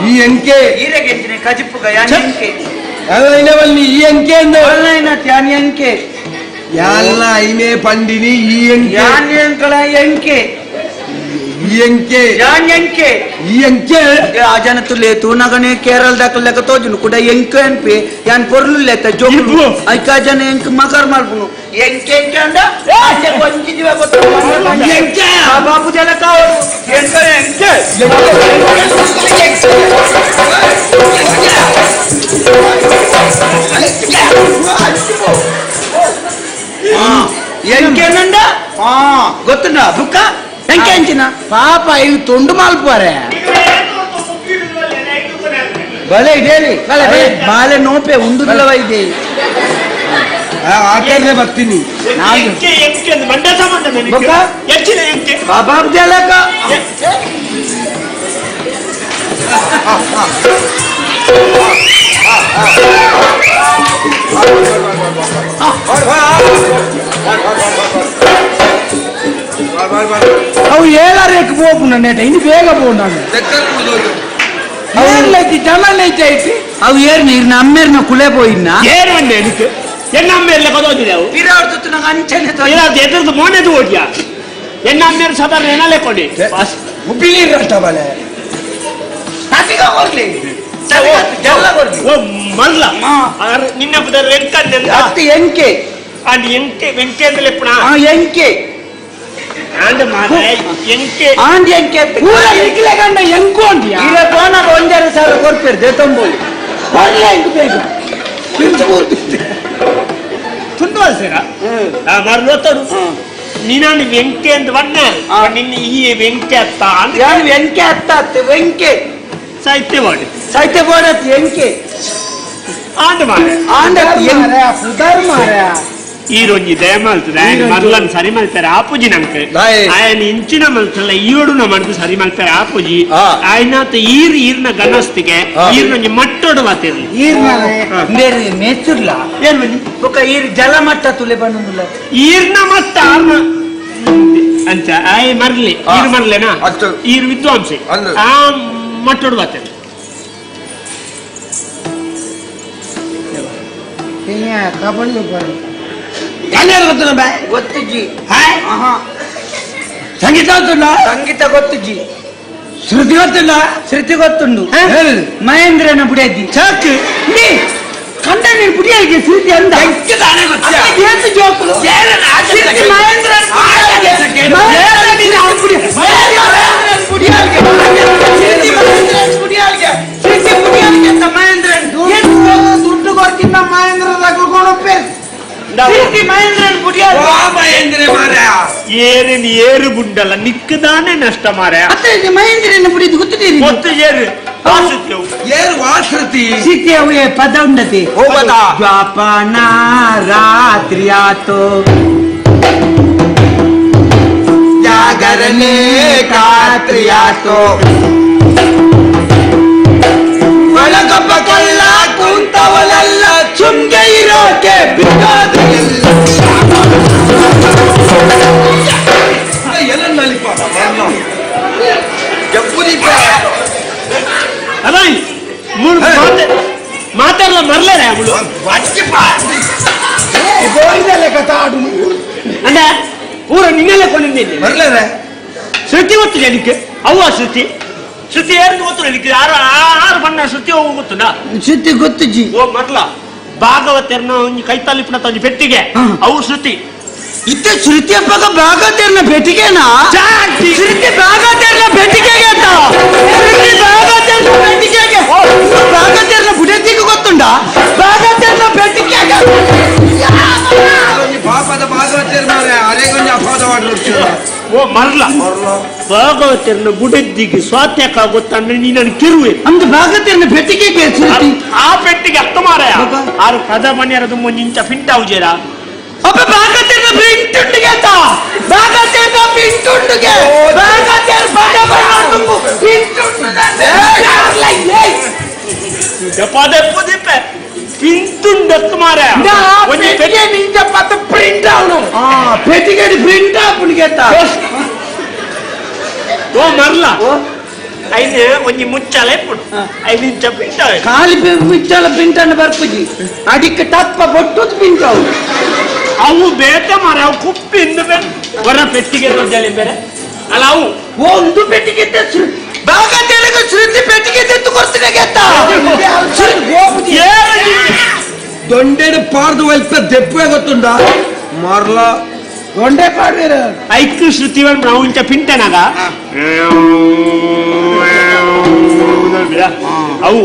ಈ ಎಂಕೆ ಈರೆಗೆ ಕಜಿಪುಗ ಯಾನ್ ಎಂಕೆ ಈ ಎಂಕೆ ಯಾನ್ ಎಂಕೆ ಎಲ್ಲ ಐನೇ ಪಂಡಿನಿ ಈ ಎಂಕೆ ಯಾನ್ ಎಂಕಳ ಎಂಕೆ ಈ ಎಂಕೆ ಯಾನ್ ಎಂಕೆ ಈ ಎಂಕೆ ಆ ಜನ ತುಲೆ ತೂನಗನೆ ಕೇರಳ ದಾಖಲೆ ತೋಜುನು ಕೂಡ ಎಂಕೆ ಅನ್ಪಿ ಯಾನ್ ಪೊರ್ಲು ಲೆತ್ತ ಜೋಗು ಐಕ ಜನ ಎಂಕ್ ಮಕರ್ ಮಲ್ಪುನು ಎಂಕೆ ಎಂಕೆ ಅಂಡ ಒಂಜಿ ದಿವ ಗೊತ್ತು ಎಂಕೆ ಬಾಬು ಜನ ಕಾವಡು ಎಂಕೆ ಎಂಕೆ ಎಂಕೆನಂಡ ಗೊತ್ತುಂಡ ಬುಕ್ಕ ಎಂಕೆ ಅಂಚಿನ ಪಾಪ ಇವು ತುಂಡು ಮಲ್ಪರೆ ಬಲೆ ಇದೇಲಿ ಬಾಲೆ ನೋಪೆ ಉಂಡುದಲವ ಇದೆ ಆಕರ್ನೆ ಬರ್ತೀನಿ ಬಾಬಾ ಜಲಕ ಅವು ಏಳರೇಕ್ ಪೋಪುನ ನೇಟ ಇನ್ನು ಬೇಗ ಪೋನಾನು ಏರ್ಲೈತಿ ಜನ ಐತಿ ಅವು ಏರ್ ನೀರ್ನ ಅಮ್ಮೇರ್ನ ಕುಲೆ ಪೋಯಿನ ಏರು എനിക്ക് ಎನ್ನ ಅಮ್ಮೇರ್ಲೆ ಕೊದೋದಿಲ್ಲ ಅವು ಪಿರಾಡ್ತು ನಂಗೆ ಅಂಚನೆ ಎದುರ್ದು ಮೋನೆದು ಓಡ್ಯಾ ಎನ್ನ ಅಮ್ಮೇರು ಸಾಧಾರಣ ಏನಲ್ಲೇ ಕೊಡಿ ಉಪ್ಪಿನೀರು ಅಷ್ಟ ಬಲೆ ತಟಿಗ ಕೊರ್ಲಿ ಜಲ್ಲ ಕೊರ್ಲಿ ಓ ಮಲ್ಲ ನಿನ್ನ ಅತ್ತೆ ಎಂಕೆ ಅಂಡ್ ಎಂಕೆ ವೆಂಕೆ ಅಂದ್ರೆ ಪುಣ ಎಂಕೆ ಆಂಡ್ ಮಾರೆ ಎಂಕೆ ಆಂಡ್ ಎಂಕೆ ಪೂರ ಇಕ್ಲೆ ಗಂಡ ಎಂಕೋಂಡಿಯಾ ಇರ ಕೋನಗ ಒಂದೆರಡು ಸಾವಿರ ಕೊಡ್ತೀರಿ ದೇತಂಬೋಲಿ ಕೊಡ್ಲೆ ಎಂಕ್ ಬೇಕು ತುಂಡು ಸೇರ ಮರಲೋತಡು ನೀನಾನು ವೆಂಕೆ ಅಂತ ಬಣ್ಣ ನಿನ್ನ ಈ ವೆಂಕೆ ಅತ್ತ ಯಾನು ವೆಂಕೆ ಅತ್ತ ಅತ್ತೆ ವೆಂಕೆ ಸಾಹಿತ್ಯ ಬೋರ್ಡ್ ಸಾಹಿತ್ಯ ಬೋರ್ಡ್ ಅತ್ತ ಎಂಕೆ ಆಂಡ್ ಮಾರೆ ಆಂಡ ಪುದರ್ ಮಾರೆ ಈ ರೊಂಜಿ ದಯ ಮಲ್ತದೆ ಆಯನ್ ಮರ್ಲನ್ ಸರಿ ಮಲ್ತಾರೆ ಆಪುಜಿ ನಂಕ್ ಆಯನ್ ಇಂಚಿನ ಮಲ್ತಲ್ಲ ಈಯೋಡುನ ಮಡ್ದು ಸರಿ ಮಲ್ತಾರೆ ಆಪುಜಿ ಆಯ್ನಾತ ಈರ್ ಈರ್ನ ಗನಸ್ತಿಗೆ ಈರ್ನೊಂಜಿ ಮಟ್ಟೋಡು ಮಾತಿರ್ಲಿ ಈರ್ನ ಬೇರೆ ಮೆಚ್ಚುರ್ಲ ಏನ್ ಬನ್ನಿ ಬೊಕ ಈರ್ ಜಲಮಟ್ಟ ತುಲೆ ಬಂದುಲ್ಲ ಈರ್ನ ಮಟ್ಟ ಆರ್ನ ಅಂಚ ಆಯ್ ಮರ್ಲಿ ಈರ್ ಮರ್ಲೆನಾ ಈರ್ ವಿದ್ವಾಂಸೆ ಆ ಮಟ್ಟೋಡು ಮಾತಿರ್ಲಿ ಗೊತ್ತು ಜಿ. ಸಂಗೀತ ಗೊತ್ತುಂಡ? ಸಂಗೀತ ಗೊತ್ತು ಜಿ. ಶ್ರುತಿ ಗೊತ್ತುಂಡ? ಶ್ರುತಿ ಗೊತ್ತುಂಡು. ಮಹೇಂದ್ರನ ಬುಡಿಯದ್ದಿ ಚಾಕ್ ನೀ ಕಂಡ ನೀನು ಬುಡಿಯಾಗಿ ಶ್ರುತಿ ಅಂದ ಏತು ಜೋಕುಲು ಶ್ರುತಿ ಮಹೇಂದ್ರ ದುಡ್ಡು ಕೊಡ್ತಿದ್ದ ಮಹೇಂದ್ರ ತಗೊಂಡು ಶ್ರುತಿ ಮಹೇಂದ್ರನ್ ಬುಡಿಯಾಲ್ಗೆ ಮಹೇಂದ್ರ ಮಾರ್ಯ. ಏರಿನ ಏರು ಗುಂಡಲ್ಲ ನಿಕ್ಕದಾನೆ ನಷ್ಟ ಮಾರೆ ಅತ್ತೆ ಮಹೇಂದ್ರನ ಪುಡಿದು ಗೊತ್ತಿದ್ದೀರಿ ಗೊತ್ತು ಏರು ವಾಸುತ್ತೇವು ಏರು ವಾಸೃತಿ ಸೀತೆಯೇ ಪದ ಉಂಡತಿ ಓ ಪದ. ಜ್ವಾಪನ ರಾತ್ರಿ ಆತೋ ಜಾಗರಣೆ ಕಾತ್ರಿಯಾತೋ ಒಳಗೊಬ್ಬ ಕಳ್ಳ ಕುಂತವಳಲ್ಲ ಚುಂಗೆ ಇರೋಕೆ ಬಿಡೋದು ಇಲ್ಲ. ಅಲ್ಲ ಮೂರು ಮಾತಾಡಲ್ಲ ಮರ್ಲೇರೆ ಅವಳು ಅಂಡ ಊರ ನಿನ್ನೆಲ್ಲ ಕೊಂಡಿದ್ದೀನಿ ಮರ್ಲೇರೆ ಶ್ರುತಿ ಗೊತ್ತಿಲ್ಲ ನಿಕ್ಕೆ ಅವ್ವ ಶ್ರುತಿ ಶ್ರುತಿ ಏನು ಗೊತ್ತಿಲ್ಲ ನಿಕ್ಕೆ ಆರು ಆರು ಬಣ್ಣ ಶ್ರುತಿ ಹೋಗು ಗೊತ್ತುಂಡ ಶ್ರುತಿ ಗೊತ್ತು ಜಿ ಓ ಮರ್ಲ ಭಾಗವತೆರ್ನ ಒಂಜಿ ಕೈತಾಲಿಪ್ಪನ ಒಂಜಿ ಪೆಟ್ಟಿಗೆ ಅವು ಶ್ರುತಿ ಇತ್ತ ಶ್ರುತಿ ಅಪ್ಪಗ ಭಾಗವತೆರ್ನ ಪೆಟ್ಟಿಗೆನಾ ಶ್ರುತಿ ಭಾಗವತೆರ್ನ ಪೆಟ್ಟಿಗೆಗೆ ಅಂತ ಶ್ರುತಿ ಭಾಗವತೆರ್ನ ಪೆಟ್ಟಿಗೆಗೆ ಭಾಗವತೆರ್ನ ಬುಡತಿಗೆ ಗೊತ್ತುಂಡ ಭಾಗವತೆರ್ನ ಪೆಟ್ಟಿಗೆಗೆ ಪಾಪದ ಭಾಗವತೇರ್ ಮಾರೆ ಅರೆಗೊಂಜಿ ಅಪವಾದ ಮಾಡ್ರು ಓ ಮರ್ಲ ಭಾಗವತೆರ್ನ ಬುಡದ್ದಿಗೆ ಸ್ವಾತ್ಯಕ ಗೊತ್ತಂದ್ರೆ ನೀನನ್ನು ಕಿರುವೆ ಅಂದು ಭಾಗವತೆರ್ನ ಪೆಟ್ಟಿಗೆಗೆ ಶ್ರುತಿ ಆ ಪೆಟ್ಟಿಗೆ ಅತ್ತ ಮಾರಾಯ ಆರು ಪದ ಮನೆಯರ ತುಂಬ ನಿಂಚ ಪಿಂಟ ಉಜೇರ ಅಪ್ಪ ಭಾಗವತೆರ್ನ ಪಿಂಟುಂಡಿಗೆ ಅಂತ ಭಾಗವತೆರ್ನ ಪಿಂಟುಂಡಿಗೆ ಭಾಗವತೆರ್ ಪದ ಬಣ್ಣ ತುಂಬು ಪಿಂಟುಂಡು ಪದೇ ಪದೇ ಪಿಂಟುಂಡತ್ತು ಮಾರಾಯ ಒಂಜಿ ಪೆಟ್ಟಿಗೆ ನಿಂಜ ಪತ್ತ ಪ್ರಿಂಟ್ ಅವನು ಪೆಟ್ಟಿಗೆ ಪ್ರಿಂಟ್ ಆಪುಣಿಗೆ ಅಂತ ಓ ಮರ್ಲ ಐನೆ ಒಂಜಿ ಮುಚ್ಚಾಲೆ ಪುಡು ಐದು ಇಂಚ ಪಿಂಟ ಖಾಲಿ ಮುಚ್ಚಾಲ ಪಿಂಟನ್ನು ಬರ್ಪುಜಿ ಅಡಿಕ್ಕೆ ಟಪ್ಪ ಬೊಟ್ಟು ಪಿಂಟ ಅವು ಅವು ಬೇಟ ಮಾರ ಅವು ಕುಪ್ಪಿಂದ ಬೇರೆ ಹೊರ ಪೆಟ್ಟಿಗೆ ರೋಜಲ್ಲಿ ಬೇರೆ ಅಲ್ಲ ಅವು ಒಂದು ಪೆಟ್ಟಿಗೆ ಭಾಗವತೆರ್ಗೆ ಶ್ರುತಿ ಪೆಟ್ಟಿಗೆ ತೆತ್ತು ಕೊಡ್ತೀನಿ ಗೆತ್ತ ದೊಂಡೆಡು ಪಾರ್ದು ಒಲ್ಪ ದೆಪ್ಪೆ ಗೊತ್ತುಂಡ ಮರ್ಲ ದೊಂಡೆ ಪಾಡ್ವೇರ ಐಕ್ ಶ್ರುತಿ ನಾವು ಇಂಚ ಪಿಂಟನಾಗ ಅವು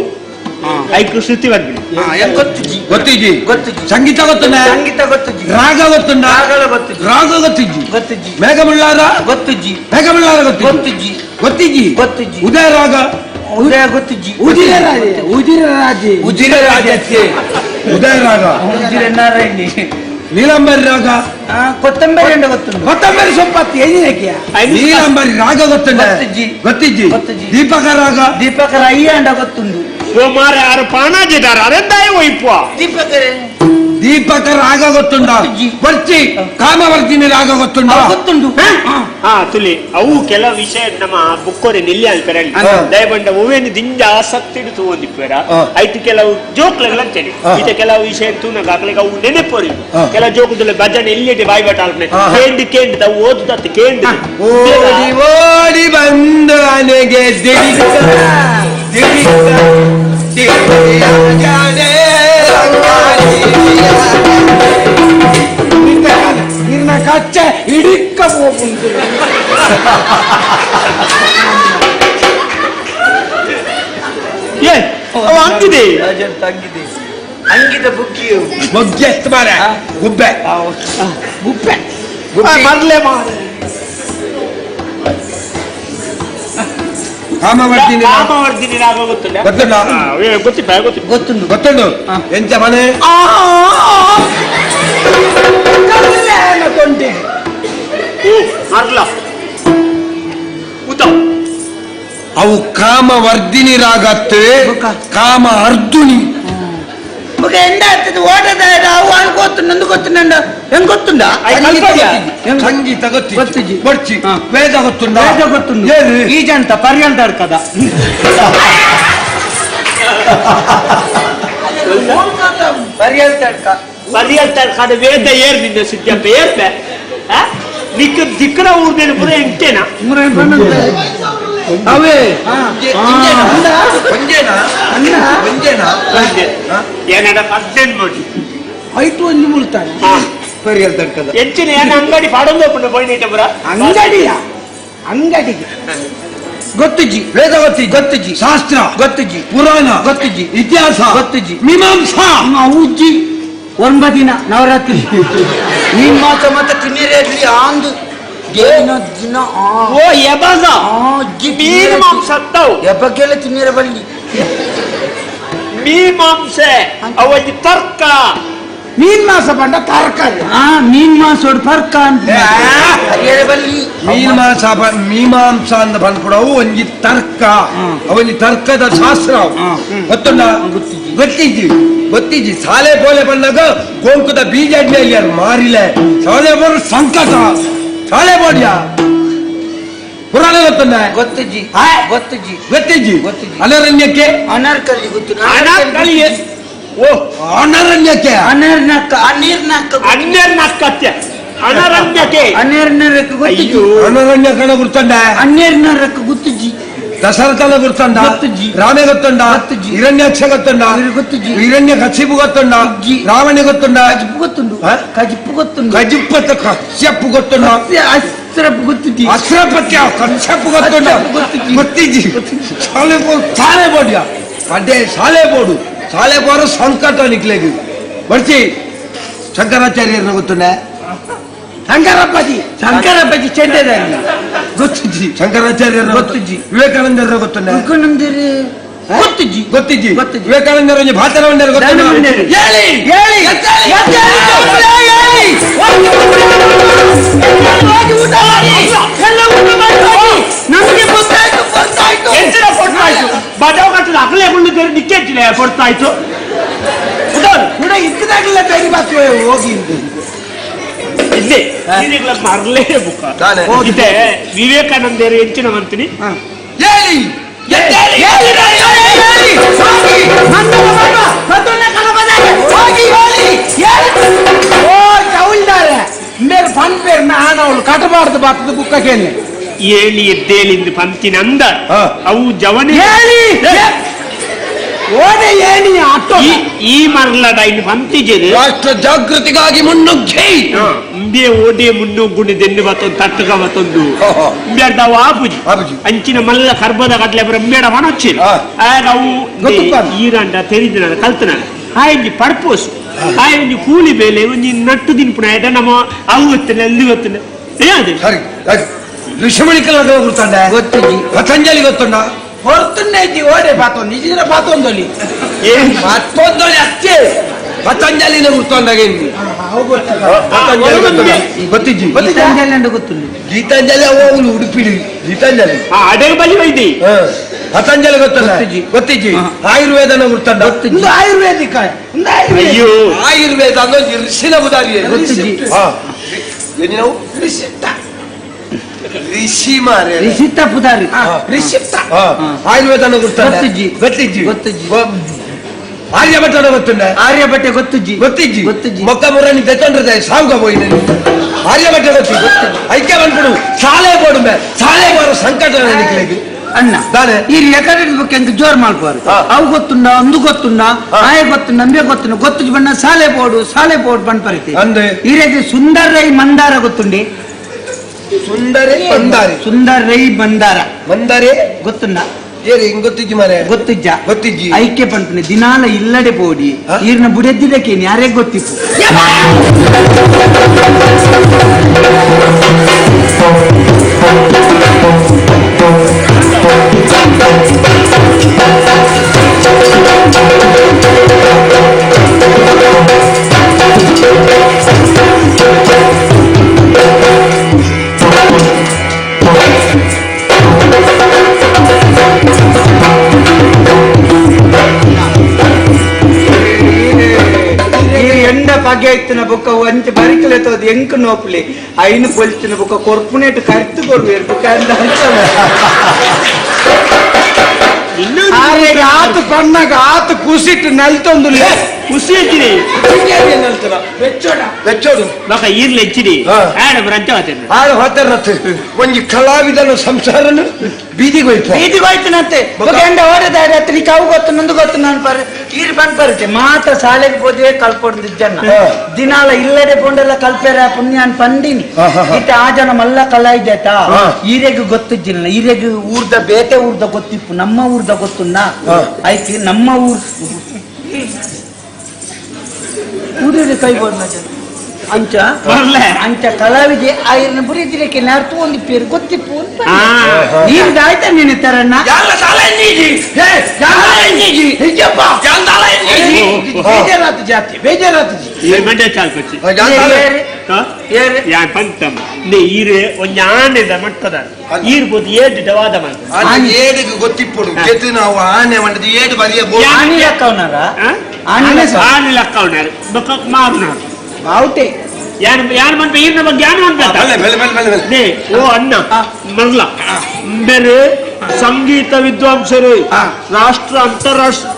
ಐಕ್ ಶ್ರುತಿ ಬರ್ಬಿಡಿ ಗೊತ್ತಿಜಿ ಗೊತ್ತಿಜಿ ಗೊತ್ತಿಜಿ. ಸಂಗೀತ ಗೊತ್ತುಂಡ ಸಂಗೀತ ಗೊತ್ತಿಜಿ ರಾಗ ಗೊತ್ತುಂಡ ರಾಗಲ ಗೊತ್ತಿಜಿ. ರಾಗ ಗೊತ್ತಿಜಿ ಗೊತ್ತಿಜಿ ಮೇಘಮಳ್ಳಾರ ಗೊತ್ತಿಜಿ ಮೇಘಮಳ್ಳಾರ ಗೊತ್ತಿಜಿ ಗೊತ್ತಿಜಿ ಗೊತ್ತಿಜಿ ಗೊತ್ತಿಜಿ. ಉದಯ ರಾಗ ಉದಯ ಗೊತ್ತಿಜಿ ಉಜಿರ ರಾಜೆ ಉಜಿರ ರಾಜೆ ಉಜಿರ ರಾಜಕ್ಕೆ ಉದಯ ರಾಗ ಉಜಿರ ನಾರಾಯಣಿ ನೀಲಂಬರಿ ರಾಗ ಕೊತ್ತಂಬರಿ ಅಂಡ ಗೊತ್ತುಂಡು ಕೊತ್ತಂಬರಿ ಸೊಪ್ಪತ್ತಿ ಎಲ್ಲಿನಕ್ಕಿಯ ನೀಲಂಬರಿ ರಾಗ ಗೊತ್ತುಂಡ ಗೊತ್ತಿಜಿ. ಗೊತ್ತಿಜಿ ಗೊತ್ತಿಜಿ. ದೀಪಕ ರಾಗ ದೀಪಕರ ಅಯ್ಯ ಅಂಡ ಗೊತ್ತುಂಡು ಓ ಮಾರ ಆರು ಪಾಣಾಜಿದಾರ ಅರೆಂದಾಯ ಒಯ್ಪುವ ದೀಪಕರೇ ದೀಪಕ ರಾಗ ಗೊತ್ತುಂಡ ಗೊತ್ತಿಜಿ. ಬರ್ಚಿ ಕಾಮವರ್ಜಿನಿ ರಾಗ ಗೊತ್ತುಂಡ ಗೊತ್ತುಂಡು ಹಾ ತುಲಿ ಅವು ಕೆಲ ವಿಷಯ ನಮ್ಮ ಬುಕ್ಕೋರೆ ನಿಲ್ಲಿ ಅಲ್ಪೆರಲ್ಲಿ ದಯಬಂಡ ಒವೇನು ದಿಂಜ ಆಸಕ್ತಿ ತೂವೊಂದಿಪ್ಪೇರ ಐತಿ ಕೆಲವು ಜೋಕ್ಲೆಗಳ ಅಂತೇಳಿ ಈತ ಕೆಲವು ವಿಷಯ ತೂನಾಗ ಆಕಲಿಗೆ ಅವು ನೆನಪೋರಿ ಕೆಲ ಜೋಕುದಲ್ಲ ಭಜನೆ ಎಲ್ಲಿಡೆ ಬಾಯಿ ಬಾಟ ಅಲ್ಪನೆ ಕೇಂಡ್ ಕೇಂಡ್ ಅವು ಓದುದತ್ತು ಕೇಂಡ್ ಓಡಿ ಓಡಿ ಬಂದು ಅನೆಗೆ ದಿಡಿಕ ದಿಡಿಕ ನಿನ್ನ ಕಚ್ಚ ಇಡಿಕ್ಕ ಹೋಗುಂಟು ಏ ಅವ ಅಂಗಿದೆ ಅಂಗಿದೆ ಅಂಗಿದ ಬುಕ್ಕಿಯು ಮೊಗ್ಗೆ ಎತ್ತು ಮಾರೆ ಗುಬ್ಬೆ ಗುಪ್ಪೆ ಮರ್ಲೆ ಮಾರೆ ಕಾಮವರ್ಜಿನಿ ರಾಗ ಕಾಮವರ್ಜಿನಿ ರಾಗ ಗೊತ್ತುಂಡ ಗೊತ್ತುಂಡ? ಗೊತ್ತಿಪ್ಪ ಗೊತ್ತಿಪ್ಪ ಗೊತ್ತುಂಡು ಗೊತ್ತುಂಡು ಎಂಚ ಮನೆ ಕಲ್ಯಾಣ ದೊಂಡೆ ಮರ್ಲ ಉತ ಅವು ಕಾಮವರ್ಧಿನಿ ರಾಗತ್ತೆ ಕಾಮ ಅರ್ಧುನಿ ಮಗ ಎಂಡ ಆಗ್ತದೆ ಓಟದ ಅವು ಅನ್ಕೋತು ನಂದು ಗೊತ್ತುಂಡ ಹೆಂಗ್ ಗೊತ್ತುಂಡ ಸಂಗೀತ ಗೊತ್ತಿಜಿ. ಗೊತ್ತಿಜಿ ಬರ್ಚಿ ವೇದ ಗೊತ್ತುಂಡ ವೇದ ಗೊತ್ತುಂಡು ಏನು ಈಜಂತ ಪರ್ಯಂತ ಅಡ್ಕದ ಪರ್ಯಂತ ಅಡ್ಕ ಪರ್ಯಂತ ಅಡ್ಕದ ವೇದ ಏರ್ ನಿನ್ನ ಸುದ್ದಿಯಪ್ಪ ಏರ್ಪೆ ನಿಕ್ಕ ದಿಕ್ಕನ ಊರ್ದೇನು ಪೂರ ಎಂಟೇನಾ ಅವೇ ಒಂಜೇನಾ ಒಂಜೇನಾ ಏನಡ 15 ನೋಡಿ ಐಟು ಒಂದು ಮುಳ್ತಾನೆ ಪರ್ಯಂತ ಅಡ್ಕದ ಹೆಚ್ಚಿನ ಏನ ಅಂಗಡಿ ಪಾಡೊಂದು ಪುಣ್ಯ ಪೋಯಿನ ಪುರ ಅಂಗಡಿಯ ಅಂಗಡಿಗೆ ಗೊತ್ತಿಜಿ ವೇದ ಗೊತ್ತಿ ಗೊತ್ತಿಜಿ. ಶಾಸ್ತ್ರ ಗೊತ್ತಿಜಿ. ಪುರಾಣ ಗೊತ್ತಿಜಿ. ಇತಿಹಾಸ ಗೊತ್ತಿಜಿ. ಮೀಮಾಂಸಾ ಉಜ್ಜಿ ಒಂಬ ದಿನ ನವರಾತ್ರಿ ನಿಮ್ಮ ಮಾತ ಮಾತ ತಿನ್ನಿರೇಡ್ಲಿ ಆಂದು ದಿನ ಓ ಎಬಗ ಮೀನು ಮಾಂಸ ಅತ್ತವು ಎಬಗೆಲ್ಲ ತಿನ್ನಿರ ಬಲ್ಲಿ ಮೀಮಾಂಸೆ ಅವಜಿ ತರ್ಕ ಮೀನ್ ಮಾಸ ಪಂಡ ತರಕಾರಿ ಮೀನ್ ಮಾಸೋಡು ತರ್ಕ ಅಂತ ಮೀನ್ ಮಾಂಸ ಮೀಮಾಂಸ ಅಂದ ಬಂದ್ಕೊಡವು ಒಂಜಿ ತರ್ಕ ಅವನಿ ತರ್ಕದ ಶಾಸ್ತ್ರ ಗೊತ್ತುಂಡ ಗೊತ್ತಿಜ್ಜಿ ಗೊತ್ತಿಜ್ಜಿ ಸಾಲೆ ಪೋಲೆ ಬಂದಾಗ ಗೋಂಕುದ ಬೀಜ ಅಡ್ಡಿ ಮಾರಿಲೆ ಸಾಲೆ ಬೋರು ಸಂಕಟ ಸಾಲೆ ಬೋಡಿಯ ಪುರಾಣ ಗೊತ್ತುಂಡ ಗೊತ್ತಿಜ್ಜಿ ಗೊತ್ತಿಜ್ಜಿ ಗೊತ್ತಿಜ್ಜಿ ಗೊತ್ತಿಜ್ಜಿ. ಅನರಣ್ಯಕ್ಕೆ ಅನಾರ್ಕಲಿ ಗೊತ್ತು ಅನಾರ್ಕಲಿ ಓ ಅನರಣ್ಯಕ್ಕೆ ಅನರ್ನಕ್ಕ ಅನೀರ್ನಕ್ಕ ಅನ್ಯರ್ನಕ್ಕತ್ಯ ಅನರಣ್ಯಕ್ಕೆ ಅನ್ಯರ್ನರಕ್ಕೆ ಗೊತ್ತಿಜ್ಜಿ ಅನರಣ್ಯ ಕಣ ಗುರ್ತಂಡ ಅನ್ಯರ್ನರಕ್ಕೆ ಗೊತ್ತಿಜ್ಜಿ ದಶರಥನ ಗುರ್ತಂಡ ಗೊತ್ತಿಜ್ಜಿ. ರಾಮೆ ಗೊತ್ತುಂಡ ಗೊತ್ತಿಜ್ಜಿ. ಹಿರಣ್ಯಾಕ್ಷ ಗೊತ್ತುಂಡ ಗೊತ್ತಿಜ್ಜಿ. ಹಿರಣ್ಯ ಕಸಿಬು ಗೊತ್ತುಂಡ ರಾವಣ ಗೊತ್ತುಂಡ ಕಜಿಪ್ಪು ಗೊತ್ತುಂಡು ಆ? ಕಜಿಪ್ಪು ಗೊತ್ತುಂಡು ಕಜಿಪ್ಪತ್ತ ಕಶ್ಯಪ್ ಗೊತ್ತುಂಡ ಅಸ್ತ್ರಪ್ಪು ಗೊತ್ತಿಜ್ಜಿ ಅಸ್ರಪತ್ಯ ಕಶ್ಯಪ್ ಗೊತ್ತುಂಡ ಗೊತ್ತಿಜ್ಜಿ. ಗೊತ್ತಿಜ್ಜಿ ಶಾಲೆ ಶಾಲೆ ಬೋಡಿಯ ಪಡ್ಡೆ ಶಾಲೆ ಬೋಡು ಶಾಲೆ ಬೋರು ಸಂಕಟ ನಿಕ್ಲೇಗಿ ಬರ್ಚಿ ಶಂಕರಾಚಾರ್ಯರನ್ನ ಗೊತ್ತುಂಡ ಶಂಕರಪ್ಪಾಜಿ ಶಂಕರಪ್ಪಾಜಿ ಚೆಂಡೆದಾರಿ ಗೊತ್ತಿಜ್ಜಿ ಶಂಕರಾಚಾರ್ಯರ ಗೊತ್ತಿಜ್ಜಿ. ವಿವೇಕಾನಂದರ ಗೊತ್ತುಂಡ ವಿವೇಕಾನಂದರು ಗೊತ್ತಿಜ್ಜಿ ಗೊತ್ತಿಜ್ಜಿ ಗೊತ್ತಿಜ್ಜಿ. ವಿವೇಕಾನಂದರ ಒಂಜಿ ಭಾತರ ಗೊತ್ತುಂಡ ದಾನಮಂಡರು. ಹೇಳಿ ಹೇಳಿ ಹೇಳಿ ಹೋಗಿ ಊಟ ಮಾಡಿ ಎಲ್ಲ ಊಟ ಮಾಡಿ ಹೋಗಿ. ನಮ್ಗೆ ಗೊತ್ತಾಯ್ತು ಗೊತ್ತಾಯ್ತು ಎಂಚಿನ ಕೊಡ್ತಾಯ್ತು ಬಜಾವ್ ಕಟ್ಟದ ಅಗಲೇ ಗುಂಡು ನಿಕ್ಕೆಚ್ಚಿಲೆ ಕೊಡ್ತಾಯ್ತು ಕೂಡ ಇಕ್ಕದಾಗಲಿಲ್ಲ ಬೇರೆ ಬಾತು ಹೋಗಿ ಇಲ್ಲೇ ಮರಲೇ ಬುಕ್ಕ ತಾನೆ. ಇದೆ ವಿವೇಕಾನಂದರು ಹೆಚ್ಚಿನ ಮಂತ್ರಿ ಹೇಳಿ ಓ ಚೌಲ್ದಾರೆ ಮೇರೆ ಫನ್ ಪೇರ್ ನಾನು ಅವಳು ಕಟ್ಟಬಾರ್ದು ಬಾತದ ಬುಕ್ಕ ಕೇಳಿ ಏಳಿ ಎದ್ದೇಳಿಂದು ಪಂತಿನ ಅಂದ ಅವು ಜವನಿ ಹೇಳಿ ಓಡೆ ಏನಿ ಅಟ್ಟೋ ಈ ಮರ್ಲದ ಇನ್ನು ಪಂತಿಜರು ರಾಷ್ಟ್ರ ಜಾಗೃತಿಗಾಗಿ ಮುನ್ನುಗ್ಗಿ ಇಂಬೆ ಓಡೆ ಮುನ್ನುಗ್ಗುಂಡು ದೆನ್ನು ಬತ್ತೊಂದು ತಟ್ಟುಗ ಬತ್ತೊಂದು ಇಂಬೇಡ ಆಪುಜಿ ಆಪುಜಿ. ಅಂಚಿನ ಮಲ್ಲ ಕರ್ಬದ ಕಡ್ಲೆ ಬರ ಇಂಬೇಡ ಮನೊಚ್ಚಿ ಆಗ ಅವು ಈರಂಡ ತೆರಿದಿನ ಕಲ್ತನ ಆಯಂಜಿ ಪರ್ಪೋಸ್ ಆಯಂಜಿ ಕೂಲಿ ಬೇಲೆ ಒಂಜಿ ನಟ್ಟು ದಿನ್ಪುಣ ಆಯ್ತಾ ನಮ್ಮ ಅವು ಗೊತ್ತಿಲ್ಲ ಅಲ್ಲಿ ಗೊತ್ತಿಲ್ಲ ಏ ಸರಿ ಋಷಿಮಣಿಕಲ್ಲ ಗೊತ್ತುಂಡ ಗೊತ್ತಿಜ್ಜಿ ಪತಂಜಲಿ ಗೊತ್ತುಂಡ ಹೊರತುನ್ನೇ ಓಡೆ ಬಾತೊಂದು ನಿಜ ಬಾತೊಂದೊಲಿ ಮತ್ತೊಂದೊಲಿ ಅಷ್ಟೇ ಪತಂಜಲಿನ ಗುರ್ತೊಂಡಾಗ ಪತಂಜಲಿ ಗೊತ್ತುಂಡ ಗೊತ್ತಿಜ್ಜಿ ಗೀತಾಂಜಲಿ ಅಂದ್ರೆ ಗೊತ್ತುಂಡು ಗೀತಾಂಜಲಿ ಅವು ಉಡುಪಿಡಿ ಗೀತಾಂಜಲಿ ಅಡೆಗೆ ಬಲಿ ವೈದಿ ಪತಂಜಲಿ ಗೊತ್ತಲ್ಲ ಗೊತ್ತಿಜ್ಜಿ. ಗೊತ್ತಿಜ್ಜಿ ಆಯುರ್ವೇದನ ಗುರ್ತಂಡ ಒಂದು ಆಯುರ್ವೇದಿಕ ಒಂದು ಆಯುರ್ವೇದಿಕ ಅಯ್ಯೋ ಆಯುರ್ವೇದ ಅಂದ್ರೆ ಋಷಿನ ಉದಾರಿ ಗೊತ್ತಿಜ್ಜಿ. ಏನು ರಿಸಿಪ್ತ ಋಷಿ ಮಾರೆ ರಿಷಿತ ಪುದಾರಿ ರಿಸಿಪ್ತ ಆಯುರ್ವೇದನ ಗುರ್ತಂಡ ಗೊತ್ತಿಜ್ಜಿ. ಗೊತ್ತಿಜ್ಜಿ ಗೊತ್ತಿಜ್ಜಿ. ಆರ್ಯಭಟ್ಟನ ಗೊತ್ತುಂಡ ಆರ್ಯಭಟ್ಟೆ ಗೊತ್ತಿಜ್ಜಿ ಗೊತ್ತಿಜ್ಜಿ ಗೊತ್ತಿಜ್ಜಿ. ಮೊಕ್ಕ ಮುರಣಿ ತೆತ್ತೊಂಡ್ರೆ ಸಾವುಗ ಪೋಯಿನ ಆರ್ಯಭಟ್ಟ ಗೊತ್ತಿಜ್ಜಿ ಐಕ್ಯ ಬಂದ್ಬಿಡು ಶಾಲೆ ಬೋಡು ಮೇ ಶಾಲೆ ಬೋರು ಸಂಕಟ ನಿಕ್ಲೆಗ್ ಅಣ್ಣ ದಾನೆ. ಈ ರೆಕಾರ್ಡ್ ಬಗ್ಗೆ ಅಂತ ಜೋರ್ ಮಾಡ್ಬಾರು ಅವು ಗೊತ್ತುಂಡ ಅಂದು ಗೊತ್ತುಂಡ ಆಯ ಗೊತ್ತುಂಡ ಅಂಬೆ ಗೊತ್ತುಂಡ ಗೊತ್ತು ಬಣ್ಣ ಸಾಲೆ ಬೋರ್ಡು ಸಾಲೆ ಬೋರ್ಡ್ ಬಣ್ಣ ಪರಿತಿ ಅಂದೆ. ಈ ರೀತಿ ಸುಂದರ ರೈ ಮಂದಾರ ಗೊತ್ತುಂಡಿ ಸುಂದರೇ ಮಂದಾರಿ ಸುಂದರ ರೈ ಮಂದಾರ ಮಂದಾರೆ ಗೊತ್ತುಂಡ ಏರಿ ಹಿಂಗ್ ಗೊತ್ತಿಜ್ಜಿ ಮಾರೆ ಗೊತ್ತಿಜ್ಜ ಗೊತ್ತಿಜ್ಜಿ. ಐಕ್ಯ ಪಂಪನೆ ದಿನಾಲ ಇಲ್ಲಡೆ ಬೋಡಿ ಈರ್ನ ಬುಡೆದ್ದಿದ್ದಕ್ಕೇನು ಯಾರೇ ಗೊತ್ತಿತ್ತು ಈ ಎಂಡ ಪಗೆ ಐತಿನ ಬುಕ್ಕ ಒಂಚ ಬರಿಕಲೆ ತೋದು ಎಂಕ್ ನೋಪ್ಲಿ ಐನು ಪೊಲ್ತಿನ ಬುಕ್ಕ ಕೊರ್ಪುನೇಟ್ ಕರ್ತು ಕೊರ್ವೇರು ಬುಕ್ಕ ಅಂದ ಆರೆಗೆ ಆತು ಪಣ್ಣಗ ಆತು ಕುಸಿಟ್ಟು ನಲ್ತೊಂದು ಖುಷಿ ಹೆಚ್ಚಿರಿ ಬೆಚ್ಚೋಡು ಬಕ ಈರ್ಲ ಹೆಚ್ಚಿರಿ ಆಡ ಬ್ರಂಚ ವಾತೇನ ಆಡ ಹೋತಾರತ್ ಒಂಜಿ ಕಲಾವಿದನ ಸಂಸಾರನು ಬೀದಿಗೆ ಹೋಯ್ತು ಬೀದಿಗೆ ಹೋಯ್ತನಂತೆ ಬುಕ್ಕ ಎಂಡ ಓಡದ ರಾತ್ರಿ ಕಾವು ಗೊತ್ತು ನಂದು ಗೊತ್ತು ನಾನು ಪರ ಈರ್ ಬಂದ್ ಬರುತ್ತೆ ಮಾತ್ರ ಶಾಲೆಗೆ ಹೋದ್ರೆ ಕಲ್ಪೊಂದು ಜನ ದಿನಾಲ ಇಲ್ಲದೆ ಪೊಂಡೆಲ್ಲ ಕಲ್ಪೆರ ಪುಣ್ಯ ಅನ್ ಪಂಡಿನಿ ಇತ್ತ ಆ ಜನ ಮಲ್ಲ ಕಲ ಇದ್ದಾಯ್ತಾ ಈರೆಗ್ ಗೊತ್ತಿದ್ದಿಲ್ಲ ಈರೆಗ್ ಊರ್ದ ಬೇತೆ ಊರ್ದ ಗೊತ್ತಿಪ್ಪು ನಮ್ಮ ಊರ್ದ ಗೊತ್ತುನ್ನ ಐತಿ ನಮ್ಮ ಊರ್ ಊರಿಗೆ ಕೈ ಬೋದ್ ಅಂಚ ಅಂಚ ಕಲಾವಿದೆ ಆಯಿರನ ಬುರಿದಿರಕ್ಕೆ ನಾರ್ತು ಒಂದು ಪೇರು ಗೊತ್ತಿಪ್ಪು ನೀನು ಆಯ್ತಾ ನೀನು ತರಣ್ಣ ಬೇಜಾರಾತು ಜಾತಿ ಬೇಜಾರಾತು ಏಡಿಗೆ ಗೊತ್ತಿಪ್ಪುಡು ಕೆತ್ತು ನಾವು ಆನೆ ಮಂಡದ ಏಡು ಬರಿಯ ಆನೆ ಲಕ್ಕವನಾರ ಆನೆ ಲಕ್ಕವನಾರ ಮಾರುನಾರ ಬಾವುಟೆ ಯಾರು ಯಾರು ಮನ್ಪ ಈರ್ನ ಬಗ್ಗೆ ಯಾರು ಮನ್ಪ ಓ ಅಣ್ಣ ಮರ್ಲ ಬೇರೆ ಸಂಗೀತ ವಿದ್ವಾಂಸರು ರಾಷ್ಟ್ರ ಅಂತಾರಾಷ್ಟ್ರ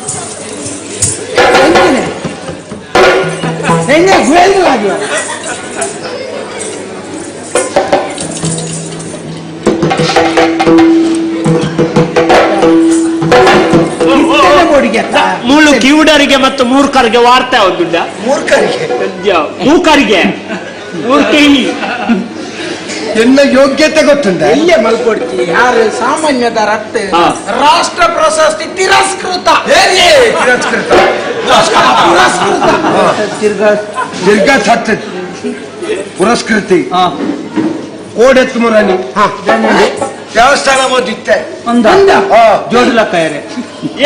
ಮುಳ್ಳು ಕಿವುಡರಿಗೆ ಮತ್ತು ಮೂರ್ಖರಿಗೆ ವಾರ್ತೆ ಒಂದುಂಡ ಮೂರ್ಖರಿಗೆ ಮೂಕರಿಗೆ ಮೂರ್ಖಿ ಎನ್ನ ಯೋಗ್ಯತೆ ಗೊತ್ತುಂಟ ಎಲ್ಲೇ ಮಲ್ಕೊಡ್ತಿ ಯಾರು ಸಾಮಾನ್ಯದ ರಕ್ತ ರಾಷ್ಟ್ರ ಪ್ರಶಸ್ತಿ ತಿರಸ್ಕೃತ ತಿರಸ್ಕೃತ ಪುರಸ್ಕೃತ ತಿರ್ಗಾ ಸತ್ತ ಪುರಸ್ಕೃತಿ ಕೋಡೆತ್ತು ಮುರಾಣಿ ದೇವಸ್ಥಾನ ಓದಿತ್ತೆ ಜೋಡ್ಲಕ್ಕ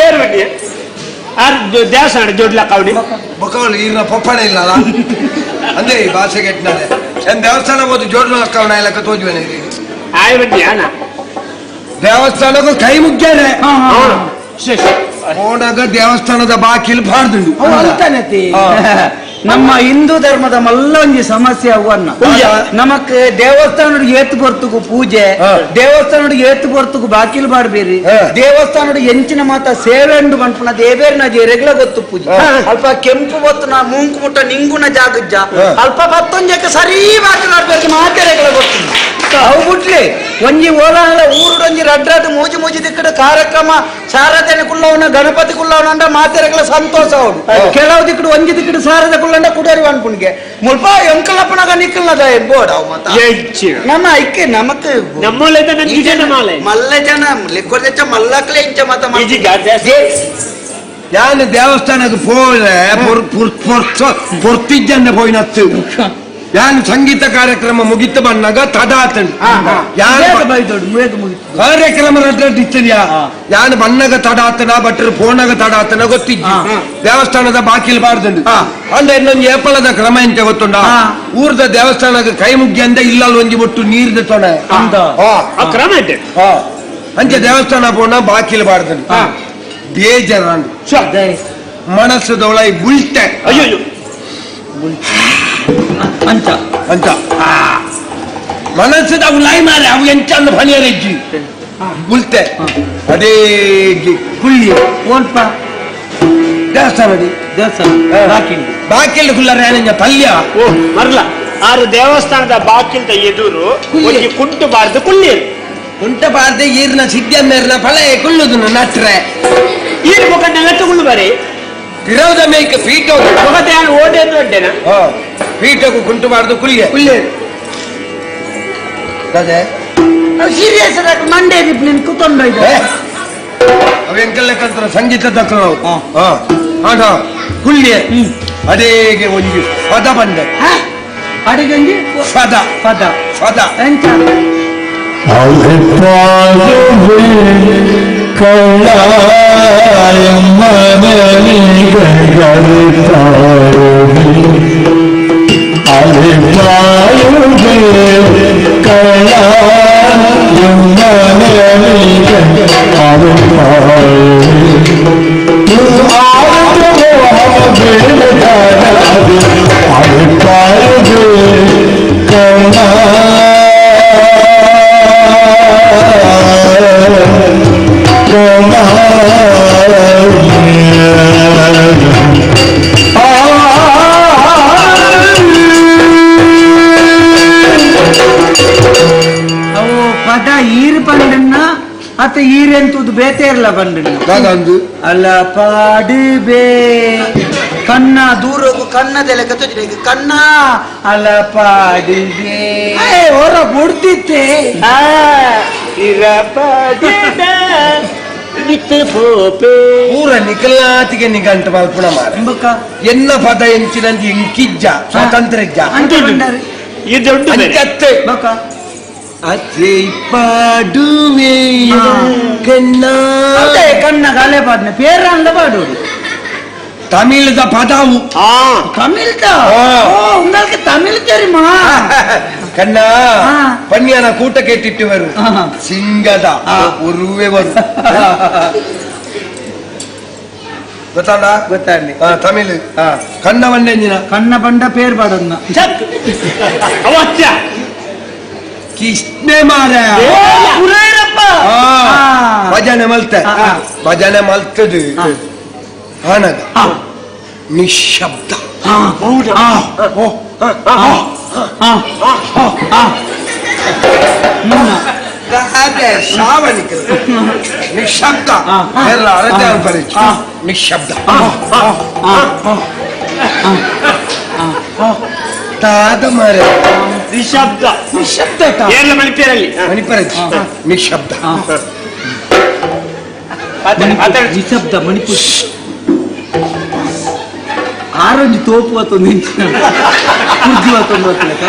ಏರು ಬಡ್ಡಿ ದೇವಸ್ಥಾನ ಜೋಡ್ಲಕ್ಕ ಅವಡಿ ಬೊಕ್ಕವಳು ಈರ್ನ ಪೊಪ್ಪಣ ಇಲ್ಲಲ್ಲ ಅಂದ್ರೆ ಈ ಭಾಷೆ ಕೆಟ್ಟನಾಳೆ ಏನ್ ದೇವಸ್ಥಾನ ಓದು ಜೋಡ್ಲಕ್ಕ ಅವನ ಇಲ್ಲಕ್ಕ ತೋಜುವನೆ ಆಯ್ ಬಡ್ಡಿ ಅಣ್ಣ ದೇವಸ್ಥಾನಕ್ಕೂ ಕೈ ಮುಗ್ಯಾನೆ ಹೋನಾಗ ದೇವಸ್ಥಾನದ ಬಾಕಿಲ್ ಬಾರ್ದುಂಡು ನಮ್ಮ ಹಿಂದೂ ಧರ್ಮದ ಮಲ್ಲ ಒಂಜಿ ಸಮಸ್ಯೆ ಅವನ್ನ ನಮಕ್ ದೇವಸ್ಥಾನ ಏತು ಪೊರ್ತುಗು ಪೂಜೆ, ದೇವಸ್ಥಾನ ಏತು ಪೊರ್ತುಗು ಬಾಕಿಲ್ ಬಾಡ್ಬೇರಿ, ದೇವಸ್ಥಾನ ಎಂಚಿನ ಮಾತ ಸೇವೆ ಉಂಡು ಪನ್ಪುನ ದೇವೇರ್ನ ಜೇರೆಗ್ಲ ಗೊತ್ತು ಪೂಜೆ. ಅಲ್ಪ ಕೆಂಪು ಬತ್ತು ನಾ ಮೂಂಕು ಮುಟ್ಟ ನಿಂಗುನ ಜಾಗಜ್ಜ ಅಲ್ಪ ಬತ್ತೊಂಜಕ್ಕೆ ಸರಿ ಬಾಕಿಲ್ ಆಡ್ಬೇಕು ಮಾತೆರೆಗ್ಲ ಗೊತ್ತು. ಅವು ಬಿಟ್ಲಿ ಒಂಜಿ ಓಲಾಂಗ್ಲ ಊರುಡೊಂಜಿ ರಡ್ಡಾಟ ಮೂಜಿ ಮೂಜಿ ದಿಕ್ಕಡ ಕಾರ್ಯಕ್ರಮ ಶಾರದೆನ ಕುಲ್ಲವನ ಗಣಪತಿ ಕುಲ್ಲವನ ಅಂಡ ಮಾತೆರೆಗಳ ಸಂತೋಷ ಅವಡು. ಕೆಲವು ದಿಕ್ಕಡು ಒಂಜಿ ದಿಕ್ಕಡು ಶಾರದ ಕುಲ್ಲಂಡ ಕುಡರಿ ಅನ್ಪುಣಿಗೆ ಮುಲ್ಪ ಎಂಕಲಪ್ಪನಾಗ ನಿಕ್ಕಲ್ನದ ಬೋರ್ಡ್ ಅವು ಮತ್ತ ನಮ್ಮ ಐಕೆ ನಮಕ್ ಮಲ್ಲ ಜನ ಲೆಕ್ಕೊರ್ದೆಚ್ಚ ಮಲ್ಲಕ್ಲೆ ಇಂಚ ಮತ ಯಾನು ದೇವಸ್ಥಾನಕ್ಕೆ ಪೋಲೆ ಪೊರ್ತಿಜ್ಜಂದೆ ಪೋಯಿನತ್ತು ಯಾನು ಸಂಗೀತ ಕಾರ್ಯಕ್ರಮ ಮುಗಿತು ಬಂದಾಗ ತಡ ಆತಂಡು ಕಾರ್ಯಕ್ರಮ ಇತ್ತದ್ಯಾ ಯಾನು ಬಣ್ಣಗ ತಡ ಆತನ ಭಟ್ರು ಫೋನಾಗ ತಡ ಆತನ ಗೊತ್ತಿದ್ದು ದೇವಸ್ಥಾನದ ಬಾಕಿಲ್ ಬಾರ್ದುಂಡು ಅಂದ್ರೆ ಇನ್ನೊಂದು ಏಪಲದ ಕ್ರಮ ಎಂತ ಗೊತ್ತುಂಡ ಊರ್ದ ದೇವಸ್ಥಾನಕ್ಕೆ ಕೈ ಮುಗ್ಗಿ ಅಂದ ಇಲ್ಲ ಒಂಜಿ ಬೊಟ್ಟು ನೀರ್ದ ತೊಣೆ ಕ್ರಮ ಅಂಚೆ ದೇವಸ್ಥಾನ ಪೋಣ ಬಾಕಿಲ್ ಬಾರ್ದುಂಡು ಬೇಜಾರ ಮನಸ್ಸುದೊಳ ಬುಲ್ತೆ ಅಯ್ಯೋ ಅಂಚ ಅಂಚ ಮನಸ್ಸದ ಅವು ಲೈ ಮಾರೆ ಅವು ಎಂಚಂದ ಫಲಿಯರೆಜ್ಜಿ ಬುಲ್ತೆ ಅದೇ ಕುಳ್ಳಿ ಓನ್ಪ ದೇವಸ್ಥಾನ ದೇವಸ್ಥಾನ ಬಾಕಿಲ್ ಬಾಕಿಲ್ ಕುಲ್ಲರೆ ಏನಂಜ ಪಲ್ಯ ಓ ಮರ್ಲ ಆರು ದೇವಸ್ಥಾನದ ಬಾಕಿಲ್ದ ಎದುರು ಒಂಜಿ ಕುಂಟು ಬಾರ್ದು ಕುಳ್ಳೀರು ಕುಂಟ ಬಾರ್ದೆ ಈರ್ನ ಸಿದ್ಧ ಮೇರ್ನ ಫಲ ಕುಳ್ಳುದು ನಟ್ರೆ ಈರು ಮುಖ ನೆಲಟ್ಟು ಕುಳ್ಳು ಬರೀ ಪಿರವದ ಮೇಕ ಪೀಠ ಮುಖದ ಓಡೆ ದೊಡ್ಡೇನ ಪೀಠಕ್ಕೂ ಕುಂಟು ಬಾರ್ದು ಕುಳ್ಳಿ ಕುಳ್ಳಿ ಅದೇ ಸೀರಿಯಸ್ ಮಂಡೆ ನೀನು ಕೂತ್ಕೊಂಡು ಇದೆ ಅವ ಎಂಕಲ್ಲೆಕ್ಕಂತರ ಸಂಗೀತ ತಕ್ಕಲು ಆಟ ಕುಳ್ಳಿ ಅದೇಗೆ ಒಂಜಿ ಪದ ಬಂದೆ ಅಡಿಗೆ ಒಂಜಿ ಪದ ಪದ ಪದ ಎಂಚ ಅವು ಪದ ಈರು ಪಂಡನ್ನ ಅತ್ತ ಈರೆಂತುದು ಬೇತೆ ಇರಲ್ಲ ಬಂಡಣ್ಣ ಅಲ್ಲ ಪಾಡುಬೇ ಕಣ್ಣ ದೂರಗು ಕಣ್ಣದೆಲೆ ಕತ್ತೋಜಿನ ಕಣ್ಣ ಅಲ್ಲ ಪಾಡುಬೇ ಹೊರ ಬುಡ್ತಿತ್ತೆ ಮಿತ್ತು ಪೋಪೆ ಪೂರ ನಿಕಲಾತಿಗೆ ನಿಗಂಟ ಮಲ್ಪುಣ ಮಾರ ಎನ್ನ ಪದ ಎಂಚಿನಂತ ಎಂಕಿಜ್ಜ ಸ್ವಾತಂತ್ರ್ಯ ಇಜ್ಜ ಇದೊಂದು ಅಂಚತ್ತೆ ಅತ್ತೆ ಪಾಡುವೆ ಕಣ್ಣ ಕಣ್ಣ ಗಾಲೆ ಪಾಡ್ನ ಪೇರಾಂಡ ಪಾಡೋಡು ತಮಿಳ್ದ ಪದವು ತಮಿಳ್ದ உங்களுக்கு தமிழ் தெரியுமா ಕಣ್ಣ ಪನ್ಯನ ಕೂಟ ಕೆಟ್ಟಿಟ್ಟುವರು ಸಿಂಗದ ಒರುವೆ ವರು ಗೊತ್ತಾಡ ಗೊತ್ತಾಗ್ಲಿ ತಮಿಳ್ ಕಣ್ಣ ಬಂಡೆಂಜಿನ ಕಣ್ಣ ಬಂಡ ಪೇರ್ ಪಾಡೋದ್ನ ಅವತ್ಯ ಕೃಷ್ಣೆ ಮಾರ ಭಜನೆ ಮಲ್ತೆ ಭಜನೆ ಮಲ್ತದು ಆನಗ ನಿಶಬ್ದ ಸಾವನಿಕ ನಿಶಬ್ದ ಎಲ್ಲ ಅರತೆ ಅನ್ಪರಿಚು ನಿಶಬ್ದ ತಾದ ಮಾರೆ ನಿಶಬ್ದ ನಿಶಬ್ದ ಏರ್ಲ ಮಣಿಪೇರಲ್ಲಿ ಮಣಿಪರಜಿ ನಿಶಬ್ದ ನಿಶಬ್ದ ಮಣಿಪುರ ಆರೊಂಜಿ ತೋಪು ಅತ್ತೊಂದು ಇಂಚಿನ ಕುರ್ಜು ಅತ್ತೊಂದು ಅತ್ತಲಕ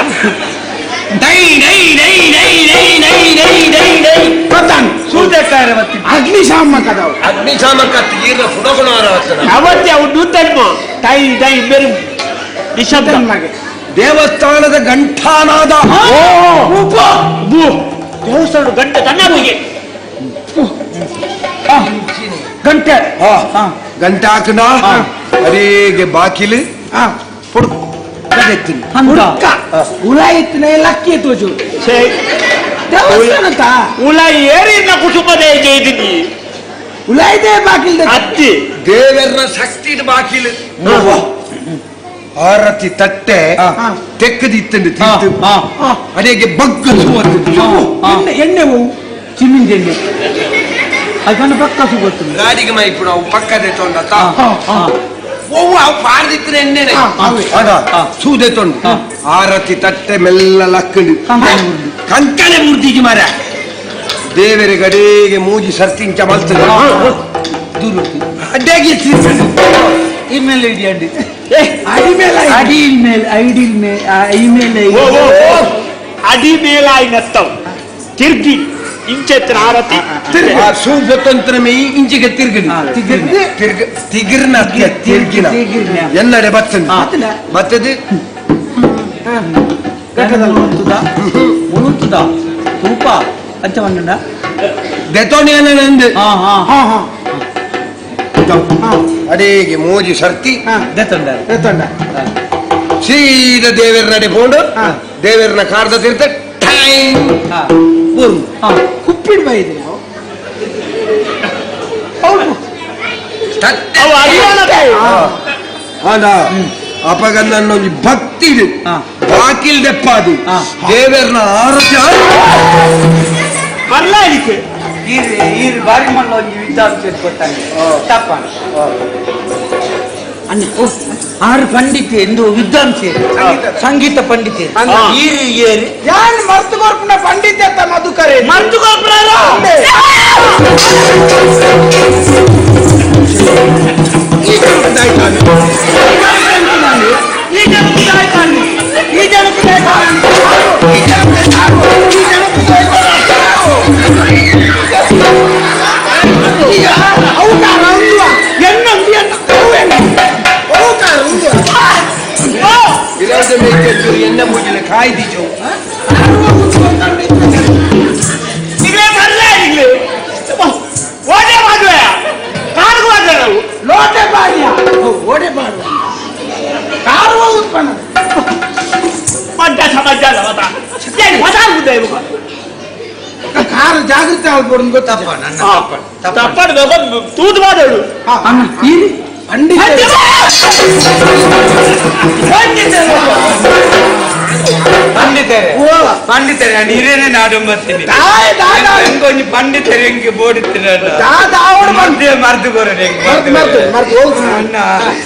ಡೈ ಡೈ ಡೈ ಡೈ ಡೈ ಡೈ ಡೈ ಡೈ ಡೈ ಸೂದಕಾರ ಬತ್ತಿ ಅಗ್ನಿಶಾಮಕ ಅದಾವ ಅಗ್ನಿಶಾಮಕ ತೀರ್ನ ಪುಡಗುಣವರ ಅವತ್ತೆ ಅವು ನೂತನ್ಮ ಟೈ ಡೈ ಬೇರೆ ನಿಶಬ್ದ ದೇವಸ್ಥಾನದ ಘಂಟಾನಾದ ದೇವಸ್ಥಾನದ ಗಂಟೆ ತನ್ನೊಂದಿಗೆ ಗಂಟೆ ಗಂಟೆ ಹಾಕನ ಅದೇಗೆ ಬಾಕಿಲು ಉಲಾಯಿತ್ತಿನ ಲಕ್ಕಿ ತೋಜು ದೇವಸ್ಥಾನದ ಉಲಾಯಿ ಏರಿನ ಕುಟುಂಬದ ಜೈದಿನಿ ಉಲಾಯಿದೆ ಬಾಕಿಲ್ ಅತ್ತಿ ದೇವರ ಶಕ್ತಿ ಬಾಕಿಲು ಆರತಿ ತಟ್ಟೆ ತೆಕ್ಕದಿತ್ತಂಡು ತಿಂತು ಅದೇಗೆ ಬಗ್ಗು ಎಣ್ಣೆ ಹೂವು ಚಿಮ್ಮಿಂದ ಎಣ್ಣೆ ಅದನ್ನು ಪಕ್ಕ ಸುಗೊತ್ತು ಗಾಡಿಗೆ ಮೈಪು ನಾವು ಪಕ್ಕದೆ ತೊಂಡ ಒವ್ವು ಅವು ಪಾರ್ದಿತ್ತಿನ ಎಣ್ಣೆನೆ ಅದ ಸೂದೆ ತೊಂಡು ಆರತಿ ತಟ್ಟೆ ಮೆಲ್ಲ ಲಕ್ಕಂಡು ಕಂಕಣೆ ಮೂರ್ತಿಗೆ ಮಾರ ದೇವರ ಗಡಿಗೆ ಮೂಜಿ ಸರ್ತಿಂಚ ಮಲ್ತದೆ ಅಡ್ಡಾಗಿ ಇಮೇಲ್ ಐಡಿ ಅಂಡಿ ಅಡಿ ಮೇಲೆ ಅಡಿ ಮೇಲ್ ಐಡಿ ಮೇಲ್ ಇಮೇಲ್ ಅಡಿ ಮೇಲಾಯಿನತ್ತವು ತಿರ್ಗಿ ಇಂಚೆತ್ತಿನ ಆರತಿ ಸೂಪತಂತ್ರ ಮೇ ಇಂಚಿಗೆ ತಿರ್ಗಿನ ತಿರ್ಗ ತಿಗಿರ್ನ ತಿರ್ಗಿನ ಎನ್ನಡೆ ಬತ್ತಂದು ಬತ್ತದು ಉಳುತ್ತದ ಉಳುತ್ತದ ತೂಪ ಅಂಚ ಬಂಡ ದೆತೋಣಿ ಅನ್ನಂದು ಅಡೇಗೆ ಮೋಜಿ ಸರ್ತಿ ದೆತೊಂಡ ದೆತೊಂಡ ಸೀದಾ ದೇವರ ನಡೆ ಪೋಂಡು ದೇವರನ ಕಾರ್ದ ತೀರ್ಥ ಟೈಮ್ ಕುಪ್ಪಿಡ್ ಬೈದ್ರಿ ನಾವು ಅಪಗ ನನ್ನೊಂದು ಭಕ್ತಿ ಇದೆ ಬಾಕಿಲ್ ದೆಪ್ಪಾದು ದೇವರನ ಆರತಿ ಮರಲ ಇದಕ್ಕೆ ಈರು ಬಾರಿ ಮಲ್ಲ ಒಂಜಿ ವಿದ್ವಾಂಸ ಗೊತ್ತಾಗಿ ತಪ್ಪ ಅಣ್ಣ ಆರು ಪಂಡಿತೆ ಎಂದು ವಿದ್ವಾಂಸ ಸಂಗೀತ ಪಂಡಿತೆ ಈರು ಏರು ಯಾನ್ ಮರ್ತು ಕೊರ್ಪುನ ಪಂಡಿತೆ ಅತ್ತ ಮಧುಕರೆ ಮರ್ತು ಕೊರ್ಪುನ ಎನ್ನ ಪೂಜೆ ಕಾಯ್ದಿಜು ಓಡೆ ಮಾಡುವ ಕಾರು ಮಾಡುವ ನಾವು ಲೋಟೆ ಬಾಡಿಯ ಓಡೆ ಬಾಡುವ ಕಾರು ಉತ್ಪನ್ನ ಮಜ್ಜ ಸಮಾಜ ಮತ ಕಾರು ಜಾಗೃತಿ ಆಗ್ಬೋದು ಗೊತ್ತಪ್ಪ ತಪ್ಪಡು ತೂತು ಮಾಡೋಡು ಪಂಡಿತ ಪಂಡಿತರೆ ಪಂಡಿತರೆ ನಾನು ಹಿರೇನೆ ನಾಡೊಂಬತ್ತೀನಿ ಹೆಂಗೊಂಜಿ ಪಂಡಿತರೆ ಹೆಂಗೆ ಬೋಡಿತ್ತಿನ ಮರ್ದು ಕೊರಡೆ ಅಣ್ಣ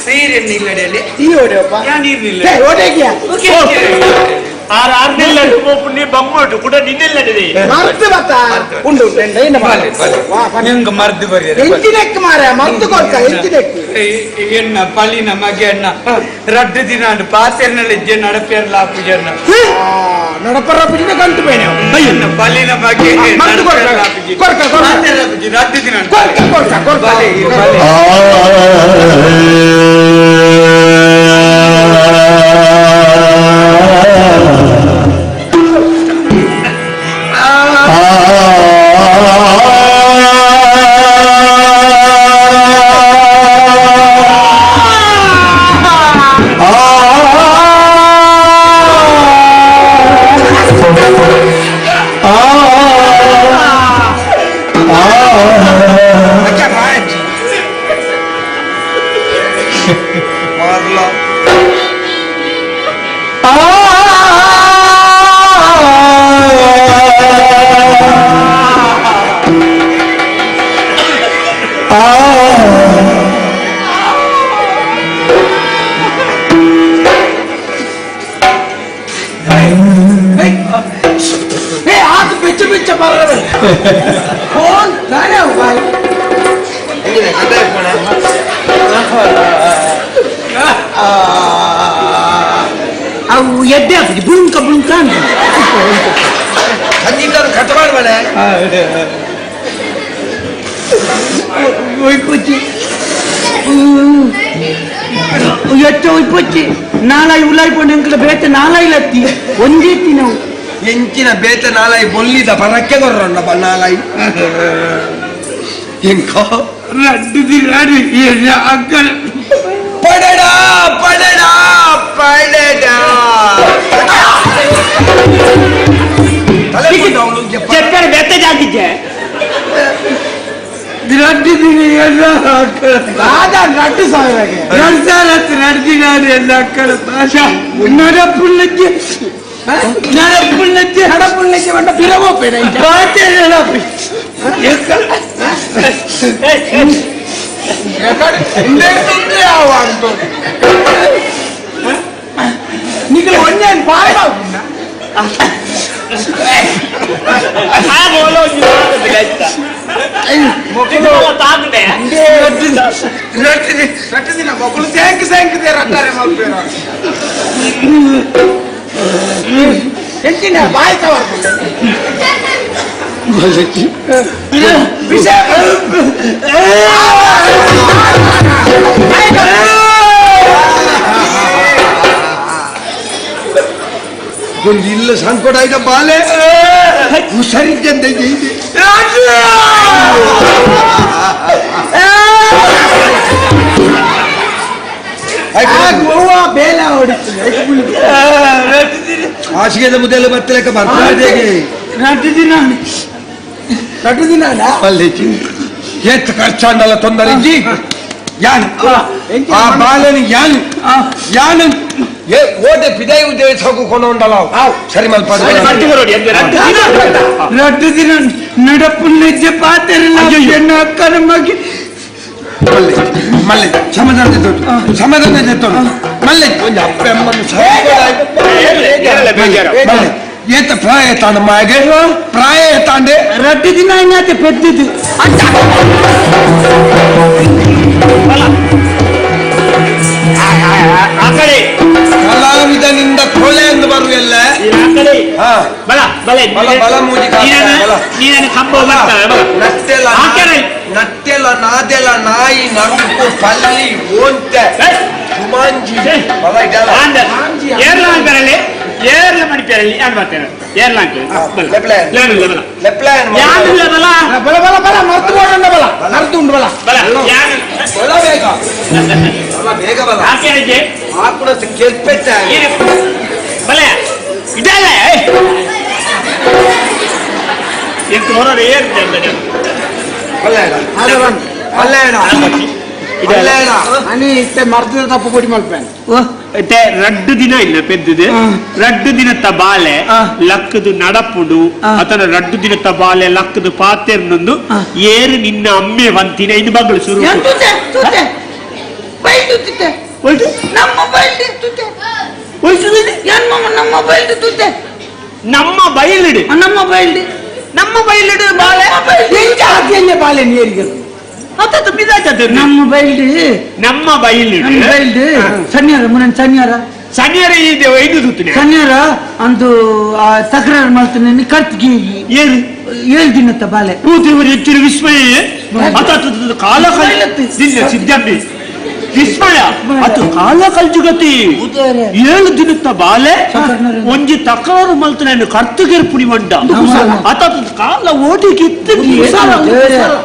ಸೀರೆ ನಿಲ್ಲಡೆಯಲ್ಲಿ ಈ ಓಡಿಯಪ್ಪ ನೀರಿಲ್ಲ ಓಡೇಗಿಯಾ ಆರ್ ಆರ್ನೆಲ್ಲ ಪೋಪುನಿ ಬಂಗೋಟು ಕೂಡ ನಿನ್ನೆಲ್ಲಡಿದೆ ಮರ್ತು ಬತ್ತ ಉಂಡು ಉಂಡು ಹೆಂಗ ಮರ್ದು ಬರಿಯರೆ ಎಂಚಿನೆಕ್ ಮಾರ ಮರ್ತು ಕೊಡ್ಕ ಎಂಚಿನೆಕ್ ಎಣ್ಣ ಪಲಿನ ಮಗೆ ಅಣ್ಣ ರಡ್ಡು ದಿನ ಪಾತೆರ್ನಲ್ಲಿಜ್ಜೆ ನಡಪೇರ್ಲ ಆಪುಜಣ್ಣ ನಡಪರ ಪುಜಿನ ಗಂಟು ಬೇನೆ ಎಣ್ಣ ಪಲಿನ ಮಗೆ ಮರ್ತು ಕೊಡ್ಕ ಕೊಡ್ಕ ಕೊಡ್ಕ ರಡ್ಡು ದಿನ ಕೊಡ್ಕ ಕೊಡ್ಕ ಕೊಡ್ಕ ಬಲೆ ಬಲೆ ಅವು ಎಡ್ಡೆ ಹಾಕಿ ಬುಂಕ ಬುಂಕ ಅಂತ ಸಂಗೀತ ಕಟ್ ಮಾಡಬೇಡ ಒಯ್ಪುಚ್ಚಿ ಎಚ್ಚ ಒಯ್ಪುಚ್ಚಿ ನಾಲಾಯಿ ಉಲಾಯಿ ಪಂಡ ಎಂಕಲ ಬೇತೆ ನಾಲಾಯಿ ಲತ್ತಿ ಒಂಜೇತಿ ನಾವು ಎಂಚಿನ ಬೇತೆ ನಾಲಾಯಿ ಬೊಲ್ಲಿದ ಪರಕ್ಕೆ ಕೊರ್ರಣ್ಣ ನಾಲಾಯಿ ಎಂಕೋ ರಡ್ಡು ದಿನ ಅಕ್ಕಳ ಪಡೆಡಾ ಪಡೆಡಾ ಪಡೆಡಾ చెప్పారు బెత్త జాతిచ్చే ರಡ್ಡು ದಿನ ಎಲ್ಲ ಅಕ್ಕಳ ರಡ್ಡು ಸಾವಿರಗೆ ರಡ್ಡು ದಿನ ಎಲ್ಲ ಅಕ್ಕಳ ನಡಪುಳ್ಳಕ್ಕೆ ನಡಪುಳ್ಳಕ್ಕೆ ನಡಪುಳ್ಳಕ್ಕೆ ಬಂಡ ಪಿರಗೋಪೇನ ನಿಖಿಲ್ ಒಂದೇ ಪಾಯ ಮಕ್ಕಳು ಸ್ಯಾಂಕ್ ಸ್ಯಾಂಕ್ ರಟ್ಟಾರೆ ಮಲ್ಪೇರ ಎಂಚಿನ ಬಾಯಿ ಕವರ್ ವಿಷಯ ಒಂದು ಇಲ್ಲ ಸಂಕಟ ಆಯ್ತ ಬಾಲೆ ಹುಷಾರಿದ್ದಂತೆ ಇದೆ ಬೇಲೆ ಹಾಸಿಗೆದ ಮುದ್ದೆಲ್ಲ ಬತ್ತಲೆಕ್ಕ ಬರ್ತದೆ ರಡ್ಡು ದಿನ ಅಲ್ಲಿ ಎತ್ತು ಖರ್ಚಾಂಡಲ್ಲ ತೊಂದರೆ ಇಜ್ಜಿ ಯಾನ್ ಆ ಬಾಲನ ಯಾನ್ ಯಾನ್ ಏ ಓಟೆ ಪಿದೈ ಉದ್ದೇಶಕ್ಕೂ ಕೊಂಡಲ್ಲ ಸರಿ ಮಲ್ಪ ರಡ್ಡು ದಿನ ನಡಪುಳ್ಳಿಜ್ಜೆ ಪಾತೆರಲ್ಲ ಅಕ್ಕನ ಮಗಿ ಮಲ್ಲೆ ಮಲ್ಲೆ ಸಮಾಧಾನ ತೆತ್ತೋಡು ಸಮಾಧಾನ ತೆತ್ತೋಡು ಮಲ್ಲೆ ಒಂದು ಅಪ್ಪ ಅಮ್ಮನ ಮಲ್ಲೆ ಏತ ಪ್ರಾಯ ತಾಂಡ ಮಾಗೆ ಪ್ರಾಯ ತಾಂಡೆ ರಡ್ಡು ದಿನ ಆಯ್ನಾತೆ ಪೆದ್ದಿದ್ದು ಆ ಕಡೆ ಕಲಾವಿದನಿಂದ ಕೊಳೆ ಎಂದು ಬರುವೆಲ್ಲ ಆ ಕಡೆ ಹಾ ಬಲ ಬಲ ಬಲ, ಬಲ ಮೂಜಿ ಕಾಲ, ಬಲ. ನೀನು ಕಂಬ ಬರ್ತಾವೆ ಬಲ ನಟ್ಟೆಲ ಆ ಕಡೆ. ನಟ್ಟೆಲ ನಾದೆಲ ನಾಯಿ ನರುಕು ಪಲ್ಲಿ ಓಂತೆ ಸುಮಾಂಜಿ ಬಲ ಇದೆಲ್ಲ ಏರ್ಲ ಅಂತಾರಲ್ಲಿ ಏರ್ಲ ಮಣಿಪೇರಲ್ಲಿ ಯಾರು ಬರ್ತಾರೆ ಏರ್ಲ ಅಂತಾರೆ ಲೆಪ್ಲೆ. ಬಲ ಲೆಪ್ಲೆ ಯಾರು ಬಲ ಬಲ ಬಲ ಬಲ ಮರ್ತು ಬೋಡಂಡ ಬಲ ಮರ್ತು ಉಂಡು ಬಲ ಬಲ ಯಾರು ಬಲ ಬೇಗ ಬಲ ಬೇಗ ಬಲ ಆಕೆ ಅಜ್ಜೆ ಆ ಕೂಡ ಕೆಲ್ಪೆಟ್ಟ ಏನು ಬಲ ಇದಲ್ಲ ಎಂತ ಹೊರಡು ಏರ್ತೆ ಬಲ ಬಲ ಬಲ అని ಇತ್ತೆ ಮರ್ತಿದ ತಪ್ಪು ಪೊಡಿ ಮಲ್ಪೇನೆ ರಡ್ಡು ದಿನ ಇಲ್ಲ ಪೆದ್ದುದು ರಡ್ಡು ದಿನತ್ತ ಬಾಲೆ ಲಕ್ಕದು ನಡಪುಡು ಅತನ ರಡ್ಡು ದಿನತ್ತ ಬಾಲೆ ಲಕ್ಕದು ಪಾತೆರ್ನೊಂದು ಏರು ನಿನ್ನ ಅಮ್ಮೆ ವಂತಿನ ಇನ್ನು ಬಗ್ಳು ಶುರು ನಮ್ಮ ಬೈಲ್ ನಮ್ಮ ಬೈಲ್ಡ್ ತುತ್ತೆ ನಮ್ಮ ಬೈಲಿಡು ನಮ್ಮ ಬೈಲ್ಡ್ ನಮ್ಮ ಬೈಲಿಡು ಬಾಳೆ ಎಂಚ ಬಾಳೆ ನೀರಿಗೆ ಅತ್ತ ಬಿದಾಚ ನಮ್ಮ ಬೈಲ್ಡ್ ನಮ್ಮ ಬೈಲಿಡು ನಮ್ಮ ಬೈಲ್ಡ್ ಸನ್ಯಾರ ಮುನ ಸನ್ಯಾರ ಸನ್ಯಾರ ಇದೆ ಐದು ತುತ್ತಿನ ಸನ್ಯಾರ ಅಂದು ತಕರಾರು ಮಾಡ್ತಾನೆ ಕರ್ತಿಗೆ ಏನು 7 ದಿನತ್ತ ಬಾಳೆ ಪೂತಿವರು ಹೆಚ್ಚಿನ ವಿಸ್ಮಯ ಅತ್ತ ಕಾಲ ಸಿದ್ಧಿ ವಿಸ್ಮಯ ಅದು ಕಾಲ ಕಲ್ಜುಗತಿ 7 ದಿನತ್ತ ಬಾಲೆ ಒಂಜಿ ತಕರಾರು ಮಲ್ತನ ಕರ್ತುಗೆರ್ ಪುಡಿ ಮಂಡ ಅತ ಕಾಲ ಓಟಿಗಿತ್ತು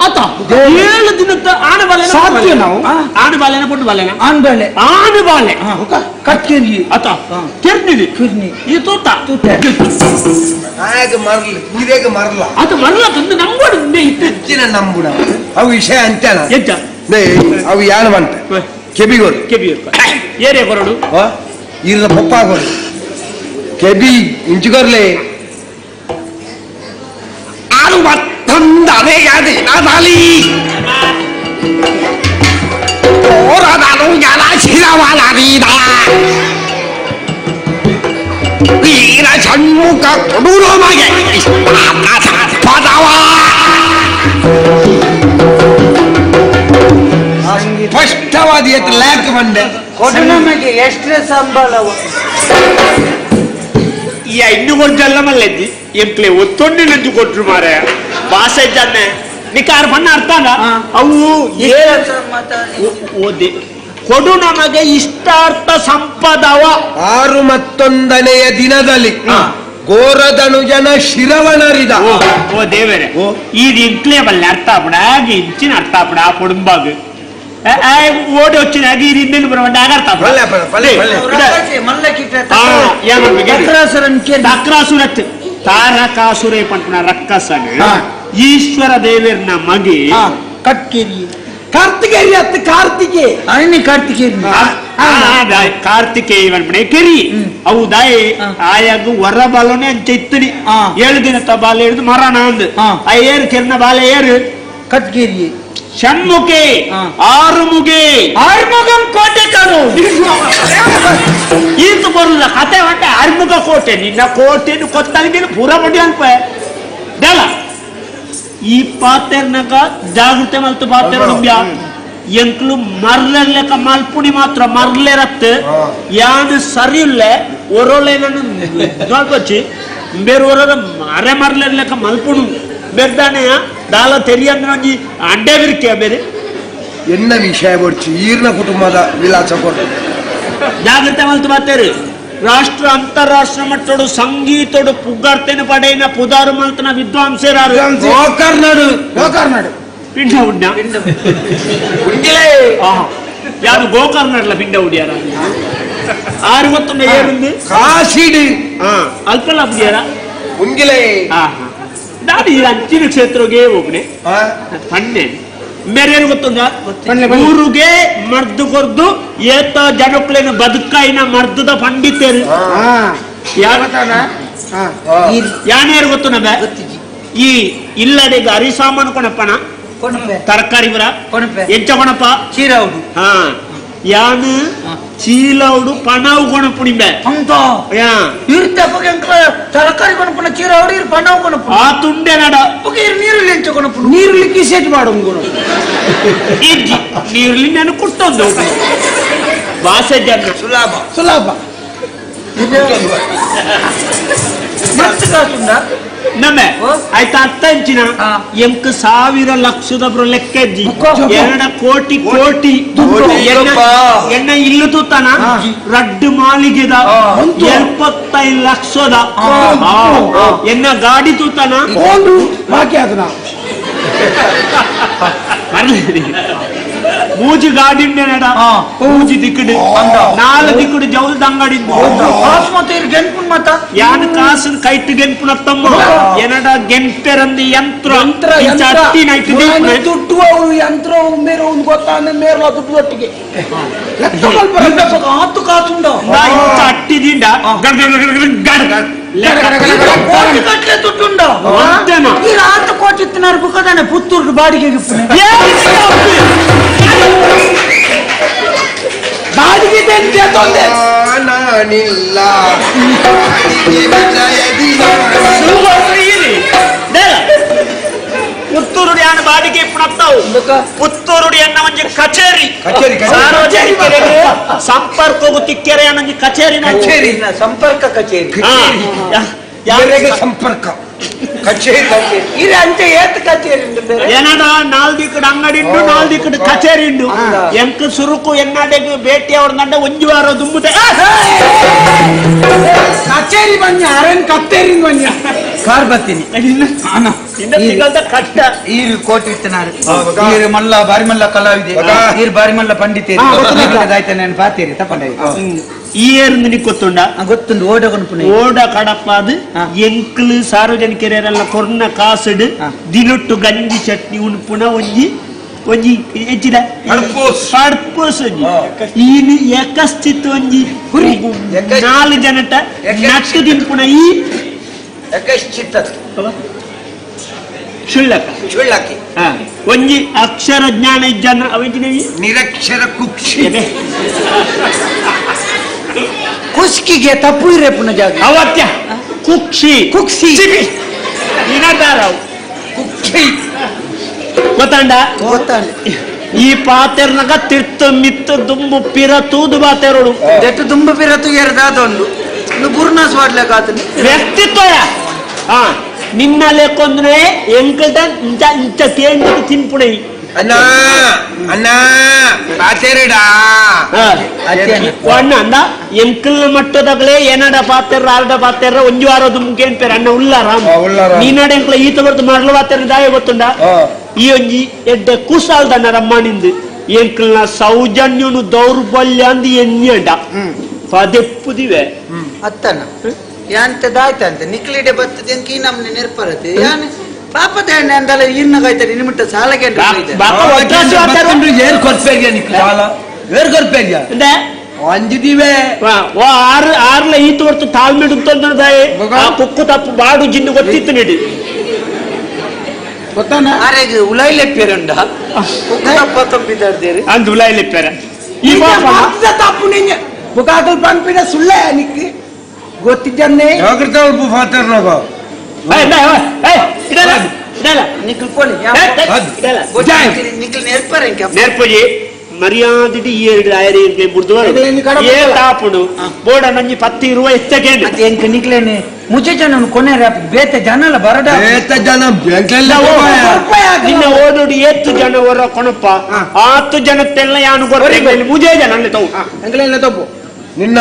ಅತ 7 ದಿನತ್ತ ಆಣ ಬಾಲೆ ಆಣ ಬಾಲೆನ ಪೊಣ್ಣು ಬಾಲೆನ ಆಣ್ ಬಾಳೆ ಆಣ ಬಾಲೆ ಕಟ್ಕೇರಿ ಅತ ಕೆರ್ನಿಡಿ ಈ ತೂತ ಆಗ ಮರ್ಲಿ ನೀರೇಗ ಮರ್ಲ ಅದು ಮರ್ಲ ತಂದು ನಂಬೋಡು ಹೆಚ್ಚಿನ ನಂಬುಡ ಅವು ವಿಷಯ ಅಂತಾನ ಎಂತ ಅವು ಯಾರು ಬಂತ ಕೆಬಿಗೋರು ಕೆಬಿಯೋರು ಏರೇ ಕೊರಡು ಇರದ ಪಪ್ಪಾಗೋರು ಕೆಬಿ ಇಂಚುಗೊರ್ಲೆ ಆರು ಮತ್ತೊಂದು ಅದೇ ಯಾದೆ ನಾದಾಲಿ ವೀರ ಷಣ್ಮುಖ ಕೊಡೂರಮಗೆ ಪದವ ಸ್ಪಷ್ಟವಾದ ಲ್ಯಾಕ್ ಬಂದೆ ನಮಗೆ ಎಷ್ಟೇ ಸಂಬಳವ ಈ ಇನ್ನು ಕೊಡ್ಜಲ್ಲ ಮಲ್ಲೆದ್ದಿ ಎಂಕ್ಲೆ ಒತ್ತೊಂಡಿ ನಂಜು ಕೊಟ್ರು ಮಾರೆ ಭಾಷೆ ಇದ್ದಾನೆ ನಿಕಾರ ಬಣ್ಣ ಅರ್ಥ ಅವು ಓದಿ ಕೊಡು ನಮಗೆ ಇಷ್ಟಾರ್ಥ ಸಂಪದವ 6 ಮತ್ತೊಂದನೆಯ ದಿನದಲ್ಲಿ ಗೋರದನುಜನ ಶಿರವಣರಿದ ಓ ದೇವರೇ ಈ ಎಂಕ್ಲೆ ಬಲ್ಲೆ ಅರ್ಥ ಆಪಡ ಇಂಚಿನ ಅರ್ಥ ಆಪಡ ಆ ಕುಟುಂಬಾಗ ಓಡಿ వచ్చిన ಈ ರಿಂದೆನ್ ಬರವಂಡ ಅರ್ಥ ತಕ್ರಾಸುರತ್ ತಾರಕಾಸುರೇ ಪಂಪನ ರಕ್ಕಸನ ಈಶ್ವರ ದೇವರ್ನ ಮಗಿ ಕಟ್ಕೇರಿ ಕಾರ್ತಿಕೇರಿ ಅತ್ತ ಕಾರ್ತಿಕೇ ಅಣ್ಣಿ ಕಾರ್ತಿಕೇರಿ ಕಾರ್ತಿಕೇಯ ಪಂಪನೆ ಕೆರಿ ಅವು ದಾಯಿ ಆಯಾಗ ವರ ಬಾಲೋನೆ ಅಂಚ ಇತ್ತನಿ 7 ದಿನತ್ತ ಬಾಲೆ ಹಿಡಿದು ಮರಣ ಅಂದ್ ಆ ಏರು ಕೆರ್ನ ಬಾಲೆ ಏರು ಕಟ್ಕೇರಿ ಷಣ್ಮುಖೆ ಆರುಮುಗೆ ಆರ್ಮುಗಂ ಕೋಟೆ ಕಾರು ಈತ ಬರುಲ್ಲ ಕತೆ ಹೊಟ್ಟೆ ಆರ್ಮುಗ ಕೋಟೆ ನಿನ್ನ ಕೋಟೆನು ಕೊತ್ತಾಗಿ ನೀನು ಪೂರ ಮಂಡಿ ಅಲ್ಪ ದಲ್ಲ ಈ ಪಾತೆರ್ನಗ ಜಾಗೃತೆ ಮಲ್ತು ಪಾತೆರ ಎಂಕ್ಲು ಮರ್ಲೆರ್ಲೆಕ ಮಲ್ಪುಣಿ ಮಾತ್ರ ಮರ್ಲೆರತ್ ಯಾನು ಸರಿ ಇಲ್ಲ ಒರೋಲೆ ನಾನು ನೋಡ್ಕೊಚ್ಚಿ ಬೇರೆ ಒರೋರ ಅರೆ ಮರ್ಲೆರ್ಲೆಕ ಮಲ್ಪುಣು ಬೆರ್ದಾನೆ ದಾಲ ತೆರಿಯಂದ್ರೆ ಒಂಜಿ ಅಂಡೆ ಬಿರ್ಕೆ ಬೇರೆ ಎನ್ನ ವಿಷಯ ಬರ್ಚಿ ಈರ್ನ ಕುಟುಂಬದ ವಿಲಾಸ ಕೊಟ್ಟು ಜಾಗ್ರತೆ ಮಲ್ತು ಬಾತೇರು ರಾಷ್ಟ್ರ ಅಂತಾರಾಷ್ಟ್ರ ಮಟ್ಟೋಡು ಸಂಗೀತೋಡು ಪುಗಾರ್ತೇನೆ ಪಡೆಯಿನ ಪುದಾರು ಮಲ್ತನ ವಿದ್ವಾಂಸರಾರು ಗೋಕರ್ನಾಡು ಗೋಕರ್ನಾಡು ಪಿಂಡ ಉಡ್ನ ಯಾರು ಗೋಕರ್ನಾಡ್ಲ ಪಿಂಡ ಉಡಿಯಾರ ಆರು ಗೊತ್ತೊಂದು ಏರುಂದು ಕಾಶಿಡು ಅಲ್ಪಲ್ಲ ಉಡಿಯಾರ ಉಂಗಿಲೆ ನಾನು ಈ ಅಂಚಿನ ಕ್ಷೇತ್ರಗೆ ಹೋಗ್ನೆ ಪಣ್ಣೆ ಬೇರೆ ಏನು ಗೊತ್ತುಂದ ಊರಿಗೆ ಮರ್ದು ಕೊರ್ದು ಏತ ಜನಕ್ಕೇನು ಬದುಕಾಯಿನ ಮರ್ದದ ಪಂಡಿತರು ಯಾನೇರು ಗೊತ್ತು ನಬ ಈ ಇಲ್ಲಡೆಗೆ ಅರಿಸಾಮಾನು ಕೊಣಪ್ಪನ ತರಕಾರಿ ಬರ ಎಂಚ ಕೊಣಪ್ಪ ಚೀರೌಡು ಹಾ ಯಾನು ಚೀಲೌಡು ಪಣವು ಕೊಣಪುಣಿಂಬೆ ತರಕಾರಿ ಕೊಣಪುನ ಚೀರೌಡು ಇರು ಪಣವು ಕೊಣಪು ಆ ತುಂಡೆ ನಡ ನೀರುಳ್ಳಿ ಎಂಚ ಕೊಣಪು ನೀರುಳ್ಳಿ ಕಿಸೆಟ್ ಮಾಡು ಇಜ್ಜಿ ನೀರುಳ್ಳಿ ನಾನು ಕುಟ್ಟೊಂದು ವಾಸ ಜನ ಸುಲಭ ಸುಲಭ ನಮ್ಮೆ ಆಯ್ತಾ ಅರ್ಥ ಇಂಚಿನ ಎಂಕ್ 1000 ಲಕ್ಷದ ಲೆಕ್ಕ ಇಜ್ಜಿ 2 ಕೋಟಿ ಕೋಟಿ ಎಣ್ಣ ಇಲ್ಲು ತೂತಾನ ರಡ್ಡು ಮಾಳಿಗೆದ 75 ಲಕ್ಷದ ಎನ್ನ ಗಾಡಿ ತೂತಾನ ಬಾಕಿ ಅದನ್ನ ಮೂಜಿ ಗಾಡಿ ನಡ ಮೂಜಿ ದಿಕ್ಕಡು 4 ದಿಕ್ಕಡು ಜೌಲ್ ದಂಗಡಿ ಯಾನ್ ಕಾಸು ಕೈಟ್ ಗೆನ್ಪುನತ್ತಮ್ಮ ಎನಡ ಗೆನ್ಪೆರಂದು ಯಂತ್ರ ದುಡ್ಡು ಯಂತ್ರ ಮೇರೆ ಒಂದು ಗೊತ್ತಾಂದ್ರೆ ಮೇರ್ಲ ದುಡ್ಡು ಒಟ್ಟಿಗೆ ಆತು ಕಾಸುಂಡ ಅಟ್ಟಿದಿಂದ ಕೋಟಿ ಕಟ್ಲೆ ದುಡ್ಡುಂಡ ಆತು ಕೋಟಿ ಇತ್ತಿನಾರು ಬುಕ್ಕದಾನೆ ಪುತ್ತೂರು ಬಾಡಿಗೆ ಬಾಡಿಗೆ ನಾನಿಲ್ಲ. ಪುತ್ತೂರು ಯಾನ ಬಾಡಿಗೆ ಪುಣತ್ತಾವು ಪುತ್ತೂರು ಅನ್ನ ಒಂಜಿ ಕಚೇರಿ ಕಚೇರಿ ಸಾರ್ವಜನಿಕರಿಗೆ ಸಂಪರ್ಕಗೂ ತಿಕ್ಕೆರೆ ಅನ್ನೊಂಜಿ ಕಚೇರಿ ಕಚೇರಿ ಸಂಪರ್ಕ ಕಚೇರಿ ಸಂಪರ್ಕ ಕಚೇರಿ ಇದು ಅಂಚೆ ಏತ್ ಕಚೇರಿ ಏನಡ ನಾಲ್ದಿಕ್ಕಡ ಅಂಗಡಿ ಉಂಡು ನಾಲ್ದಿಕ್ಕಡ ಕಚೇರಿ ಉಂಡು ಎಂಕ್ ಸುರುಕು ಎನ್ನಾಡೆಗ್ ಭೇಟಿ ಅವ್ರ ನಂಡ ಒಂಜಿ ವಾರ ದುಂಬುದೆ ಕಚೇರಿ ಬನ್ನಿ ಅರೇನ್ ಕತ್ತೇರಿ ಬನ್ನಿ ಕಾರ್ ಬರ್ತೀನಿ ಕಟ್ಟ ಈರು ಕೋಟಿ ಇತ್ತನಾರು ಈರು ಮಲ್ಲ ಬಾರಿ ಮಲ್ಲ ಕಲಾವಿದೆ ಈರು ಬಾರಿ ಮಲ್ಲ ಪಂಡಿತೇರಿ ಆಯ್ತಾ ನಾನು ಪಾತೇರಿ ತಪ್ಪಂಡ ಈ ಏರ್ಂದು ನಿಕ್ ಗೊತ್ತುಂಡ ಗೊತ್ತುಂಡು ಓಡ ಕೊನ್ಪುನೆ ಓಡ ಕಡಪಾದು ಎಂಕ್ಲು ಸಾರ್ವಜನಿಕರೆಲ್ಲ ಕೊರ್ನ ಕಾಸುಡು ದಿನೊಟ್ಟು ಗಂಜಿ ಚಟ್ನಿ ಉಣ್ಪುನ ಒಂಜಿ ಒಂಜಿ ಹೆಚ್ಚಿದ ಪರ್ಪೋಸ್ ಒಂಜಿ ಈನು ಏಕಸ್ಥಿತ ಒಂಜಿ ನಾಲ್ ಜನಟ ನಟ್ಟು ತಿನ್ಪುನ ಈ ಶುಳ್ಳಕ ಶುಳ್ಳಕಿ ಒಂಜಿ ಅಕ್ಷರ ಜ್ಞಾನ ಇಜ್ಜನ ಅವೆಂಜಿನ ನಿರಕ್ಷರ ಕುಕ್ಷಿ ಕುಸ್ಕಿಗೆ ತಪ್ಪು ಇರೇಪುನ ಜಾಗ ಅವತ್ಯ ಕುಕ್ಷಿ ಕುಕ್ಷಿ ಇನದಾರವು ಕುಕ್ಷಿ ಗೊತ್ತಾಂಡ ಗೊತ್ತಾಂಡ ಈ ಪಾತೆರ್ನಗ ತಿರ್ತು ಮಿತ್ತು ದುಂಬು ಪಿರ ತೂದು ಬಾತೆರೋಡು ದೆಟ್ಟು ದುಂಬು ಪಿರ ತುಯರ್ದಾದೊಂದು ಬುರ್ನಾಸ್ ವಾಡ್ಲಕಾತನು ವ್ಯಕ್ತಿತ್ವ ಹಾ ನಿನ್ನ ಲೆಕ್ಕೊಂದ್ರೆ ಎಂಕಲ್ಟ ಇಂಚ ಇಂಚ ಕೇಂದ್ರ ತಿನ್ಪುಣೈ ಅಣ್ಣ ಅಣ್ಣ ಪಾತೆರಡಾ ಅಣ್ಣ ಅಂದ ಎಂಕಲ್ನ ಮಟ್ಟದಾಗಲೇ ಏನಡ ಪಾತೆರ ಆರ್ಡ ಪಾತೆರ ಒಂಜಿ ವಾರ ದುಂಬು ಅಣ್ಣ ಉಲ್ಲಾರ ನೀನಾಡ ಎಂಕಲ ಈತ ಬರ್ತು ಮರಳು ಪಾತೆರ ದಾಯ ಗೊತ್ತುಂಡ ಈ ಒಂಜಿ ಎಡ್ಡೆ ಕುಸಾಲ್ದಣ್ಣ ರಮ್ಮನಿಂದು ಎಂಕಲ್ನ ಸೌಜನ್ಯನು ದೌರ್ಬಲ್ಯ ಅಂದ್ ಎನ್ನಿಯಂಡ ಪದೆಪ್ಪುದಿವೆ ಅತ್ತನ ಯಾಂತ ದಾಯ್ತಂತೆ ನಿಕ್ಲಿಡೆ ಬರ್ತದೆ ಅಂಕ ಈ ನಮ್ನೆ ನೆರ್ಪರತೆ ಯಾನ್ ಪಾಪದ ಎಣ್ಣೆ ಅಂದಲ್ಲ ಇನ್ನ ನಿಮಿಟ್ಟ ಸಾಲಗೆ ಏರ್ ಕೊರ್ಪೇರ್ಯ ನಿಕ್ ಸಾಲ ಏರ್ ಕೊರ್ಪೇರ್ಯ ಅಂಜಿದಿವೆ ಆರು ಆರ್ಲ ಈತ ಹೊರ್ತು ತಾಳ್ಮೆ ಉಂತಂದ್ರೆ ಆ ಕುಕ್ಕು ತಪ್ಪು ಬಾಡು ಜಿನ್ನು ಗೊತ್ತಿತ್ತು ನೀಡಿ ಗೊತ್ತಾನ ಅರೆಗ್ ಉಲೈಲೆಪ್ಪೇರುಂಡ ಕುಕ್ಕು ತಪ್ಪ ತಂಪಿದಾರ್ದೇರಿ ಅಂದ್ ಉಲೈಲೆಪ್ಪೇರ ಈ ತಪ್ಪು ನಿಂಗೆ ಬುಕಾಕಲ್ ಪಂಪಿನ ಸುಳ್ಳೆ ನಿಕ್ ಗೊತ್ತಿದ್ದನ್ನೇ ಜಾಗೃತ ಉಳ್ಪು ಫಾತರ್ನಾಗ ನಿಕ್ಲ್ ಪೋಲಿ ನಿಕ್ಲ್ ನೆರ್ಪರ ನೆರ್ಪಜಿ ಮರ್ಯಾದಿಡಿ ಎರಡು ಆಯರಿ ಮುರ್ದು ಏ ತಾಪುಡು ಬೋಡ ನಂಜಿ ಪತ್ತಿ ಇರುವ ಎಚ್ಚಕೇನು ಮತ್ತೆ ಎಂಕ ನಿಕ್ಲೇನೆ ಮುಜೆ ಜನ ಕೊನೆ ಬೇತೆ ಜನಲ ಬರಡ ಬೇತೆ ಜನ ನಿನ್ನ ಓಡೋಡಿ ಏತ್ತು ಜನ ಹೊರ ಕೊಣಪ್ಪ ಆತು ಜನತ್ತೆಲ್ಲ ಯಾನು ಗೊತ್ತಿಲ್ಲ ಮುಜೆ ಜನ ಅಲ್ಲಿ ತಗೋ ಎಂಕಲೆಲ್ಲ ತಪ್ಪು ನಿನ್ನ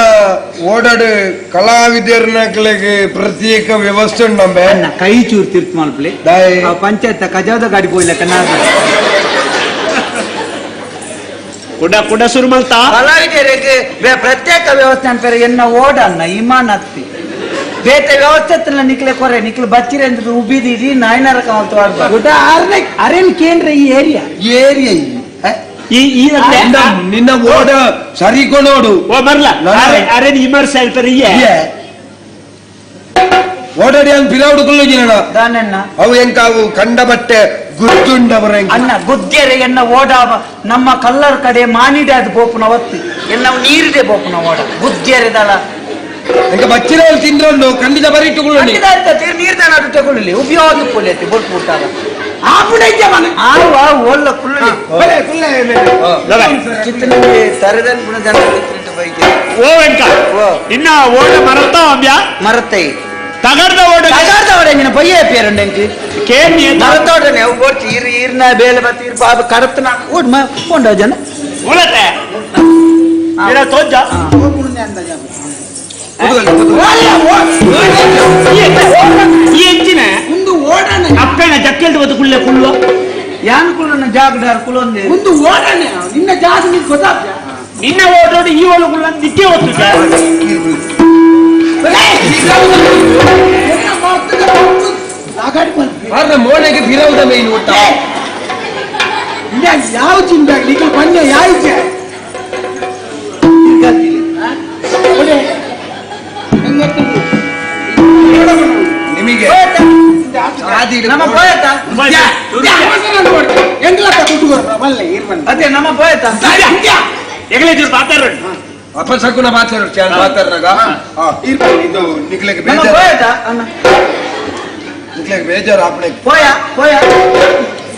ಓಡಾಡು ಕಲಾವಿದರ್ನಕ್ಲೆಗ್ ಪ್ರತ್ಯೇಕ ವ್ಯವಸ್ಥೆ ಉಂಡಂಬೆ ಅಣ್ಣ ಕೈ ಚೂರು ತೀರ್ತು ಮಲ್ಪಲೆ ಪಂಚಾಯತ್ ಕಜಾದ ಗಾಡಿ ಪೋಯ್ಲಕ್ಕ ನಾನು ಕುಡ ಕುಡ ಸುರು ಮಲ್ತಾ ಕಲಾವಿದರಿಗೆ ಪ್ರತ್ಯೇಕ ವ್ಯವಸ್ಥೆ ಅಂತಾರೆ ಎನ್ನ ಓಡನ್ನ ಇಮಾನ್ ಹತ್ತಿ ಬೇತೆ ವ್ಯವಸ್ಥೆ ನಿಕ್ಲೆ ಕೊರೆ ನಿಕ್ಲೆ ಬಚ್ಚಿರೆ ಅಂತ ಉಬ್ಬಿದಿಡಿ ನಾಯ್ನರ ಕಾಮಲ್ತು ಗುಡ ಆರ್ನೆ ಅರೇನ್ ಕೇಂದ್ರ ಈ ಏರಿಯಾ ಏರಿಯಾ ಈ ನಿನ್ನ ಓಡ ಸರಿ ಕೊನೋಡು ಓ ಬರ್ಲ ಅರೆ ವಿಮರ್ಶೆ ಹೇಳ್ತಾರೆ ಓಡಾಡಿ ಅಂತ ಪಿಲಾವುಡು ಕುಲ್ಲುಜಿನ ದಾನಣ್ಣ ಅವು ಎಂಕ ಅವು ಕಂಡ ಬಟ್ಟೆ ಗುತ್ತುಂಡವರ ಅಣ್ಣ ಗುದ್ದೆರೆ ಎನ್ನ ಓಡ ನಮ್ಮ ಕಲ್ಲರ್ ಕಡೆ ಮಾನಿಡೆ ಅದು ಬೋಪುನ ಒತ್ತಿ ಎನ್ನ ನೀರಿದೆ ಬೋಪುನ ಓಡ ಗುದ್ದೆರೆದಳ ಎಂಕ ಬಚ್ಚಿರೋಲ್ ತಿಂದ್ರೊಂಡು ಖಂಡಿತ ಬರಿಟ್ಟುಕೊಳ್ಳಿ ನೀರ್ ದಾನ ತಗೊಳ್ಳಿ ಉಪಯೋಗ ಪೊಲೆತಿ ಬೊಟ್ಟು ಬಿಟ್ಟಾಗ ಒಲ್ಲ ಕುಳ್ಳಿ ಚಿತ್ತನಲ್ಲಿ ತರದನ್ ಪುಣ ಜನ ಬೈಕ್ ಓ ವೆಂಕ ನಿನ್ನ ಓಡ ಮರತ ಅಂಬ್ಯಾ ಮರತೈ ತಗರ್ದ ಓಡ ತಗರ್ದ ಓಡ ನಿನ್ನ ಬಯ್ಯ ಪೇರುಂಡ ಎಂಕ್ ಕೇನಿ ಮರತ ಓಡನೆ ಅವು ಬೋಟ್ ಇರ್ ಇರ್ನ ಬೇಲೆ ಬತ್ತಿ ಇರ್ ಬಾಬ ಕಡತನ ಓಡ್ ಮ ಕೊಂಡ ಜನ ಉಳತೆ ಇರ ತೋಜ ಈ ಎಂಚಿನ ಒಂದು ಓಡನೆ ಅಪ್ಪನ ಜಕ್ಕೆಲ್ದು ಬತ್ತು ಕುಳ್ಳೆ ಕುಳ್ಳುವ ಯಾನ್ ಕುಳ್ಳನ ಜಾಗದಾರ್ ಕುಲೊಂದೆ ಒಂದು ಓಡನೆ ನಿನ್ನ ಜಾಗ ನಿಂಗೆ ಗೊತ್ತಾಗ್ತ ನಿನ್ನ ಓಡೋಡು ಈ ಒಳು ಕುಳ್ಳ ನಿತ್ಯ ಹೊತ್ತು ಮೋನೆಗೆ ಫಿರೌದ ಮೇನ್ ಒಟ್ಟ ಯಾವ ಚಿಂದಾಗ್ಲಿ ಈಗ ಪಂದ್ಯ ಯಾವ ನಿಮಗೆ ನಮ್ಮ ಪೋಯತ ಎಂಗ್ಲಕ್ಕ ದುಡ್ಡು ಕೊಡ್ರ ಬಲ್ಲೆ ಇರ್ಬಂದ ಅದೇ ನಮ್ಮ ಪೋಯತ ಎಗಲೇಜು ಮಾತಾಡೋಣ ಅಪಶಕುನ ಮಾತಾಡ ಮಾತಾಡ್ನಾಗ ಇದು ನಿಕ್ಲೆಗೆ ಬೇಜಾರು ನಿಕ್ಲೆಗೆ ಬೇಜಾರು ಆಪಣೆ ಪೋಯ ಪೋಯ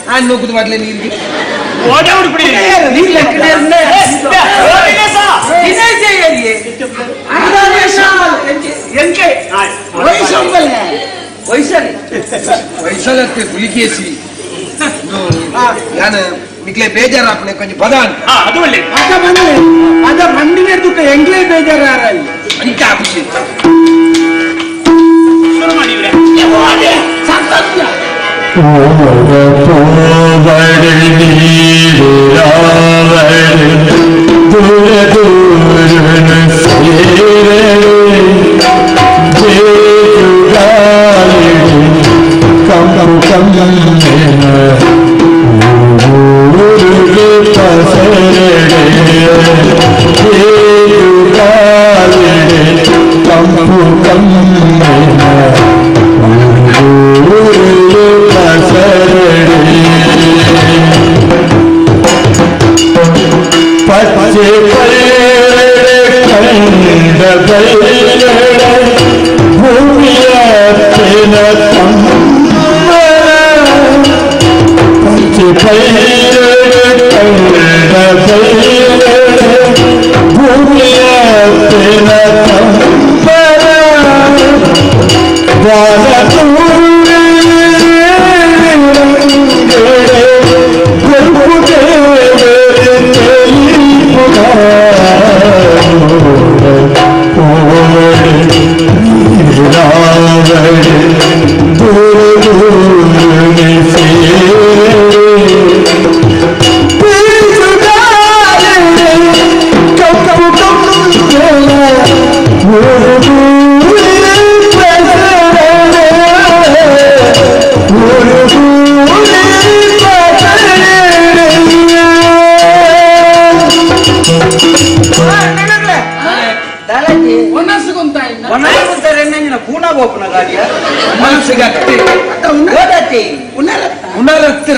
ಆ ನೂಕುದು ಮಾಡ್ಲೆ ನೀರಿಗೆ ವಯಸ್ಸಲ್ಲತ್ತೆ ಪುಲಿಕೇಸಿ ಯಾನು ನಿಕ್ಲೆ ಬೇಜಾರು ಆಪಣೆ ಕೊಂಚ ಪದ ಅದು ಒಳ್ಳೆ ಅದ ಬಂದೆ ಅದ ಬಂಡಿನ ದುಃಖ ಎಂಗ್ಲೇ ಬೇಜಾರು ಅಂತ ಖುಷಿ ಶುರು ಮಾಡಿ ಇವ್ರೆ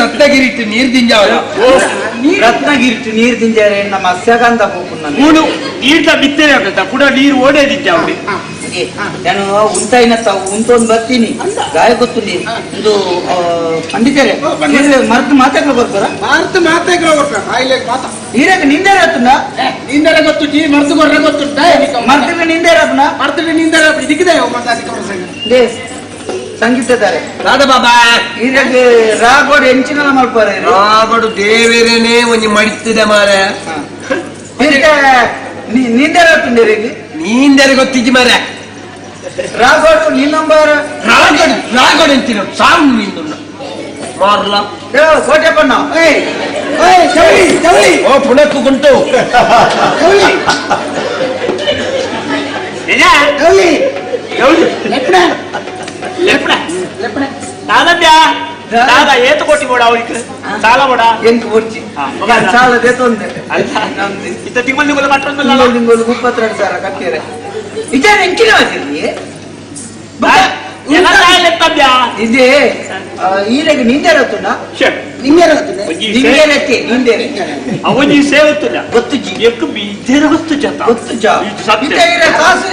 ರತ್ನಗಿರಿಟ್ಟು ನೀರ್ ದಿಂಜಾವ ರತ್ನಗಿರಿಟ್ಟು ನೀರ್ ದಿಂಜಾರೆ ನಮ್ಮ ಮತ್ಸ್ಯಗಂಧ ಹೋಗುನ ಮೂಡು ನೀರ್ದ ಬಿತ್ತನೆ ಆಗ್ತದ ಕೂಡ ನೀರು ಓಡೇ ದಿಂಜಾವಡಿ ನಾನು ಉಂತಾಯಿನ ತಾವು ಉಂಟೊಂದು ಬರ್ತೀನಿ ಗಾಯ ಗೊತ್ತುಂಡಿ ಒಂದು ಪಂಡಿತರೆ ಮರ್ತು ಮಾತಾಡ್ಲು ಬರ್ತಾರ ಮರ್ತು ಮಾತಾಡ್ಲು ಬರ್ತಾರ ಬಾಯಿಲೆ ಮಾತಾ ಈರಾಗ ನಿಂದೇರ ಆತುಂಡ ನಿಂದೇರ ಗೊತ್ತು ಜಿ ಮರ್ತು ಕೊರ್ರೆ ಗೊತ್ತುಂಟ ಮರ್ತಿನ ನಿಂದೇರ ಆತುಂಡ ಮರ್ತಿನ ನಿಂದೇರ ಇದಕ್ಕಿದೆ they ಸಂಗೀತದಾರೆ ರಾಧ ಬಾಬಾ ಈರಾಗ ರಾಗೋಡು ಎಂಚಿನ ಮಲ್ಪಾರೆ ರಾಗೋಡು ದೇವೇರೇನೆ ಒಂಜಿ ಮಡಿತಿದೆ ಮಾರೆ ನಿಂದೇರ ಆತುಂಡೇರಿಗೆ ನೀಂದೇರ ಗೊತ್ತಿಜ್ಜಿ ಮಾರೆ ರಾಗೋಡು ನಿನ್ನಂಬಾರ ರಾಗೋಡು ರಾಗೋಡು ಅಂತೀರ ಸಾವು ನಿಂದು ಮಾರ್ಲ ಕೋಟೆ ಪಣ್ಣ ಏಯ್ ಏಯ್ ಚವಳಿ ಚವಳಿ ಓ ಪುಣಕ್ಕು ಗುಂಟು ಚವಳಿ ಚವಳಿ ಚವಳಿ ಲೆಪ್ಪಣ ಲೆಪ್ಪಣ ಲೆಪ್ಪಣ ದಾದವ್ಯಾ ದಾದ ಏತು ಕೊಟ್ಟಿ ಬೋಡ ಅವನಿಗೆ ಸಾಲ ಬೋಡ ಎಂಟು ಕೊಡ್ಚಿ ಸಾಲ ದೇತೊಂದೆ ಇತ್ತ ತಿಂಗಳು ತಿಂಗಳು ಕಟ್ಟೊಂದಲ್ಲ ತಿಂಗಳು 32,000 ಕಟ್ಟಿರೆ ಇದೇ ಎಂಚಿನ ವಾಸಿರಿ ಇದೇ ಈರೆಗ್ ನಿಂದೇರತ್ತುಂಡ ನಿಂದೇರತ್ತುಂಡ ನಿಂದೇರತ್ತೆ ನಿಂದೇರೆ ಅವನಿ ಸೇವತ್ತುಂಡ ಗೊತ್ತು ಜಿ ಎಕ್ಕು ಇದ್ದೇರ ಗೊತ್ತು ಜ ಗೊತ್ತು ಜ ಇತ್ತೆ ಈರೆ ಕಾಸು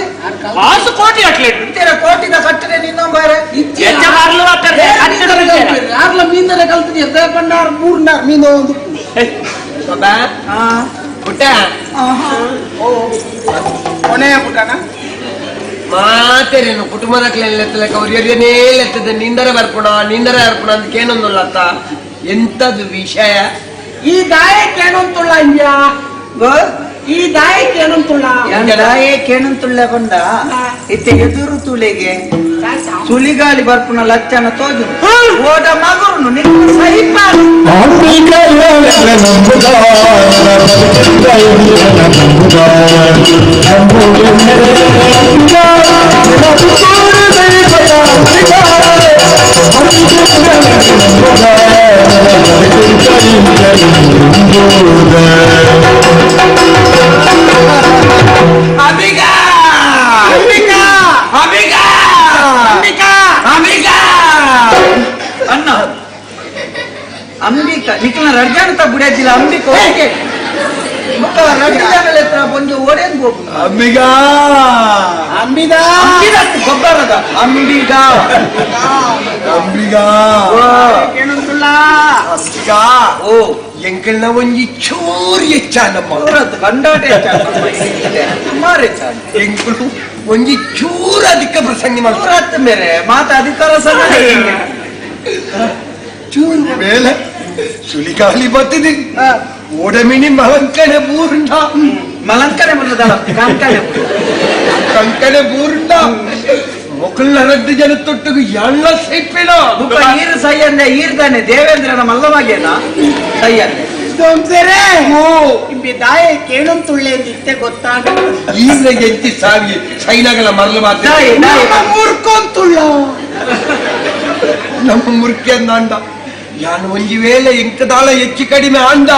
ಕಾಸು ಕೋಟಿ ಅಟ್ಲೇಟ್ ಇತ್ತೇರ ಕೋಟಿದ ಕಟ್ಟರೆ ನಿನ್ನೊಂಬಾರೆ ಎಚ್ಚ ಮಾರ್ಲು ಕಟ್ಟರೆ ಯಾರ್ಲ ಮೀಂದರ ಕಲ್ತಿನಿ ಎದ್ದ ಪಂಡಾರ್ ಮೂರ್ನಾರ್ ಮೀಂದ ಒಂದು ಬಾಬಾ ಪುಟ್ಟ ಓ ಕೊನೆಯ ಪುಟ್ಟನ ಮಾತೇರೇನು ಕುಟುಂಬದಕ್ಲೆಲ್ಲ ಅವ್ರಿಯೇ ಲೆತ್ತದ ನಿಂದರ ಬರ್ಪುಣ ನಿಂದರ ಬರ್ಪುಣ ಅಂತ ಏನೊಂದುಲ್ಲತ್ತ ಎಂತದು ವಿಷಯ ಈ ದಾಯಕ್ಕೆ ಏನಂತುಳ್ಳ ಇಂದ್ಯಾ ಈ ದಾಯಕ್ಕೆ ಏನಂತುಳ್ಳ ದಾಯಕ್ಕೆ ಏನಂತುಳ್ಳ ಬಂದ ಇತ್ತೆ ಎದುರು ತುಳಿಗೆ ಸುಳಿಗಾಳಿ ಬರ್ಪುಣ ಲಚ್ಚನ ತೋಜು ಓಡ ಮಗುರುನು ನಿನ್ನ ಸಹಿಪ ಅಂಬಿಕಾ ಅಂಬಿಕಾ ಅಂಬಿಕಾ ಅಂಬಿಕಾ ಅಂಬಿಕಾ ಅಣ್ಣ ಅಂಬಿಕಾ ನಿಖಿಲ ರಡ್ಜಾನ ಬಿಡೋದಿಲ್ಲ ಅಂಬಿಕಾ ಓಕೆ ಅಂಬಿಗಾ ಅಂಬಿಗಾ ಗೊಬ್ಬರದ ಅಂಬಿಗಾ ಅಂಬಿಗಾ ಅಂಬಿಗಾ ಓ ಎಂಕಲ್ನ ಒಂಜಿ ಚೂರು ಹೆಚ್ಚಾನಮ್ಮ ಕಂಡಾಟ ಸುಮಾರು ಹೆಚ್ಚಾನ ಎಂಕುಲು ಒಂಜಿ ಚೂರು ಅಧಿಕ ಪ್ರಸಂಗಿ ಮಾಡ್ತಾರೆ ಮೇರೆ ಮಾತ ಅಧಿಕಾರ ಸಹ ಚೂರು ಮೇಲೆ ಸುಲಿಗಾಲಿ ಬತ್ತಿದೆ ಓಡಮಿನಿ ಮಲಂಕಣೆ ಬೂರುಂಡ ಮಲಂಕಣೆ ಬೂರ್ದ ಕಂಕಣೆ ಕಂಕಣೆ ಬೂರುಂಡ ಮೊಕಲ್ನ ರಡ್ಡು ಜನ ತೊಟ್ಟುಗು ಎಲ್ಲ ಸೈಪಿಣ ಈರು ಸೈಯಂದೆ ಈರ್ದಾನೆ ದೇವೇಂದ್ರನ ಮಲ್ಲವಾಗೇನ ಸೈಯಂದೆ ದಾಯ ಕೇಳಂತುಳ್ಳೆ ಇತ್ತೆ ಗೊತ್ತಾಗ ಈರ್ನ ಎಂತಿ ಸಾವಿಗೆ ಸೈನಗಲ ಮರಳು ಮಾತ್ರ ಮುರ್ಕೊಂತುಳ್ಳ ನಮ್ಮ ಮುರ್ಕೆ ಅಂದ ಯಾನು ಒಂಜಿ ವೇಳೆ ಎಂಕದಾಳ ಹೆಚ್ಚು ಕಡಿಮೆ ಅಂದ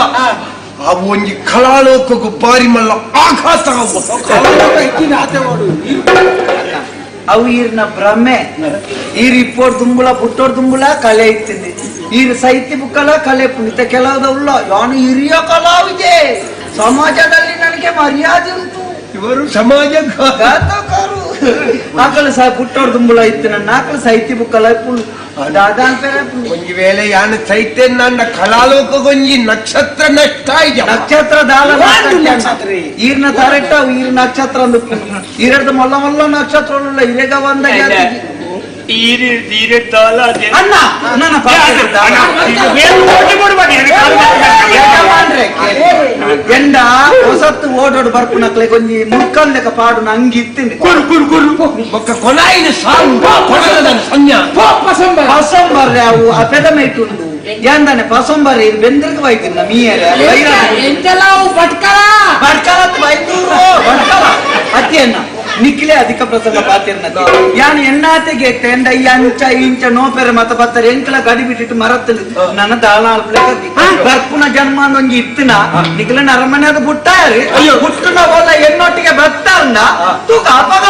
ಆ ಒಂಜಿ ಕಲಾಲೋಕಕ್ಕೂ ಬಾರಿ ಮಲ್ಲ ಆಘಾತ ಅವು ಈರ್ನ ಭ್ರಮೆ ಈರ್ ಇಪ್ಪೋರ್ ದುಂಬುಲ ಪುಟ್ಟೋರ್ ದುಂಬುಲ ಕಲೆ ಇತ್ತಿಂది ಈರ್ ಸೈತಿ ಬುಕ್ಕಲ ಕಲೆ ಪುಣಿತ ಕೆಲವದವುಳ್ಳ ಯಾನು ಹಿರಿಯ ಕಲಾವಿದೆ ಸಮಾಜದಲ್ಲಿ ನನಗೆ ಮರ್ಯಾದೆ ಉಂಟು ಇವರು ಸಮಾಜ ಘಾತಕರು ಆಕಳು ಸಹ ಪುಟ್ಟೋರ್ ದುಂಬುಲ ಇತ್ತು ನನ್ನ ಆಕಳು ಸೈತಿ ಬುಕ್ಕಲ ಪುಣ್ ದಾದಾ ಒಂಜಿ ವೇಳೆ ಯಾನು ಸೈತೆ ನನ್ನ ಕಲಾಲೋಕಗೊಂಜಿ ನಕ್ಷತ್ರ ನಷ್ಟ ನಕ್ಷತ್ರ ದಾಲ ಈರ್ನ ತರೆಟ್ಟ ಈರ್ ನಕ್ಷತ್ರ ಅಂದು ಈರಡ್ದು ಮೊಲ್ಲ ಮೊಲ್ಲ ನಕ್ಷತ್ರ ಇರೇಗ ಬಂದ ಅಣ್ಣ ನನ್ನ ಎಂಡ ಹೊಸತ್ತು ಓಡೋಡು ಬರ್ಪುನಕ್ಲೆ ಕೊಂಜಿ ಮುಕ್ಕಂದಕ ಪಾಡು ನಂಗೆ ಇತ್ತಿಂది ಕೊನಾಯಿನ ಸಂಜ್ಞಾ ಪಸಂಬರ್ರೆ ಅವು ಆ ಪೆದಮೇಟುಂಡು ಯಾಂದಾನೆ ಪಸಂಬರ್ರೆ ಇದು ಬೆಂದ್ರಕ ಬೈತಿನ ಮೀಯರೆ ಎಂತೆಲ್ಲ ಅವು ಬಟ್ಕಲ ಬಟ್ಕಲ ಬೈದೂರು ಬಟ್ಕಲ ಅತ್ತಿಯನ್ನ ನಿಕ್ಲೆ ಅಧಿಕ ಪ್ರಸಂಗ ಪಾತಿರ್ನ ಯಾನ್ ಎನ್ನಾತೆಗೆ ಎಂಡ ಈ ಅಂಚ ಇಂಚ ನೋಪೆರೆ ಮತ ಬತ್ತಾರೆ ಎಂಕಲ ಗಡಿ ಬಿಟ್ಟಿಟ್ಟು ಮರತ್ತಲು ನನ್ನ ದಾಳ ಬರ್ಪುನ ಜನ್ಮ ಒಂಜಿ ಇತ್ತಿನ ನಿಕ್ಲ ಅರಮನೆ ಅದು ಬುಟ್ಟಾರಿ ಹುಟ್ಟುನ ಹೋಲ ಎನ್ನೊಟ್ಟಿಗೆ ಬತ್ತಾರ್ನ ತೂಕ ಅಪಗ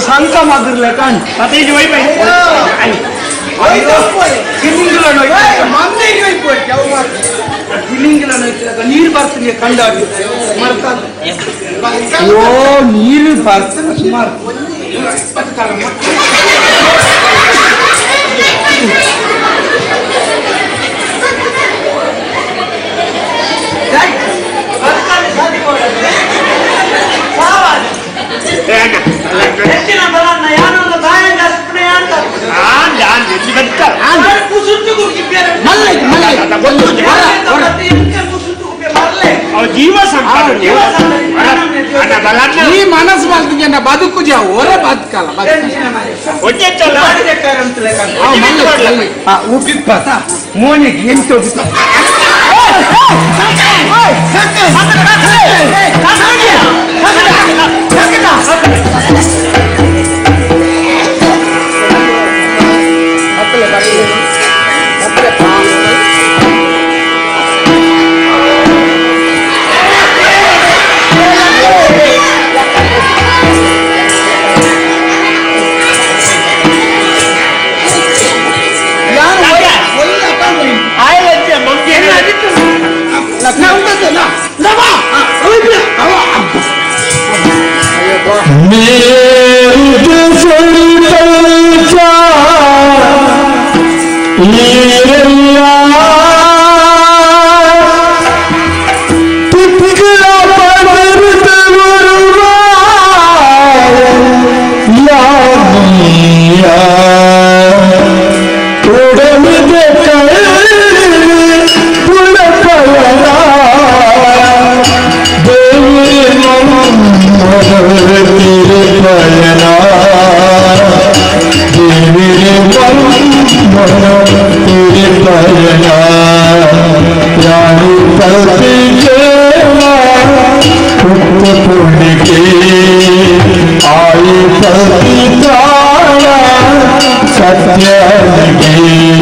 ಸಂಕ ಮಾದಿರ್ಲೆ ಕಾಣ್ ನೀರು ಬರ್ತದೆ ಕಂಡಾಡಿ ಓ ನೀರು ಬರ್ತದೆ ಸುಮಾರು ಈ ಮನಸ್ಸು ಮಾಡ್ತೀನಿ ಬದುಕು ಜಾವು ಹೊರ ಬದುಕಲ್ಲ ಉಪ್ಪಿಪ್ಪ ಮೋನಿಗೆ ಎಂಟು ತಿಕ್ಕಳ ಪದರದ ಸತ್ಯನಿಗೆ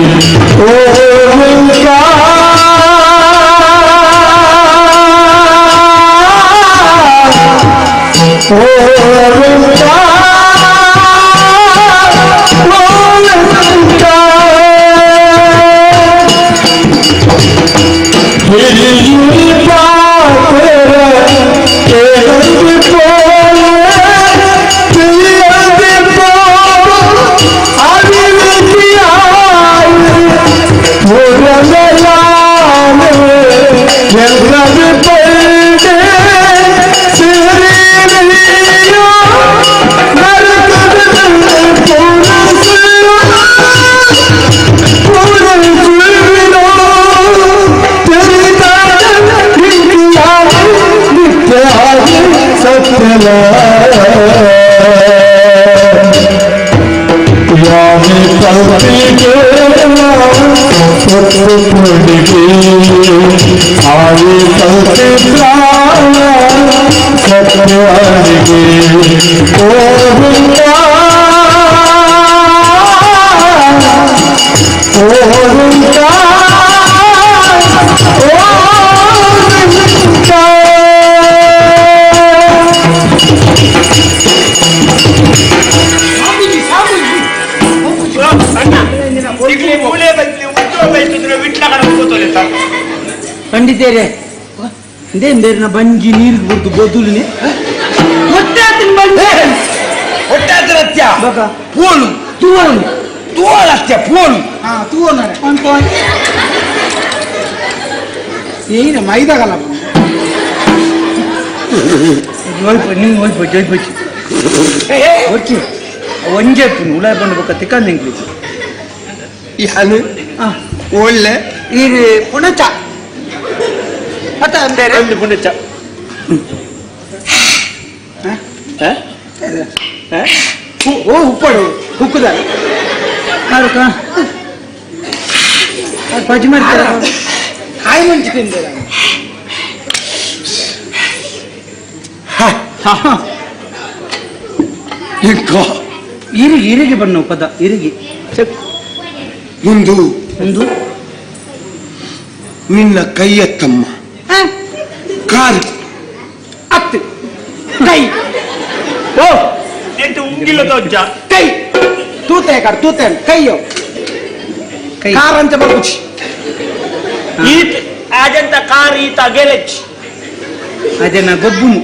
ಪಂಡಿತೇರೆ ಅಂದೇ ಬಂಜಿ ನೀರು ಬಿಡ್ತು ಬದುಲಿನಿ ಹೊಟ್ಟೆ ಪೋಲು ತೂವನು ತೂವಳತ್ಯ ಪೋಲು ಹಾ ತೂವನಾರೆ ಏನ ಮೈದಾಗಲ್ಲ ನಿಂಗೆ ಹೋಯ್ಪು ಜೋಯ್ಪು ಓಕೆ ಒಂಜೆ ಉಳಾಯ ಬಂದು ಬೊಕ್ಕ ತಿಕ್ಕಂದು ಇಂಗ್ಲೀಷ್ ಯಾನು ಒಳ್ಳೆ ಈ ಪುಣಚ ಅತ್ತ ಬೇರೆ ಒಂದು ಪುಣಚ ಓ ಉಪ್ಪಡು ಉಕ್ಕುದ ಕಾರಕ ಪಜಿ ಮಾಡ್ತಾರ ಕಾಯಿ ಮಂಚಿ ತಿಂದೆ ಇರಿಗೆ ಇರಿಗೆ ಬಣ್ಣ ಪದ ಇರಿಗೆ ಒಂದು ಒಂದು ನಿನ್ನ ಕೈಯತ್ತಮ್ಮ ಕಾರು ಅತ್ತು ಕೈ ಓ ಉಂಗಿಲ್ಲ ದೊಜ್ಜ ಕೈ ತೂತೆ ಕಾರ್ ತೂತೆ ಕೈಯೋ ಕೈ ಕಾರ್ ಅಂತ ಬರ್ಪುಚಿ ಈತ ಆಜಂತ ಕಾರ್ ಈತ ಅಗೆಲೆಚ್ ಅದೇನ ಗೊಬ್ಬುನು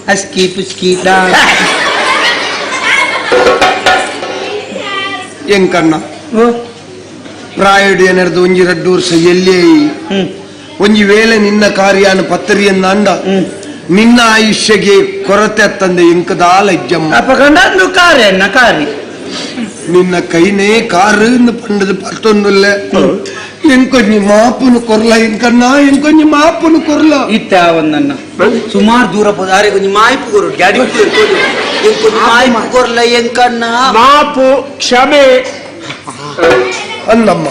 ಅಸ್ಕಿ ಪುಸ್ಕಿ ದಾ ಎಂಕಣ್ಣ ಓ ಪ್ರಾಯಡು ಏನಾರ್ದು ಒಂಜಿ ರಡ್ಡು ವರ್ಷ ಎಲ್ಲಿ ಒಂಜಿ ವೇಳೆ ನಿನ್ನ ಕಾರ್ಯಾನು ಪತ್ತರಿಯನ್ನ ಅಂಡ ನಿನ್ನ ಆಯುಷ್ಯಗೆ ಕೊರತೆ ಅತ್ತಂದೆ ಇಂಕದಾಲ ಇಜ್ಜಮ್ಮ ಅಪಗಂಡ ಕಾರೆ ಕಾರಿ ನಿನ್ನ ಕೈನೇ ಕಾರು ಪಂಡದ ಪತ್ತೊಂದುಲ್ಲೆ ಎಂಕೊಂಜಿ ಮಾಪುನು ಕೊರ್ಲ ಇಂಕಣ್ಣ ಎಂಕೊಂಜಿ ಮಾಪುನು ಕೊರ್ಲ ಇತ್ತ ಒಂದನ್ನ ಸುಮಾರು ದೂರ ಪೋದ ಅರೆ ಕೊಂಜಿ ಮಾಯ್ಪು ಕೊರು ಗಾಡಿ ಎಂಕೊಂಜಿ ಮಾಯ್ಪು ಕೊರ್ಲ ಎಂಕಣ್ಣ ಮಾಪು ಕ್ಷಮೆ ಅಂದಮ್ಮ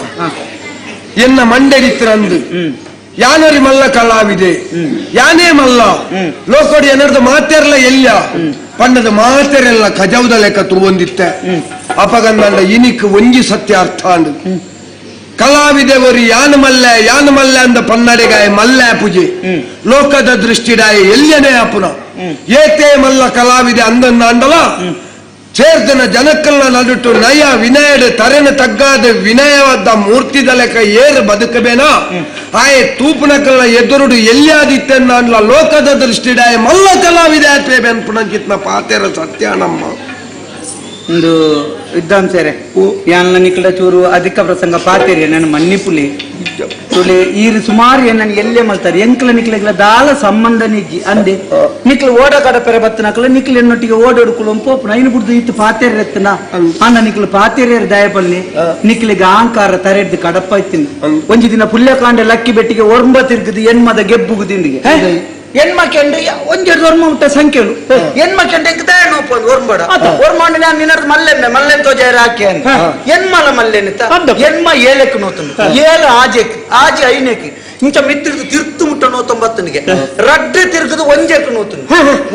ಎನ್ನ ಮಂಡಡಿತ್ತಿರಂದು ಯಾನರಿ ಮಲ್ಲ ಕಲಾವಿದೆ ಯಾನೇ ಮಲ್ಲ ಲೋಕೋಡಿ ಏನರ್ದ ಮಾತೆರ್ಲ ಎಲ್ಲ ಪಂಡದ ಮಾತೆರೆಲ್ಲ ಕಜೌದ ಲೆಕ್ಕ ತೂವೊಂದಿತ್ತೆ ಅಪಗಂದಂಡ ಇನಿಕ್ ಒಂಜಿ ಸತ್ಯ ಅರ್ಥ ಅಂದು ಕಲಾವಿದೆವರು ಯಾನ ಮಲ್ಲ ಯಾನ ಮಲ್ಲ ಅಂದ ಪನ್ನಡೆಗಾಯ ಮಲ್ಲ ಪೂಜೆ ಲೋಕದ ದೃಷ್ಟಿಡಾಯ ಎಲ್ಲನೇ ಅಪುನ ಏತೇ ಮಲ್ಲ ಕಲಾವಿದೆ ಅಂದನ್ನ ಅಂಡಲ ಚೇರ್ತನ ಜನಕ್ಕಲ್ಲ ನಡುಟು ನಯ ವಿನಯದ ತರೆನ ತಗ್ಗಾದ ವಿನಯವಾದ ಮೂರ್ತಿದ ಲೆಕ್ಕ ಏರು ಬದುಕಬೇನಾ ಆಯೆ ತೂಪುನಕಲ್ಲ ಎದುರುಡು ಎಲ್ಲಿಯಾದಿತ್ತೆನ್ನ ಅನ್ಲ ಲೋಕದ ದೃಷ್ಟಿಡಾಯ ಮಲ್ಲ ಕಲಾವಿದೆ ಆತ್ಮೆ ಬೆನ್ಪುಣಂಕಿತ್ನ ಪಾತೆರ ಸತ್ಯಾನಮ್ಮ ಒಂದು ವಿದ್ವಾಂಸರೇ ಯಾನ್ಲ ನಿಕ್ಲ ಚೂರು ಅಧಿಕ ಪ್ರಸಂಗ ಪಾತೇರಿ ನನ್ನ ಮನ್ನಿಪುಲಿ ತುಳಿ ಈರು ಸುಮಾರು ನನ್ನ ಎಲ್ಲೆ ಮಲ್ತಾರೆ ಎಂಕ್ಲ ನಿಕ್ಲೆಗ್ಲ ದಾಲ ಸಂಬಂಧ ನಿಜ್ಜಿ ಅಂದೆ ನಿಕ್ಲ ಓಡ ಕಡ ಪೆರೆ ಬತ್ತನಕ್ಲ ನಿಕ್ಲ ಎನ್ನೊಟ್ಟಿಗೆ ಓಡೋಡ್ಕುಲು ಪೋಪುನ ಐನು ಬುಡ್ದು ಇತ್ತು ಪಾತೇರಿ ಎತ್ತನ ಅಣ್ಣ ನಿಕ್ಲ ಪಾತೇರಿಯರ್ ದಯಪಲ್ಲಿ ನಿಕ್ಲಿಗೆ ಅಹಂಕಾರ ತರೆಡ್ದು ಕಡಪ್ಪ ಇತ್ತಿನ ಒಂಜಿ ದಿನ ಪುಲ್ಯಕಾಂಡ ಲಕ್ಕಿ ಬೆಟ್ಟಿಗೆ ಒರ್ಂಬ ತಿರ್ಗದು ಎನ್ಮದ ಗೆಬ್ಬುಗುದಿಂದಿಗೆ ಎನ್ಮ ಕೆಂಡು ಒಂಜೆರಡು ಒರ್ಮ ಉಂಟ ಸಂಖ್ಯೆಳು ಎನ್ಮ ಕೆಂಡು ಎಂಕ್ ದಯ ನೋಪೊಂದು ಒರ್ಂಬಡ ಒರ್ಮಾಂಡ ನಾನು ನಿನ್ನರ್ದು ಮಲ್ಲೆಮ್ಮೆ ಮಲ್ಲೆನ್ ತೋಜಾರ ಹಾಕಿ ಅಂತ ಎನ್ಮಲ ಮಲ್ಲೆನಿತ ಎನ್ಮ ಏಳಕ್ಕೆ ನೋತುಂಡು ಏಳು ಆಜೆಕ್ ಆಜೆ ಐನೆಕ್ ಇಂಚ ಮಿತ್ತಿರ್ದು ತಿರ್ತು ಮುಟ್ಟ ನೋತೊಂಬತ್ತನಿಗೆ ರಡ್ಡೆ ತಿರುಗದು ಒಂಜೆಕ್ ನೋತುಂಡು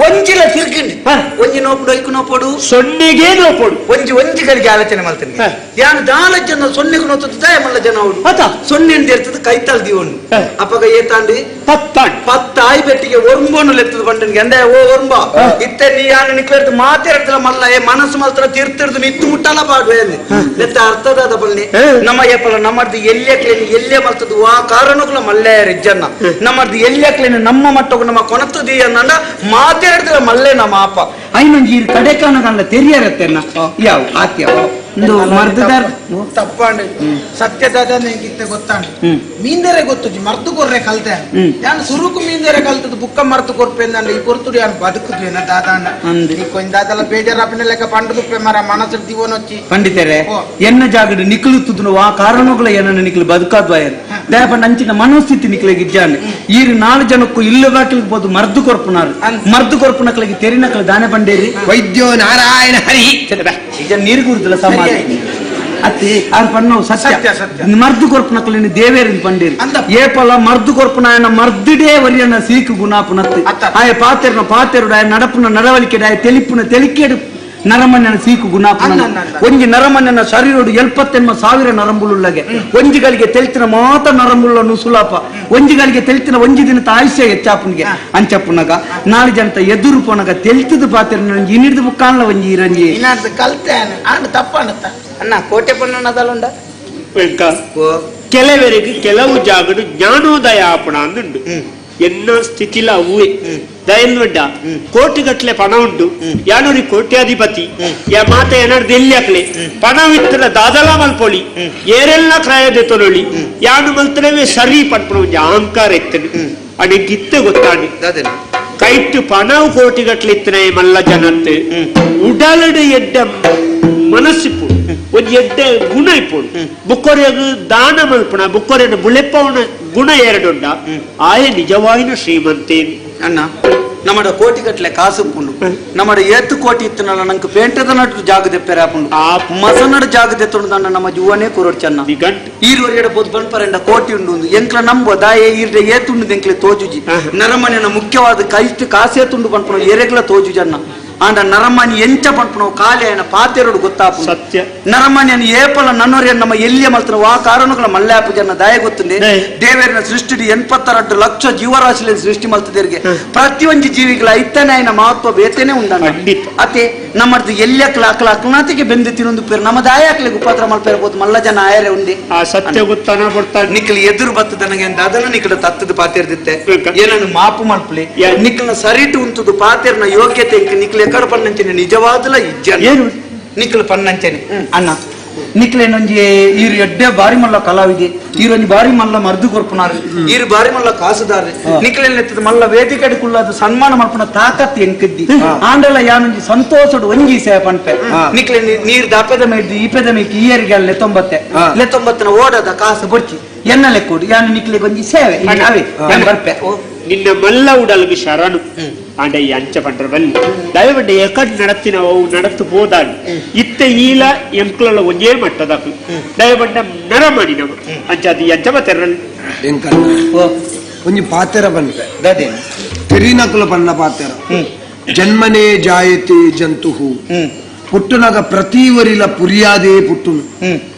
ಒಂಜಿಲ ತಿರ್ಗಿಂಡಿ ಒಂಜಿ ನೋಪುಡು ಐಕು ನೋಪಡು ಸೊನ್ನೆಗೆ ನೋಪಡು ಒಂಜಿ ಒಂಜಿ ಗಳಿಗೆ ಆಲೋಚನೆ ಮಾಡ್ತೀನಿ ಯಾನು ದಾಲ ಜನ ಸೊನ್ನೆಗೆ ನೋತದ ದಯ ಮಲ್ಲ ಜನ ಅವಡು ಸೊನ್ನೆ ಇರ್ತದೆ ಕೈತಾಲ್ ದೀವನು ಅಪ್ಪಗ ಏತಾಂಡಿ ಪತ್ತಾಂಡ್ ಪತ್ತಾಯಿ ಬೆಟ್ಟಿಗೆ ಒರ್ಂಬೋನು ಲೆತ್ತದ ಬಂಡನಿಗೆ ಅಂದೆ ಓ ಒರ್ಂಬ ಇತ್ತೆ ನೀ ಯಾನು ನಿಕ್ಲೆರ್ದು ಮಾತೇರ್ದಲ ಮಲ್ಲ ಏ ಮನಸ್ಸು ಮಲ್ತರ ತಿರ್ತಿರ್ದು ನಿತ್ತು ಮುಟ್ಟಲ ಪಾಡು ಏನ್ ಲೆತ್ತ ಅರ್ಥದಾದ ಬಲ್ನಿ ನಮ್ಮ ಏಪಲ ನಮ್ಮರ್ದು ಎಲ್ಯಕ್ಲೇನು ಎಲ್ಲೇ ಮಲ್ತದ್ದು ವಾ ಕಾರಣಗಳ ಮಲ್ಲೆ ರಿಜ್ಜನ್ನ ನಮ್ಮರ್ದು ಎಲ್ಯಕ್ಲೇನು ನಮ್ಮ ಮಟ್ಟకు ನಮ್ಮ ಕೊನತದಿ ಅನ್ನ ಮಾತೇರ್ದಲ ಮಲ್ಲೆ ನಮ್ಮ ಅಪ್ಪ ಐನೊಂಜಿ ಈ ಕಡೆ ಕಾಣಗಲ್ಲ ತೆರಿಯರತ್ತೆನ್ನ ಯಾವ ಆತ್ಯ ಒಂದು ಮರ್ದದಾರ್ ತಪ್ಪಾಂಡು ಸತ್ಯದಾದ ಇತ್ತೆ ಗೊತ್ತಾಂಡು ಮೀಂದರೆ ಗೊತ್ತುಜಿ ಮರ್ತು ಕೊರ್ರೆ ಕಲ್ತೆ ಯಾನ್ ಸುರುಕು ಮೀಂದರೆ ಕಲ್ತದ್ದು ಬುಕ್ಕ ಮರ್ತು ಕೊರ್ಪೆಂದಂಡ ಈ ಕೊರ್ತುಡು ಯಾನ್ ಬದುಕುದು ಏನ ದಾದಾಂಡ ಈ ಕೊಂಚ ದಾದಲ ಬೇಜಾರಪ್ಪನ ಲೆಕ್ಕ ಪಂಡು ತುಪ್ಪೆ ಮರ ಮನಸ್ಸು ದಿವನೊಚ್ಚಿ ಪಂಡಿತರೆ ಎನ್ನ ಜಾಗಡು ನಿಕ್ಲುತ್ತುದು ಆ ಕಾರಣಗಳ ಏನನ್ನ ನಿಕ್ಲು ಬದುಕಾದ್ವಾಯರ್ ದಯಪಂಡ ಅಂಚಿನ ಮನಸ್ಥಿತಿ ನಿಕ್ಲಿಗೆ ಇಜ್ಜಾಂಡ್ ಈರು ನಾಲು ಜನಕ್ಕೂ ಇಲ್ಲ ಬಾಕಿಲಿಗೆ ಬೋದು ಮರ್ದು ಕೊರ್ಪುನಾರು ಮರ್ದು ಕೊರ್ಪುನಕ್ಲಿಗೆ ತೆರಿನಕ್ಲು ದಾನೆ ಬಂಡೇರಿ ವೈದ್ಯೋ ನಾರಾಯಣ ಹರಿ ಈಗ ನೀರು ಗುರುದಿಲ್ಲ ಸಮಾಜ ಅತ್ತಿ ಆರ್ ಪಣ್ಣವು ಸತ್ಯ ಮರ್ದು ಕೊರ್ಪುನಕ್ಲಿನ ದೇವೇರಿನ ಪಂಡೇರಿ ಏಪಲ ಮರ್ದು ಕೊರ್ಪುನ ಆಯನ ಮರ್ದಿಡೇ ವರಿಯನ ಸೀಕು ಗುಣಾಪುನತ್ತಿ ಆಯ ಪಾತೆರ್ನ ಪಾತೆರುಡು ಆಯ ನಡಪುನ ನಡವಳಿಕೆ ಆಯ ತೆಲಿಪುನ ತೆಲಿಕೆಡು ನರಮನ್ಯನ ಸೀಕು ಗುಣಾಪುನ ಒಂಜಿ ನರಮನ್ಯನ ಶರೀರೋಡು 78,000 ನರಂಬುಲುಳ್ಳಗೆ ಒಂಜಿಗಳಿಗೆ ತೆಲ್ತಿನ ಮಾತ ನರಂಬುಳ್ಳನು ಸುಲಾಪ ಒಂಜಿಗಳಿಗೆ ತೆಲ್ತಿನ ಒಂಜಿ ದಿನದ ಆಯುಷ್ಯ ಹೆಚ್ಚಾಪುನಿಗೆ ಅಂಚಪ್ಪುನಗ ನಾಳೆ ಜನತ ಎದುರು ಪೋನಗ ತೆಲ್ತದ ಪಾತ್ರ ಇನಿಡ್ದು ಬುಕ್ಕಾನ್ಲ ಒಂಜಿ ಇರಂಜಿ ಕಲ್ತೆ ಆಂಡ್ ತಪ್ಪಾಣತ್ತ ಅಣ್ಣ ಕೋಟೆ ಪಣ್ಣದಲ್ಲುಂಡ ಕೆಲವರಿಗೆ ಕೆಲವು ಜಾಗಡು ಜ್ಞಾನೋದಯ ಆಪಣ ಅಂದುಂಡು ಎನ್ನ ಸ್ಥಿತಿಲ ಹೂವೆ ದಯಲ್ವಡ್ಡ ಕೋಟಿಗಟ್ಲೆ ಪಣ ಉಂಟು ಯಾನೂರಿ ಕೋಟ್ಯಾಧಿಪತಿ ಯಾ ಮಾತ ಏನಾರ್ದು ಎಲ್ಲಿ ಹಾಕ್ಲೆ ಪಣವಿತ್ತನ ದಾದಲ ಮಲ್ಪೊಳಿ ಏರೆಲ್ಲ ಕ್ರಯದೆ ತೊಲೊಳಿ ಯಾನು ಮಲ್ತನವೇ ಸರಿ ಪಟ್ಪಣ ಒಂಜಿ ಅಹಂಕಾರ ಇತ್ತನು ಅಡೆ ಗಿತ್ತೆ ಗೊತ್ತಾಡಿ ಕೈಟ್ಟು ಪಣವು ಕೋಟಿಗಟ್ಲೆ ಇತ್ತನೆ ಮಲ್ಲ ಜನತ್ತೆ ಉಡಲಡು ಎಡ್ಡ ಮನಸ್ಸಿಪ್ಪು ಒಂಜಿ ಎಡ್ಡೆ ಗುಣ ಇಪ್ಪುಂಡು ಬುಕ್ಕೊರೆಗ್ ದಾನ ಮಲ್ಪಣ ಬುಕ್ಕೊರೆನ ಬುಳೆಪ್ಪವನ ಗುಣ ಎರಡುಂಡ ಆಯ ನಿಜವಾಯಿನ ಶ್ರೀಮಂತೇನ್ ಅಣ್ಣ ನಮ್ಮಡ ಕೋಟಿ ಗಟ್ಲೆ ಕಾಸು ಉಪ್ಪುಂಡು ನಮ್ಮಡ ಏತ್ತು ಕೋಟಿ ಇತ್ತನಲ್ಲ ನಂಗೆ ಪೇಂಟದ ನಟ್ಟು ಜಾಗ ದೆಪ್ಪೆರೆ ಆಪುಂಡು ಮಸನಡು ಜಾಗ ದೆತ್ತುಂಡು ನಮ್ಮ ಜೀವನೇ ಕೊರೊಡ್ ಚೆನ್ನ ಈರುವರೆಗಡೆ ಪೋದು ಬಂಪರೆಂಡ ಕೋಟಿ ಉಂಡು ಎಂಕ್ಲ ನಂಬ ದಾಯೆ ಈರ್ಡೆ ಏತುಂಡು ಎಂಕ್ಲೆ ತೋಜುಜಿ ನರಮನೆನ ಮುಖ್ಯವಾದ ಕೈಸ್ಟ್ ಕಾಸೇತುಂಡು ಪನ್ಪುಣ ಎರೆಗ್ಲ ತೋಜುಜನ್ನ ಆಂಡ ನರಮಾನಿ ಎಂಚ ಪನ್ಪುಣವು ಕಾಲಿ ಆಯನ ಪಾತೆರಡು ಗೊತ್ತಾಪು ಸತ್ಯ ನರಮಾನಿಯನ್ನು ಏಪಲ ನನ್ನೊರಿಯ ನಮ್ಮ ಎಲ್ಲಿಯ ಮಲ್ತನ ವಾ ಕಾರಣಗಳ ಮಲ್ಲಾಪು ಜನ ದಾಯ ಗೊತ್ತುಂಡೆ ದೇವೇರಿನ ಸೃಷ್ಟಿ 82 ಲಕ್ಷ ಜೀವರಾಶಿಲಿ ಸೃಷ್ಟಿ ಮಲ್ತದೇರಿಗೆ ಪ್ರತಿಯೊಂದು ಜೀವಿಗಳ ಐತನೆ ಆಯನ ಮಹತ್ವ ಬೇತೇನೆ ಉಂಡಣ್ಣ ಅತೆ ನಮ್ಮದು ಎಲ್ಲಿ ಅಕ್ಲ ಅಕ್ಲಾತಿಗೆ ಬೆಂದು ತಿನ್ನೊಂದು ಪೇರು ನಮ್ಮ ದಾಯಾಕ್ಲಿಗೆ ಉಪದ್ರ ಮಲ್ಪೇರ್ಬೋದು ಮಲ್ಲ ಜನ ಆಯರೆ ಉಂಡೆ ಆ ಸತ್ಯ ಗೊತ್ತಾನ ಕೊಡ್ತಾ ನಿಕ್ಲು ಎದುರು ಬತ್ತದ ನನಗೆ ಅದನ್ನ ನಿಕ್ಲ ತತ್ತದ ಪಾತೇರ್ದಿತ್ತೆ ಏನನ್ನು ಮಾಪು ಮಲ್ಪಲಿ ನಿಕ್ಲನ ಸರಿಟು ಉಂತುದು ಪಾತೇರ್ನ ಯೋಗ್ಯತೆ ನಿಕ್ಲ ಎಕಡ ಪಣ್ಣಂಚನೆ ನಿಜವಾದಲ ಇಜ್ಜನ ಏನು ನಿಕ್ಲು ಪಣ್ಣಂಚನೆ ಅಣ್ಣ ನಿಕ್ಲೇನೊಂಜಿ ಈರು ಎಡ್ಡೆ ಬಾರಿ ಮಲ್ಲ ಕಲಾವಿದೆ ಈರೊಂಜಿ ಬಾರಿ ಮಲ್ಲ ಮರ್ದು ಕೊರ್ಪುನಾರು ಈರು ಬಾರಿ ಮಲ್ಲ ಕಾಸುದಾರ ನಿಕ್ಲೇನೆತ್ತದ ಮಲ್ಲ ವೇದಿಕೆ ಕುಳ್ಳಾದ ಸನ್ಮಾನ ಮಲ್ಪುನ ತಾಕತ್ ಎಂಕಿದ್ದಿ ಆಂಡಲ ಯಾನೊಂಜಿ ಸಂತೋಷಡು ಒಂಜಿ ಸೇ ಪನ್ಪೆ ನಿಕ್ಲೆ ನೀರ್ ದಾಪೆದ ಮೇಡ್ದು ಈಪೆದ ಮೇಕಿ ಈಯರಿಗೆ ಅಲ್ಲಿ ಲೆತ್ತೊಂಬತ್ತೆ ಲೆತ್ತೊಂಬತ್ತನ ಓಡದ ಕಾಸು ಬೊಡ್ಚಿ ಎನ್ನ ಲೆಕ್ಕೋಡು ಯಾನು ನಿಕ್ಲೆಗೆ ಒಂಜಿ ಸೇವೆ ಅವೇ ಯಾನ್ ಬರ್ಪೆ ನಿನ್ನ ಮಲ್ಲ ಉಡಲ್ಗೆ ಶರಣು ಆಂಡ ಈ ಅಂಚ ಪಂಡ್ರ ಬಲ್ಲಿ ದಯವಿಟ್ಟು ಎಕಡ್ ನಡತಿನ ಅವು ನಡತು ಹೋದಾಡಿ ಇತ್ತ ಈಲ ಎಂಕ್ಲೊಳ ಒಂಜೇ ಮಟ್ಟದಾಕು ದಯಬಂಡ ನರ ಮಾಡಿ ನಮ್ಮ ಅಂಚ ಅದು ಅಂಚ ಬತ್ತೆರಲ್ ಒಂಜಿ ಪಾತೆರ ಬಂದ್ರೆ ತೆರಿನಕುಲು ಪನ್ನ ಪಾತೆರ ಜನ್ಮನೇ ಜಾಯತೆ ಜಂತುಹು ಪುಟ್ಟುನಗ ಪ್ರತಿ ವರಿಲ ಪುರಿಯಾದೇ ಪುಟ್ಟುನು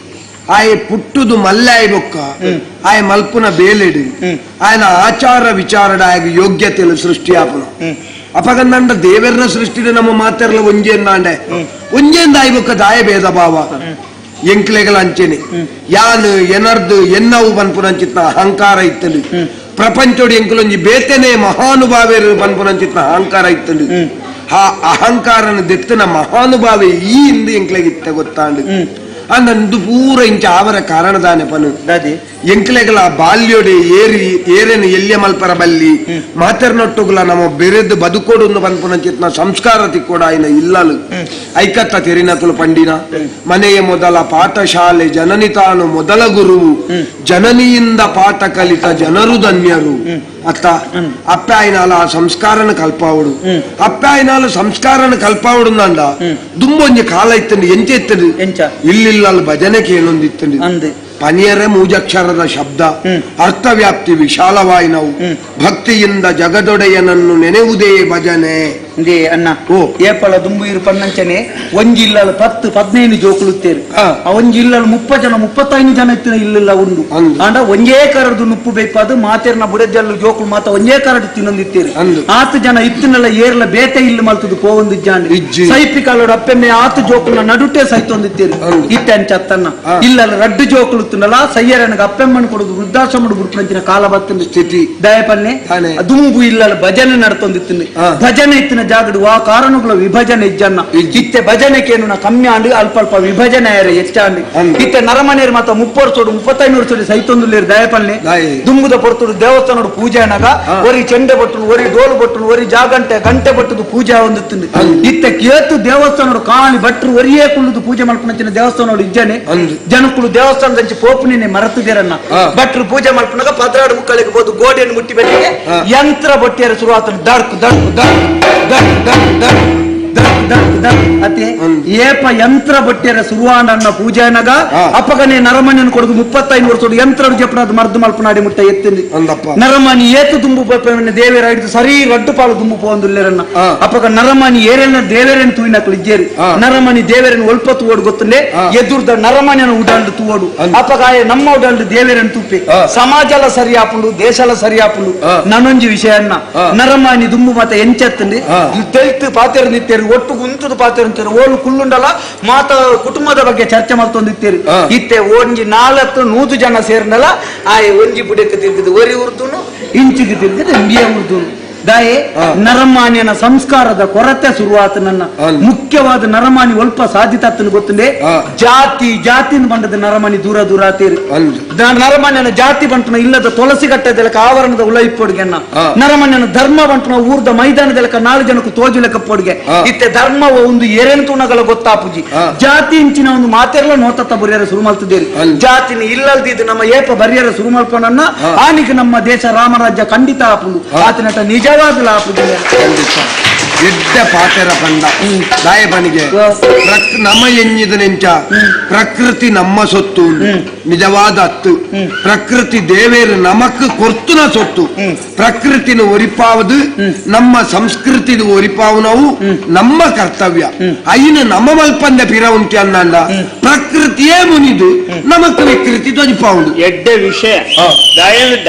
ಆಯೆ ಪುಟ್ಟುದು ಮಲ್ಲಾಯಿ ಬೊಕ್ಕ ಆಯೆ ಮಲ್ಪುನ ಬೇಲೆಡು ಆಯನ ಆಚಾರ ವಿಚಾರಡ ಆಯಗ ಯೋಗ್ಯತೆಲು ಸೃಷ್ಟಿಯಾಪುನ ಅಪಗಂದಂಡ ದೇವರನ ಸೃಷ್ಟಿಡ ನಮ್ಮ ಮಾತೆರ್ಲ ಒಂಜೇಂದಾಂಡೆ ಒಂಜೇಂದ ಆಯ್ ಬೊಕ್ಕ ದಾಯ ಭೇದ ಭಾವ ಎಂಕ್ಲೆಗಳ ಅಂಚೆನೆ ಯಾನು ಎನರ್ದು ಎನ್ನವು ಪನ್ಪುನಂಚಿತ್ನ ಅಹಂಕಾರ ಇತ್ತಲು ಪ್ರಪಂಚೋಡಿ ಎಂಕುಲೊಂಜಿ ಬೇತನೆ ಮಹಾನುಭಾವೇರು ಪನ್ಪುನಂಚಿತ್ನ ಅಹಂಕಾರ ಇತ್ತಲು ಆ ಅಹಂಕಾರನ ದೆತ್ತನ ಮಹಾನುಭಾವೆ ಈ ಹಿಂದೆ ಎಂಕ್ಲೆಗಿತ್ತ ಗೊತ್ತಾಂಡು ಅಂದಂದು ಪೂರ ಇಂಚ ಆವರ ಕಾರಣದಾನೆ ಪನು ಎಂಕ್ಲೆಗಳ ಬಾಲ್ಯೋಡೆ ಏರಿ ಏರೇನು ಎಲ್ಲಿಯ ಮಲ್ಪರ ಬಲ್ಲಿ ಮಾತೆರ್ನೊಟ್ಟುಗುಲ ನಮ್ಮ ಬೆರೆದು ಬದುಕೋಡು ಪನ್ಪುನಂಚಿತ್ನ ಸಂಸ್ಕಾರ ತಿಕ್ಕೋಡ ಆಯ್ನ ಇಲ್ಲಲು ಐಕತ್ತ ತೆರಿನಕುಲು ಪಂಡಿನ ಮನೆಯ ಮೊದಲ ಪಾಠಶಾಲೆ ಜನನಿ ತಾನು ಮೊದಲ ಗುರುವು ಜನನಿಯಿಂದ ಪಾಠ ಕಲಿತ ಜನರು ಧನ್ಯರು ಅತ್ತ ಅಪ್ಪ ಆಯ್ನಾಲ ಆ ಸಂಸ್ಕಾರನ ಕಲ್ಪಾವಡು ಅಪ್ಪ ಆಯ್ನಾಲ ಸಂಸ್ಕಾರನ ಕಲ್ಪಾವಡು ಅಂಡ ದುಂಬೊಂಜಿ ಕಾಲ ಇತ್ತಂಡು ಎಂಚ ಇತ್ತಂಡು ಇಲ್ಲಿಲ್ಲ ಭಜನೆ ಕೇಳೊಂದಿತ್ತಂಡು ಪನಿಯರೆ ಮೂಜಕ್ಷರದ ಶಬ್ದ ಅರ್ಥವ್ಯಾಪ್ತಿ ವಿಶಾಲವಾಯಿನವು. ಭಕ್ತಿಯಿಂದ ಜಗದೊಡೆಯನನ್ನು ನೆನೆವುದೇ ಭಜನೆ. ಇಂದೇ ಅಣ್ಣ ಏಪಲ ದುಂಬು ಇರು ಪನ್ನಂಚನೆ ಒಂಜಿ ಇಲ್ಲಲು 10 15 ಜೋಕುಳುತ್ತೇರು, ಒಂಜಿ ಇಲ್ಲಲು 30 ಜನ 35 ಜನ ಇತ್ತಿನ ಇಲ್ಲಿಲ್ಲ ಉಂಡು. ಆಂಡ ಒಂಜೇ ಕರಡು ನುಪ್ಪು ಬೇಪಾದು ಮಾತೇರ್ನ ಬುಡಜಲ್ಲು ಜೋಕುಳು ಮಾತ ಒಂಜೇ ಕರಡು ತಿನ್ನೊಂದಿತ್ತೇರು. ಆತು ಜನ ಇತ್ತಿನಲ್ಲ ಏರ್ಲ ಬೇತೆ ಇಲ್ಲು ಮಲ್ತದು ಪೋವೊಂದು ಜಾಂಡಿ ಸೈಪಿ ಕಾಲೋಡು ಅಪ್ಪೆಮ್ಮೆ ಆತು ಜೋಕುಲ್ನ ನಡುಟೆ ಸೈತೊಂದಿತ್ತೇರು. ಇತ್ತೆ ಅಂಚತ್ತನ್ನ ಇಲ್ಲಲ್ಲ ರಡ್ಡು ಜೋಕುಳುತ್ತಿನಲ್ಲ ಸಯ್ಯರನಗ ಅಪ್ಪೆಮ್ಮನ ಕೊಡುದು ವೃದ್ಧಾಶ್ರಮಡು ಬುಡ್ಪಂಚಿನ ಕಾಲ ಬತ್ತಿನ ಸ್ಥಿತಿ. ದಯಪನ್ನೆ ದುಂಬು ಇಲ್ಲಲ್ಲ ಭಜನೆ ನಡ್ತೊಂದಿತ್ತಿನ ಭಜನೆ ಇತ್ತಿನ ಜಾಗಡು ಆ ಕಾರಣಗಳ ವಿಭಜನೆ ಇಜ್ಜನ್ನ. ಇತ್ತೆ ಭಜನೆಕೇನು ಕಮ್ಮಿ ಆಂಡು ಅಲ್ಪ ಅಲ್ಪ ವಿಭಜನೆ ಹೆಚ್ಚಾಂಡು. ಇತ್ತೆ ನರಮನೆಯರು ಮಾತ 30 ವರ್ಷೋಡು 35 ವರ್ಷೋಡು ಸೈತೊಂದುಲ್ಲೇರು ದಯಪಲ್ಲೆ. ದುಂಬುದ ಪೊರ್ತುಡು ದೇವಸ್ಥಾನಡು ಪೂಜೆ ಅನಗ ಒರಿ ಚೆಂಡೆ ಬಟ್ಟುನು ಒರಿ ಡೋಲು ಬಟ್ಟುನು ಒರಿ ಜಾಗಂಟೆ ಗಂಟೆ ಬಟ್ಟುದು ಪೂಜೆ ಹೊಂದುತ್ತಿಂದು. ಇತ್ತೆ ಕೇತು ದೇವಸ್ಥಾನಡು ಕಾಣಿ ಭಟ್ರು ಒರಿಯೇ ಕುಳ್ಳುದು ಪೂಜೆ ಮಲ್ಪನಂಚಿನ ದೇವಸ್ಥಾನಡು ಇಜ್ಜನೆ ಜನಕ್ಕಳು ದೇವಸ್ಥಾನದಂಚಿ ಪೋಪುನೇ ಮರತುದೇರನ್ನ. ಭಟ್ರು ಪೂಜೆ ಮಲ್ಪನಾಗ 12 ಮುಕ್ಕಳಿಗೆ ಬೋದು ಗೋಡೆಯನ್ನು ಮುಟ್ಟಿ ಬೆಟ್ಟಿಗೆ ಯಂತ್ರ ಬಟ್ಟಿಯರ ಶುರುವಾತನು ದಡ್ಕು ದಡ್ಕು ದಡ್ಕು ದಡ್ ದಡ್ ದಡ್ ದಡ್ ದಡ್ ದಡ್ ಅತೆ ಏಪ ಯಂತ್ರ ಬಟ್ಟಿಯರ ಸುರುವಾಂಡನ್ನ ಪೂಜೆನಗ ಅಪ್ಪಗನೆ ನರಮನಿಯನ್ನು ಕೊಡುದು 35 ವರ್ಷ ಯಂತ್ರ ಜಪನಾದ ಮರ್ದು ಮಲ್ಪನಾಡಿ ಮುಟ್ಟ ಎತ್ತಿಂది. ನರಮನಿ ಏತು ದುಂಬು ದೇವೇರ ಹಿಡಿದು ಸರಿ ರಡ್ಡು ಪಾಲು ದುಂಬು ಪೋಂದುಲ್ಲೇರನ್ನ. ಅಪ್ಪಗ ನರಮನಿ ಏರೆಲ್ಲ ದೇವೇರನ್ನು ತೂಯಿನಕ್ಲು ಇಜ್ಜೇರಿ. ನರಮನಿ ದೇವೇರನ್ನು ಒಲ್ಪ ತೂವೋಡು ಗೊತ್ತುಂಡೆ ಎದುರ್ದ ನರಮನಿಯನ್ನು ಉಡಾಂಡು ತೂವೋಡು. ಅಪ್ಪಗಾಯ ನಮ್ಮ ಉಡಾಂಡು ದೇವೇರನ್ನು ತೂಪೆ ಸಮಾಜಲ ಸರಿ ಆಪುಂಡು ದೇಶಲ ಸರಿ ಆಪುಂಡು. ನನೊಂಜಿ ವಿಷಯನ್ನ ನರಮನಿ ದುಂಬು ಮಾತ ಎಂಚತ್ತಂడి ತೆಲ್ತು ಪಾತೆರು ನಿತ್ತೇರು ಒಟ್ಟು ಗುಂತದ ಪಾತ್ರ ಅಂತಾರೆ ಓಲು ಕುಲ್ಲುಂಡಲ ಮಾತ ಕುಟುಂಬದ ಬಗ್ಗೆ ಚರ್ಚೆ ಮಾಡ್ತೊಂದಿತ್ತೇರು. ಇತ್ತೆ ಒಂಜಿ 400 ಜನ ಸೇರ್ನಲ್ಲ ಆ ಒಂಜಿ ಬುಡಕ್ಕೆ ತಿರ್ಗಿದು ಒರಿ ಉರ್ದುನು ಇಂಚಿಗೆ ತಿರ್ಗಿದು ಇಂಬಿಯ ಉರ್ದುನು. ದಾಯೆ ನರಮಾನ್ಯನ ಸಂಸ್ಕಾರದ ಕೊರತೆ ಶುರುವಾತ. ನನ್ನ ಮುಖ್ಯವಾದ ನರಮಾನಿ ಒಲ್ಪ ಸಾಧಿತಾತನ ಗೊತ್ತುಂಡೆ ಜಾತಿ ಜಾತಿನ ಬಂಡದ ನರಮಾನಿ ದೂರ ದೂರ ಆತೀರಿ. ನರಮಾನ್ಯನ ಜಾತಿ ಬಂಟನ ಇಲ್ಲದ ತುಳಸಿ ಕಟ್ಟದೆಲಕ ಆವರಣದ ಉಳ ಇಪ್ಪೊಡ್ಗೆನ್ನ. ನರಮಾನ್ಯನ ಧರ್ಮ ಬಂಟನ ಊರ್ದ ಮೈದಾನದೆಲಕ 4 ಜನಕ್ಕೂ ತೋಜುಲೆಕ ಪೊಡ್ಗೆ. ಇತ್ತೆ ಧರ್ಮ ಒಂದು ಏರೇನು ತುಣಗಳ ಗೊತ್ತಾಪುಜಿ. ಜಾತಿ ಇಂಚಿನ ಒಂದು ಮಾತೆಲ್ಲ ನೋತತ್ತ ಬರಿಯರ ಶುರು ಮಾಡ್ತಿದ್ದೀರಿ. ಜಾತಿನ ಇಲ್ಲಲ್ದಿದ್ದು ನಮ್ಮ ಏಪ ಬರಿಯರ ಶುರು ಮಾಡ್ಕೊಂಡನ್ನ ಆನಿಗೆ ನಮ್ಮ ದೇಶ ರಾಮರಾಜ್ಯ ಖಂಡಿತ ಆಪುಂಡು. ಆತನಟ ನಿಜ ಎಡ್ಡ ಪಾತೆರ ಪಂಡ ದಾಯಬನಿಗೆ ನಮ್ಮ ಎಂಜಿದ ನೆಂಚ ಪ್ರಕೃತಿ ನಮ್ಮ ಸೊತ್ತು ನಿಜವಾದ ಅತ್ತು. ಪ್ರಕೃತಿ ದೇವೇರು ನಮಕ್ ಕೊರ್ತುನ ಸೊತ್ತು. ಪ್ರಕೃತಿನ ಒರಿಪಾವದು ನಮ್ಮ ಸಂಸ್ಕೃತಿದ ಒರಿಪಾವು ನಾವು ನಮ್ಮ ಕರ್ತವ್ಯ. ಐನ ನಮ್ಮ ಮಲ್ಪಂದ ಪಿರ ಉಂಟು ಅನ್ನಂಡ ಪ್ರಕೃತಿಯೇ ಮುನಿದು ನಮಕ್ ವಿಕೃತಿ ಧ್ವಜಿಪಾವುಂಡು. ಎಡ್ಡೆ ವಿಷಯ ದಯವಿದ್ದ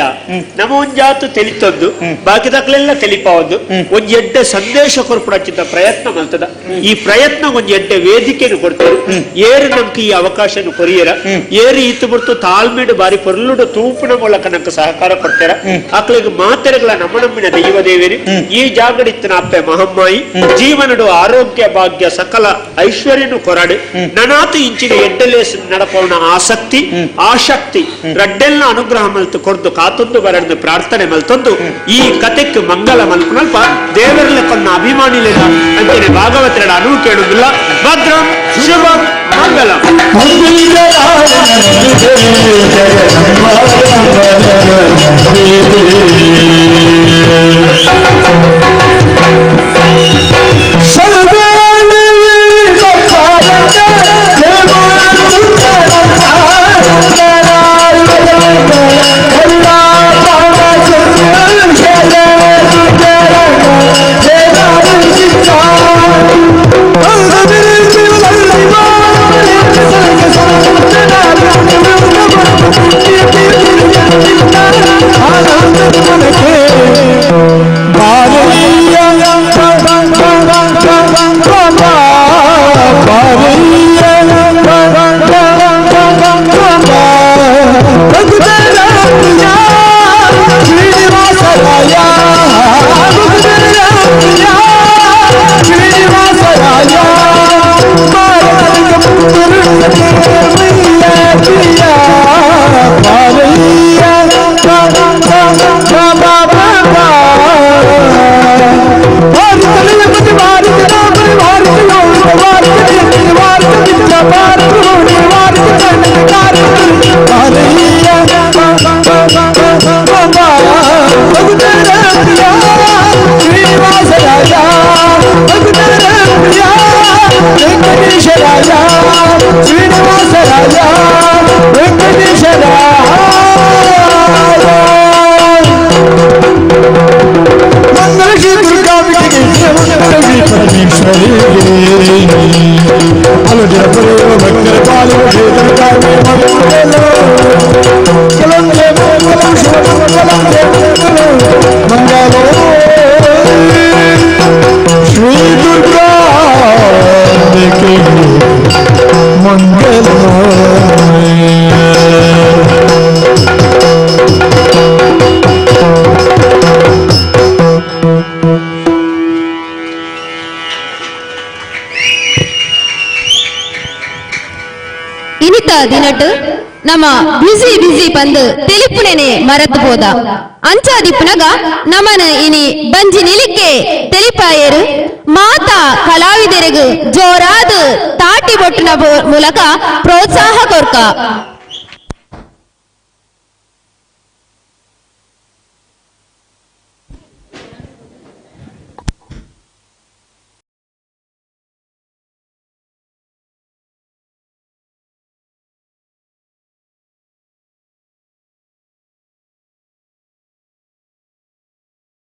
ನಮ್ಮ ಒಂಜಾತು ತಿಳಿತೊಂದು ಬಾಕಿ ತಕ್ಲೆಲ್ಲ ತಿಳಿಪಾವದು ಒಂಜಿ ಎಡ್ಡೆ ಸಂದೇಶ ಕೊರ್ಪುಡಚಿದ್ದ ಪ್ರಯತ್ನ ಮಲ್ತದ. ಈ ಪ್ರಯತ್ನ ಒಂಜಿ ಎಡ್ಡೆ ವೇದಿಕೆಯನ್ನು ಕೊಡ್ತಾರೆ. ಏರು ನಮ್ಗೆ ಈ ಅವಕಾಶನ ಕೊರಿಯರ ಏರು ಈತು ಬಿಡ್ತು ತಾಳ್ಮೆಡು ಬಾರಿ ಪೊರ್ಲುಡು ತೂಪಿನ ಮೂಲಕ ನಮ್ಗೆ ಸಹಕಾರ ಕೊಡ್ತಾರ. ಆಕಳಿಗೆ ಮಾತೆರೆಗಳ ನಮ್ಮ ನಮ್ಮಿನ ದೈವ ದೇವೇರಿ ಈ ಜಾಗಡಿತ್ತಿನ ಅಪ್ಪೆ ಮಹಮ್ಮಾಯಿ ಜೀವನಡು ಆರೋಗ್ಯ ಭಾಗ್ಯ ಸಕಲ ಐಶ್ವರ್ಯನು ಕೊರಡು ನನಾತು ಇಂಚಿನ ಎಡ್ಡಲೇಸ್ ನಡಪೋಣ ಆಸಕ್ತಿ ಆಶಕ್ತಿ ರಡ್ಡೆಲ್ಲ ಅನುಗ್ರಹ ಮಲ್ತು ಕೊರ್ದು ಕಾತೊಂದು ಬರಡು ಪ್ರಾರ್ಥನೆ ಮಲ್ತೊಂದು ಈ ಕತೆಕ್ ಮಂಗಲ ಮಲ್ಪನಲ್ಪ ದೇವರಲ್ಲ ಕೊನ್ನ ಅಭಿಮಾನಿಲೇನ ಅಂಚನೆ ಭಾಗವತರಡ ಅನು ಕೇಳುವುದಿಲ್ಲ. ಭದ್ರಂ ಶುಭಂ ಮಂಗಲಂ. Bye. Shri Durga Mangal. ಇನಿತ ದಿನಟ್ ನಮ್ಮ ಬಿಸಿ ಬಿಸಿ ಪಂದು ತೆಲಿಪುನೆನೆ ಮರತು ಹೋದ ಅಂಚಾದಿಪ್ಪುನಗ ನಮನ ಇನಿ ಬಂಜಿ ನಿಲಿಕೆ ತೆಲಿಪಾಯರು ಮಾತಾ ಕಲಾವಿದರಿಗು ಜೋರಾದ ತಾಟಿ ಬೊಟ್ಟುನ ಮೂಲಕ ಪ್ರೋತ್ಸಾಹ ಕೊರ್ಕ.